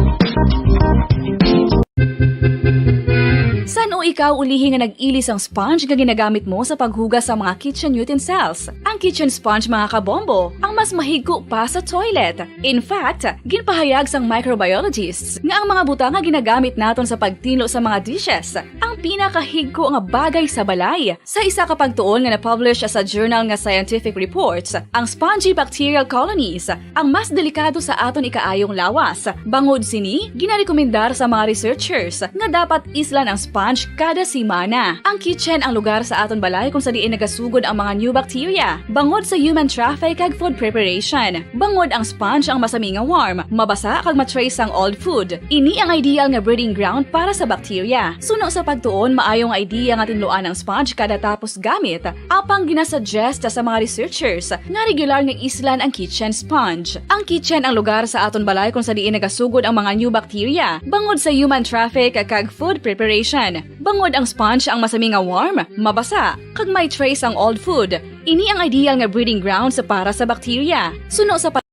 San-o ikaw ulihi nga nag-ili sang sponge nga ginagamit mo sa paghugas sa mga kitchen utensils? Ang kitchen sponge, mga kabombo, ang mas mahigko pa sa toilet. In fact, ginpahayag sang microbiologists nga ang mga butang nga ginagamit naton sa pagtinlo sa mga dishes ang pinakahigko nga bagay sa balay. Sa isa ka pagtuon nga na-publish sa journal nga Scientific Reports, ang spongy bacterial colonies ang mas delikado sa aton ikaayong lawas. Bangod sini, ginarekomendar sa mga researchers nga dapat islan ang sponge kada semana. Ang kitchen ang lugar sa aton balay kung sa diin nagasugod ang mga new bacteria. Bangod sa human traffic kag food preparation, bangod ang sponge ang masami nga warm, mabasa kag ma-trace ang old food. Ini ang ideal nga breeding ground para sa bacteria. Suno sa pagtuon, maayo nga idea nga tinluan ang sponge kada tapos gamit. Apang ginasuggest sa mga researchers nga regular nga islan ang kitchen sponge. Ang kitchen ang lugar sa aton balay kung sa diin nagasugod ang mga new bacteria, bangod sa human traffic kag food preparation. Bangod ang sponge ang masami nga warm, mabasa, kag may trace ang old food. Ini ang ideal nga breeding grounds para sa bacteria. Suno sa pa-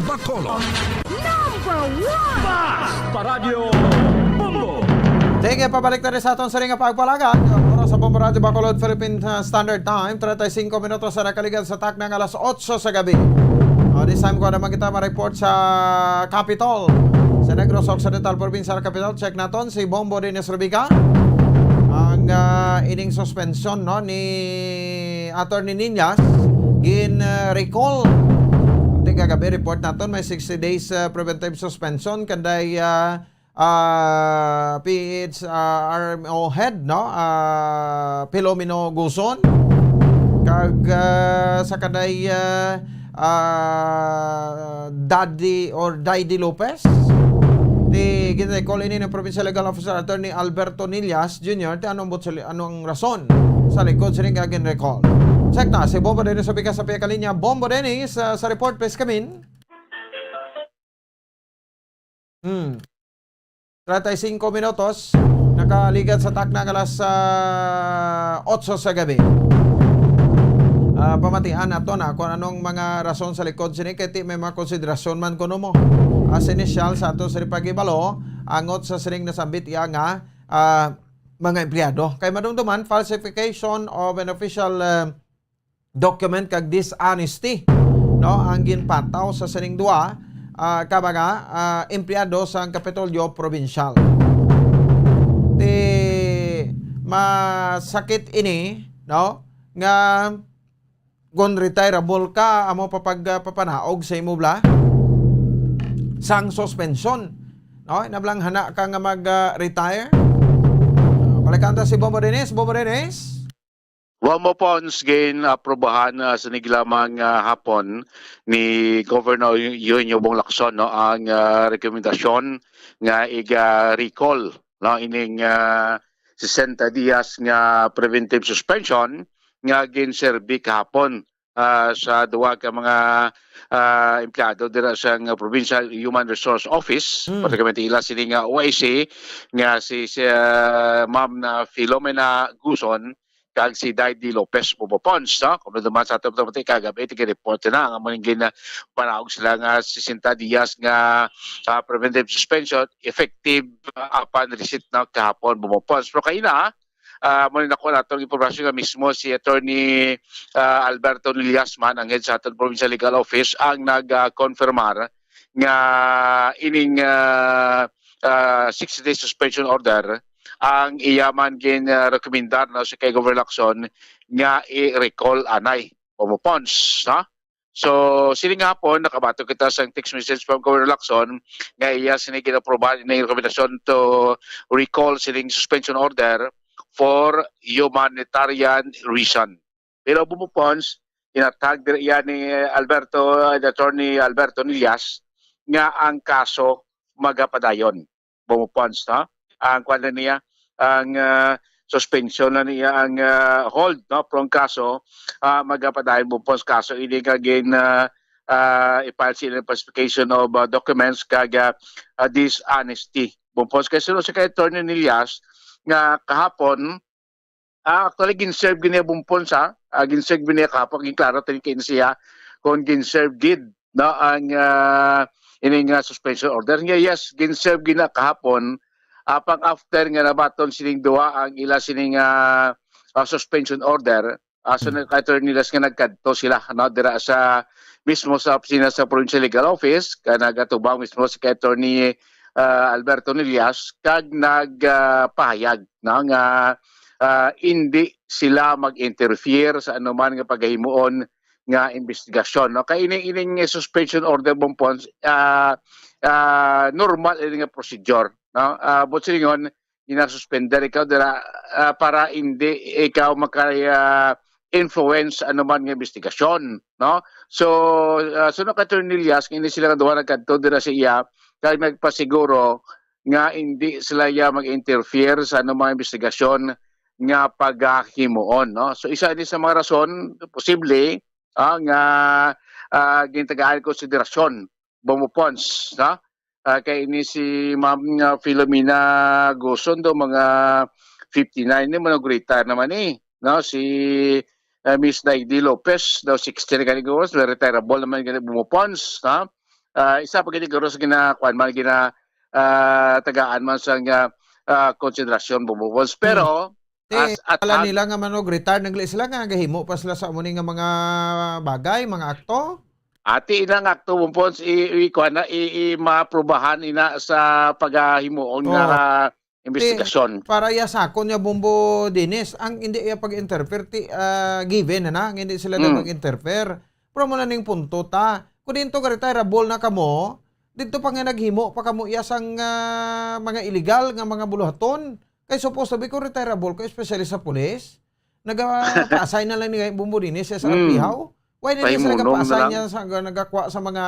Bacolod. Number one! Basta Radyo Bombo! Sige, pabalik na rin sa aton siring nga pagpalagad. Oras sa Bombo Radyo Bacolod, Philippine, uh, Standard Time, treinta y cinco minutos sa nakaligad sa takna nga alas otso sa gabi. Uh, this time, kuha naman kita ma-report sa Capitol, sa Negros Occidental Provincial Capital. Check naton si Bombo Dennis Rubica. Ang, uh, ining suspension, no, ni Attorney Niñas, gin, uh, recall. Di kagabi, report naton, may sixty days, uh, preventive suspension kanday, uh, ah, P H R M O head, no? Ah, Filomeno Guson. Kag, ah, sa kanday, ah, ah, Daddy or Daydi Lopez. Di gin-recall ini ng Provincial Legal Officer Attorney Alberto Nillas Junior. Ti ano ang butsil-, ano ang rason sa likod sini nga gin-recall? Check na si Bombo Dennis sa Pikas sa Pia Kalinya. Bombo Dennis, ah, sa report, please come in. Hmm. Treinta y cinco minutos, nakaligad sa takna nga alas, ah, otso sa gabi. Ah, pamatian nato na kung anong mga rason sa likod sini, kay ti may mga konsiderasyon man kuno mo. As initial sa ato sa paghibalo, angot sa sining nasambit iya nga, ah, mga empleyado. Kay madumduman, falsification of an official, ah, document kag dishonesty, no, ang ginpataw sa sining duha, ah, ka mga, ah, empleyado sang Kapitolyo Probinsyal. Ti masakit ini, no, nga kon retirable ka, amo pa pag, ah, papanaog sa imo bala sang suspension, no, nablanghana ka nga mag, ah, retire. Ah, balikan ta si Bombo Dennis. Bombo Dennis. Bombo Pons, gin-aprobahan, ah, sa niglamang, ah, hapon ni Governor Eugenio Bong Lacson, no, ang, ah, rekomendasyon nga iga-recall, no, ining, ah, sesenta dias nga preventive suspension nga ginserbi kahapon, ah, sa duha ka mga, ah, empleyado dira sa Provincial Human Resource Office, Hmm. Particularmente ila sini nga O I C, nga si, si, ah, Ma'am na Filomena Guson, kag si Daydi Lopez Bobopons, no? Kung naduman sa ato, kagabi, tigi-report na, nga muli gin-, panaog sila nga sesenta dias nga, ah, preventive suspension, effective, ah, upon receipt, no, kahapon, Bobopons. Pero kaina, ah, muli na ko natong impormasyon nga mismo si Attorney, ah, Alberto Nillas man, ang head sa aton Provincial Legal Office, ang nag, ah, confirmar nga ining, ah, ah, sixty day suspension order ang iya man gin, ah, rekomendar na sa kay Governor Lacson nga i-recall anay o mo-pons, ha? So, sini nga hapon, nakabato kita sa text message from Governor Lacson nga iya sini ginaprobahan ini rekomendasyon to recall sining suspension order for humanitarian reason. Pero bumupons, inatag diri iya ni Alberto, ni Attorney Alberto Nillas, nga ang kaso magapadayon, Bombo Pons, no? Ang kwan na niya, ang, ah, suspension na niya, ang, ah, hold, no? Pero ang kaso, ah, magapadayon, Bombo Pons, kaso ini nga gin, ah, ah, i-file sila ng falsification of, ah, documents kag, ah, ah, dishonesty, Bombo Pons. Kay suno si kay Attorney Nillas nga kahapon, ah, actually, gin-serve gini, Bombo Pons, ha? Ah, gin-serve gini kahapon, gin-klaro tani kay siya kung gin-serve gid, no, ang, ah, ining, ah, suspension order. Nga, yes, gin-serve gina kahapon, apang after nga nabaton sining duha ang ila sining, ah, ah, suspension order, ah, so, Mm. nag-, Attorney Nillas, nga nagkadto sila, no, dira sa mismo sa opisina sa Provincial Legal Office, ka nagatubang mismo si kay Attorney, ah, Alberto Nillas, kag nag, ah, pahayag, no, nga, ah, indi sila mag-interfere sa anuman nga pagahimuon nga investigasyon, no? Kay ining, ining suspension order, Bombo Pons, ah, ah, normal ini nga procedure, no? Ah, buot silingon, ginasuspender ikaw dira, ah, para hindi ikaw maka, ah, influence anuman nga investigasyon, no? So, ah, suno kay Attorney Nillas, ini sila nga duha nagkadto dira sa iya, kag nagpasiguro nga hindi sila iya mag-interfere sa anumang investigasyon nga pagahimuon, no? So, isa ini sa mga rason, posible, ah, nga, ah, gintagaan konsiderasyon, Bombo Pons, no? Ah, kay ini si Ma'am nga Filomena Guson daw mga fifty-nine ni, mga retire naman ni, no? Si, ah, Miss Daigdi Lopez daw sixty na gani, Guson, retirable naman gani, Bombo Pons, no? Ah, isa pa gani, Guson, sa gina-, kuwan man, gina-, ah, tagaan man sa nga, ah, konsiderasyon, Bombo Pons. Pero, Hmm. Ti, as at kala han- nila nga manog-retire, nagli sila nga gahimo pa sila sa amo ni nga mga bagay, mga akto? Ati ina nga akto, Bombo Pons, i, i, kuwan na, i, i, maaprubahan ina sa pagahimuon nga Oo. Ti, investigasyon. Para iya sakon niya, Bombo Dennis, ang hindi iya pag-interfere, ti, ah, given na na, nga hindi sila daw Hmm. mag-interfere. Pero mo na ning punto ta. Kung dito ka retirable na kamo, dito pa nga naghimo pa kamo iya sang, ah, mga illegal nga mga buluhaton. Kay supposed to be kung retirable ka, especially sa pulis, nagapa-assign na lang ni Bombo Dennis sa Mm. Arpihaw. Why di na sila Pahimulong na nagapa-assign lang. Niya sa, nagakuha sa mga,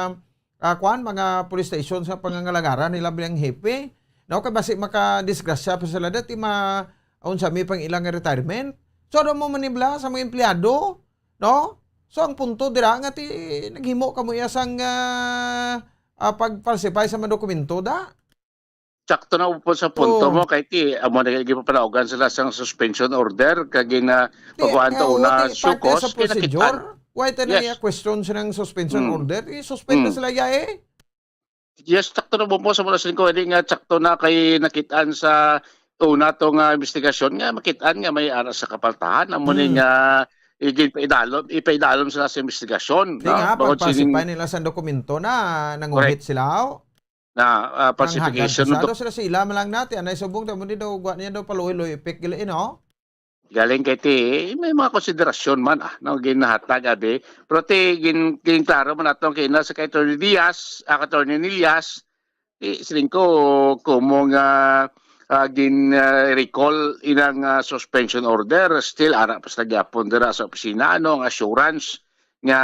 ah, kuan, mga police station sa pangangalagaran nila bilang hepe? No, kay basi makadisgrasya pa sila dati ma-, unsa mi pang ilang retirement. So, ano mo manibla sa mga empleyado? No? So, ang punto dira nga ti naghimo kamo iya sang, ah, ah, pag-falsify sa mga dokumento da? Sakto na po sa punto Oo. Mo, kay ti, amo na gipapanaogan sila sang suspension order, kag gina-, Ti, pagkuhaan to eh, una, ti, parte sukos, sa procedure. Kinakitaan. Why ta na Yes. Iya question sa nang suspension Mm. Order? I-suspend na Mm. Sila iya eh. Yes, sakto na po sa mga singko, hindi nga sakto na kay nakitaan sa una to nga investigasyon nga makitaan nga may ara sa kapaltahan. Amo ni Mm. Nga ipaidalom, ipaidalom sila sa investigasyon, Di no? Nga, bukod sining pag-falsify nila sa dokumento na nanguhit Correct. Sila, oh. Na, ah, Ang falsification hagad, no? Sila sa ila man lang nati, anay subong, tamo ni daw, gwa niya daw, paluoy-luoy, epek, gila, eh, no? Galing kay ti, may mga konsiderasyon man, ah, no, ginahatag, abi. Pero ti, gin-, gin-, klaro man nato ang kina sa kay Attorney Diaz, ah, Attorney Nillas, ti, siling ko, kumo nga, ah, gin, ah, recall inang, ah, suspension order, still, ara pa sa gyapon dira sa opisina, ano, ang assurance nga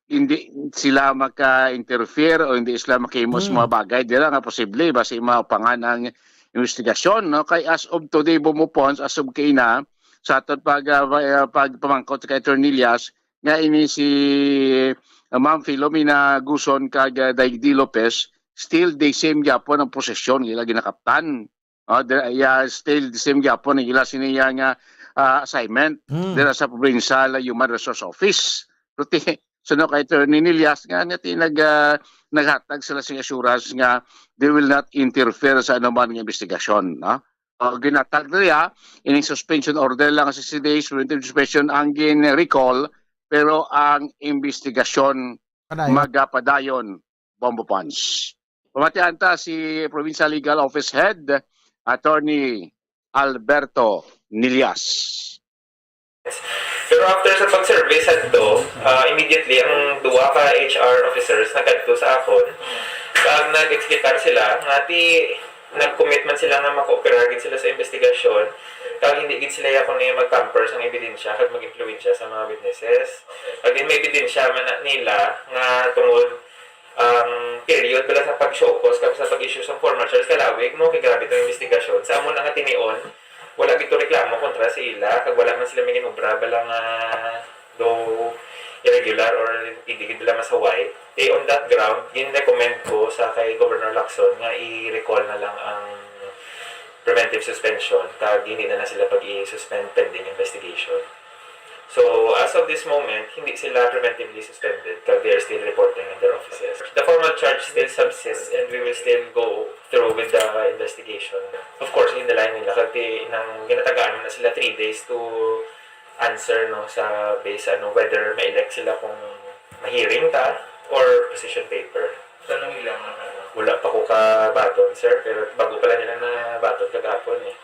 hindi sila maka-interfere o hindi sila makahimo sa Hmm. Mga bagay dira nga posible basi maupangan ang investigasyon, no? Kay as of today, Bombo Pons, as of kaina, sa aton pag, ah, ah, pagpamangkot kay Attorney Nillas, nga ini si, ah, Ma'am Filomena Guson kag, ah, Daigdi Lopez, still the same gyapon ang posisyon nga ila ginakaptan. Oh, dira, iya, still the same gyapon ang ila sini iya nga, ah, assignment Hmm. Dira sa Provincial Human Resource Office. Pero ti, suno kay Attorney Nillas nga, nga ti nag, ah, naghatag sila sing assurance nga they will not interfere sa anuman nga investigasyon, no? Oh, ginatag niya, ining suspension order lang, sixty days preventive suspension ang gin-recall, pero ang investigasyon Padayon. Magapadayon, Bombo Pons. Pamatian ta si Provincial Legal Office Head, Attorney Alberto Nillas. Pero after sa pag-survey sadto, ah, immediately ang duha ka H R officers nagkadto sa akon. Kag nag-explicar sila nga ti nag-commit man sila nga makooperar gid sila sa investigasyon, kag hindi gid sila yakon nga mag-tamper sang ebidensya kag mag-impluwensya sa mga witnesses. Kag din may ebidensya man na nila nga tungod ang period bala sa pag-show cause kag sa pag-issue sang formal charge kalawig mo kay grabe tong investigasyon. Sa amon nga tinion, wala gid to reklamo kontra sa ila kag wala man sila may ginobra bala nga do irregular or hindi gid bala masaway. Eh, on that ground, gin-recommend ko sa kay Governor Lacson nga i-recall na lang ang preventive suspension kag hindi na lang sila pag-i-suspend pending investigation. So, as of this moment, hindi sila preventively suspended kag they are still reporting in their offices. The formal charge still subsists and we will still go through with the investigation. Of course, in the line nila, kag ti-, nang ginatagaan mo na sila three days to answer, no, sa base, ano, whether ma-elect sila kung ma-hearing ta or position paper. Sa nang ilang na ano? Wala pa ko kabaton, sir, pero bago pa lang nila nabaton kagahapon eh.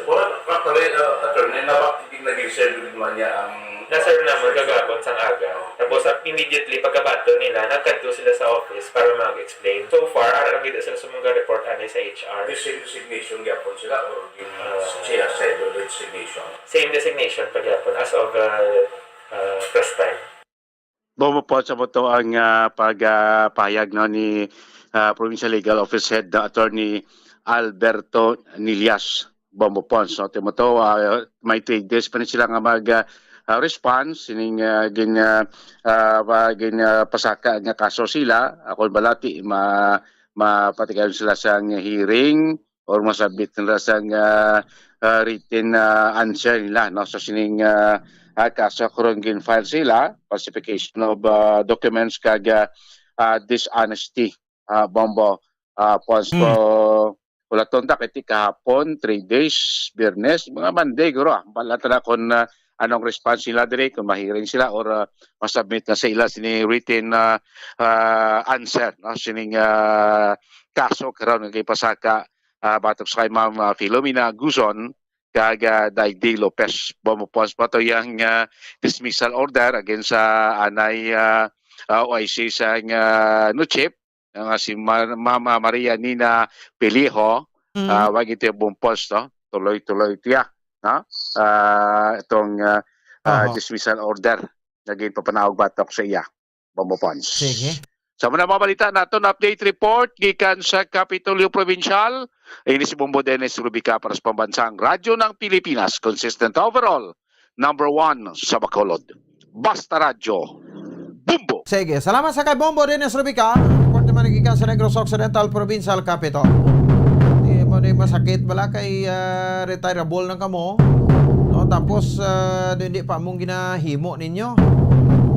Wala, actually, uh, attorney, na ba, hindi nag-reserve naman niya ang Nasir naman kagahapon sang aga. Tapos, ah, immediately pagkabaton nila, nagkadto sila sa office para mag-explain. So far, ara lang gid sila sa mga report anay sa H R. The same designation gyapon sila or yung Ah. siya sa designation? Same designation pa gyapon as of, uh, uh, press time. Bumupon sa mo to ang, ah, pag, ah, pahayag, no, ni, ah, Provincial Legal Office Head, no, Attorney Alberto Nillas Bombopons, no? Timo to, ah, may three days pa ni sila nga mag, ah, ah, response sining, ah, gin, ah, ah, ba-, gin, ah, pasaka nga kaso sila. Ako balati, ma-, mapatigayon sila sa hearing or masabit nila sa, ah, ah, written, ah, answer nila, no? So, sining, ah, ah, kaso karon gin-file sila, falsification of, ah, documents kag, ah, ah, dishonesty, ah, Bombo, ah, Pons. Hmm. So, ulaton ta kay ti kahapon, three days, Biyernes, mga Monday, guro, ah. Bala ta na kung, ah, anong response nila diri, kung mahiring sila or, ah, masubmit na sa ila sini written, ah, ah, answer, no? Sining, ah, kaso karon nga gipasaka, ah, batok sa kay Ma'am, ah, Filomena Guzon kag, ah, Daydi Lopez Bomopons pa to yang, ah, dismissal order against sa anay, ah, ah, O I C sa, ah, Nuchip, nga si Mar-, Mama Maria Nina Pelijo, Mm. ah, wag ito yung bumpos, no? Tuloy-tuloy tiya, no? Ah, itong, ah, ah, Oho. dismissal order na ginpapanaog batok sa iya, Bombo Pons. Sige. Sa mga mga balita naton, update report gikan sa Kapitolyo Provincial, ini si Bombo Dennis Rubica para sa Pambansang Radyo ng Pilipinas, consistent overall, number one sa Bacolod. Basta Radyo, Bombo! Sige, salamat sa kay Bombo Dennis Rubica. Report naman gikan sa Negros Occidental Provincial Capitol. Di mo ni masakit bala kay, ah, retirable na kamo. No, tapos, ah, hindi pa mong ginahimo ninyo.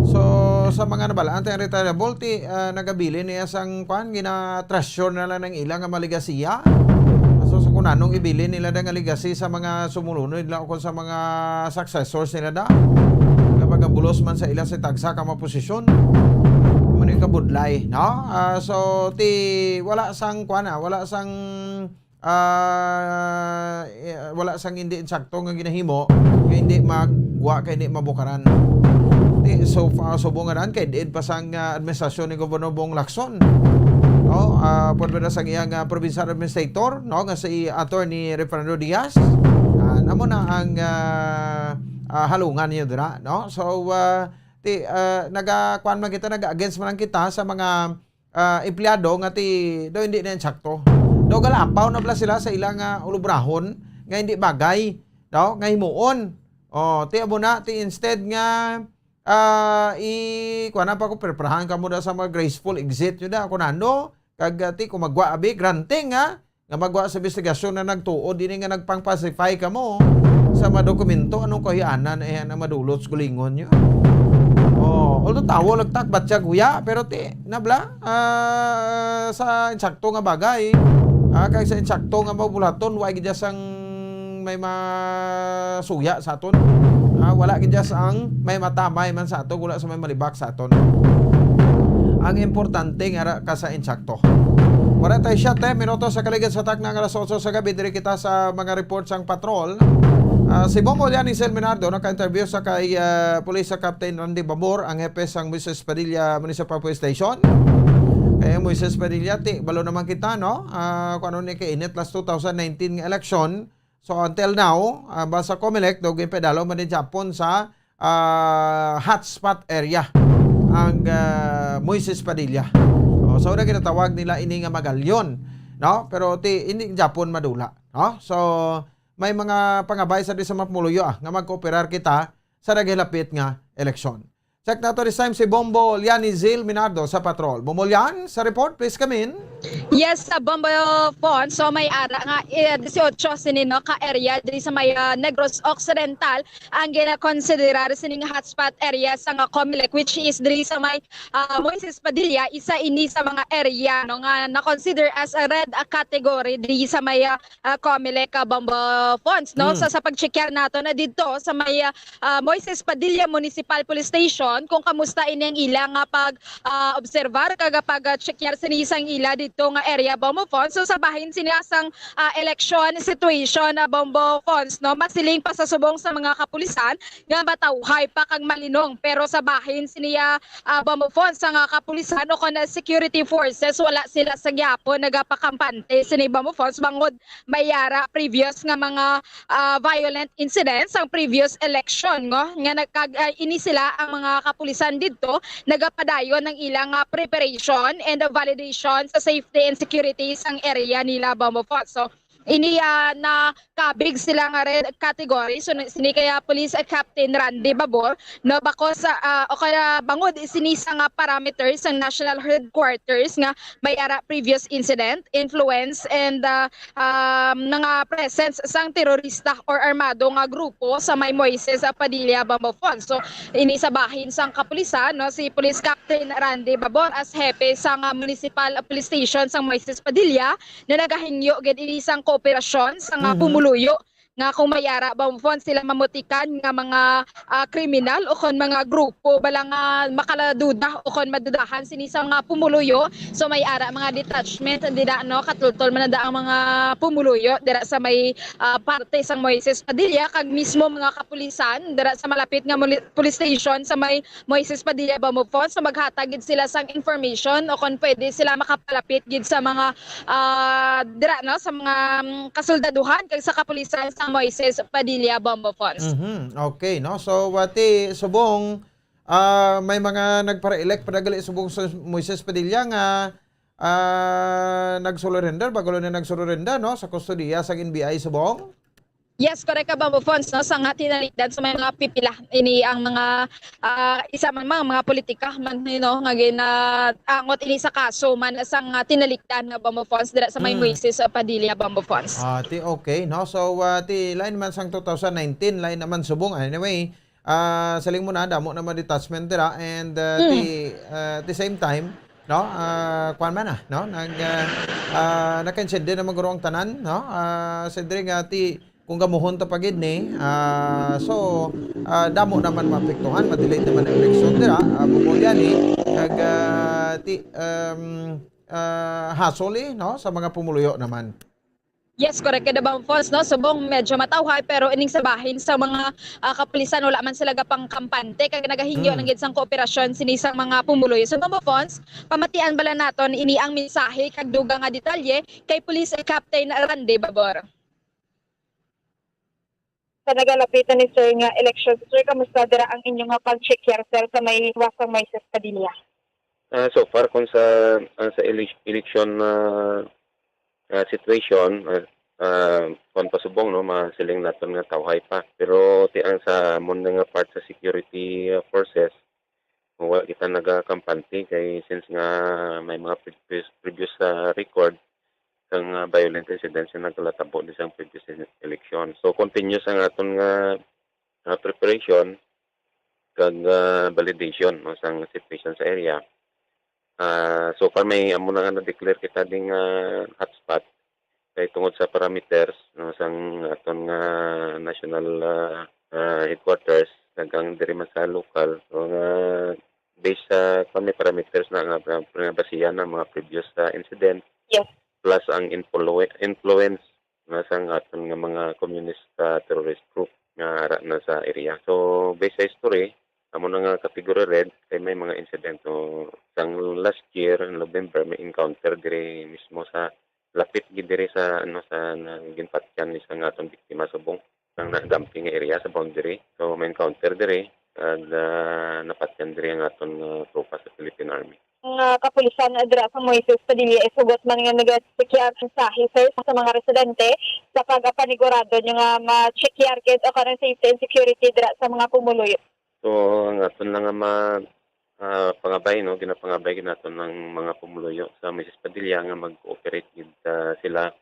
So, sa mga nabalaan, ang retirable, ti, ah, nagabilin niya sang, kwan, gina-treasure na lang ng ilang nga maligasiya. So, sa kung anong ibilin nila na nga legacy sa mga sumulunod nila o kung sa mga successors nila da. Nga magabulos man sa ila sa tagsa ka mga posisyon. Muna yung kabudlay, no? Ah, so, ti, wala sang, kwan, ah, wala sang, ah, eh, wala sang hindi insakto nga ginahimo, nga hindi magwa, kay hindi mabukaran. Ti, so, fa-, subong nga daan, kay diin pa sang, ah, administrasyon ni Gobernador Bong Lacson. No? Ah, pwede na sang iyang, ah, provincial administrator, no, nga si Attorney Referendo Diaz. Ah, namo na ang, ah, ah, halungan niyo dira, no? So, ah, ti, ah, naga-, kuwan man kita, naga-against man lang kita sa mga, ah, empleyado nga ti, daw hindi na insakto. Daw galapaw na bala sila sa ilang, ah, ulubrahon nga hindi bagay, no? Nga himuon. Oh, ti amo na, ti instead nga, ah, i-, kuwan na pa ko, preparahan ka mo daw sa mga graceful exit, yun na, kung ano, kag, ah, ti, kung magwa, abi, granting, ha? Nga magwa sa investigasyon na nagtuod, ini nga nagpang-pacify ka mo sa mga dokumento, anong kahianan, eh, na madulot sa gulingon nyo? Oh, although tawo lagtak, batyag huya, pero ti, nabla, ah, sa insakto nga bagay, ah, kag sa insakto nga mabulaton, wa gid sang may masuya sa aton. Ah, wala gid sang may matamay man sa aton, wala sa may malibak sa aton. Ang importante nga ra ka sa insakto. Wala tayo siya, ten minutos sa kaligid sa takna nga alas otso sa gabi, diri kita sa mga report sang patrol. Ah, si Bombo Yanis El Menardo naka-interview sa kay, ah, Police sa Captain Randy Babor, ang hepe sang Moises Padilla Municipal Police Station. Kaya Moises Padilla, ti, balo naman kita, no? Ah, kung ano ni kainit last two thousand nineteen nga election. So, until now, ah, basta Comelec, daw ginpadalo man ni Japon sa, ah, hotspot area. ang, ah, Moises Padilla. O, so, na ginatawag nila ini nga magalyon, no? Pero ti, hindi Japon madula, no? So, may mga pangabay sa di sa mga pumuluyo, ah, nga magkooperar kita sa nagahilapit nga eleksyon. Check nato this time si Bombo Liani Zil Minardo sa Patrol. Bombo Lian, sa report, please come in. Yes, sa Bombo Fon, so may ara nga, eh, dieciocho sini, no, ka area diri sa may, ah, Negros Occidental ang ginakonsiderar sining hotspot area sang, ah, Comelec, which is diri sa may, ah, Moises Padilla, isa ini sa mga area, no, nga na-consider as a red, ah, category diri sa may, ah, ah, Comelec, ah, Bombo Fons, no? Mm. So, sa pag-checkar nato na dito sa may, ah, ah, Moises Padilla Municipal Police Station, kung kamusta ini ang ila nga pag, ah, obserbar kag pag, ah, checkar sini sang ila dito nga area, Bombo Fons. So, sa bahin sini sang, ah, election situation na, Bombo Fons, no? Masiling pa sa subong sa mga kapulisan nga matawhay pa kag malinong, pero sa bahin sini, ah, ah, Bombo Fons, sa nga kapulisan o kon security forces, wala sila sa gyapon nagapakampante sini, Bombo Fons, bangod may ara previous nga mga, ah, violent incidents ang previous election, ngo, nga nagkag-, ah, ini sila ang mga kapulisan didto nagapadayon ang ilang, ah, preparation and validation sa safety and security sang area nila, Bombo Fons. So, ini, ah, nakabig sila nga red category. So, ni-, sini kaya Police, ah, Captain Randy Babor, no, bako sa, ah, o kaya bangod sini sa nga parameters sang National Headquarters nga may ara previous incident, influence, and, ah, um, mga presence sang terorista or armado nga grupo sa may Moises, ah, Padilla, Bombo Fons. So, ini sa bahin sang kapulisan, no, si Police Captain Randy Babor as hepe sang, ah, Municipal Police Station sang Moises Padilla, na nagahingyo gid ini sang kooperasyon sa nga Mhm. pumuluyo nga kung may ara, Bombo Fons, sila mamutikan nga mga, ah, kriminal o kon mga grupo bala nga makaladuda o kon madudahan sini sa mga pumuluyo. So, may ara mga detachment dira, no, katultol man na ang mga pumuluyo dira sa may, ah, parte sang Moises Padilla kag mismo mga kapulisan dira sa malapit nga muli-, police station sa may Moises Padilla, Bombo Fons. So, maghatag gid sila sang information o kon pwede sila makapalapit gid sa mga, ah, dira, no, sa mga, mm, kasuldaduhan kag sa kapulisan sa Moises Padilla, Bombo Fons. Mhm. Okay, no? So, wati, subong, ah, may mga nagpara-elect pa gali subong sa Moises Padilla nga, ah, nagsurrender, bago lang na nagsurrender, no, sa kustodiya sa N B I subong? Yes, correct ka, Bombo Fons, no? Sa nga tinalikdan, so may mga pipila ini ang mga, ah, isa man mga, mga politika man, you know, nga ginaangot ini sa kaso man sa nga tinalikdan nga, Bombo Fons, dira sa may Mm. Moises, ah, Padilla, Bombo Fons. Ah, ti, okay, no? So, ah, ti, lain man sang two thousand nineteen, lain naman subong. Anyway, ah, siling mo na, damo naman detachment dira, and, ah, Mm. ti, ah, at the same time, no? Ah, kuwan man na, no? Nag, ah, ah, nakaintindi naman guro ang tanan, no? Ah, sa diri nga ti, kung gamuhon ta pa gid ni, ah, so, ah, damo naman maapektuhan, ma-delay naman ang eleksyon dira, ah, bukod yan, eh. Kag, ah, ti, um, ah, hassle, eh, no? Sa mga pumuluyo naman. Yes, correct ka, Bombo Fons, no? Subong medyo matawhay, pero ining sa bahin sa mga, ah, kapulisan, wala man sila gapangkampante, kag nagahingyo Mm. lang gid sang kooperasyon sini sang mga pumuluyo. So, Bombo Fons, pamatian bala naton ini ang mensahe kag dugang nga detalye kay Police Captain Randy Babor. Sa nagalapit na ni sir nga election, sir, kamusta dira ang inyo nga pag-check here, sir, sa may wasang Moises Padilla? Ah, so far, kung sa, ah, sa ele-, election, ah, ah, situation, ah, ah, kung pasubong, no, masiling naton nga tawhay pa. Pero ti ang sa amon nga part sa security, ah, forces, wala kita nagakampante kay since nga may mga previous, previous, ah, record sang, ah, violent incidents nga naglatabo di sang previous ele-, election. So, continuous ang aton nga, ah, preparation kag, ah, validation, no, sang situation sa area. Ah, so far, may amo na nga na-declare kita ding, ah, hotspot kay tungod sa parameters, no, sang aton nga national, ah, ah, headquarters, kag ang diri man sa local, so nga based sa, kwan, may parameters na nga, nga, nga basihan ang mga previous, ah, incident, Yes. plus ang influ-, influence nga sang aton nga mga communist, ah, terrorist group nga ara na sa area. So, based sa history, amo na nga category red, kay may mga insidente. Sang last year, November, may encounter diri mismo sa lapit gid diri sa, ano, sa na-, ginpatyan ni sang aton biktima subong sang na-dumping nga area sa boundary. So, may encounter diri. Kag, ah, napatyan diri ang aton nga tropa sa Philippine Army. Ang, ah, kapulisan dira sa Moises Padilla is hugot man nga nagasekyar sa mensahe, sir, sa mga residente sa pagpanigurado nyo nga ma-check yar gid o kanang safety and security dira sa mga pumuluyo. So, ang aton lang nga ma-, ah, pangabay, no, ginapangabay gid naton ang mga pumuluyo sa Moises Padilla nga mag-cooperate gid, ah, sila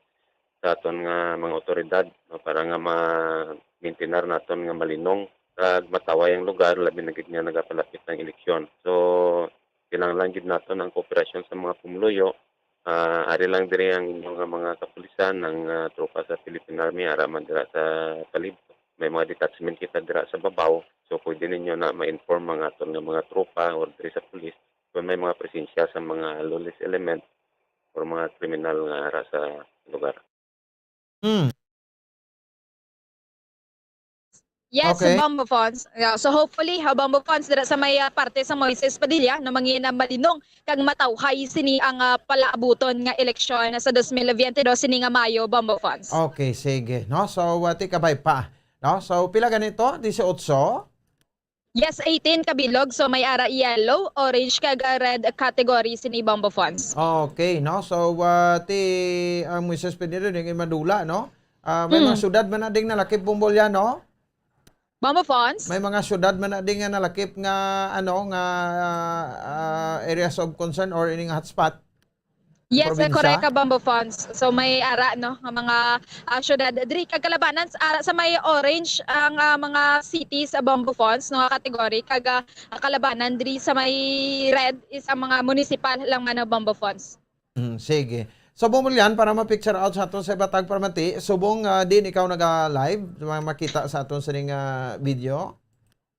sa aton nga mga awtoridad, no, para nga ma-maintain naton nga malinong kag matawhay ang lugar, labi na gid nga nagapalapit ang eleksyon. So, kinahanglan gid naton ang kooperasyon sa mga pumuluyo. Ah, ari lang diri ang inyo nga mga kapulisan, ang, ah, tropa sa Philippine Army, ara man dira sa palibot. May mga detachment kita dira sa babaw. So, pwede ninyo na ma-inform ang aton nga mga tropa or diri sa pulis kung may mga presensya sa mga lawless element or mga kriminal nga ara sa lugar. Hmm. Yes, Okay. Bombo Fons. Yeah, so hopefully, ha, Bombo Fons, dira sa may, ah, parte sa Moises Padilla, no, mangin-, ah, malinong kag matawhay sini ang, ah, palaabuton nga eleksyon sa dos mil veinte dos, sini nga Mayo, Bombo Fons. Okay, sige. No? So, uh, ti kabay pa. No? So, pila ganito? Dieciocho? Yes, eighteen kabilog. So, may ara yellow, orange, kag, ah, red category sini, Bombo Fons. Okay, no? So, uh, ti, ang Moises Pinedo, di madula, no? Ah, may mga Hmm. syudad man na ding nalakip, Bombo Lian, no? Bombo Fons? May mga syudad man na ding nga nalakip nga, ano, nga, ah, areas of concern or ining hotspot? Yes, eh, Probinsya? Correct ka, Bombo Fons. So, may ara, no, nga mga, ah, syudad. Diri, kag kalabanan, s-, ara sa may orange ang, ah, mga cities, ah, Bombo Fons, no, nga category. Kag, ah, kalabanan, diri sa may red is ang mga municipal lang man, ah, Bombo Fons. Mm, sige. So, Bombo Lian, para ma-picture out sa aton sa ibatag paramati, subong, ah, din ikaw naga-live, ma-, makita sa aton sining, ah, video?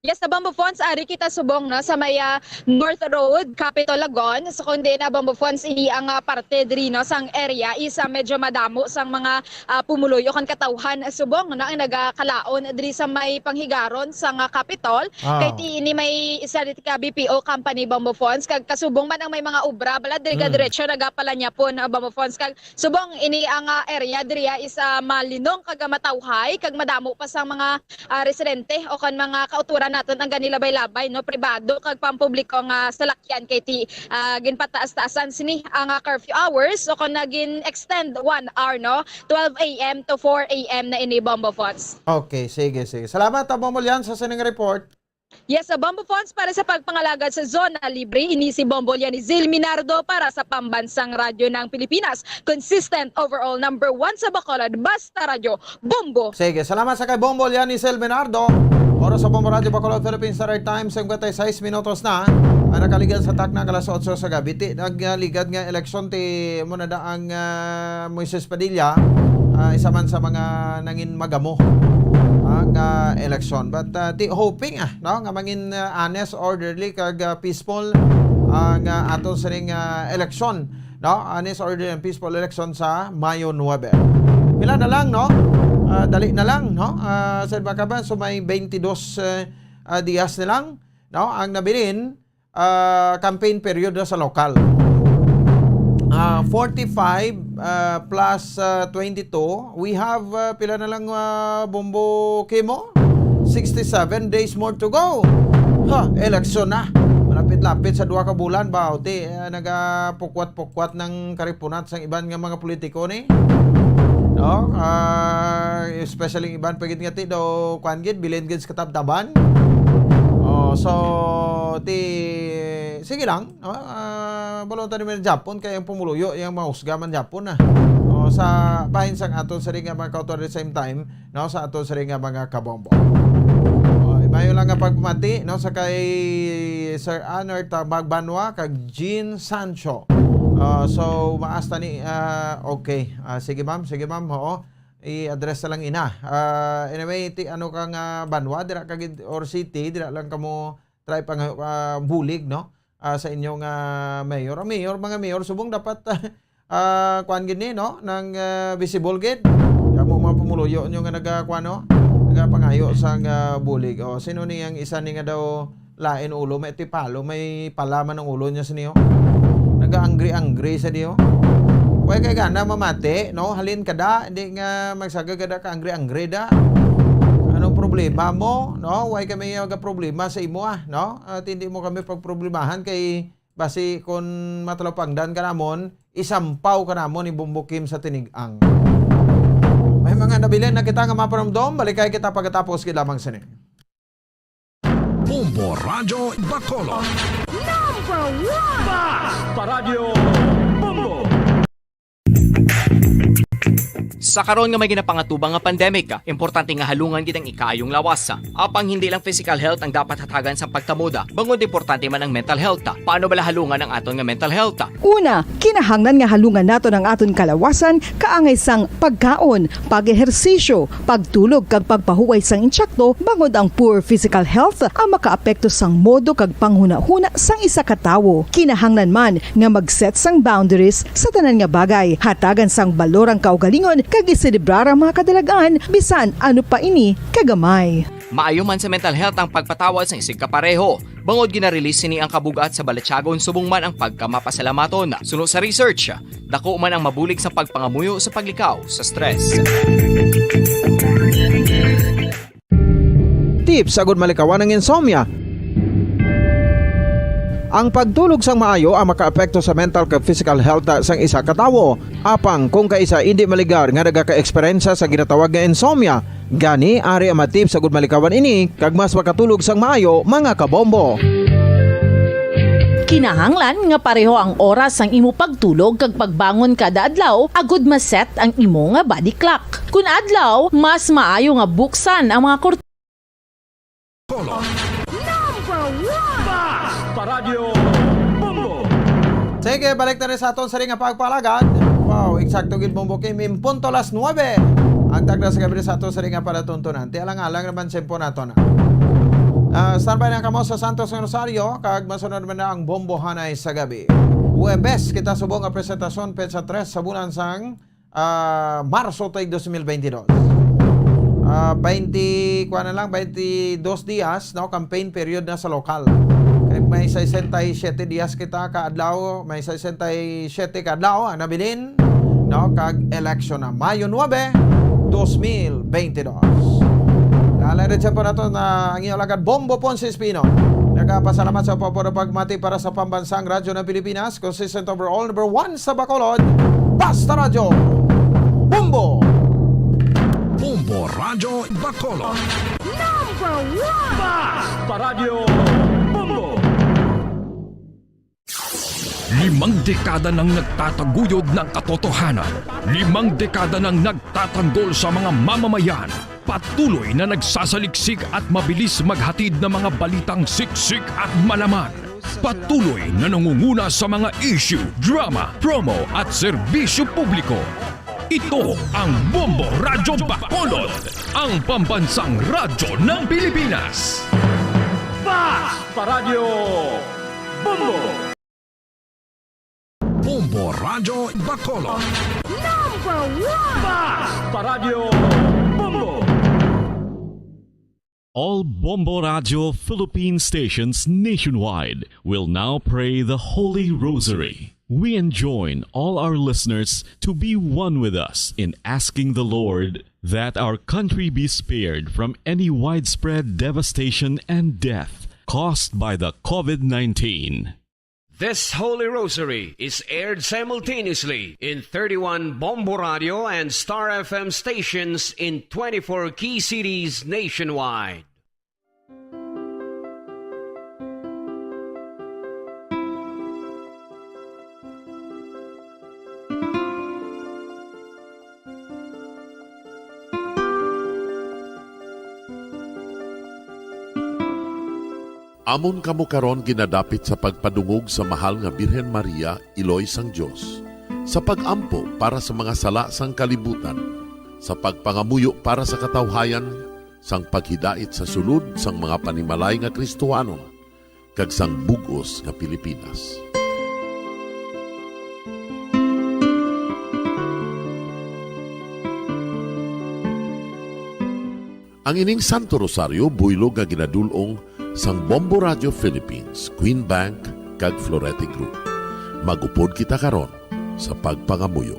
Yes, na Bombo Fons, ari kita subong, no, sa may, ah, North Road, Capitol, Lagon. So, kung di na Bombo Fons, ini ang, ah, parte diri, no, sang area is, ah, medyo madamo sang mga, ah, pumuluyo kan katawhan, ah, subong, no, ang nagakalaon diri sa may panghigaron sang, ah, Capitol. Ah. Kay ti ini may isa diri ka B P O company, Bombo Fons, kag kasubong man ang may mga obra, bala, diri ka Mm. diretso nagapalanyapon, ah, Bombo Fons, kag subong ini ang, ah, area diri, ah, is, ah, malinong kag matawhay, kag madamo pa sang mga, ah, residente o kan mga kauturan naton ang ganilabay-labay, no, pribado kag pampubliko nga salakyan kay ti, ah, ginpataas-taasan sini ang, ah, curfew hours o kon nagin-extend one hour, no, twelve A M to four A M na ini, Bombo Fons. Okay, sige, sige. Salamat, ah, Bombo Lian, sa sining report. Yes, sa Bombo Fons para sa pagpangalagad sa Zona Libre, ini si Bombo Lian ni Zil Minardo para sa Pambansang Radyo ng Pilipinas. Consistent overall number one sa Bacolod, basta radyo, Bombo. Sige, salamat sa kay Bombo Lian ni Zil Minardo. Oras sa Bombo Radyo Bacolod Philippines Standard Time, cincuenta y seis minutos na. Ang nakaligad sa takna alas otso sa gabi. Ti, nagligad nga eleksyon ti mo na da ang, ah, Moises Padilla, ah, isa man sa mga nangin magamo ang, ah, eleksyon. But, ah, ti hoping, ah, no, nga mangin, ah, honest, orderly, kag, ah, peaceful ang, ah, aton sining, ah, eleksyon, no? Honest, orderly, and peaceful election sa Mayo nuebe. Pila na lang, no? Ah, dali na lang, no? Ah, sa Bakaban, so may twenty-dos, eh, ah, dias na lang, no? Ang nabilin, ah, campaign period na sa lokal. Ah, forty-five, ah, plus, ah, twenty-two, we have, ah, pila na lang, ah, Bombo Kimo? Sixty-seven days more to go. Ha, eleksyon na. Malapit-lapit sa duha ka bulan ba? O, ti, ah, nagapukwat-pukwat ng karipunat sang iban nga mga politiko ni. No? Ah, especially iban pa gid nga ti daw, kuan gid, bilin gid sa katabtaban. Oh, so, ti, sige lang, no? Ah, balota ni man Japon kay ang pumuluyo, yang mahusga man Japon na. Oh, sa bahin sang aton siring nga mga kautor at the same time, no, sa aton siring nga mga kabombo. Oh, mayo lang nga pagpamati, no, sa kay Sir Honor Tabag Banwa kag Jean Sancho. Ah, so, maasta ni, ah, okay. Ah, sige, ma'am, sige, ma'am, oo. I-address na lang ina. Ah, anyway, ti, ano ka nga banwa, dira ka gid, or city, dira lang kamo try pang, ah, bulig, no? Ah, sa inyong, ah, mayor. Ang mayor, mga mayor, subong dapat, ah, kuan gid ni, no? Nang, ah, visible gid. Kamo mga pumuluyo nyo nga naga, kuan, no? Nagapangayo sang, ah, bulig. O, sino ni ang isa ni nga daw lain ulo, may tipalo, may pala man ang ulo niya sini, oh. Nagaangri-angri sa di, oh. Way kay gana mamati, no? Halin ka da, di nga magsaga ka da ka angri-angri da. Anong problema? problema mo, no? Way kami nga problema sa imo, ah, no? At hindi mo kami pagproblemahan kay basi kon matalupangdan ka namon, isampaw ka namon ni Bombo Kim sa tinig-ang. May mga nabilin na kita nga mapanumdom, balikay kita pagkatapos gid lamang sini. Bombo Radyo Bacolod. Number one! Bas! Paradyo Bombo! Sa karon nga may ginapangatubang nga pandemic, importante nga halungan gid ang ikaayong lawas. Apang hindi lang physical health ang dapat hatagan sa pagtamuda, bangod importante man ang mental health. Paano bala halungan ang aton nga mental health? Una, kinahanglan nga halungan naton ang aton kalawasan kaangay sang pagkaon, pag-ehersisyo, pagtulog kag pagpahuway sang insakto, bangod ang poor physical health ang makaapekto sang modo kag panghunahuna sang isa ka tawo. Kinahanglan man nga mag-set sang boundaries sa tanan nga bagay, hatagan sang balor ang kaugalingon kag iselebrar ang mga kadalag-an bisan ano pa ini kagamay. Maayo man sa mental health ang pagpatawad sang isigkapareho, bangod gina-release sini ang kabug-at sa balatyagon subong man ang pagkamapasalamaton. Suno sa research, dako man ang mabulig sa pagpangamuyo sa paglikaw sa stress. Tips agud malikawan ang insomnia. Ang pagtulog sang maayo ang makaapekto sa mental kag physical health sang isa ka tawo. Apang kung kaisa indi maligar nga nagaka-eksperyensya sa ginatawag nga insomnia, gani ari ang mga tips agud malikawan ini kag mas makatulog sang maayo, mga kabombo. Kinahanglan nga pareho ang oras sang imo pagtulog kag pagbangon kada adlaw agud ma-set ang imo nga body clock. Kun adlaw, mas maayo nga buksan ang mga kurtina. Number one! Bas! Paradyo Bombo! Sige, balik na rin sa aton sa ring nga pagpalagad. Wow, eksakto gid, Bombo Kim. In punto alas nuebe ang takna sa gabi sa aton sa ring nga palatuntunan. Ti alang-alang naman sa impo nato na. Ah, standby na kamo sa Santos nga Rosario, kag masunod man na ang Bombohanay sa gabi. Huwebes, kita subong nga presentasyon, petsa tres sa bulan sang ah, Marso tuig dos mil baynte dos. Ah, baynte, kuwan na lang, baynte dos dias, no, campaign period na sa lokal. Kay may sesenta y siete dias kita ka adlaw, may sesenta y siete ka adlaw ang nabilin, no, kag eleksyon na Mayo nuebe, dos mil baynte dos. Lalay rin siya po nato na ang iyong lagad, Bombo Ponce Espino. Nagapasalamat sa pagpapagmati para sa Pambansang Radyo ng Pilipinas, consistent overall, number one sa Bacolod, Basta Radyo Bombo! Bombo Radyo Bacolod. Number one! Basta Radyo Bombo! Limang dekada nang nagtataguyod ng katotohanan. Limang dekada nang nagtatanggol sa mga mamamayan. Patuloy na nagsasaliksik at mabilis maghatid ng mga balitang siksik at malaman. Patuloy na nangunguna sa mga issue, drama, promo at serbisyo publiko. Ito ang Bombo Radyo Bacolod, ang pambansang radyo ng Pilipinas. Basta Radyo Bombo! Bombo Radyo Bacolod. Number one! Basta Radyo Bombo! All Bombo Radyo Philippine stations nationwide will now pray the Holy Rosary. We enjoin all our listeners to be one with us in asking the Lord that our country be spared from any widespread devastation and death caused by the COVID nineteen. This Holy Rosary is aired simultaneously in thirty-one Bombo Radio and Star F M stations in twenty-four key cities nationwide. Amon kamo karon ginadapit sa pagpadungog sa Mahal nga Birhen Maria, Iloy sang Dios, sa pag-ampo para sa mga sala sang kalibutan, sa pagpangamuyo para sa katawhayan, sang paghidait sa sulod sang mga panimalay nga Kristohanon, kag sang bug-os nga Pilipinas. Ang ining Santo Rosario buylog nga ginadul-ong sang Bombo Radio Philippines, Queen Bank, kag Florete Group. Mag-upod kita karon sa pagpangamuyo.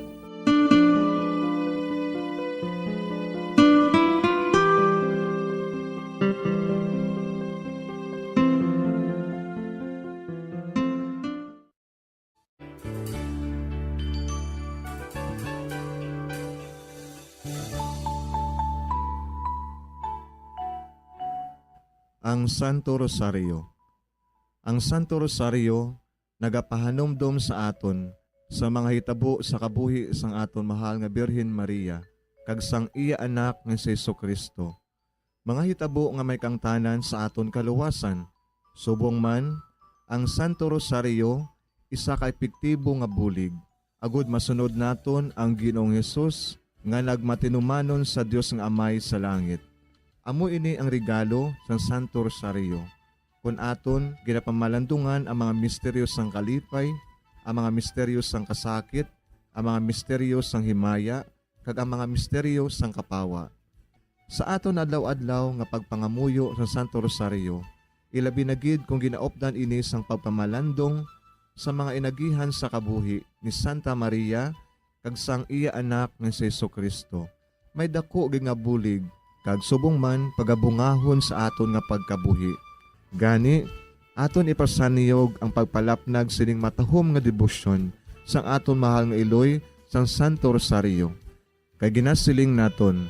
Ang Santo Rosario. Ang Santo Rosario nagapahanumdom sa aton sa mga hitabo sa kabuhi sang aton mahal nga Birhen Maria kag sang iya Anak nga si Jesu-Cristo, mga hitabo nga may kaangtanan sa aton kaluwasan. Subong man, ang Santo Rosario isa ka epektibo nga bulig agod masunod naton ang Ginoong Hesus nga nagmatinumanon sa Dios nga Amay sa langit. Amo ini ang regalo sang Santo Rosario, kon aton ginapamalandungan ang mga misteryo sang kalipay, ang mga misteryo sang kasakit, ang mga misteryo sang himaya, kag ang mga misteryo sang kapawa. Sa aton adlaw-adlaw nga pagpangamuyo sa Santo Rosario, ilabi na gid kon ginaupdan ini sang pagpamalandong sa mga inagihan sa kabuhi ni Santa Maria kag sang iya Anak nga si Jesu-Cristo, may daku gid nga bulig kag subong man pagabungahon sa aton nga pagkabuhi. Gani, aton ipasanyog ang pagpalapnag sining matahom nga debosyon sang aton mahal nga iloy sang Santo Rosario. Kay ginasiling naton,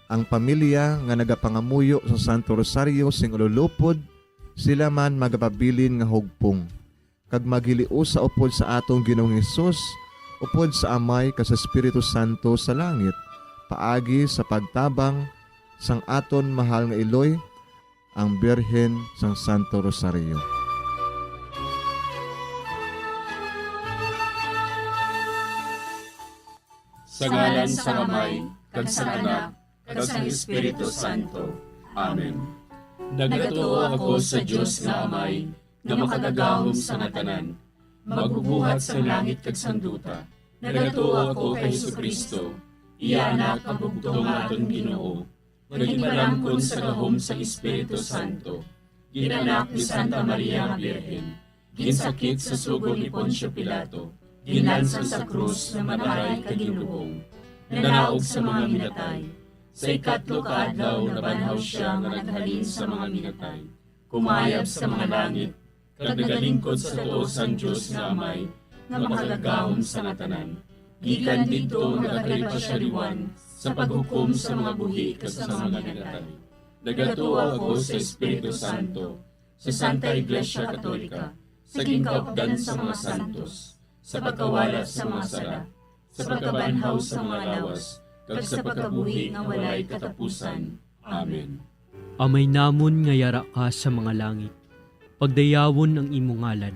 ang pamilya nga nagapangamuyo sa Santo Rosario sing ululupod, sila man magapabilin nga hugpong, kag maghiliusa upod sa aton Ginoong Hesus, upod sa Amay kag sa Espiritu Santo sa langit, paagi sa pagtabang sang aton mahal nga iloy, ang Birhen sang Santo Rosario. Sa ngalan sang Amay, kag sang Anak, kag sang Espiritu Santo. Amen. Nagatuo ako sa Dios nga Amay, nga makagagahom sa nga tanan, magbubuhat sang langit kag sang duta. Nagatuo ako kay Jesu-Cristo, iya Anak nga bugtong nga aton Ginoo, nga ginpalamkon sa gahom sang Espiritu Santo, ginanak ni Santa Maria nga Birhen, ginsakit sa sugod ni Poncio Pilato, ginlansang sa krus nga mataray kag ginlubong, nanaog sa mga minatay. Sa ikatlo ka adlaw nabanhaw sia nga naghalin sa mga minatay, kumayab sa mga langit, kag nagalingkod sa tuo sang Dios nga Amay, nga makagagahom sa nga tanan. Gikan didto nagakari pa sia liwan sa paghukom sa mga buhi kag sa mga minatay. Nagatuo ako sa Espiritu Santo, sa Santa Iglesia Katolika, sa ginkaupdan sa mga santos, sa pagkawala sa mga sala, sa pagkabanhaw sa mga lawas, kag sa pagkabuhi nga walay katapusan. Amen. Amay namon nga yara ka sa mga langit, pagdayawon ang imo ngalan.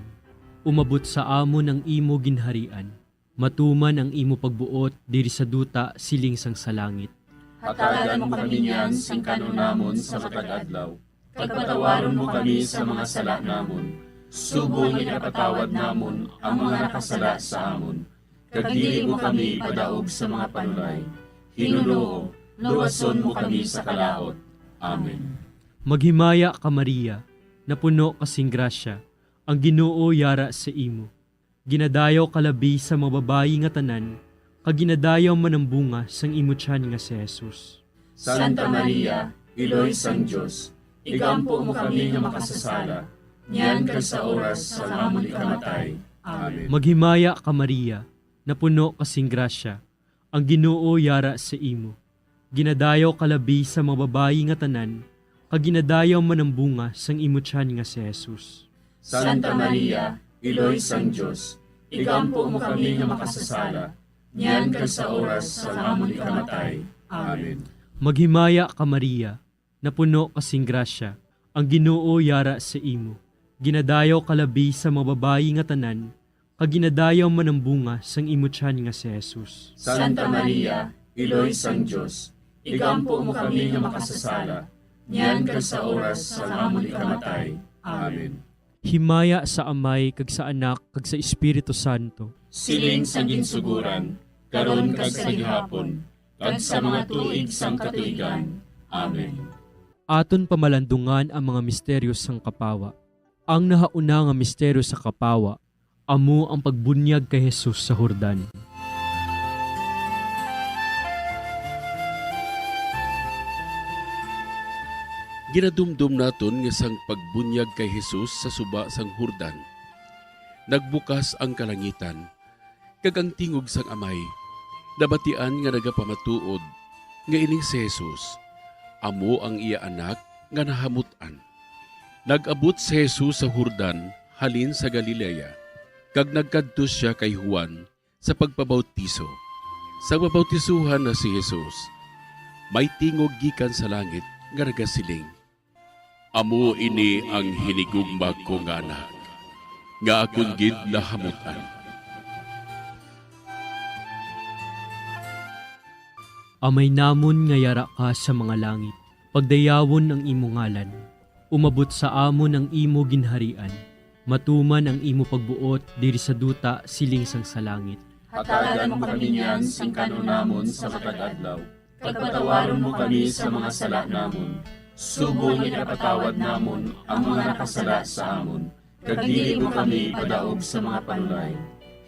Umabot sa amon ang imo ginharian. Matuman ang imo pagbuot diri sa duta siling sang sa langit. Hatagan mo kami niyan sing kan-on namon sa matag adlaw, kag patawaron mo kami sa mga sala namon, subong nga ginapatawad namon ang mga nakasala sa amon, kag dili mo kami ipadaog sa mga panulay. Hinunoo, luwason mo kami sa kalaut. Amen. Maghimaya ka, Maria, napuno ka sing grasya, ang Ginoo yara sa imo. Ginadayaw ka labi sa mga babayi nga tanan, kag ginadayaw man ang bunga sang imo tiyan nga si Jesus. Santa Maria, Iloy sang Dios, igampo mo kami nga makasasala, niyan kag sa oras sang amon ikamatay. Amen. Maghimaya ka, Maria, napuno ka sing grasya, ang Ginoo yara sa imo. Ginadayaw ka labi sa mga babayi nga tanan, kag ginadayaw man ang bunga sang imo tiyan nga si Jesus. Santa Maria, Iloy sang Dios, igampo mo kami nga makasasala, niyan kag sa oras sang amon ikamatay. Amen. Maghimaya ka, Maria, napuno ka sing grasya, ang Ginoo yara sa imo. Ginadayaw ka labi sa mga babayi nga tanan, kag ginadayaw man ang bunga sang imo tiyan nga si Jesus. Santa Maria, Iloy sang Dios, igampo mo kami nga makasasala, niyan kag sa oras sang amon ikamatay. Amen. Himaya sa Amay, kag sa Anak, kag sa Espiritu Santo. Siling sang ginsuguran, karon kag sa gihapon, kag sa mga tuig sang katuigan. Amen. Aton pamalandungan ang mga misteryo sang kapawa. Ang nahauna nga misteryo sa kapawa amo ang pagbunyag kay Jesus sa Jordan. Ginadumdom naton nga sang pagbunyag kay Jesus sa suba sang Jordan, nagbukas ang kalangitan, kag ang tingog sang Amay nabatian nga nagapamatuod nga ining si Jesus amo ang iya Anak nga nahamut-an. Nag-abot si Jesus sa Jordan halin sa Galilea, kag nagkadto sia kay Juan sa pagpabautiso. Sa mabautisohan na si Jesus, may tingog gikan sa langit nga nagasiling, "Amo ini ang hinigugma ko nga Anak, nga akon gid nahamut-an." Amay namon nga yara ka sa mga langit, pagdayawon ang imo ngalan. Umabot sa amon ang imo ginharian. Matuman ang imo pagbuot diri sa duta siling sang sa langit. Hatagan mo kami niyan sing kan-on namon sa matag adlaw, kag patawaron mo kami sa mga sala namon, subong nga ginapatawad namon ang mga nakasala sa amon, kag dili mo kami ipadaog sa mga panulay.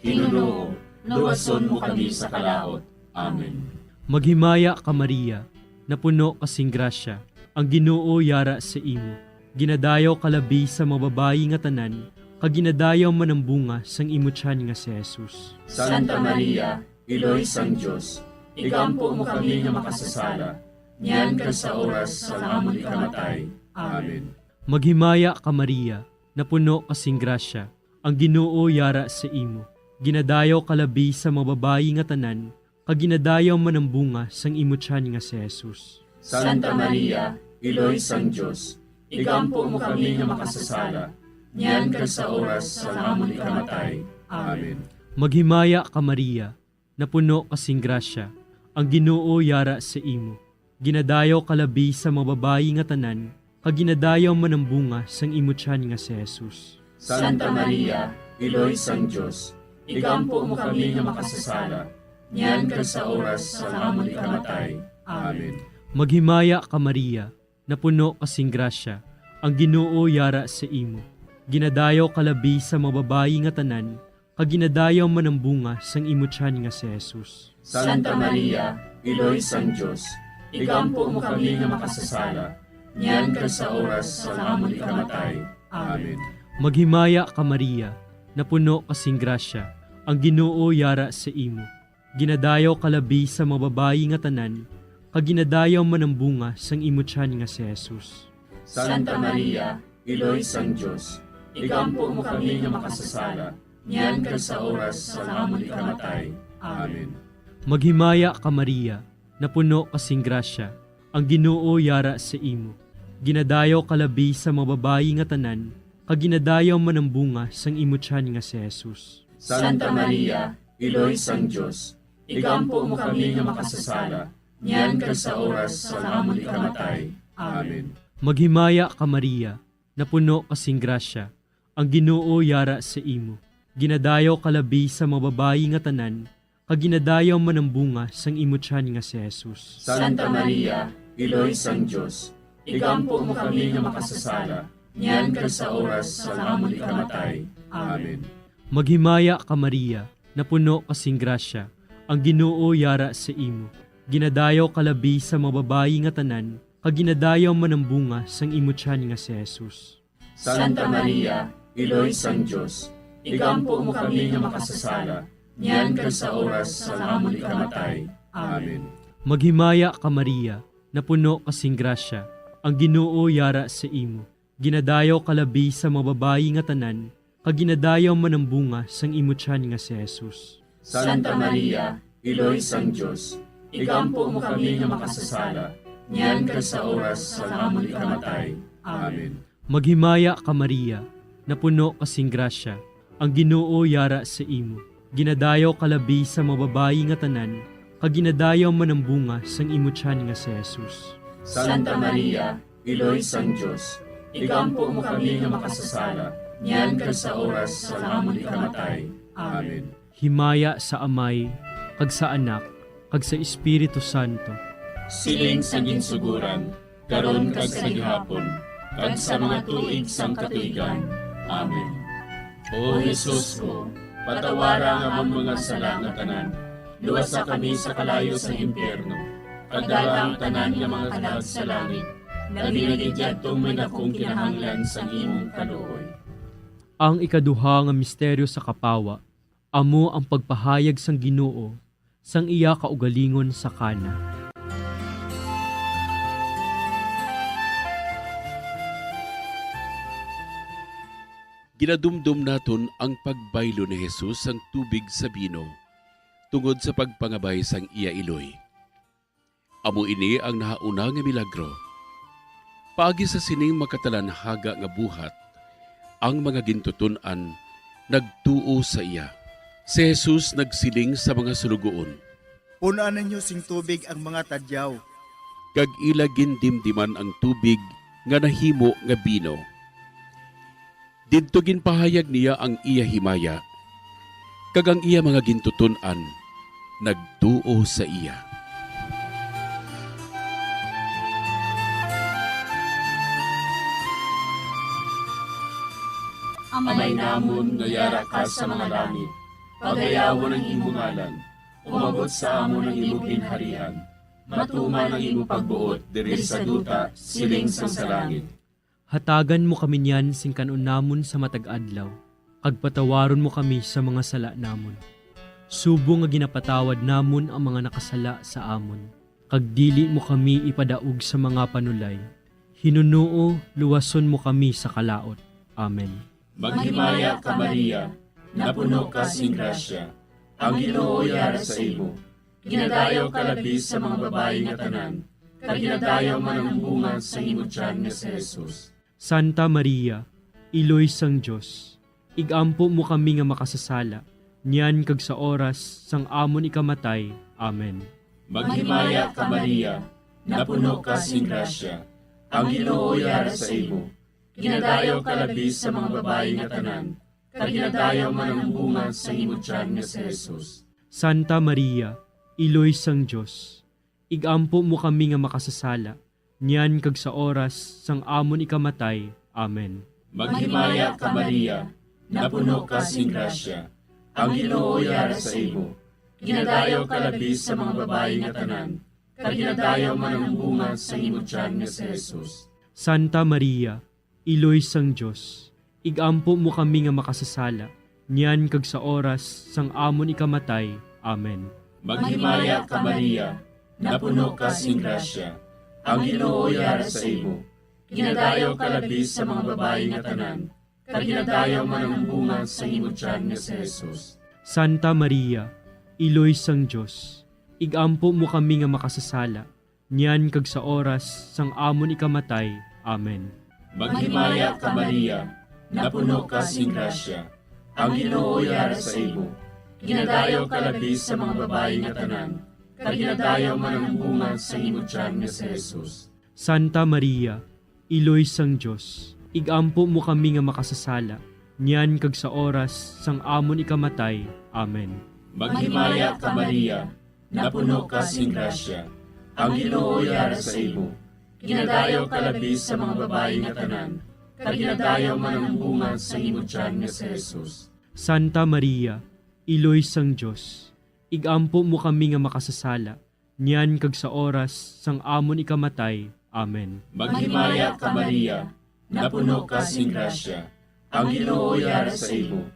Hinunoo, luwason mo kami sa kalaut. Amen. Maghimaya ka, Maria, napuno ka sing grasya, ang Ginoo yara sa imo. Ginadayaw ka labi sa mga babayi nga tanan, kag ginadayaw man ang bunga sang imo tiyan nga si Jesus. Santa Maria, Iloy sang Dios, igampo mo kami nga makasasala, niyan kag sa oras sang amon ikamatay. Amen. Maghimaya ka, Maria, napuno ka sing grasya, ang Ginoo yara sa imo. Ginadayaw ka labi sa mga babayi nga tanan, kag ginadayaw man ang bunga sang imo tiyan nga si Jesus. Santa Maria, Iloy sang Dios, igampo mo kami nga makasasala, niyan kag sa oras sang amon ikamatay. Amen. Maghimaya ka, Maria, napuno ka sing grasya, ang Ginoo yara sa imo. Ginadayaw ka labi sa mga babayi nga tanan, kag ginadayaw man ang bunga sang imo tiyan nga si Jesus. Santa Maria, Iloy sang Dios, igampo mo kami nga makasasala, niyan kag sa oras sang amon ikamatay. Amen. Maghimaya ka, Maria, napuno ka sing grasya, ang Ginoo yara sa imo. Ginadayaw ka labi sa mga babayi nga tanan, kag ginadayaw man ang bunga sang imo tiyan nga si Jesus. Santa Maria, Iloy sang Dios, igampo mo kami nga makasasala, niyan kag sa oras sang amon ikamatay. Amen. Maghimaya ka, Maria, napuno ka sing grasya, ang Ginoo yara sa imo. Ginadayaw ka labi sa mga babayi nga tanan, kag ginadayaw man ang bunga sang imo tiyan nga si Jesus. Santa Maria, Iloy sang Dios, igampo mo kami nga makasasala, niyan kag sa oras sang amon ikamatay. Amen. Maghimaya ka, Maria, napuno ka sing grasya, ang Ginoo yara sa imo. Ginadayaw ka labi sa mga babayi nga tanan, kag ginadayaw man ang bunga sang imo tiyan nga si Jesus. Santa Maria, Iloy sang Dios, igampo mo kami nga makasasala, niyan kag sa oras sang amon ikamatay. Amen. Maghimaya ka, Maria, napuno ka sing grasya, ang Ginoo yara sa imo. Ginadayaw ka labi sa mga babayi nga tanan, kag ginadayaw man ang bunga sang imo tiyan nga si Jesus. Santa Maria, Iloy sang Dios, igampo mo kami nga makasasala, niyan kag sa oras sang amon ikamatay. Amen. Maghimaya ka, Maria, napuno ka sing grasya, ang Ginoo yara sa imo. Ginadayaw ka labi sa mga babayi nga tanan, kag ginadayaw man ang bunga sang imo tiyan nga si Jesus. Santa Maria, Iloy sang Dios, igampo mo kami nga makasasala, niyan kag sa oras sang amon ikamatay. Amen. Maghimaya ka, Maria, napuno ka sing grasya, ang Ginoo yara sa imo. Ginadayaw ka labi sa mga babayi nga tanan, kag ginadayaw man ang bunga sang imo tiyan nga si Jesus. Santa Maria, Iloy sang Dios, igampo mo kami nga makasasala, niyan kag sa oras sang amon ikamatay. Amen. Maghimaya ka, Maria, napuno ka sing grasya, ang Ginoo yara sa imo. Ginadayaw ka labi sa mga babayi nga tanan, kag ginadayaw man ang bunga sang imo tiyan nga si Jesus. Santa Maria, Iloy sang Dios, igampo mo kami nga makasasala, niyan kag sa oras sang amon ikamatay. Amen. Himaya sa Amay, kag sa Anak, kag sa Espiritu Santo. Siling sa ginsuguran, karon kag sa gihapon, kag sa mga tuig sang katuigan. Amen. O Jesus ko, patawara ang amon mga sala nga tanan, luwasa kami sa kalayo sang impyerno, kag dala ang tanan nga mga kalag sa langit, labi na gid yadtong may dakong kinahanglan sang imong kaluoy. Ang ikaduha nga misteryo sa kapawa, amo ang pagpahayag sang Ginoo sang iya kaugalingon sa Cana. Ginadumdom naton ang pagbaylo ni Jesus sang tubig sa bino tungod sa pagpangabay sang iya iloy. Amo ini ang nahauna nga milagro. Paagi sa sining makatalanhaga nga buhat, ang mga gintuton-an nagtuo sa iya. Si Jesus nagsiling sa mga suloguon, "Pun-an ninyo sing tubig ang mga tadyaw." Kag ila gindimdiman ang tubig nga nahimo nga bino. Didto ginpahayag niya ang iya himaya, kag ang iya mga gintuton-an nagtuo sa iya. Amay namon nga yara ka sa mga langit, pagayawon ang imo ngalan, umabot sa amon ang imo ginharian, matuman ang imo pagbuot diri sa duta, siling sang sa langit. Hatagan mo kami niyan sing kan-on namon sa matag adlaw, kag patawaron mo kami sa mga sala namon, subong nga ginapatawad namon ang mga nakasala sa amon, kag dili mo kami ipadaog sa mga panulay. Hinunoo, luwason mo kami sa kalaut. Amen. Maghimaya ka, Maria, napuno ka sing grasya, ang Ginoo yara sa imo. Ginadayaw ka labi sa mga babayi nga tanan, kag ginadayaw man ang bunga sang imo tiyan nga si Jesus. Santa Maria, Iloy sang Dios, ig-ampo mo kami nga makasasala, niyan kag sa oras sang amon ikamatay. Amen. Maghimaya ka, Maria, napuno ka sing grasya, ang Ginoo yara sa imo. Ginadayaw ka labi sa mga babayi nga tanan, kag ginadayaw man ang bunga sang imo tiyan nga si Jesus. Santa Maria, Iloy sang Dios, ig-ampo mo kami nga makasasala, niyan kag sa oras sang amon ikamatay. Amen. Maghimaya ka, Maria, napuno ka sing grasya, ang Ginoo yara sa imo. Ginadayaw ka labi sa mga babayi nga tanan, kag ginadayaw man ang bunga sang imo tiyan nga si Jesus. Santa Maria, Iloy sang Dios, ig-ampo mo kami nga makasasala, niyan kag sa oras sang amon ikamatay. Amen. Maghimaya ka, Maria, napuno ka sing grasya, ang Ginoo yara sa imo. Ginadayaw ka labi sa mga babayi nga tanan, kag ginadayaw man ang bunga sang imo tiyan nga si Jesus. Santa Maria, Iloy sang Dios, ig-ampo mo kami nga makasasala, niyan kag sa oras sang amon ikamatay. Amen. Maghimaya ka, Maria, napuno ka sing grasya, ang Ginoo yara sa imo. Ginadayaw ka labi sa mga babayi nga tanan, kag ginadayaw man ang bunga sang imo tiyan nga si Jesus. Santa Maria, Iloy sang Dios, ig-ampo mo kami nga makasasala, niyan kag sa oras sang amon ikamatay. Amen. Maghimaya ka, Maria, napuno ka sing grasya, ang Ginoo yara sa imo. Ginadayaw ka labi sa mga babayi nga tanan, kag ginadayaw man ang bunga sang imo tiyan nga si Jesus. Santa Maria, Iloy sang Dios, ig-ampo mo kami nga makasasala, niyan kag sa oras sang amon ikamatay. Amen. Maghimaya ka, Maria, napuno ka sing grasya, ang Ginoo yara sa imo.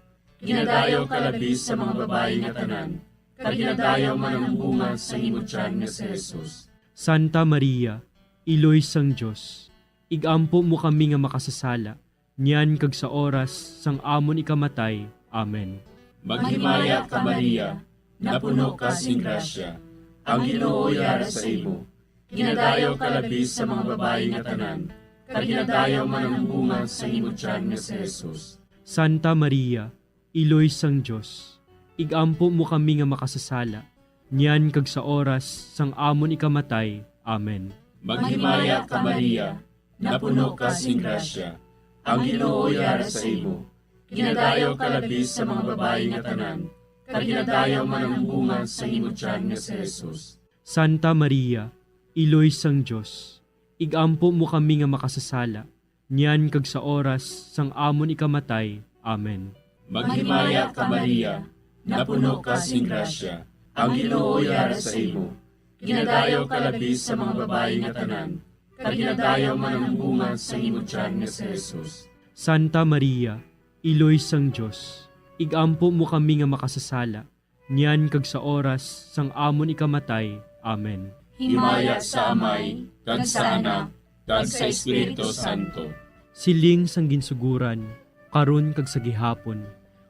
Ginadayaw ka labi sa mga babayi nga tanan, kag ginadayaw man ang bunga sang imo tiyan nga si Jesus. Santa Maria, Iloy sang Dios, ig-ampo mo kami nga makasasala, niyan kag sa oras sang amon ikamatay. Amen. Maghimaya ka, Maria, napuno ka sing grasya, ang Ginoo yara sa imo. Ginadayaw ka labi sa mga babayi nga tanan, kag ginadayaw man ang bunga sang imo tiyan nga si Jesus. Santa Maria, Iloy sang Dios, ig-ampo mo kami nga makasasala, niyan kag sa oras sang amon ikamatay. Amen. Maghimaya ka, Maria, napuno ka sing grasya, ang Ginoo yara sa imo. Ginadayaw ka labi sa mga babayi nga tanan, kag ginadayaw man ang bunga sang imo tiyan nga si Jesus. Santa Maria, Iloy sang Dios, ig-ampo mo kami nga makasasala, niyan kag sa oras sang amon ikamatay. Amen. Maghimaya ka, Maria, napuno ka sing grasya, ang Ginoo yara sa imo. Ginadayaw ka labi sa mga babayi nga tanan, kag ginadayaw man ang bunga sang imo tiyan nga si Jesus. Santa Maria, Iloy sang Dios, ig-ampo mo kami nga makasasala, niyan kag sa oras sang amon ikamatay. Amen. Himaya sa Amay, kag sa Anak, kag sa Espiritu Santo. Siling sang ginsuguran, karon kag sa gihapon,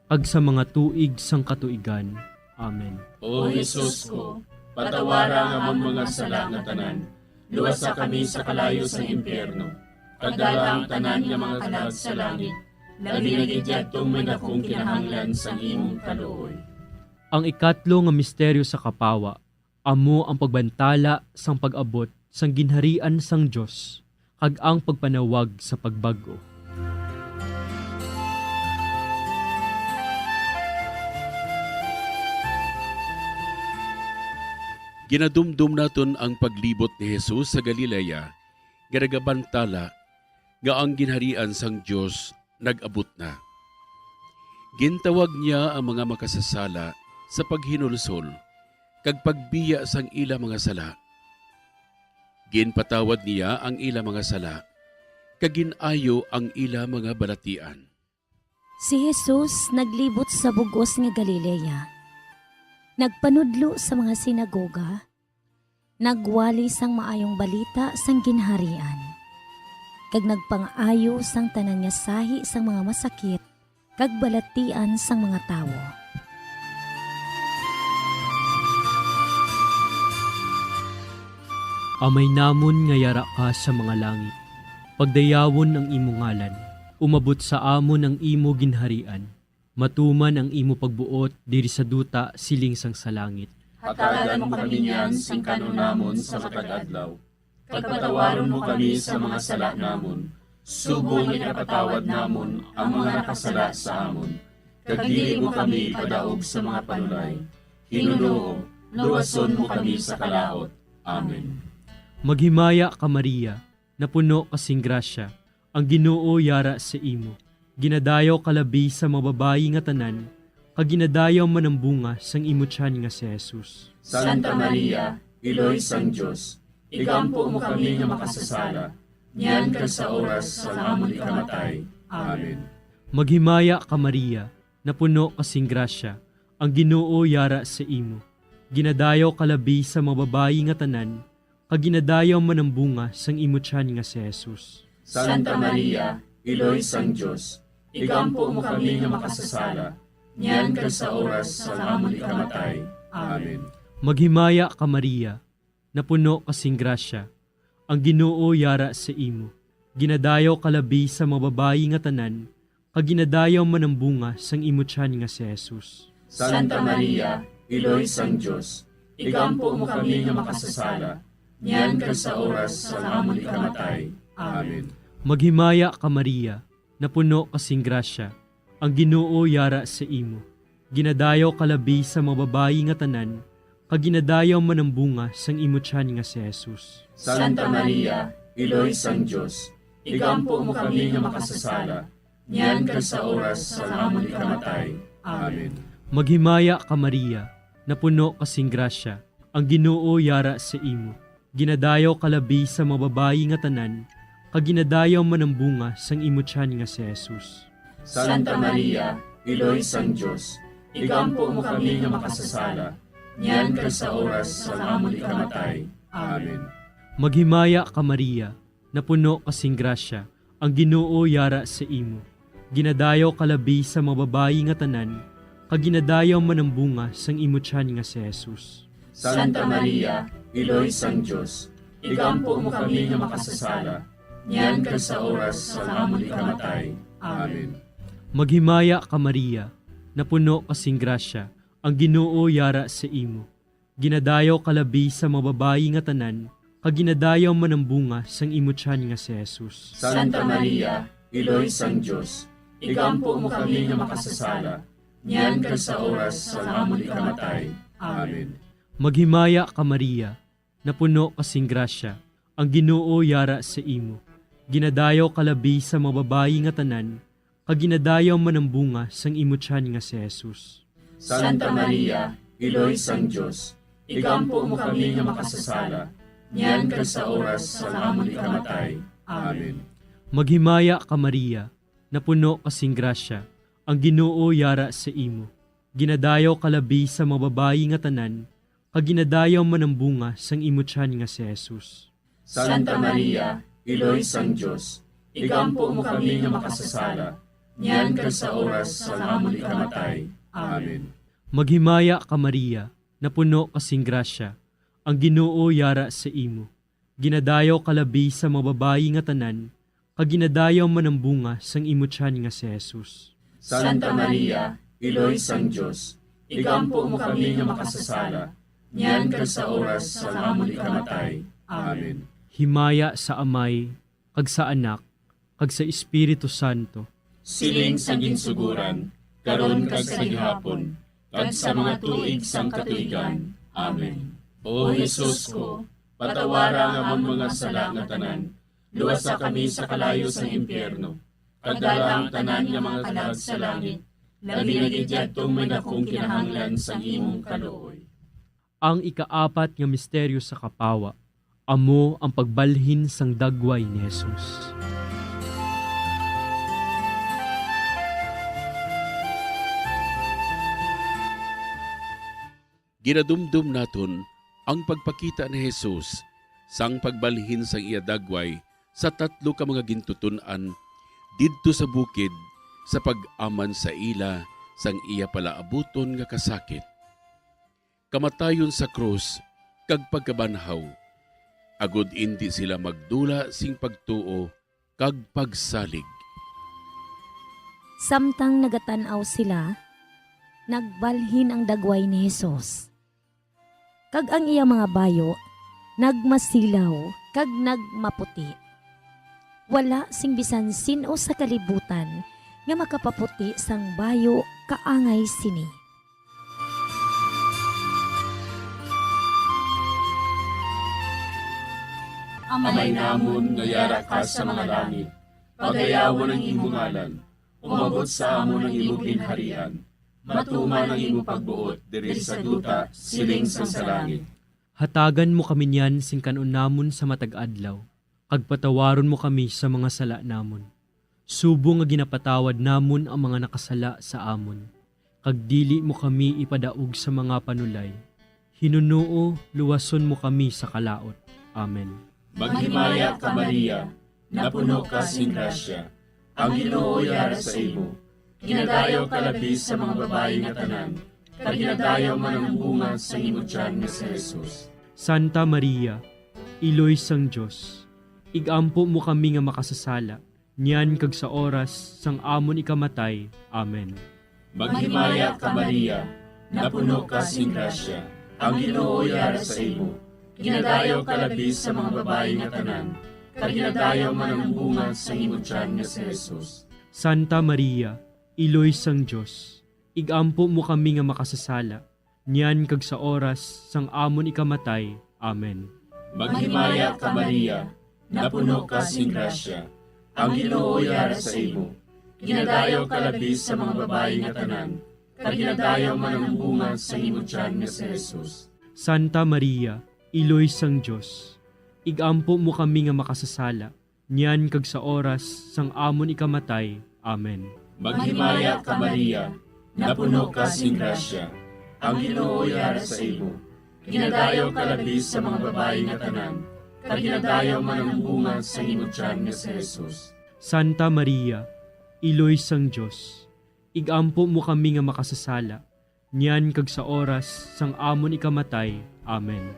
kag sa mga tuig sang katuigan. Amen. O Jesus ko, patawara ang amon mga sala nga tanan, luwasa kami sa kalayo sang impyerno, kag dala ang tanan nga mga kalag sa langit, labi na gid yadtong may dakong kinahanglan sang imong kaluoy. Ang ikatlo nga misteryo sa kapawa, amo ang pagbantala sang pag-abot sang Ginharian sang Dios kag ang pagpanawag sa pagbag-o. Ginadumdom naton ang paglibot ni Jesus sa Galilea nga nagabantala nga ang Ginharian sang Dios nag-abot na. Gintawag niya ang mga makasasala sa paghinulsol kag pagbiya sang ila mga sala. Ginpatawad niya ang ila mga sala, kag gin-ayo ang ila mga balatian. Si Jesus naglibot sa bug-os nga Galilea, nagpanudlo sa mga sinagoga, nagwali sang Maayong Balita sang Ginharian, kag nagpangaayo sang tanan nga sahi sang mga masakit kag balatian sang mga tawo. Amay namon nga yara ka sa mga langit, pagdayawon ang imo ngalan. Umabot sa amon ang imo ginharian. Matuman ang imo pagbuot diri sa duta siling sang sa langit. Hatagan mo kami niyan sing kan-on namon sa matag adlaw, kag patawaron mo kami sa mga sala namon, subong nga ginapatawad namon ang mga nakasala sa amon, kag dili mo kami ipadaog sa mga panulay. Hinunoo, luwason mo kami sa kalaut. Amen. Maghimaya ka, Maria, napuno ka sing grasya, ang Ginoo yara sa imo. Ginadayaw ka labi sa mga babayi nga tanan, kag ginadayaw man ang bunga sang imo tiyan nga si Jesus. Santa Maria, Iloy sang Dios, igampo mo kami nga makasasala, niyan kag sa oras sang amon ikamatay. Amen. Maghimaya ka, Maria, napuno ka sing grasya, ang Ginoo yara sa imo. Ginadayaw ka labi sa mga babayi nga tanan, kag ginadayaw man ang bunga sang imo tiyan nga si Jesus. Santa Maria, Iloy sang Dios, igampo mo kami nga makasasala, niyan kag sa oras sang amon ikamatay. Amen. Maghimaya ka, Maria, napuno ka sing grasya, ang Ginoo yara sa imo. Ginadayaw ka labi sa mga babayi nga tanan, kag ginadayaw man ang bunga sang imo tiyan nga si Jesus. Santa Maria, Iloy sang Dios, igampo mo kami nga makasasala, niyan kag sa oras sang amon ikamatay. Amen. Maghimaya ka, Maria, napuno ka sing grasya, ang Ginoo yara sa imo. Ginadayaw ka labi sa mga babayi nga tanan, kag ginadayaw man ang bunga sang imo tiyan nga si Jesus. Santa Maria, Iloy sang Dios, igampo mo kami nga makasasala, niyan kag sa oras sang amon ikamatay. Amen. Maghimaya ka, Maria, napuno ka sing grasya, ang Ginoo yara sa imo. Ginadayaw ka labi sa mga babayi nga tanan, kag ginadayaw man ang bunga sang imo tiyan nga si Jesus. Santa Maria, Iloy sang Dios, igampo mo kami nga makasasala, niyan kag sa oras sang amon ikamatay. Amen. Maghimaya ka, Maria, napuno ka sing grasya, ang Ginoo yara sa imo. Ginadayaw ka labi sa mga babayi nga tanan, kag ginadayaw man ang bunga sang imo tiyan nga si Jesus. Santa Maria, Iloy sang Dios, igampo mo kami nga makasasala, niyan kag sa oras sang amon ikamatay. Amen. Maghimaya ka, Maria, napuno ka sing grasya, ang Ginoo yara sa imo. Ginadayaw ka labi sa mga babayi nga tanan, kag ginadayaw man ang bunga sang imo tiyan nga si Jesus. Santa Maria, Iloy sang Dios, igampo mo kami nga makasasala, niyan kag sa oras sang amon ikamatay. Amen. Maghimaya ka, Maria, napuno ka sing grasya, ang Ginoo yara sa imo. Ginadayaw ka labi sa mga babayi nga tanan, kag ginadayaw man ang bunga sang imo tiyan nga si Jesus. Santa Maria, Iloy sang Dios, igampo mo kami nga makasasala, niyan kag sa oras sang amon ikamatay. Amen. Maghimaya ka, Maria, napuno ka sing grasya, ang Ginoo yara sa imo. Ginadayaw ka labi sa mga babayi nga tanan, kag ginadayaw man ang bunga sang imo tiyan nga si Jesus. Santa Maria, Iloy sang Dios, igampo mo kami nga makasasala, niyan kag sa oras sang amon ikamatay. Amen. Maghimaya ka, Maria, napuno ka sing grasya, ang Ginoo yara sa imo. Ginadayaw ka labi sa mga babayi nga tanan, kag ginadayaw man ang bunga sang imo tiyan nga si Jesus. Santa Maria, Iloy sang Dios, igampo mo kami nga makasasala, niyan kag sa oras sang amon ikamatay. Amen. Himaya sa Amay, kag sa Anak, kag sa Espiritu Santo. Siling sa ginsuguran, karon kag sa gihapon, kag sa mga tuig sang katuigan. Amen. O Jesus ko, patawara ang amon mga sala nga tanan, luwasa kami sa kalayo sang impyerno, kag dala ang tanan nga mga kalag sa langit, labi na gid yadtong may dakong kinahanglan sang imong kaluoy. Ang ikaapat nga misteryo sa kapawa amo ang pagbalhin sang dagway ni Jesus. Ginadumdom naton ang pagpakita ni Jesus sang pagbalhin sang iya dagway sa tatlo ka mga gintuton-an didto sa bukid sa pag-aman sa ila sang iya palaabuton nga kasakit, kamatayon sa krus, kag pagkabanhaw, agod indi sila magdula sing pagtuo kag pagsalig. Samtang nagatan-aw sila, nagbalhin ang dagway ni Jesus, kag ang iya mga bayo nagmasilaw kag nagmaputi. Wala sing bisan sin-o sa kalibutan nga makapaputi sang bayo kaangay sini. Amay namon nga yara ka sa mga langit, pagayawon ang imo ngalan. Umabot sa amon ang imo ginharian. Matuman ang imo pagbuot diri sa duta, siling sang sa langit. Hatagan mo kami niyan sing kan-on namon sa matag adlaw, kag patawaron mo kami sa mga sala namon, subong nga ginapatawad namon ang mga nakasala sa amon, kag dili mo kami ipadaog sa mga panulay. Hinunoo, luwason mo kami sa kalaut. Amen. Maghimaya ka, Maria, napuno ka sing grasya, ang Ginoo yara sa imo. Ginadayaw ka labi sa mga babayi nga tanan, kag ginadayaw man ang bunga sang imo tiyan nga si Jesus. Santa Maria, Iloy sang Dios, ig-ampo mo kami nga makasasala, niyan kag sa oras sang amon ikamatay. Amen. Maghimaya ka, Maria, napuno ka sing grasya, ang Ginoo yara sa imo. Ginadayaw ka labi sa mga babayi nga tanan, kag ginadayaw man ang bunga sang imo tiyan nga si Jesus. Santa Maria, Iloy sang Dios, ig-ampo mo kami nga makasasala, niyan kag sa oras sang amon ikamatay. Amen. Maghimaya ka, Maria, napuno ka sing grasya, ang Ginoo yara sa imo. Ginadayaw ka labi sa mga babayi nga tanan, kag ginadayaw man ang bunga sang imo tiyan nga si Jesus. Santa Maria, Iloy sang Dios, ig-ampo mo kami nga makasasala, niyan kag sa oras sang amon ikamatay. Amen. Maghimaya ka, Maria, napuno ka sing grasya, ang Ginoo yara sa imo. Ginadayaw ka labi sa mga babayi nga tanan, kag ginadayaw man ang bunga sang imo tiyan nga si Jesus. Santa Maria, Iloy sang Dios, ig-ampo mo kami nga makasasala, niyan kag sa oras sang amon ikamatay. Amen.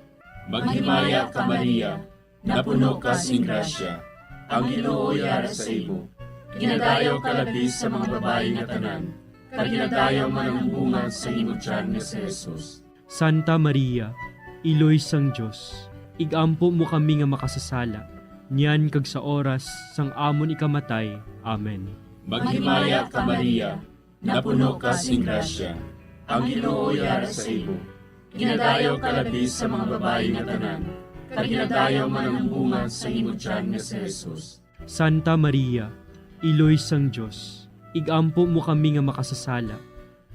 Maghimaya ka, Maria, napuno ka sing grasya, ang Ginoo yara sa imo. Ginadayaw ka labi sa mga babayi nga tanan, kag ginadayaw man ang bunga sang imo tiyan nga si Jesus. Santa Maria, Iloy sang Dios, ig-ampo mo kami nga makasasala, niyan kag sa oras sang amon ikamatay. Amen. Maghimaya ka, Maria, napuno ka sing grasya, ang Ginoo yara sa imo. Ginadayaw ka labi sa mga babayi nga tanan, kag ginadayaw man ang bunga sang imo tiyan nga si Jesus. Santa Maria, Iloy sang Dios, ig-ampo mo kami nga makasasala,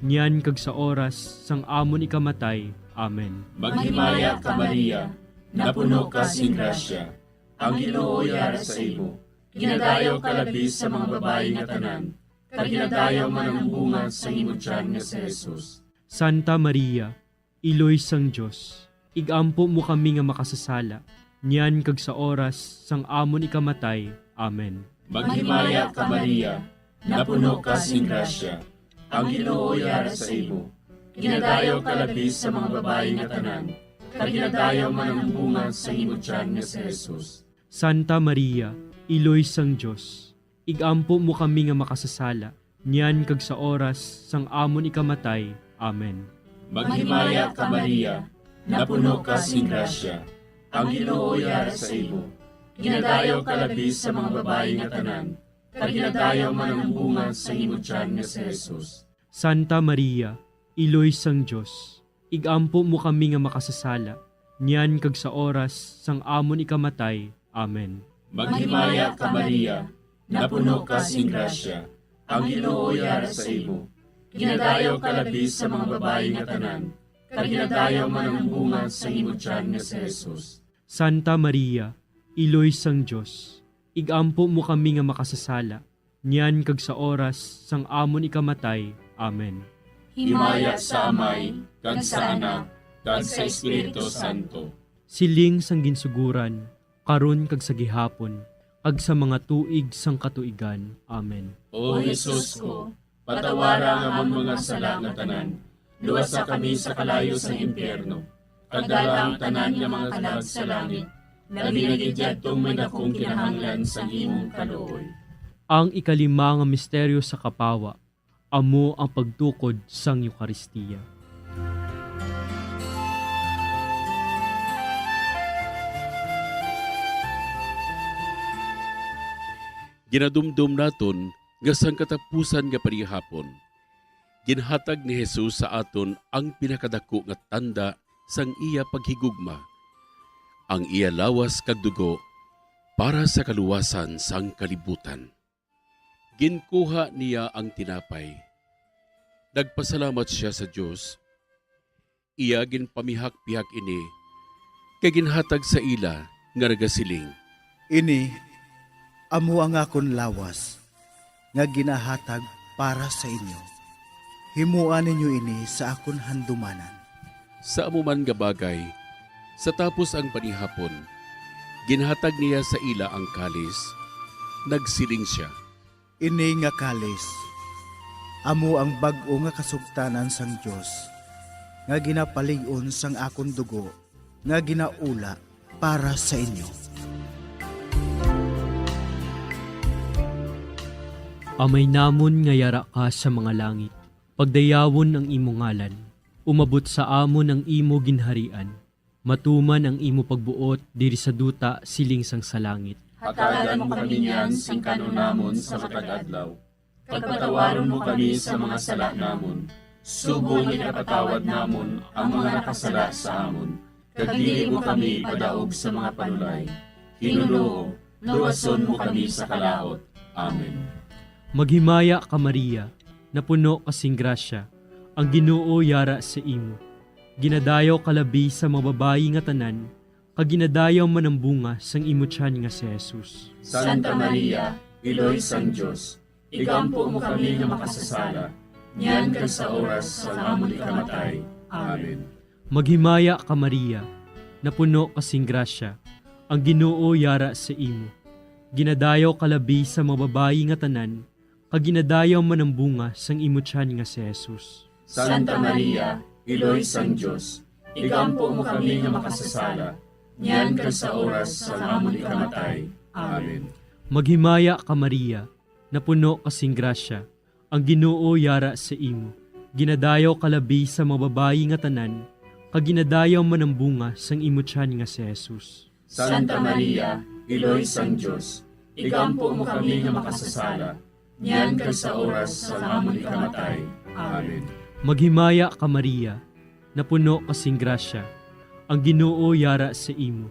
niyan kag sa oras sang amon ikamatay. Amen. Maghimaya ka, Maria, napuno ka sing grasya, ang Ginoo yara sa imo. Ginadayaw ka labi sa mga babayi nga tanan, kag ginadayaw man ang bunga sang imo tiyan nga si Jesus. Santa Maria, Iloy sang Dios, ig-ampo mo kami nga makasasala, niyan kag sa oras sang amon ikamatay. Amen. Maghimaya ka, Maria, napuno ka sing grasya. Ang Ginoo yara sa imo. Ginadayaw ka labi sa mga babayi nga tanan, kag ginadayaw man ang bunga sa imo tiyan nga si Jesus. Santa Maria, Iloy sang Dios, igampo mo kami nga makasasala, niyan kag sa oras sang amon ikamatay. Amen. Maghimaya ka, Maria, napuno ka sing grasya. Ang Ginoo yara sa imo. Ginadayaw ka labi sa mga babayi nga tanan, kag ginadayaw man ang bunga sa imo tiyan nga si Jesus. Santa Maria, Iloy sang Dios, igampo mo kami nga makasasala, niyan kag sa oras sang amon ikamatay. Amen. Maghimaya ka, Maria, napuno ka sing grasya. Ang Ginoo yara sa imo. Ginadayaw ka labi sa mga babayi nga tanan, kag ginadayaw man ang bunga sa imo tiyan nga si Jesus. Santa Maria, Iloy sang Dios, igampo mo kami nga makasasala, niyan kag sa oras sang amon ikamatay. Amen. Himaya sa Amay, kag sa Anak, kag sa Espiritu Santo. Siling sang ginsuguran, karon kag sa gihapon, kag sa mga tuig sang katuigan. Amen. O Jesus ko, patawara ang amon mga sala nga tanan, luwasa kami sa kalayo sang impyerno, kag dala ang tanan nga mga kalag sa langit, labi na gid yadtong may dakong kinahanglan sang imong kaluoy. Ang ikalima nga misteryo sa kapawa, amo ang pagtukod sang Eukaristia. Ginadumdom naton nga sang katapusan nga panihapon, ginhatag ni Jesus sa aton ang pinakadako nga tanda sang iya paghigugma, ang iya lawas kag dugo para sa kaluwasan sang kalibutan. Ginkuha niya ang tinapay. Nagpasalamat sia sa Dios. Iya ginpamihak-pihak ini, kag ginhatag sa ila nga nagasiling, "Ini amo ang akon lawas nga ginahatag para sa inyo. Himoa ninyo ini sa akon handumanan." Sa amo man nga bagay, sa tapos ang panihapon, ginhatag niya sa ila ang kalis. Nagsiling sia, "Ini nga kalis amo ang bag-o nga kasugtanan sang Dios, nga ginapalig-on sang akon dugo, nga ginaula para sa inyo." Amay namon nga yara ka sa mga langit, pagdayawon ang imo ngalan. Umabot sa amon ang imo ginharian. Matuman ang imo pagbuot diri sa duta siling sang sa langit. Hatagan mo kami niyan sing kan-on namon sa matag adlaw. Kag patawaron mo kami sa mga sala namon, subong nga ginapatawad namon ang mga nakasala sa amon. Kag dili mo kami ipadaog sa mga panulay. Hinunoo, luwason mo kami sa kalaut. Amen. Maghimaya ka, Maria, napuno ka sing grasya, ang Ginoo yara sa imo. Ginadayaw ka labi sa mga babayi nga tanan, kag ginadayaw man ang bunga sang imo tiyan nga si Jesus. Santa Maria, Iloy sang Dios, igampo mo kami nga makasasala, niyan kag sa oras sang amon ikamatay. Amen. Maghimaya ka, Maria, napuno ka sing grasya, ang Ginoo yara sa imo. Ginadayaw ka labi sa mga babayi nga tanan, kag ginadayaw man ang bunga sang imo tiyan nga si Jesus. Santa Maria, Iloy sang Dios, igampo mo kami nga makasasala, niyan kag sa oras sang amon ikamatay. Amen. Maghimaya ka, Maria, napuno ka sing grasya, ang Ginoo yara sa imo. Ginadayaw ka labi sa mga babayi nga tanan, kag ginadayaw man ang bunga sang imo tiyan nga si Jesus. Santa Maria, Iloy sang Dios, igampo mo kami nga makasasala, niyan kag sa oras sang amon ikamatay. Amen. Maghimaya ka, Maria, napuno ka sing grasya, ang Ginoo yara sa imo.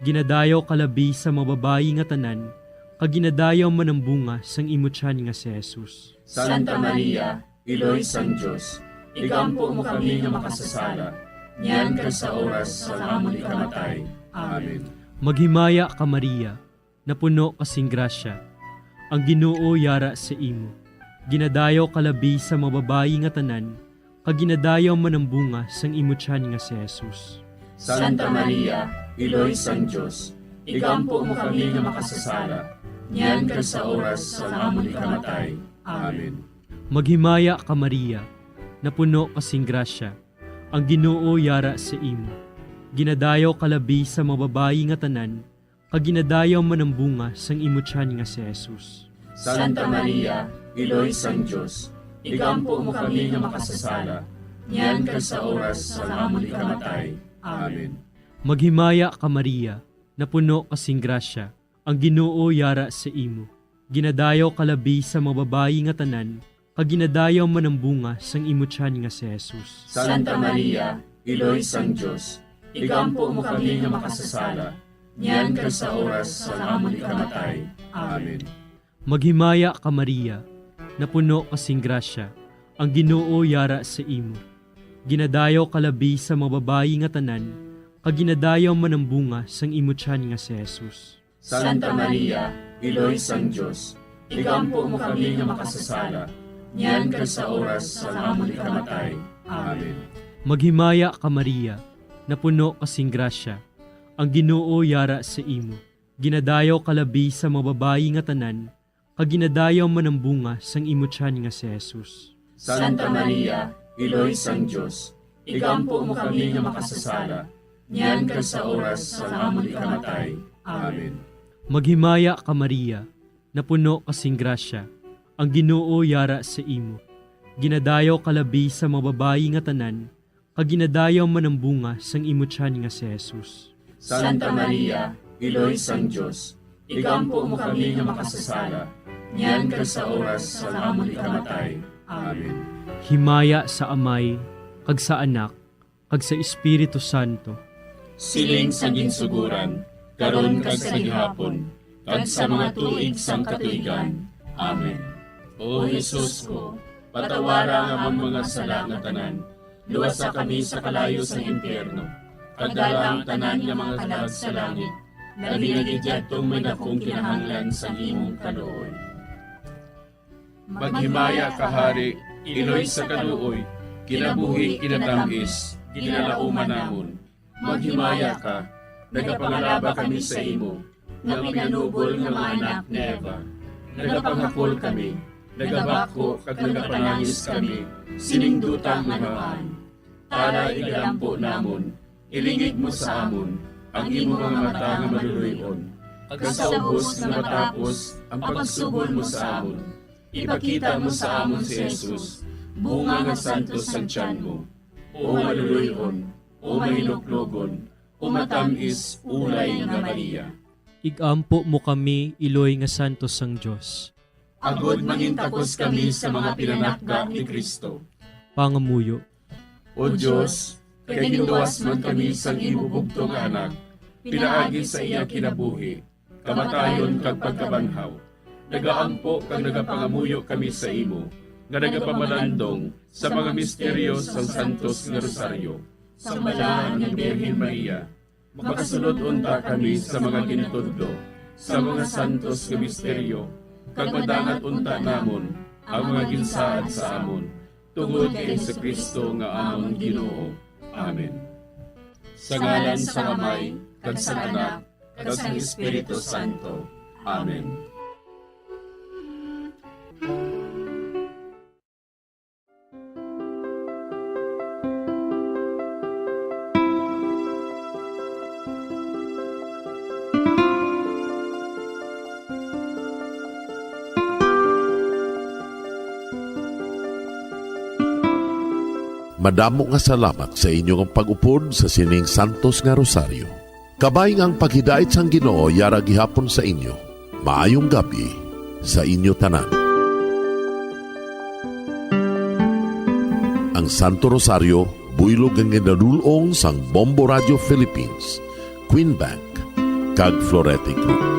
Ginadayaw ka labi sa mga babayi nga tanan, kag ginadayaw man ang bunga sang imo tiyan nga si Jesus. Santa Maria, Iloy sang Dios, igampo mo kami nga makasasala, niyan kag sa oras sang amon ikamatay. Amen. Maghimaya ka, Maria, napuno ka sing grasya, ang Ginoo yara sa imo. Ginadayaw ka labi sa mga babayi nga tanan, kag ginadayaw man ang bunga sang imo tiyan nga si Jesus. Santa Maria, Iloy sang Dios, igampo mo kami nga makasasala, niyan kag sa oras sang amon ikamatay. Amen. Maghimaya ka, Maria, napuno ka sing grasya, ang Ginoo yara sa imo. Ginadayaw ka labi sa mga babayi nga tanan, kag ginadayaw man ang bunga sang imo tiyan nga si Jesus. Santa Maria, Iloy sang Dios, igampo mo kami nga makasasala, niyan kag sa oras sang amon ikamatay. Amen. Maghimaya ka, Maria, napuno ka sing grasya, ang Ginoo yara sa imo. Ginadayaw ka labi sa mga babayi nga tanan, kag ginadayaw man ang bunga sang imo tiyan nga si Jesus. Santa Maria, Iloy sang Dios, igampo mo kami nga makasasala, niyan kag sa oras sang amon ikamatay. Amen. Maghimaya ka, Maria, napuno ka sing grasya, ang Ginoo yara sa imo. Ginadayaw ka labi sa mga babayi nga tanan, kag ginadayaw man ang bunga sang imo tiyan nga si Jesus. Santa Maria, Iloy sang Dios, igampo mo kami nga makasasala, niyan kag sa oras sang amon ikamatay. Amen. Maghimaya ka, Maria, napuno ka sing grasya, ang Ginoo yara sa imo. Ginadayaw ka labi sa mga babayi nga tanan, kag ginadayaw man ang bunga sang imo tiyan nga si Jesus. Santa Maria, Iloy sang Dios, igampo mo kami nga makasasala, niyan kag sa oras sang amon ikamatay. Amen. Maghimaya ka, Maria, napuno ka sing grasya, ang Ginoo yara sa imo. Ginadayaw ka labi sa mga babayi nga tanan, kag ginadayaw man ang bunga sang imo tiyan nga si Jesus. Santa Maria, Iloy sang Dios, igampo mo kami nga makasasala, niyan kag sa oras sang amon ikamatay. Amen. Himaya sa Amay, kag sa Anak, kag sa Espiritu Santo. Siling sa ginsuguran, karon kag sa gihapon, kag sa mga tuig sang katuigan. Amen. O Jesus ko, patawara ang amon mga sala nga tanan, luwasa kami sa kalayo sang impyerno, kag dala ang tanan nga mga kalag sa langit, labi na gid yadtong may dakong kinahanglan sang imong kaluoy. Maghimaya ka, Hari, Iloy sa kaluoy, kinabuhi, kinatamis, ginalauman namon. Maghimaya ka, nagapangalaba kami sa imo, nga pinanubol nga mga anak ni Eva. Nagapanghakol kami, nagabakho kag nagapanangis kami sining duta nga namaan. Tara, igalampo namon, ilingig mo sa amon ang imo mga mata nga maluloy-on, kag sa ubos nga matapos ang pagsubol mo sa amon, ipakita mo sa amon si Jesus, bunga nga santos sang tiyan mo. O maluloy-on, o mahinuklogon, o matamis, ulay nga Maria. Igampo mo kami, Iloy nga santos sang Dios. Agod mangintakos kami sa mga pinanakda ni Cristo. Pangamuyo. O Dios, kay ginluwas man kami sang imo bugtong nga Anak, pinaagi sa iya kinabuhi, kamatayon kag pagkabanhaw, nagaampo kag nagapangamuyo kami sa imo, nga nagapamalandong sa mga misteryo sang Santos nga Rosaryo, sang Balaan nga Birhen Maria. Makasulod unta kami sa mga ginatudlo sa mga santos nga misteryo, kag madangat unta namon ang mga ginsaad sa amon, tungod kay Jesu-Cristo nga amon Ginoo. Amen. Sa ngalan sang Amay, kag sang Anak, kag sang Espiritu Santo. Amen. Madamo nga salamat sa inyo nga pag-upod sa sining santos nga rosaryo. Kabay nga ang paghidait sang Ginoo yara gihapon sa inyo. Maayong gab-i sa inyo tanan. Ang Santo Rosario, buylog nga ginadul-ong sang Bombo Radio Philippines, Queen Bank, kag Florete Group.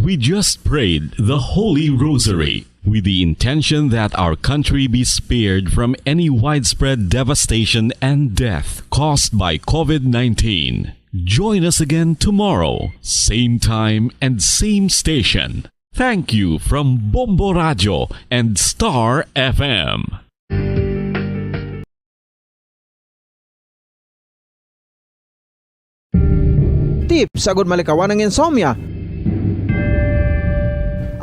We just prayed the Holy Rosary with the intention that our country be spared from any widespread devastation and death caused by covid nineteen. Join us again tomorrow, same time and same station. Thank you from Bombo Radio and Star F M. Tips agud malikawan ang insomnia.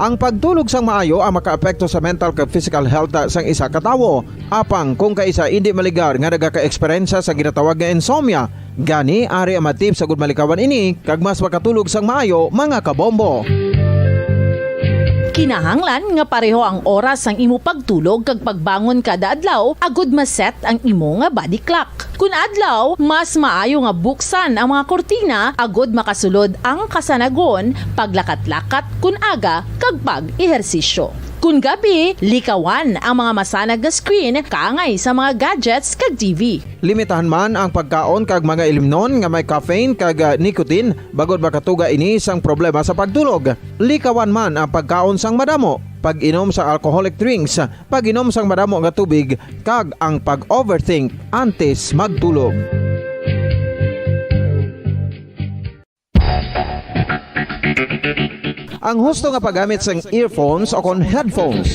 Ang pagtulog sang maayo ang makaapekto sa mental kag physical health sang isa ka tawo. Apang kung kaisa indi maligar nga nagaka-eksperyensya sa ginatawag nga insomnia, gani ari ang mga tips agud malikawan ini kag mas makatulog sang maayo, mga kabombo. Kinahanglan nga pareho ang oras sang imo pagtulog kag pagbangon kada adlaw agud ma-set ang imo nga body clock. Kun adlaw, mas maayo nga buksan ang mga kurtina agud makasulod ang kasanagon, paglakat-lakat kun aga, kag pag-ehersisyo. Kun gabi, likawan ang mga masanag nga screen kaangay sa mga gadgets kag T V. Limitahan man ang pagkaon kag mga ilimnon nga may caffeine kag, ah, nicotine, bangod makatuga ini sang problema sa pagtulog. Likawan man ang pagkaon sang madamo, pag-inom sa alcoholic drinks, pag-inom sang madamo nga tubig, kag ang pag-overthink antes magtulog. Ang husto nga paggamit sang earphones o kon headphones.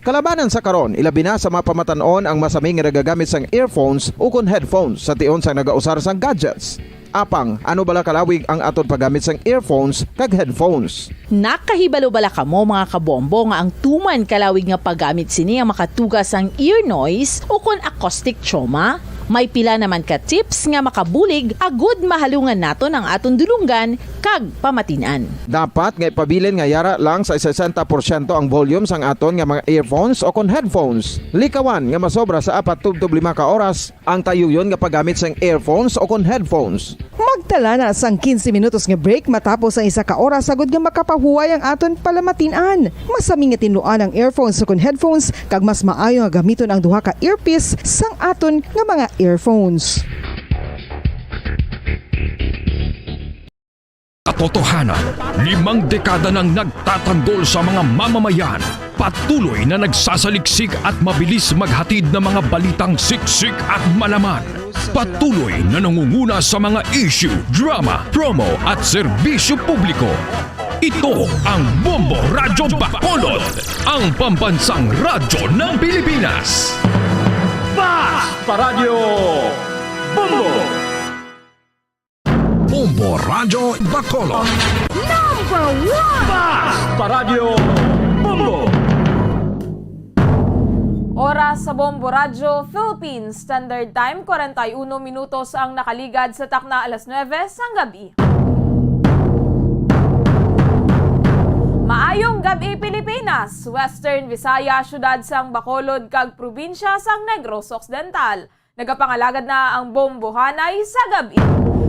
Kalabanan sa karon, ilabi na sa mga pamatan-on ang masami nga nagagamit sang earphones o kon headphones sa tion sang nagausar sang gadgets. Apang, ano bala kalawig ang aton paggamit sang earphones kag headphones? Nakahibalo bala kamo, mga kabombo, nga ang tuman kalawig nga paggamit sini ang makatuga sang ear noise o kon acoustic trauma? May pila naman ka tips nga makabulig agud mahalungan naton ang aton dulonggan kag pamatin-an. Dapat nga ipabilin nga yara lang sa sesenta porsyento ang volume sang aton nga mga earphones o kon headphones. Likawan nga masobra sa apat tubtob lima ka oras ang tayuyon nga paggamit sang earphones o kon headphones. Magtala na sang quince minutos nga break matapos ang isa ka oras agud nga makapahuway ang aton palamatin-an. Masami nga tinluan ang earphones o kon headphones, kag mas maayo nga gamiton ang duha ka earpiece sang aton nga mga earphones. Katotohanan, limang dekada nang nagtatanggol sa mga mamamayan. Patuloy na nagsasaliksik at mabilis maghatid ng mga balitang siksik at malaman. Patuloy na nangunguna sa mga issue, drama, promo at serbisyo publiko. Ito ang Bombo Radyo Bacolod, ang pambansang radyo ng Pilipinas. Fast Paradyo Bombo! Bombo Radyo Bacolod. Number one! Fast Paradyo Bombo! Oras sa Bombo Radyo Philippines Standard Time, kwarenta y uno minutos ang nakaligad sa takna alas nuebe sang gabi. Maayong gabi, Pilipinas, Western Visayas, siyudad sang Bacolod, kag probinsya sang Negros Occidental. Nagapangalagad na ang Bombohanay sa gab-i.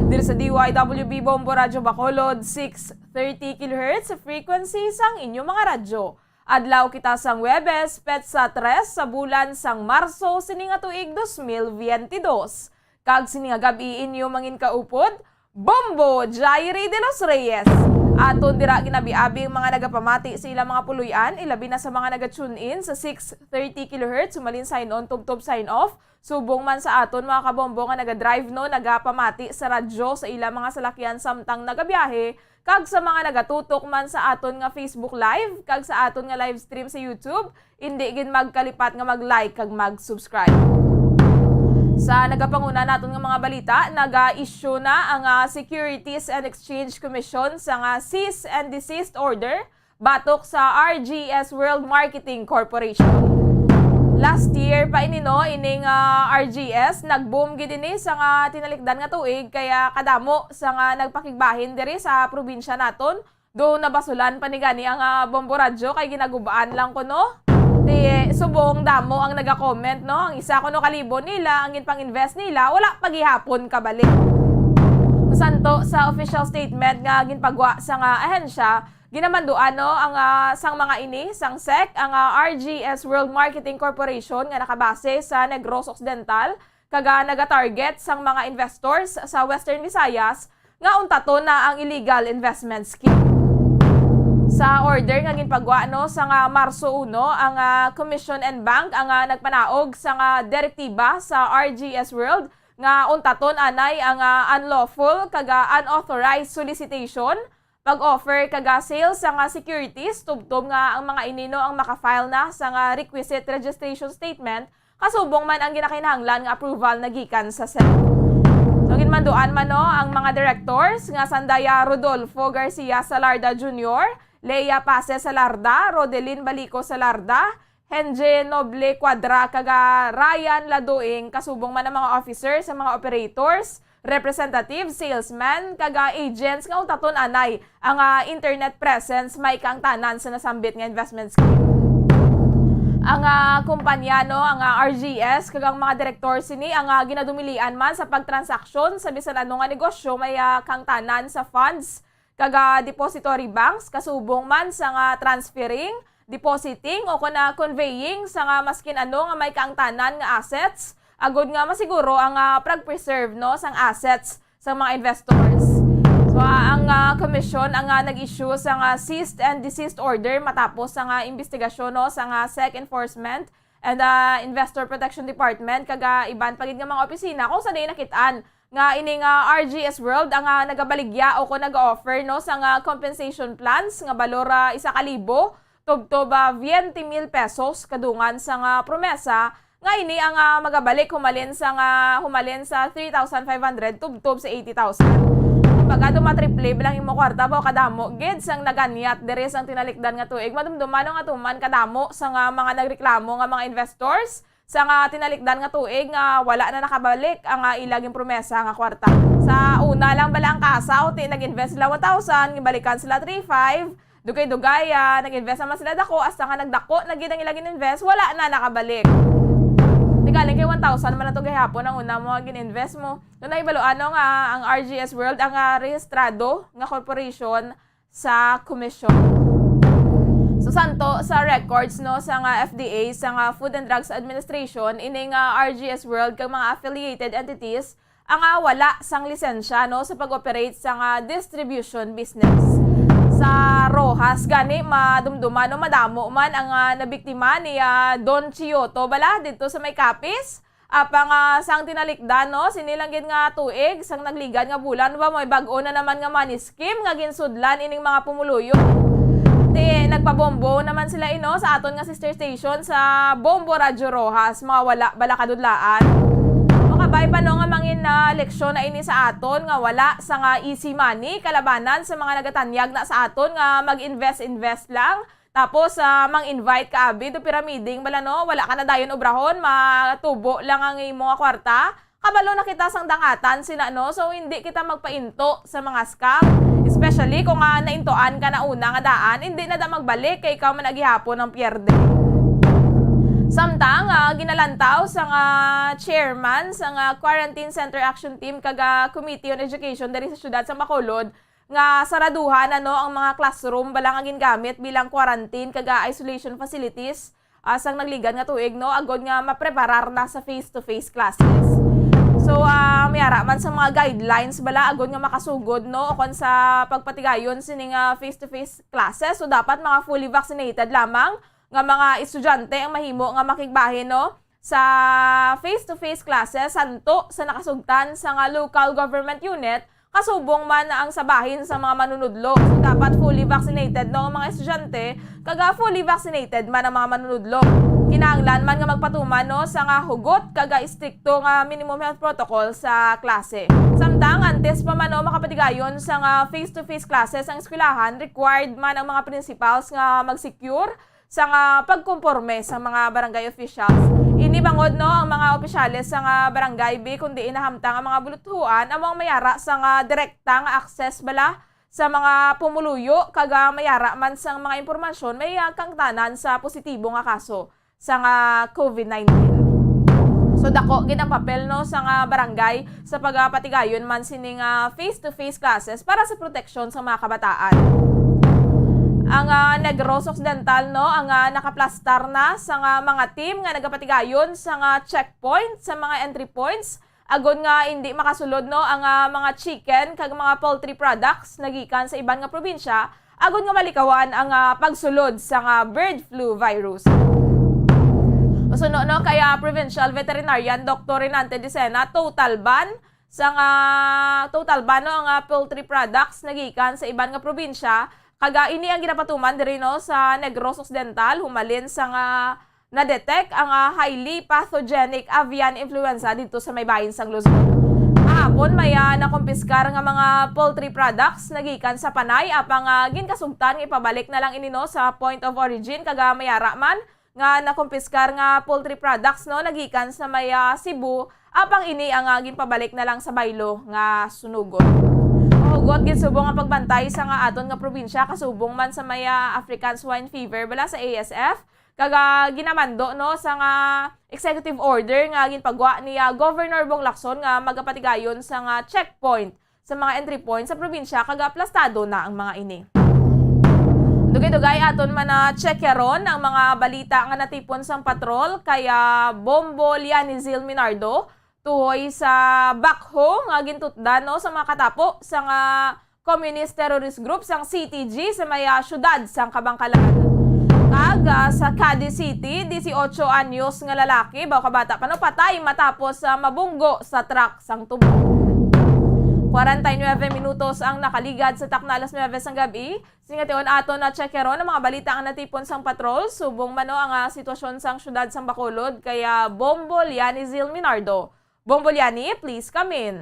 Diri sa D Y W B Bombo Radyo Bacolod, six thirty kilohertz frequency sang inyo mga radyo. Adlaw kita sang Huwebes, petsa tres sa bulan sang Marso sini nga tuig dos mil biyente dos. Kag sini nga gab-i inyo manginkaupod, Bombo Jairi de los Reyes. Aton dira ginabi-abi ang mga nagapamati sa ilang mga puloy-an, ilabi na sa mga naga-tune in sa six thirty kilohertz, sumalin sign on, tubtob sign off. Subong man sa aton mga kabombo nga naga-drive, no, nagapamati sa radyo sa ilang mga salakyan samtang nagabiyahe, kag sa mga nagatutok man sa aton nga Facebook Live kag sa aton nga live stream sa YouTube, indi gid magkalipat nga mag-like kag mag-subscribe. Sa nagapanguna naton nga mga balita, naga-issue na ang, ah, Securities and Exchange Commission sa nga cease and desist order batok sa R G S World Marketing Corporation. Last year pa ini, no, ining, ah, R G S, nag-boom gid ini sa nga tinalikdan nga tuig, kaya kadamo sa nga nagpakigbahin diri sa probinsya naton. Do nabasulan pa ni gani ang, ah, Bombo Radyo kay ginagubaan lang ko, no? Di, subong damo ang naga-comment, no? Ang isa kuno ka libo nila ang ginpang-invest nila, wala pa gihapon kabalik. Masanto sa official statement nga ginpagwa sa nga ahensya, ginamanduan, no, ang, ah, sang mga ini sang sec, ang, ah, R G S World Marketing Corporation nga nakabase sa Negros Occidental, kag, ah, naga-target sang mga investors sa Western Visayas nga untaton na ang illegal investment scheme. Sa order nga ginpagwa, no, sa nga Marso uno, ang, ah, Commission and Bank ang, ah, nagpanaog sa nga direktiba sa R G S World nga untaton anay ang, ah, unlawful kag, ah, unauthorized solicitation, pag-offer kag, ah, sales sa nga securities, tubtob nga ang mga ini, no, ang maka-file na sa nga requisite registration statement, kasubong man ang ginakinahanglan nga approval na gikan sa sec. So, ang Manduan man, no, ang mga directors nga Sandaya Rodolfo Garcia Salarda Junior, Lea Pase Salarda, Rodelin Balico Salarda, Henje Noble Cuadra, kag, ah, Ryan Laduing, kasubong man ang mga officers, ang mga operators, representative, salesman, kag, ah, agents nga untaton anay ang, ah, internet presence may kaangtanan sa nasambit nga investment scheme. Ang, ah, kumpanya, no, ang, ah, R G S kag ang mga direktor sini ang, ah, ginadumilian man sa pagtransaksyon sa bisan ano nga negosyo may, ah, kaangtanan sa funds kag, ah, depository banks, kasubong man sa nga transferring, depositing, o kon, ah, conveying sa nga maskin ano nga may kaangtanan nga assets, agod nga masiguro ang, ah, pag-preserve, no, sang assets sang mga investors. So, ah, ang, ah, komisyon ang, ah, nag-issue sang, ah, cease and desist order matapos sang, ah, investigasyon, no, sang, ah, sec Enforcement and, ah, Investor Protection Department kag, ah, iban pa gid nga mga opisina kung sa diin nakit-an nga ini nga R G S World ang, ah, nagabaligya o kon nag-offer, no, sang, ah, compensation plans nga balor, ah, isa ka libo tubtob, ah, veinte mil pesos kadungan sang, ah, promesa nga ini ang, ah, magabalik humalin sang, ah, humalin sa three thousand five hundred tubtob sa eighty thousand. Kumbaga, dumatriple ba lang imo kwarta ba o kadamo gid sang naganyat diri sang tinalikdan nga tuig. Madumduman, no, nga tuman kadamo sang, ah, mga nagreklamo nga mga investors sang, ah, tinalikdan nga tuig nga wala na nakabalik ang, ah, ila ginpromesa nga kwarta. Sa una lang bala ang kasa, ti nag-invest sila one thousand, gibalikan sila three five, dugay-dugay, ah, nag-invest naman sila dako, hasta nga nagdako na gid ang ila gin-invest, wala na nakabalik. Di galing kay one thousand man na to gihapon ang una mo nga gin-invest mo. Kung nahibaluan, no, nga ang R G S World ang, ah, rehistrado nga corporation sa komisyon. So, santo sa records, no, sa nga F D A, sa nga Food and Drugs Administration, ini nga R G S World kag mga affiliated entities ang, ah, wala sang lisensya, no, sa pag-operate sa nga distribution business. Sa Roxas gani, madumduman, no, madamo man ang, ah, nabiktima ni, ah, Don Chioto bala didto sa may Capiz. Apang, ah, sang tinalikdan, no, sini lang gid nga tuig, sang nagligad nga bulan, wa may bag-o na naman nga money scheme nga ginsudlan ining mga pumuluyo. Ti, nagpabombo naman sila, ino, sa aton nga sister station sa Bombo Radyo Roxas, mga wala bala kadudlaan. Makabay pa, no, nga mangin, ah, leksyon na ini sa aton nga wala sa nga easy money kalabanan sa mga nagatanyag na sa aton nga mag-invest-invest lang. Tapos, ah, mang-invite ka abi do piramiding bala, no? Wala ka na dayon obrahon, matubo lang ang imo nga kwarta. Kabalo na kita sang dangatan sina, no? So, hindi kita magpainto sa mga scam. Especially kung, ah, naintuan ka na una nga daan, hindi na da magbalik kay ikaw man na gihapon ang pierde. Samtang, ah, ginalantaw sa nga chairman sa nga Quarantine Center Action Team kag, ah, Committee on Education diri sa siyudad sa Bacolod, nga saraduhan, ano, ang mga classroom bala nga gingamit bilang quarantine kag, ah, isolation facilities, ah, sang nagligad nga tuig, no, agod nga mapreparar na sa face-to-face classes. So, ah, may ara man sa mga guidelines bala agod nga makasugod, no, o kon sa pagpatigayon sini nga face-to-face classes. So, dapat mga fully vaccinated lamang nga mga estudyante ang mahimo nga makigbahin, no, sa face-to-face classes santo sa nakasugtan sa nga local government unit, kasubong man ang sa bahin sa mga manunudlo. So, dapat fully vaccinated, no, ang mga estudyante, kag, ah, fully vaccinated man ang mga manunudlo. Kinahanglan man nga magpatuman, no, sa nga hugot kag, ah, istrikto nga minimum health protocol sa klase. Samtang antes pa man, no, makapatigayon sa nga face-to-face classes ang eskwelahan, required man ang mga principals nga mag-secure sa nga pagkomporme sa mga barangay officials. Ini bangod, no, ang mga opisyales sa nga barangay, bi, kundi nahamtang ang mga buluthuan amo ang mayara sa nga direkta nga access bala sa mga pumuluyo, kag, ah, mayara man sang mga impormasyon may, ah, kangtanan sa positibo nga kaso sa nga COVID nineteen. So, dako gid ang papel, no, sa nga barangay sa pagapatigayon man sini nga face-to-face classes para sa proteksyon sa mga kabataan. Ang, ah, Negros Occidental, no, ang, ah, nakaplastar na sa nga mga team nga nagapatigayon sa nga checkpoint, sa mga entry points, agod nga indi makasulod, no, ang, ah, mga chicken kag mga poultry products nagikan sa iban nga probinsya, agod nga malikawan ang, ah, pagsulod sa nga bird flu virus. Usuno, no, kay, ah, Provincial Veterinarian Doctor Renante Dicena, total ban sa nga, total ban, no, ang, ah, poultry products nagikan sa iban nga probinsya, kag, ah, ini ang ginapatuman diri, no, sa Negros Occidental, humalin sa nga na-detect ang, ah, highly pathogenic avian influenza didto sa may bahin sang Luzon. Ah, Kon may, ah, nakumpiskar nga mga poultry products nagikan sa Panay, apang, ah, ginkasugtan nga ipabalik na lang ini, no, sa point of origin, kag, ah, may ara man nga nakumpiskar nga poultry products, no, nagikan sa may, ah, Cebu, apang ini ang, ah, ginpabalik na lang sa baylo nga sunugon. Mahugot gid subong ang pagbantay sa nga aton nga probinsya, kasubong man sa may, ah, African Swine Fever bala sa A S F, kag, ah, ginamando, no, sa nga executive order nga ginpagwa ni, ah, Governor Bong Lacson nga magapatigayon sa nga checkpoint sa mga entry point sa probinsya, kag aplastado na ang mga ini. Dugay-dugay aton man na check karon ang mga balita nga natipon sang patrol kay, ah, Bombo Lianizil Minardo tuhoy sa backhoe nga gintutdan, no, sa mga katapo sa nga communist terrorist group sang C T G sa may, ah, siyudad sang Kabankalan. Kag, ah, sa Cadiz City, dieciocho anyos nga lalaki, baw kabata pa, no, patay matapos, ah, mabunggo sa truck sang tubo. Kwarenta y nuebe minutos ang nakaligad sa takna alas nuebe sang gab-i. Sing ation aton na check karon ang mga balita nga natipon sang patrol, subong man, no, ang, ah, sitwasyon sang siyudad sang Bacolod kay, ah, Bombo Lianizil Minardo. Bombo Liani, please come in.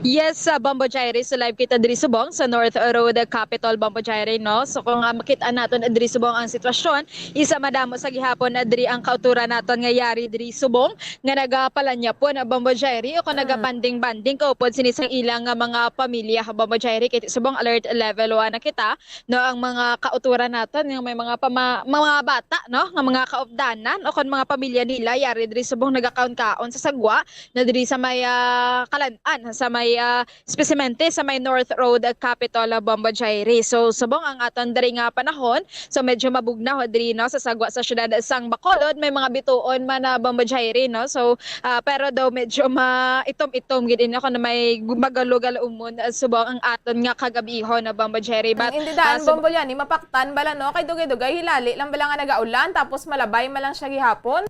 Yes, sa Bombo Jairi, so live kita diri subong sa North Road Capitol, Bombo Jairi, no? So kung, ah, makita naton diri subong ang sitwasyon, isa madamo sa gihapon na diri ang kauturan naton nga yari diri subong nga nagapalanyapon, Bombo Jairi, o kung Mm. nagabanding-banding kaupod sini sang ilang nga mga pamilya, Bombo Jairi, kay subong alert level one na kita, no, ang mga kauturan naton nga may mga pama-, mga bata, no, nga mga kaupdanan o kon mga pamilya nila yari diri subong nagakaon-kaon sa sagwa na diri sa may, ah, Kalan-an, sa may, ah, espesyemente sa may North Road, ah, Capitol, ah, Bombo Jairi. So subong ang aton diri nga panahon, so medyo mabugnaw diri, no, sa sagwa sa siyudad sang Bacolod, may mga bituon man na Bombo Jairi, no. So, ah, pero daw medyo ma-itom-itom gid ini, kung may gu-, magalugal umon, ah, subong ang aton nga kagabihon na Bombo Jairi. But, Ang indi daan, ah, sub- Bombo Liani, mapaktan bala, no? Kay dugay-dugay, hilali lang bala nga nagaulan, tapos malabay man lang siya gihapon.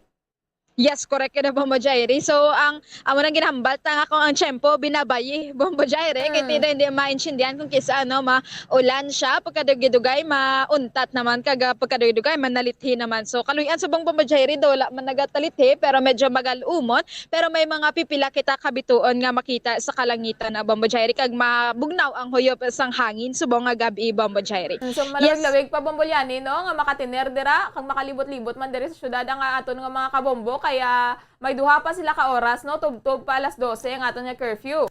Yes, correct ka na, Bombo Jairi. So, ang amo nang ginahambal ta nga kung ang tiyempo binabayi, Bombo Jairi, kay Mm. tida hindi maintindihan kung kisa ano, maulan siya, pagkadugay-dugay, mauntat naman, kag, ah, pagkadugay-dugay, manalithi naman. So, kaluy-an subong, Bombo Jairi, daw wala man nagatalithi, pero medyo magal-umon. Pero may mga pipila kita ka bituon nga makita sa kalangitan na, Bombo Jairi, kag mabugnaw ang huyop sang hangin subong nga gab-i, Bombo Jairi. Mm, so, Yes. malawig-lawig pa, Bombo Liani, no, nga makatener dira, kag makalibot-libot man diri sa syudad ang, ah, aton nga mga kabombo, kaya may duha pa sila ka oras, no, tubtob pa alas dose ang aton nga curfew.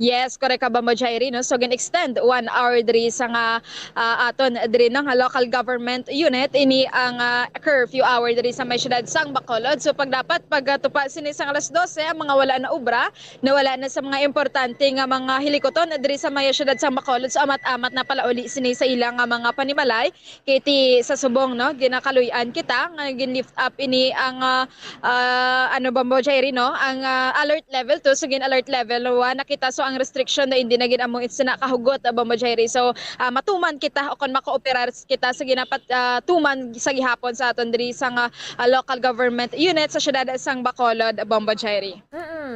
Yes, correct ka, Bombo Jairi, no? So, gin-extend one hour diri sa nga, ah, aton diri, no, nga local government unit, ini ang, ah, curfew hour diri sa may syudad sang Bacolod. So, pag dapat pagtupa sini sang alas dose, ang mga wala na obra, nawala na sa mga importante nga mga hilikuton diri sa may syudad sang Bacolod. So, amat-amat na palauli sini sa ila nga mga panimalay. Kay ti sa subong, no, ginakaluy-an kita nga gin-lift up ini ang, ah, ah, ano, Bombo Jairi, no, ang, ah, alert level two, so gin-alert level one na kita. So ang restriction na hindi na gid amo itsina kahugot, ah, Bombo Jairi. So, ah, matuman kita o kon makooperar kita sa ginapat-, ah, tuman sa gihapon sa aton diri sa nga, ah, local government unit sa siyudad sang Bacolod, Bombo Jairi. Mm-mm.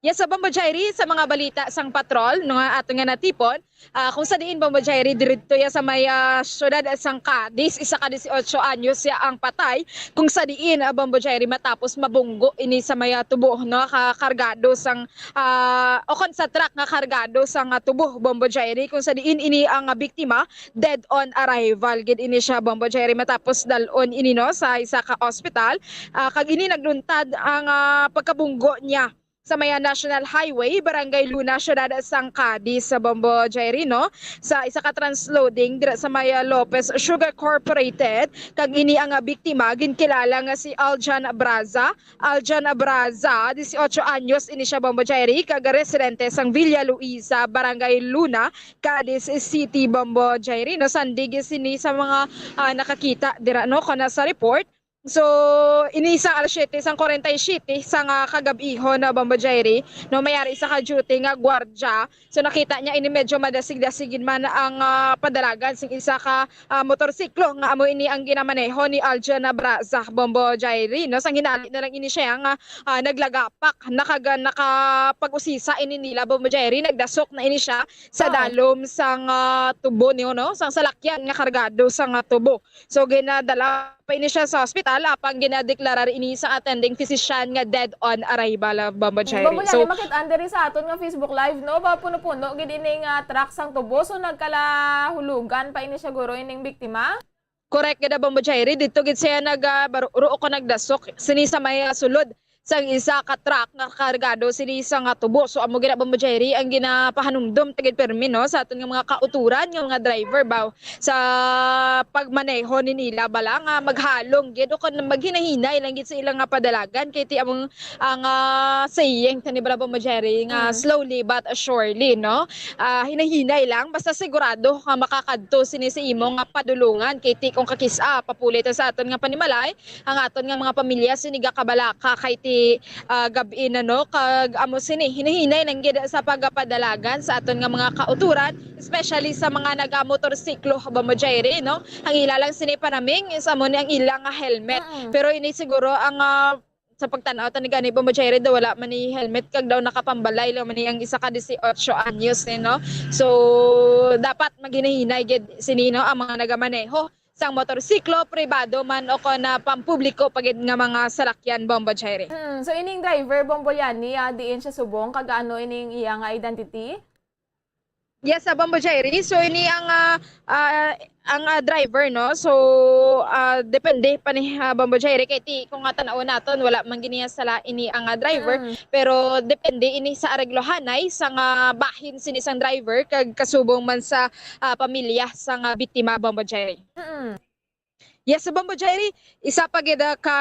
Yes, sa Bombo Jairi, sa mga balita sang patrol, no, nga ato nga natipon, ah, kung sa diin, Bombo Jairi, diretso ya sa may, ah, syudad sang Cadiz, isa ka dieciocho anyos ya ang patay, kung sa diin, ah, Bombo Jairi, matapos mabunggo ini sa may, ah, tubo, no, ka-, kargado sang, ah, o kon sa truck nga kargado sang, ah, tubo, Bombo Jairi, kung sa diin ini ang, ah, biktima, dead on arrival gid ini siya, Bombo Jairi, matapos dal-on ini, no, sa isa ka ospital, ah, kag ini nagluntad ang, ah, pagkabunggo niya sa may, ah, National Highway, Barangay Luna, siyudad sang Cadiz, sa, Bombo Jairi, no, sa isa ka transloading dira sa may, ah, Lopez Sugar Corporated. Kag ini ang, ah, biktima ginkilala nga si Aljan Abraza. Aljan Abraza, dieciocho anyos ini siya, Bombo Jairi, kag residente sang Villa Luisa, Barangay Luna, Cadiz City, Bombo Jairi, no, sandig sini sa mga, ah, nakakita dira, no, kana sa report. So, ini sang alas siyete sang kwarenta y siyete sang, ah, kagab-ihon, no, Bombo Jairi, no, may ari sa ka-duty nga gwardya. So, nakita niya ini medyo madasig-dasig gid man ang, ah, padalagan sing isa ka, ah, motorsiklo nga amo ini ang ginamaneho ni Aljon Abraza, Bombo Jairi, no? Sang hinali na lang ini siya nga, ah, naglagapak, nakaga-, nakapag-usisa ini nila, Bombo Jairi, nagdasok na ini siya sa Oh. dalom sang, ah, tubo niyo, no? Sang salakyan nga kargado sang, ah, tubo. So, ginadala pa ini siya sa hospital, apang ginadeklarar ini sa attending physician nga dead on arrival, ah, Bombo Jerry. Bombo Jerry, so, makit-an diri sa aton nga Facebook Live, no? Ba, puno-puno gid ini nga truck sang tubo. So, nagkalahulugan pa ini siya, guro, ining biktima? Correct gid, Bombo Jerry. Dito gid siya nag, ah, baro-, ruo ko nagdasok. Sini sa may, ah, sulod sang isa ka truck nga kargado sini sa nga tubo. So, amo gid, Bombo Jerry, ang ginapahanumdom ta gid pirmi, no, sa aton nga mga kauturan nga mga driver ba sa pagmaneho ni nila bala nga maghalong gid o kon maghinahinay lang gid sa ilang nga padalagan kay ti among ang, ah, saying tani bala, Bombo Jerry, nga Mm. slowly but surely, no? Ah, hinahinay lang basta sigurado nga makakadto sini sa imo nga padulungan kay ti kung kakis-a papuli ta sa aton nga panimalay, ang aton nga mga pamilya sini gakabalaka kay ti, ah, gab-i na, no, kag amo sini hinahinay lang gid sa pagapadalagan sa aton nga mga kauturan, especially sa mga nagamotorsiklo, Bombo Jerry, no? Ang ila lang sini panaming is amo ni ang ila nga helmet. Mm. Pero ini siguro ang, ah, sa pagtan-aw ta ni gani, Bombo Jerry, daw wala man ni helmet kag daw nakapambalay lang man ni ang isa ka dieciocho anyos ni, no? So, dapat maghinahinay gid sini, no, ang mga nagamaneho sang motorsiklo, pribado man o kon, ah, pampubliko pa gid nga mga salakyan, Bombo Jerry. Mm, so ining driver, Bombo Liani, ah, diin siya subong kag ano ining iya nga identity? Yes, sa Bombo Jerry. So ini ang, ah, ah, ang, ah, driver, no? So, ah, depende pa ni, ah, Bombo Jerry kay ti kung nga tan-awon naton wala man gid niya sala ini ang, ah, driver, Mm. pero depende ini sa areglohanay sa nga bahin sini sang driver kag kasubong man sa, ah, pamilya sang, ah, biktima, Bombo Jerry. Mm. Yes, Bombo Jerry, isa pa gid, ah, ka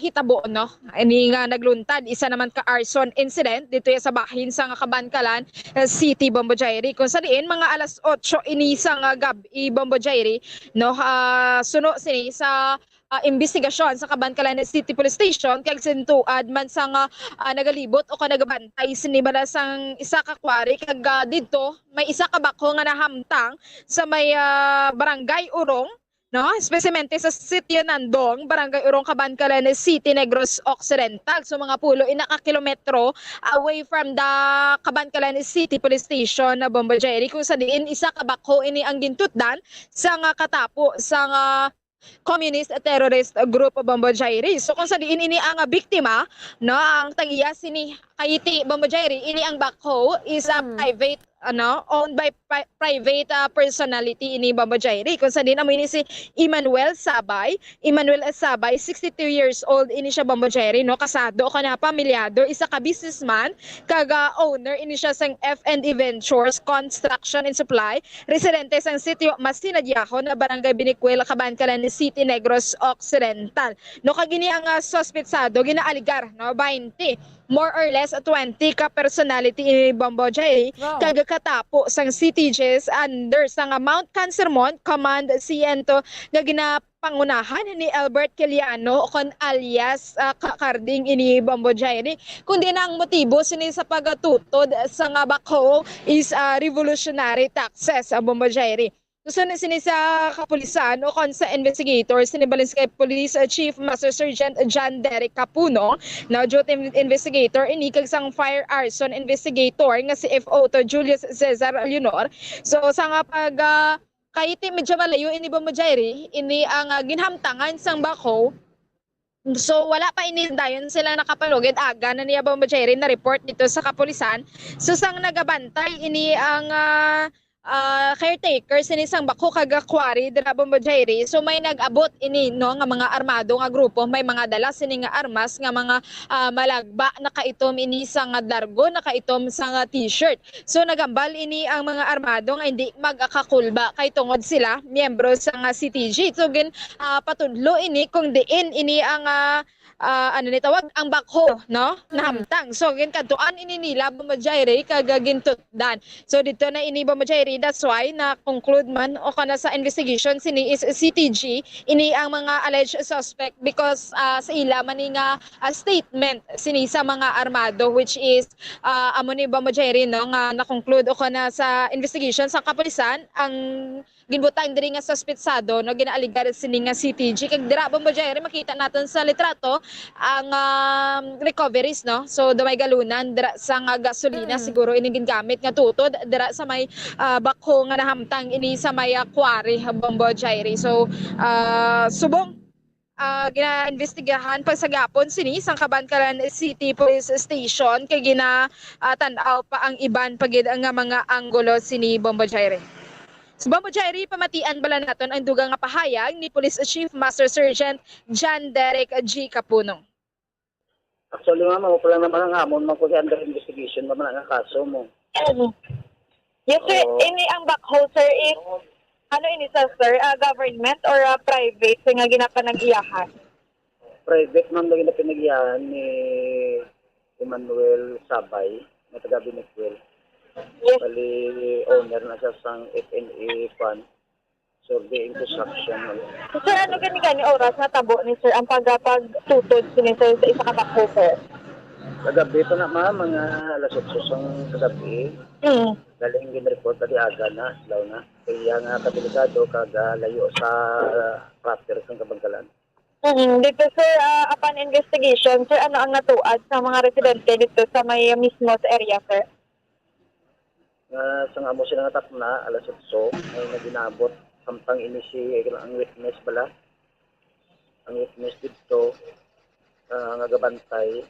hitabo, no? Ini nga nagluntad, isa naman ka arson incident dito sa bahin sa nga Kabankalan, eh, City, Bombo Jerry. Kung sa diin, mga alas otso ini sa nga gab-i, Bombo Jerry, no? Ah, suno sini sa, ah, investigasyon sa Kabankalan City Police Station, kag sintuad man sa nga, ah, nagalibot o ka nagabantay sini bala sang isa ka quarry, kag, ah, didto may isa ka bakho nga nahamtang sa may, ah, Barangay Urong, no? Espesyemente sa Sitio Nandong, Barangay Urong, Kabankalan City, Negros Occidental. So, mga pulo ina ka kilometro away from the Kabankalan City Police Station na, Bombo Jerry, kung sa diin isa ka bakho ini ang gintutdan sa nga katapo sa nga communist terrorist group, Bombo Jerry. So, kung sa diin ini ang biktima, no, ang tag-iya sini kay ti, Bombo Jerry, ini ang bakho is a Mm. private, ano, owned by pri-, private, ah, personality ini, Bombo Jerry. Kung sa diin amo ini si Emmanuel Sabay, Emmanuel Sabay, sixty-two years old ini siya, Bombo Jerry, no, kasado o kana pamilyado, isa ka businessman, kag, ah, owner ini siya sang F and E Ventures Construction and Supply, residente sang sitio Masinadyaho na Barangay Binicuel, Kabankalan City, Negros Occidental. No, kag ini ang, ah, suspetsado ginaaligar, no, baynte, more or less twenty ka personality ini, Bombo Jerry, Wow. kag katapo sang C T Gs under sa nga Mount Cancermont Command Siento nga ginapangunahan ni Albert Quiliano kon alias, ah, Ka-, Carding ini, Bombo Jerry. Kundi na ang motibo sini sa pagtutod sa nga bakho is, ah, revolutionary taxes, ah, Bombo Jerry. Susunod sini sa kapulisan o kon sa investigator, sini balin sa kay Police, uh, Chief Master Sergeant John Derek Capuno, na duty in-, investigator ini kag sang fire arson investigator nga si F O to Julius Cesar Leonor. So, sa nga pag, ah, kay ti medyo malayo ini, Bombo Jerry, ini ang, ah, ginhamtangan sang bakho. So, wala pa ini dayon sila nakapalugid. Aga na niya, Bombo Jerry, na report dito sa kapulisan. So, sang nagabantay ini ang, ah, ah, caretaker sini sang bakho kag quarry dira, Bombo Jerry. So, may nag-abot ini, no, nga mga armado nga grupo, may mga dala sini nga armas nga mga, ah, malagba, nakaitom ini sa nga dargo, nakaitom sa nga t-shirt. So, nagambal ini ang mga armado nga hindi magakakulba kay tungod sila miyembro sa nga C T G. So, gin, ah, patudlo ini kung diin ini ang, ah, ah, ano ni tawag, ang bakho, no? Mm. Nahamtang. So, ginkadtuan ini nila, Bombo Jerry, kag, ah, gintutdan. So, dito na ini, Bombo Jerry, that's why na-conclude man o kana sa investigation sini is C T G, ini ang mga alleged suspect because, ah, sa ila man ni nga, ah, statement sini sa mga armado, which is, ah, amo ni, Bombo Jerry, no, nga na-conclude o kana sa investigation sa kapulisan, ang ginbutang diri nga suspetsado, no, ginaaligar sini nga C T G. Kag dira, Bombo Jerry, makita naton sa litrato ang, um, recoveries, no? So, dumay galunan dira sa nga gasolina, Mm. siguro ini gingamit nga tutod dira sa may, ah, bakho nga nahamtang ini sa may, ah, quarry, Bombo Jerry. So, ah, subong ah, ginaimbestigahan pa sa gihapon sini sang Kabankalan City Police Station, kay gina, ah, tan-aw pa ang iban pa gid nga mga anggulo sini, Bombo Jairi. Sa Bombo Jairi, pamatian bala naton ang dugang nga pahayag ni Police Chief Master Sergeant John Derek G Capuno. Actually, ma'am, ako pa lang naman ang hamon, ma'am, kung under investigation pa man ang kaso mo. Mhm. Yes, sir. Oo. Ini ang backhoe, sir, is ano ini sa, sir? Ah, government or, ah, private nga ginapanag-iyahan? Private, ma'am, lagi na pinag-iyahan ni Emmanuel Sabay, na taga Binicuel. Yes. Bali, owner na siya sang F N A fund. Survey and construction. So, sir, ano gani gani oras nga tabo ni, sir, ang pagapagtutod sini, sir, sa isa ka backhoe, sir? Kagabi pa na, ma'am, mga alas otso sang kagabi. Mm. Galing gin-report na di aga na, adlaw na. Kaya nga kadelikado kag, ah, layo sa, ah, proper sang Kabankalan. Mm, dito, sir, ah, upon investigation, sir, ano ang natuad sa mga residente dito sa may mismo sa area, sir? Nga sang amo sila nga takna, alas otso, may nag-inabot. Samtang ini si, ang witness bala, ang witness dito, ah, nga gabantay,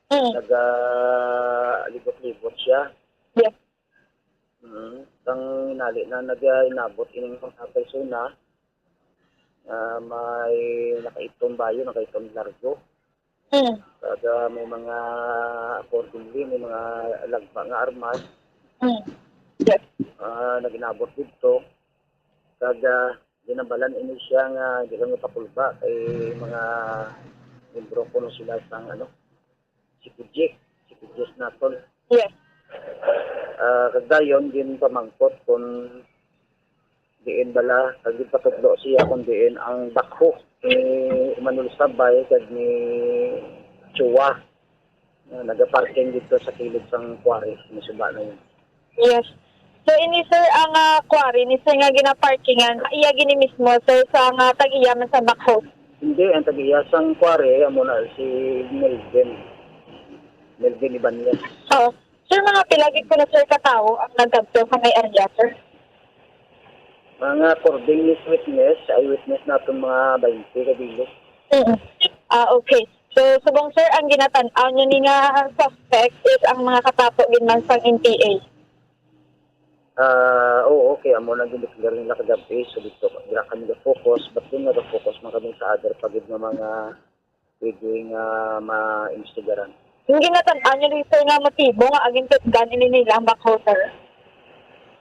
Mm. Nagalibot-libot siya. Yes. Mm. Sang hinali na nag-inabot ining mga persona, ah, may nakaitom bayo, nakaitom largo. Mm. Kag, ah, may mga accordingly, may mga lagba nga armas. Mm. Yes. Ah, nag-inabot didto. Kag, ah, ginabalan ini siya nga di lang mapakulba kay mga membro kuno sila sang, ano, C P G, C P G naton. Yes. Ah, kag dayon ginpamangkot kung diin bala, kag ginpatudlo siya kung diin ang backhoe ni Emmanuel Sabay kag ni Chua, nga nagaparking dito sa kilid sang quarry, ni suba na yun. Yes. So, ini, sir, ang, ah, quarry ni, sir, nga ginaparkingan, iya gini mismo, sir, sa nga tag-iya man sa backhoe? Hindi, ang tag-iya sang quarry, amo na si Melvin. Melvin Ibanez. Oo. Sir, mga pila gid kuno, sir, ka tawo ang nagkadto sa may area, sir? Mga according ni witness, eyewitness naton mga twenty ka bilo. Mm. Ah, okay. So, subong, sir, ang ginatan-aw niyo ni nga suspect is ang mga katapo gid man sang N P A? Ah, oo, okay. Amo nang gindeclare nila kagabi. So, dito, dira kami ga-focus. But then, nag-focus man kami sa other pa gid nga mga pwede nga maimbestigaran. Yung ginatan-aw niyo, sir, nga motibo nga agin tutdan ini nila ang backhoe, sir?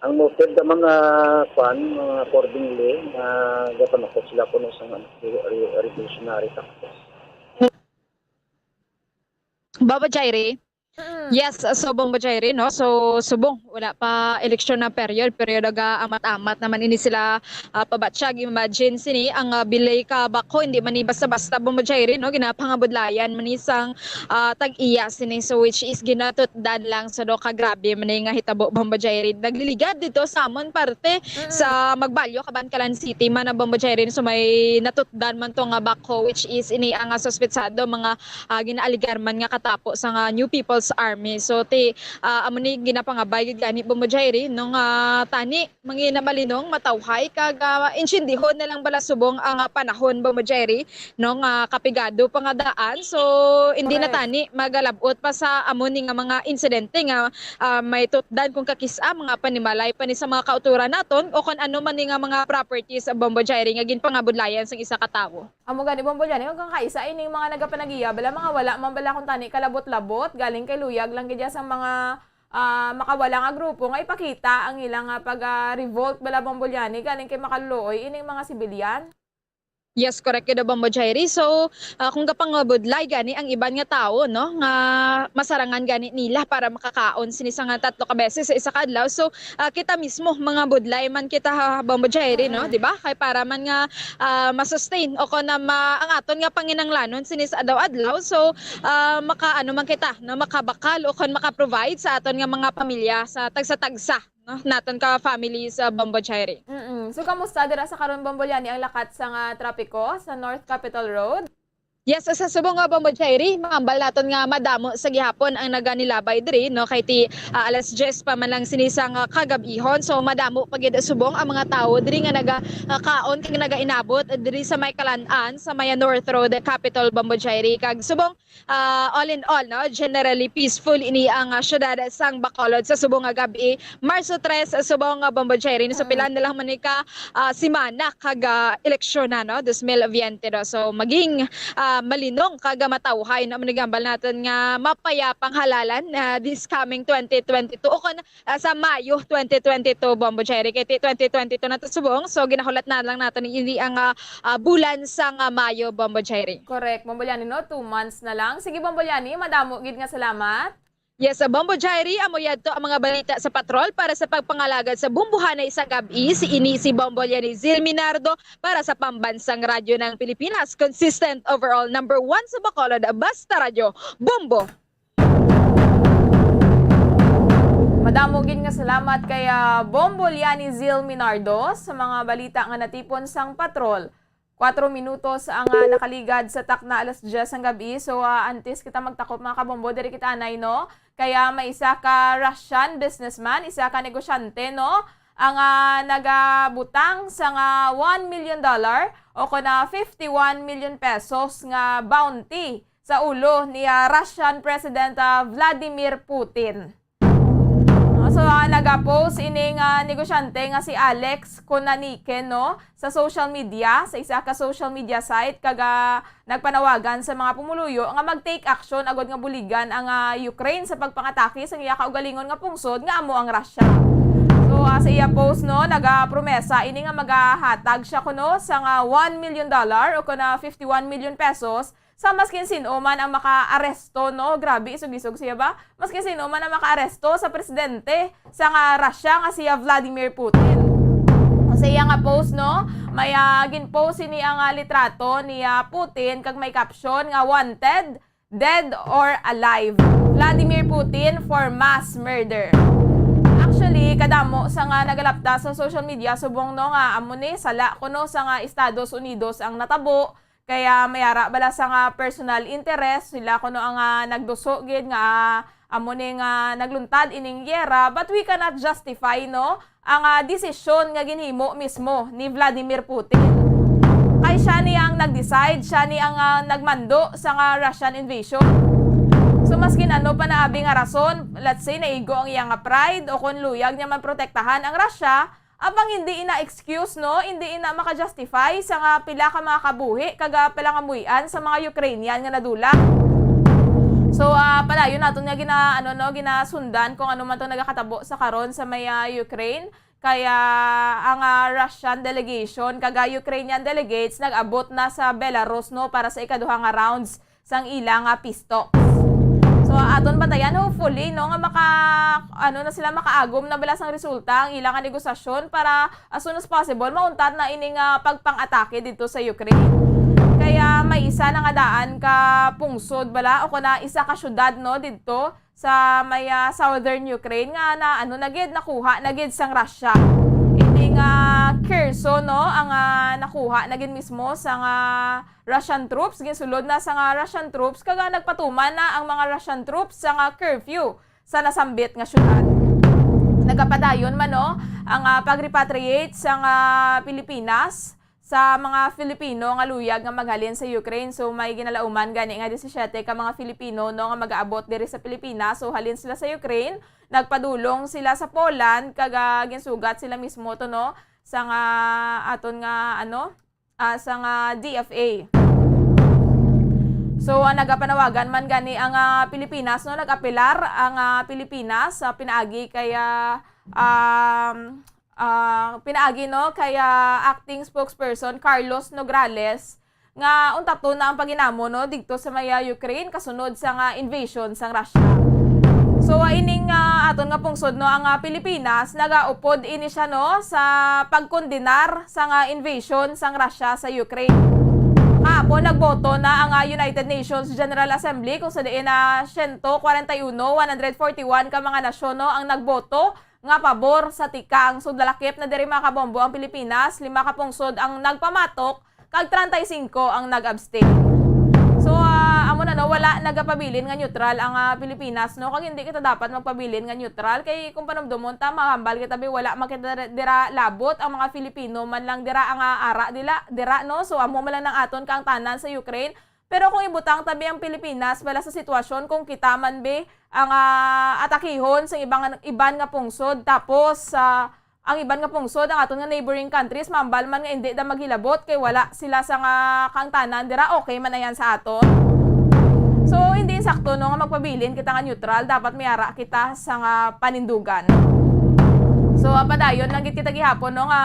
Ang motive naman nga, kwan, mga accordingly, nga gapanukot sila kuno sa, ano, re-, re-, revolutionary tactics. Baba Jairi? Mm. Yes, uh, subong ba, Jairi, no? So, subong, wala pa eleksyon na period, pero nagaamat-amat naman ini sila, ah, pabatyag. Imagine sini, ang, ah, bilay ka backhoe, hindi man ni basta-basta, Bombo Jairi, no? Ginapangabudlayan man ni sang, ah, tag-iya sini. So, which is ginatutdan lang. So, do ka grabe man ni nga hitabo, Bombo Jairi. Nagliligad dito sa amon parte Mm. sa Magbalyo, Kabankalan City man ang, Bombo Jairi. So, may natutdan man to nga backhoe, which is ini ang, ah, suspetsado, mga ah, ginaaligar man nga katapo sa nga New People's Army. So, ti, ah, amo ni ginapangabay gid gani, Bombo Jairi, no, nga tani mangin na malinong, matawhay, kag, ah, insyendihon na lang bala subong ang, ah, panahon, Bombo Jairi, no, nga kapigado pa nga daan. So, hindi na Correct. tani magalab-ot pa sa amo ni nga mga insidente nga, ah, may tutdan kung kakis-a, mga panimalay pa ni sa mga kauturan naton o kon ano man ni nga mga properties, Bombo Jairi, nga ginpangabudlayan sang isa ka tawo. Amo gani, Bombo Liani, kung kaisa ining mga nagapanagiya, bala, mga wala man bala kung tani kalabot-labot, galing kay luyag lang gid ya sang mga, ah, makawala nga grupo nga ipakita ang ilang, ah, pag, ah, revolt bala, Bombo Liani, galing kay makaluluoy ining mga sibilyan. Yes, correct gid, Bombo Jairi. So, ah, kung gapangabudlay gani ang iban nga tawo, no, nga masarangan gani nila para makakaon sini sa nga tatlo ka beses sa isa ka adlaw. So, ah, kita mismo, mga budlay man kita, ha, Bombo Jairi, no? Mm. Di ba? Kay para man nga, ah, ma-sustain o kon na ma-, ang aton nga panginahanglanon sini sa adlaw-adlaw. So, ah, maka-, ano man kita, no? Makabakal o kon maka-provide sa aton nga mga pamilya sa tagsa-tagsa, no? Naton ka families, ah, Bombo Jairi. Mm-mm. So, kamusta dira sa karon, Bombo Liani, ang lakat sa nga trapiko sa North Capitol Road? Yes, sa subong nga, Bombo Jairi, mahambal naton nga madamo sa gihapon ang naganilabay diri, no? Kay ti, ah, alas diyes pa man lang sini sang, ah, kagab-ihon. So, madamo pa gid subong ang mga tawo diri nga naga, ah, kaon kag nagainabot diri sa may Kalan-an, sa may North Road, Capitol, Bombo Jairi. Kag subong, ah, all in all, no, generally peaceful ini ang, ah, syudad sang Bacolod sa subong nga gab-i. Marso tres, subong nga, Bombo Jairi. So, Mm. pila na lang man ni ka, ah, semana kag, ah, eleksyon na, no, dos mil veinte, no? So, maging, ah, malinong kag matawhay, no, manigambal naton nga mapayapang halalan, ah, this coming twenty twenty-two o kon, ah, sa Mayo twenty twenty-two, Bombo Jairi. Kay ti twenty twenty-two na to subong, so ginahulat na lang naton ini ang, ah, ah, bulan sang, ah, Mayo, Bombo Jairi. Correct, Bombo Liani, no? Two months na lang. Sige, Bombo Liani, madamo gid nga salamat. Yes, sa Bombo Jairi, amo yadto ang mga balita sa patrol para sa pagpangalagad sa bumbuhanay sa gab-i. Si ini si Bombo Liani Zil Minardo para sa Pambansang Radyo ng Pilipinas, consistent overall number one sa Bacolod, basta radyo, Bombo. Madamo gid nga salamat kay, ah, Bombo Liani Zil Minardo sa mga balita nga natipon sang patrol. Kuwatro minutos ang, ah, nakaligad sa takna alas diyes sang gab-i. So, ah, antes kita magtakop, mga kabombo, diri kita anay, no? Kaya may isa ka Russian businessman, isa ka negosyante, no? Ang, ah, nagabutang sa nga one million dollar o kon, ah, fifty-one million pesos nga bounty sa ulo ni, ah, Russian President, ah, Vladimir Putin. So, ah, nagapost ining, ah, negosyante nga si Alex Konaniken, no, sa social media, sa isa ka social media site, kag, ah, nagpanawagan sa mga pumuluyo nga mag-take action agod nga buligan ang, ah, Ukraine sa pagpangatake sa iya kaugalingon nga pungsod nga amo ang Russia. So, ah, sa iya post, no, nagapromesa ini nga magahatag siya kuno sa nga one million dollar o kon, ah, fifty-one million pesos sa maskin sin-o man ang makaaresto, no? Grabe, isog-isog siya ba? Maskin sin-o man ang makaaresto sa presidente sa nga Russia nga siya Vladimir Putin. Sa iya nga post, no? May, ah, gin-post ini ang, ah, litrato ni, ah, Putin kag may caption nga, "Wanted, dead or alive, Vladimir Putin for mass murder." Actually, kadamo sa nga nagalapta sa social media subong, no, nga amo ni sala kuno sa nga Estados Unidos ang natabo, kaya may ara bala sa nga personal interest sila kuno ang, ah, nagduso gid nga, ah, amo ni nga nagluntad ining giyera, but we cannot justify, no, ang, ah, desisyon nga ginhimo mismo ni Vladimir Putin. Kay siya ni ang nag-decide, siya ni ang, ah, nagmando sa nga Russian invasion. So, maskin ano pa na abi nga rason, let's say, naigo ang iya nga pride o kon luyag niya man protektahan ang Russia, apang hindi ina excuse, no? Hindi ina maka-justify sa nga pila ka mga kabuhi kag, ah, pila nga muy-an sa mga Ukrainian nga nadula. So, ah, padayon naton nga gina-, ano, no, ginasundan kung ano man to nagakatabo sa karon sa may, ah, Ukraine. Kaya ang, ah, Russian delegation kag, ah, Ukrainian delegates nag-abot na sa Belarus, no, para sa ikaduha nga rounds sang ila nga peace talks. So, aton bantayan, hopefully, no, nga maka-, ano na sila, makaagom na bala sang resulta ang ila nga negosasyon para as soon as possible mauntat na ini nga pagpang-atake didto sa Ukraine. Kaya may isa na nga daan ka pungsod bala o kon na isa ka syudad, no, didto sa may, ah, southern Ukraine nga na, ano na gid, nakuha na gid sang Russia. Ini nga Kherson, no, ang, ah, nakuha na gid mismo sang, ah, Russian troops, ginsulod na sang, ah, Russian troops, kag, ah, nagpatuman na ang mga Russian troops sang, ah, curfew sa nasambit nga syudad. Nagapadayon man, no, ang, ah, pag-repatriate sang, ah, Pilipinas sa mga Filipino nga luyag nga maghalin sa Ukraine. So, may ginalauman gani nga disisiete ka mga Filipino, no, nga mag-aabot diri sa Pilipinas. So, halin sila sa Ukraine, nagpadulong sila sa Poland, kag, ah, ginsugat sila mismo to, no, sa nga aton nga, ano, ah, sa nga D F A. So, ah, nagapanawagan man gani ang, ah, Pilipinas, no, nag-apelar ang, ah, Pilipinas sa pinaagi kay, ah, um, ah, pinaagi, no, kay, ah, acting spokesperson Carlos Nograles nga untaton na ang paghinamo, no, didto sa may, ah, Ukraine kasunod sa nga invasion sang Russia. So, ah, ining, ah, aton nga pungsod, no, ang, ah, Pilipinas, nagaupod ini siya, no, sa pagkondenar sa nga invasion sang Russia sa Ukraine. Kahapon, nagboto na ang, ah, United Nations General Assembly kung sa diin na siyento kwarenta y uno, one hundred forty-one ka mga nasyon, no, ang nagboto nga pabor sa tikang. So, dalakip na diri, mga kabombo, ang Pilipinas, lima ka pungsod ang nagpamatok, kag treinta y cinco ang nag-abstain. Wala nagapabilin nga neutral ang, ah, Pilipinas, no? Kag hindi kita dapat magpabilin nga neutral, kay kung panumdomon ta, mahambal kita, bi, wala man kita dira, dira labot ang mga Filipino, man lang dira ang, ah, ara dila, dira, no? So, amo man lang ang aton kaangtanan sa Ukraine. Pero kung ibutang ta, bi, ang Pilipinas, wala sa sitwasyon kung kita man, bi, ang, ah, atakihon sa ibang, iban nga pungsod, tapos, ah, ang iban nga pungsod, ang aton nga neighboring countries, mambal man nga indi da maghilabot kay wala sila sa nga kaangtanan dira, okay man ayan sa aton. So, hindi insakto, no, nga magpabilin kita nga neutral, dapat may ara kita sa nga panindugan. So, ah, padayon lang gid kita gihapon, no, nga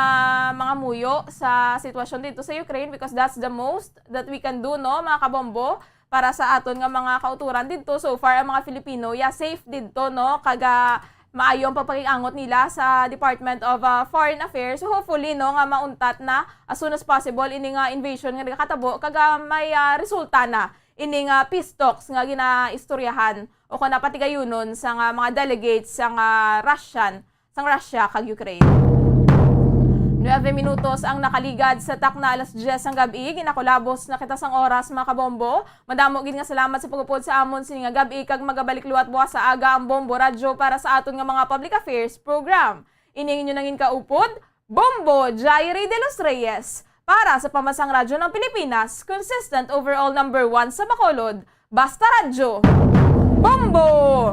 mga muyo sa sitwasyon dito sa Ukraine because that's the most that we can do, no, mga kabombo, para sa aton nga mga kauturan didto. So far, ang mga Filipino, yeah, safe didto, no? Kag, ah, maayo ang pagpakig-angot nila sa Department of, ah, Foreign Affairs. So hopefully, no, nga mauntat na as soon as possible ini nga invasion nga nagakatabo, kag, ah, may, ah, resulta na ini nga peace talks nga ginaistoryahan o kon napatigayunon sa nga mga delegates sa nga Russian sang Russia kag Ukraine. Nuebe minutos ang nakaligad sa takna alas diyes sang gab-i. Ginakulabos na kita sang oras, mga kabombo. Madamo gid nga salamat sa pag-upod sa amon sini nga gab-i, kag magabalik liwat buwas sa aga ang Bombo Radyo para sa aton nga mga public affairs program. Ini ang inyo nangin kaupod, Bombo Jairi de los Reyes, para sa Pambansang Radyo ng Pilipinas, consistent overall number one sa Bacolod. Basta Radyo, Bombo!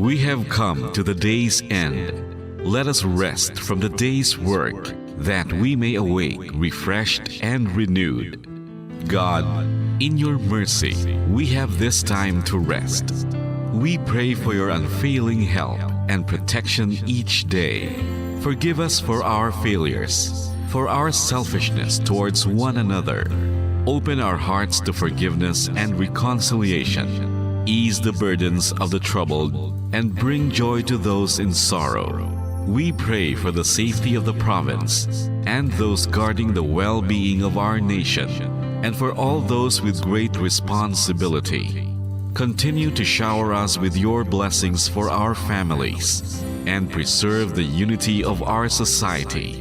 We have come to the day's end. Let us rest from the day's work, that we may awake refreshed and renewed. God, in your mercy, we have this time to rest. We pray for your unfailing help and protection each day. Forgive us for our failures, for our selfishness towards one another. Open our hearts to forgiveness and reconciliation. Ease the burdens of the troubled and bring joy to those in sorrow. We pray for the safety of the province and those guarding the well-being of our nation, and for all those with great responsibility. Continue to shower us with your blessings for our families and preserve the unity of our society.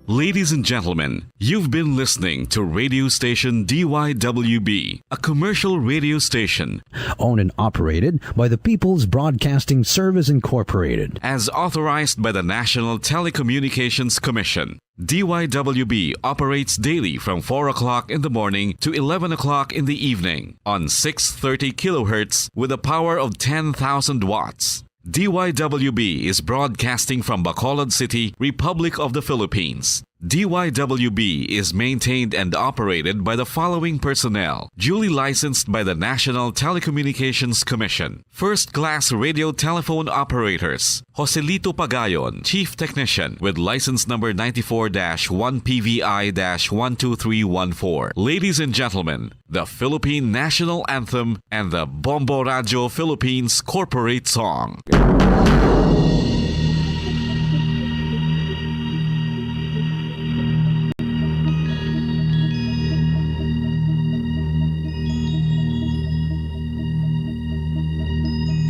Ladies and gentlemen, you've been listening to radio station D Y W B, a commercial radio station owned and operated by the People's Broadcasting Service Incorporated. As authorized by the National Telecommunications Commission. D Y W B operates daily from four o'clock in the morning to eleven o'clock in the evening on six thirty kilohertz with a power of ten thousand watts. D Y W B is broadcasting from Bacolod City, Republic of the Philippines. D Y W B is maintained and operated by the following personnel, duly licensed by the National Telecommunications Commission. First class radio telephone operators, Joselito Pagayon, Chief Technician, with license number ninety-four dash one P V I dash one two three one four. Ladies and gentlemen, the Philippine National Anthem and the Bombo Radio Philippines Corporate Song.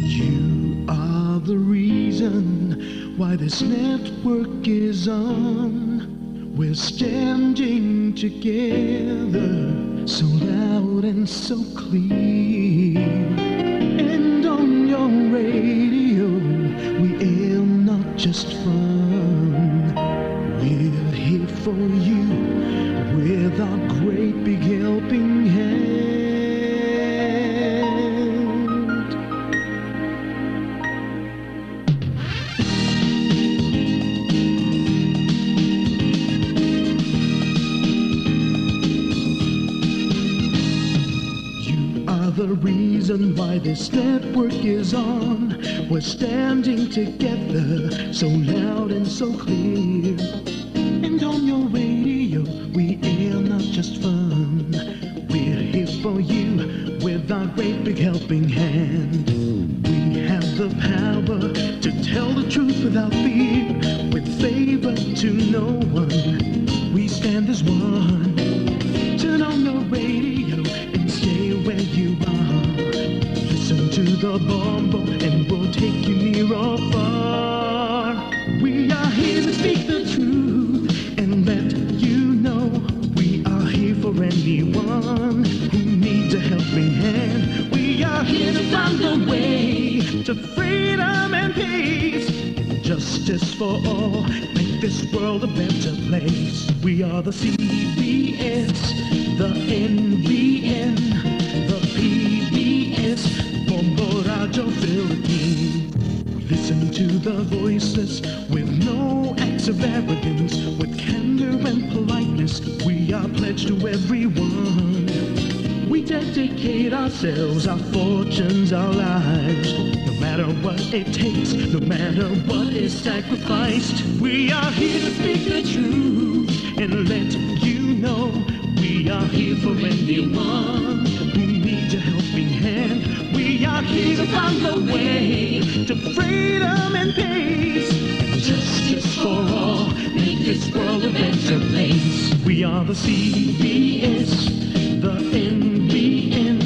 You are the reason why this network is on. We're standing together, so loud and so clear. And on your radio, we aim not just fun. We're here for you with our great big helping hand. You are the reason why this network is on. We're standing together, so loud and so clear. And on your radio, we air not just fun. We're here for you with our great big helping hand. We have the power to tell the truth without fear, with favor to no one. We stand as one. Turn on your radio and stay where you are. Listen to the Bombo and we'll take you near or far. We are here to speak the truth and let you know we are here for anyone. Justice for all, make this world a better place. We are the C B S, the N B N, the P B S, Bombo Radyo Philippines. Listen to the voices with no acts of arrogance, with candor and politeness. We are pledged to everyone. We dedicate ourselves, our fortunes, our lives. No matter what it takes, no matter what is sacrificed, we are here to speak the truth and let you know we are here for anyone who needs a helping hand. We are here to find the way to freedom and peace and justice for all. Make this world a better place. We are the C B S, the N B N,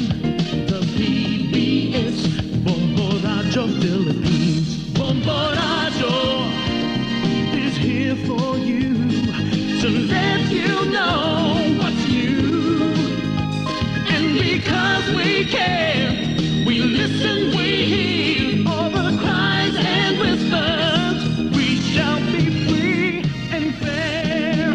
the P B S, Bombo Radyo Philippines. Bombo Radyo is here for you to let you know what's new. And because we care, we listen, we hear all the cries and whispers. We shall be free and fair.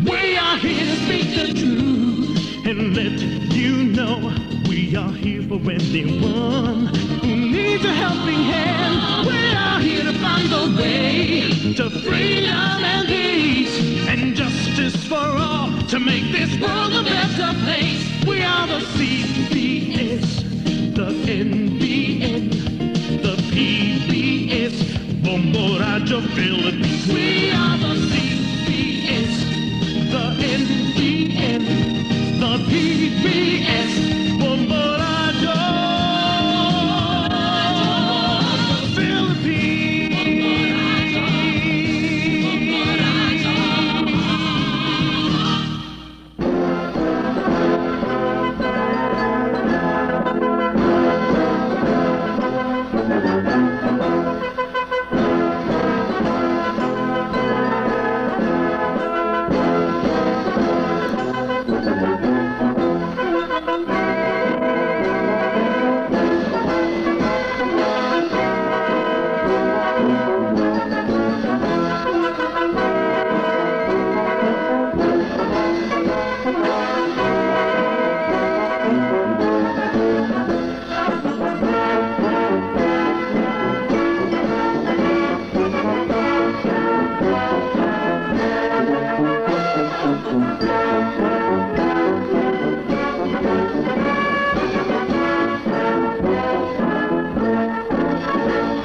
We are here to speak the truth and let you know we are here for anyone who needs a helping hand. We are here to find the way to freedom and peace and justice for all, to make this world a better place. We are the C B S, the N B N, the P B S, Bombo Radyo Philippines. We are the C B S, the N B N, the P B S,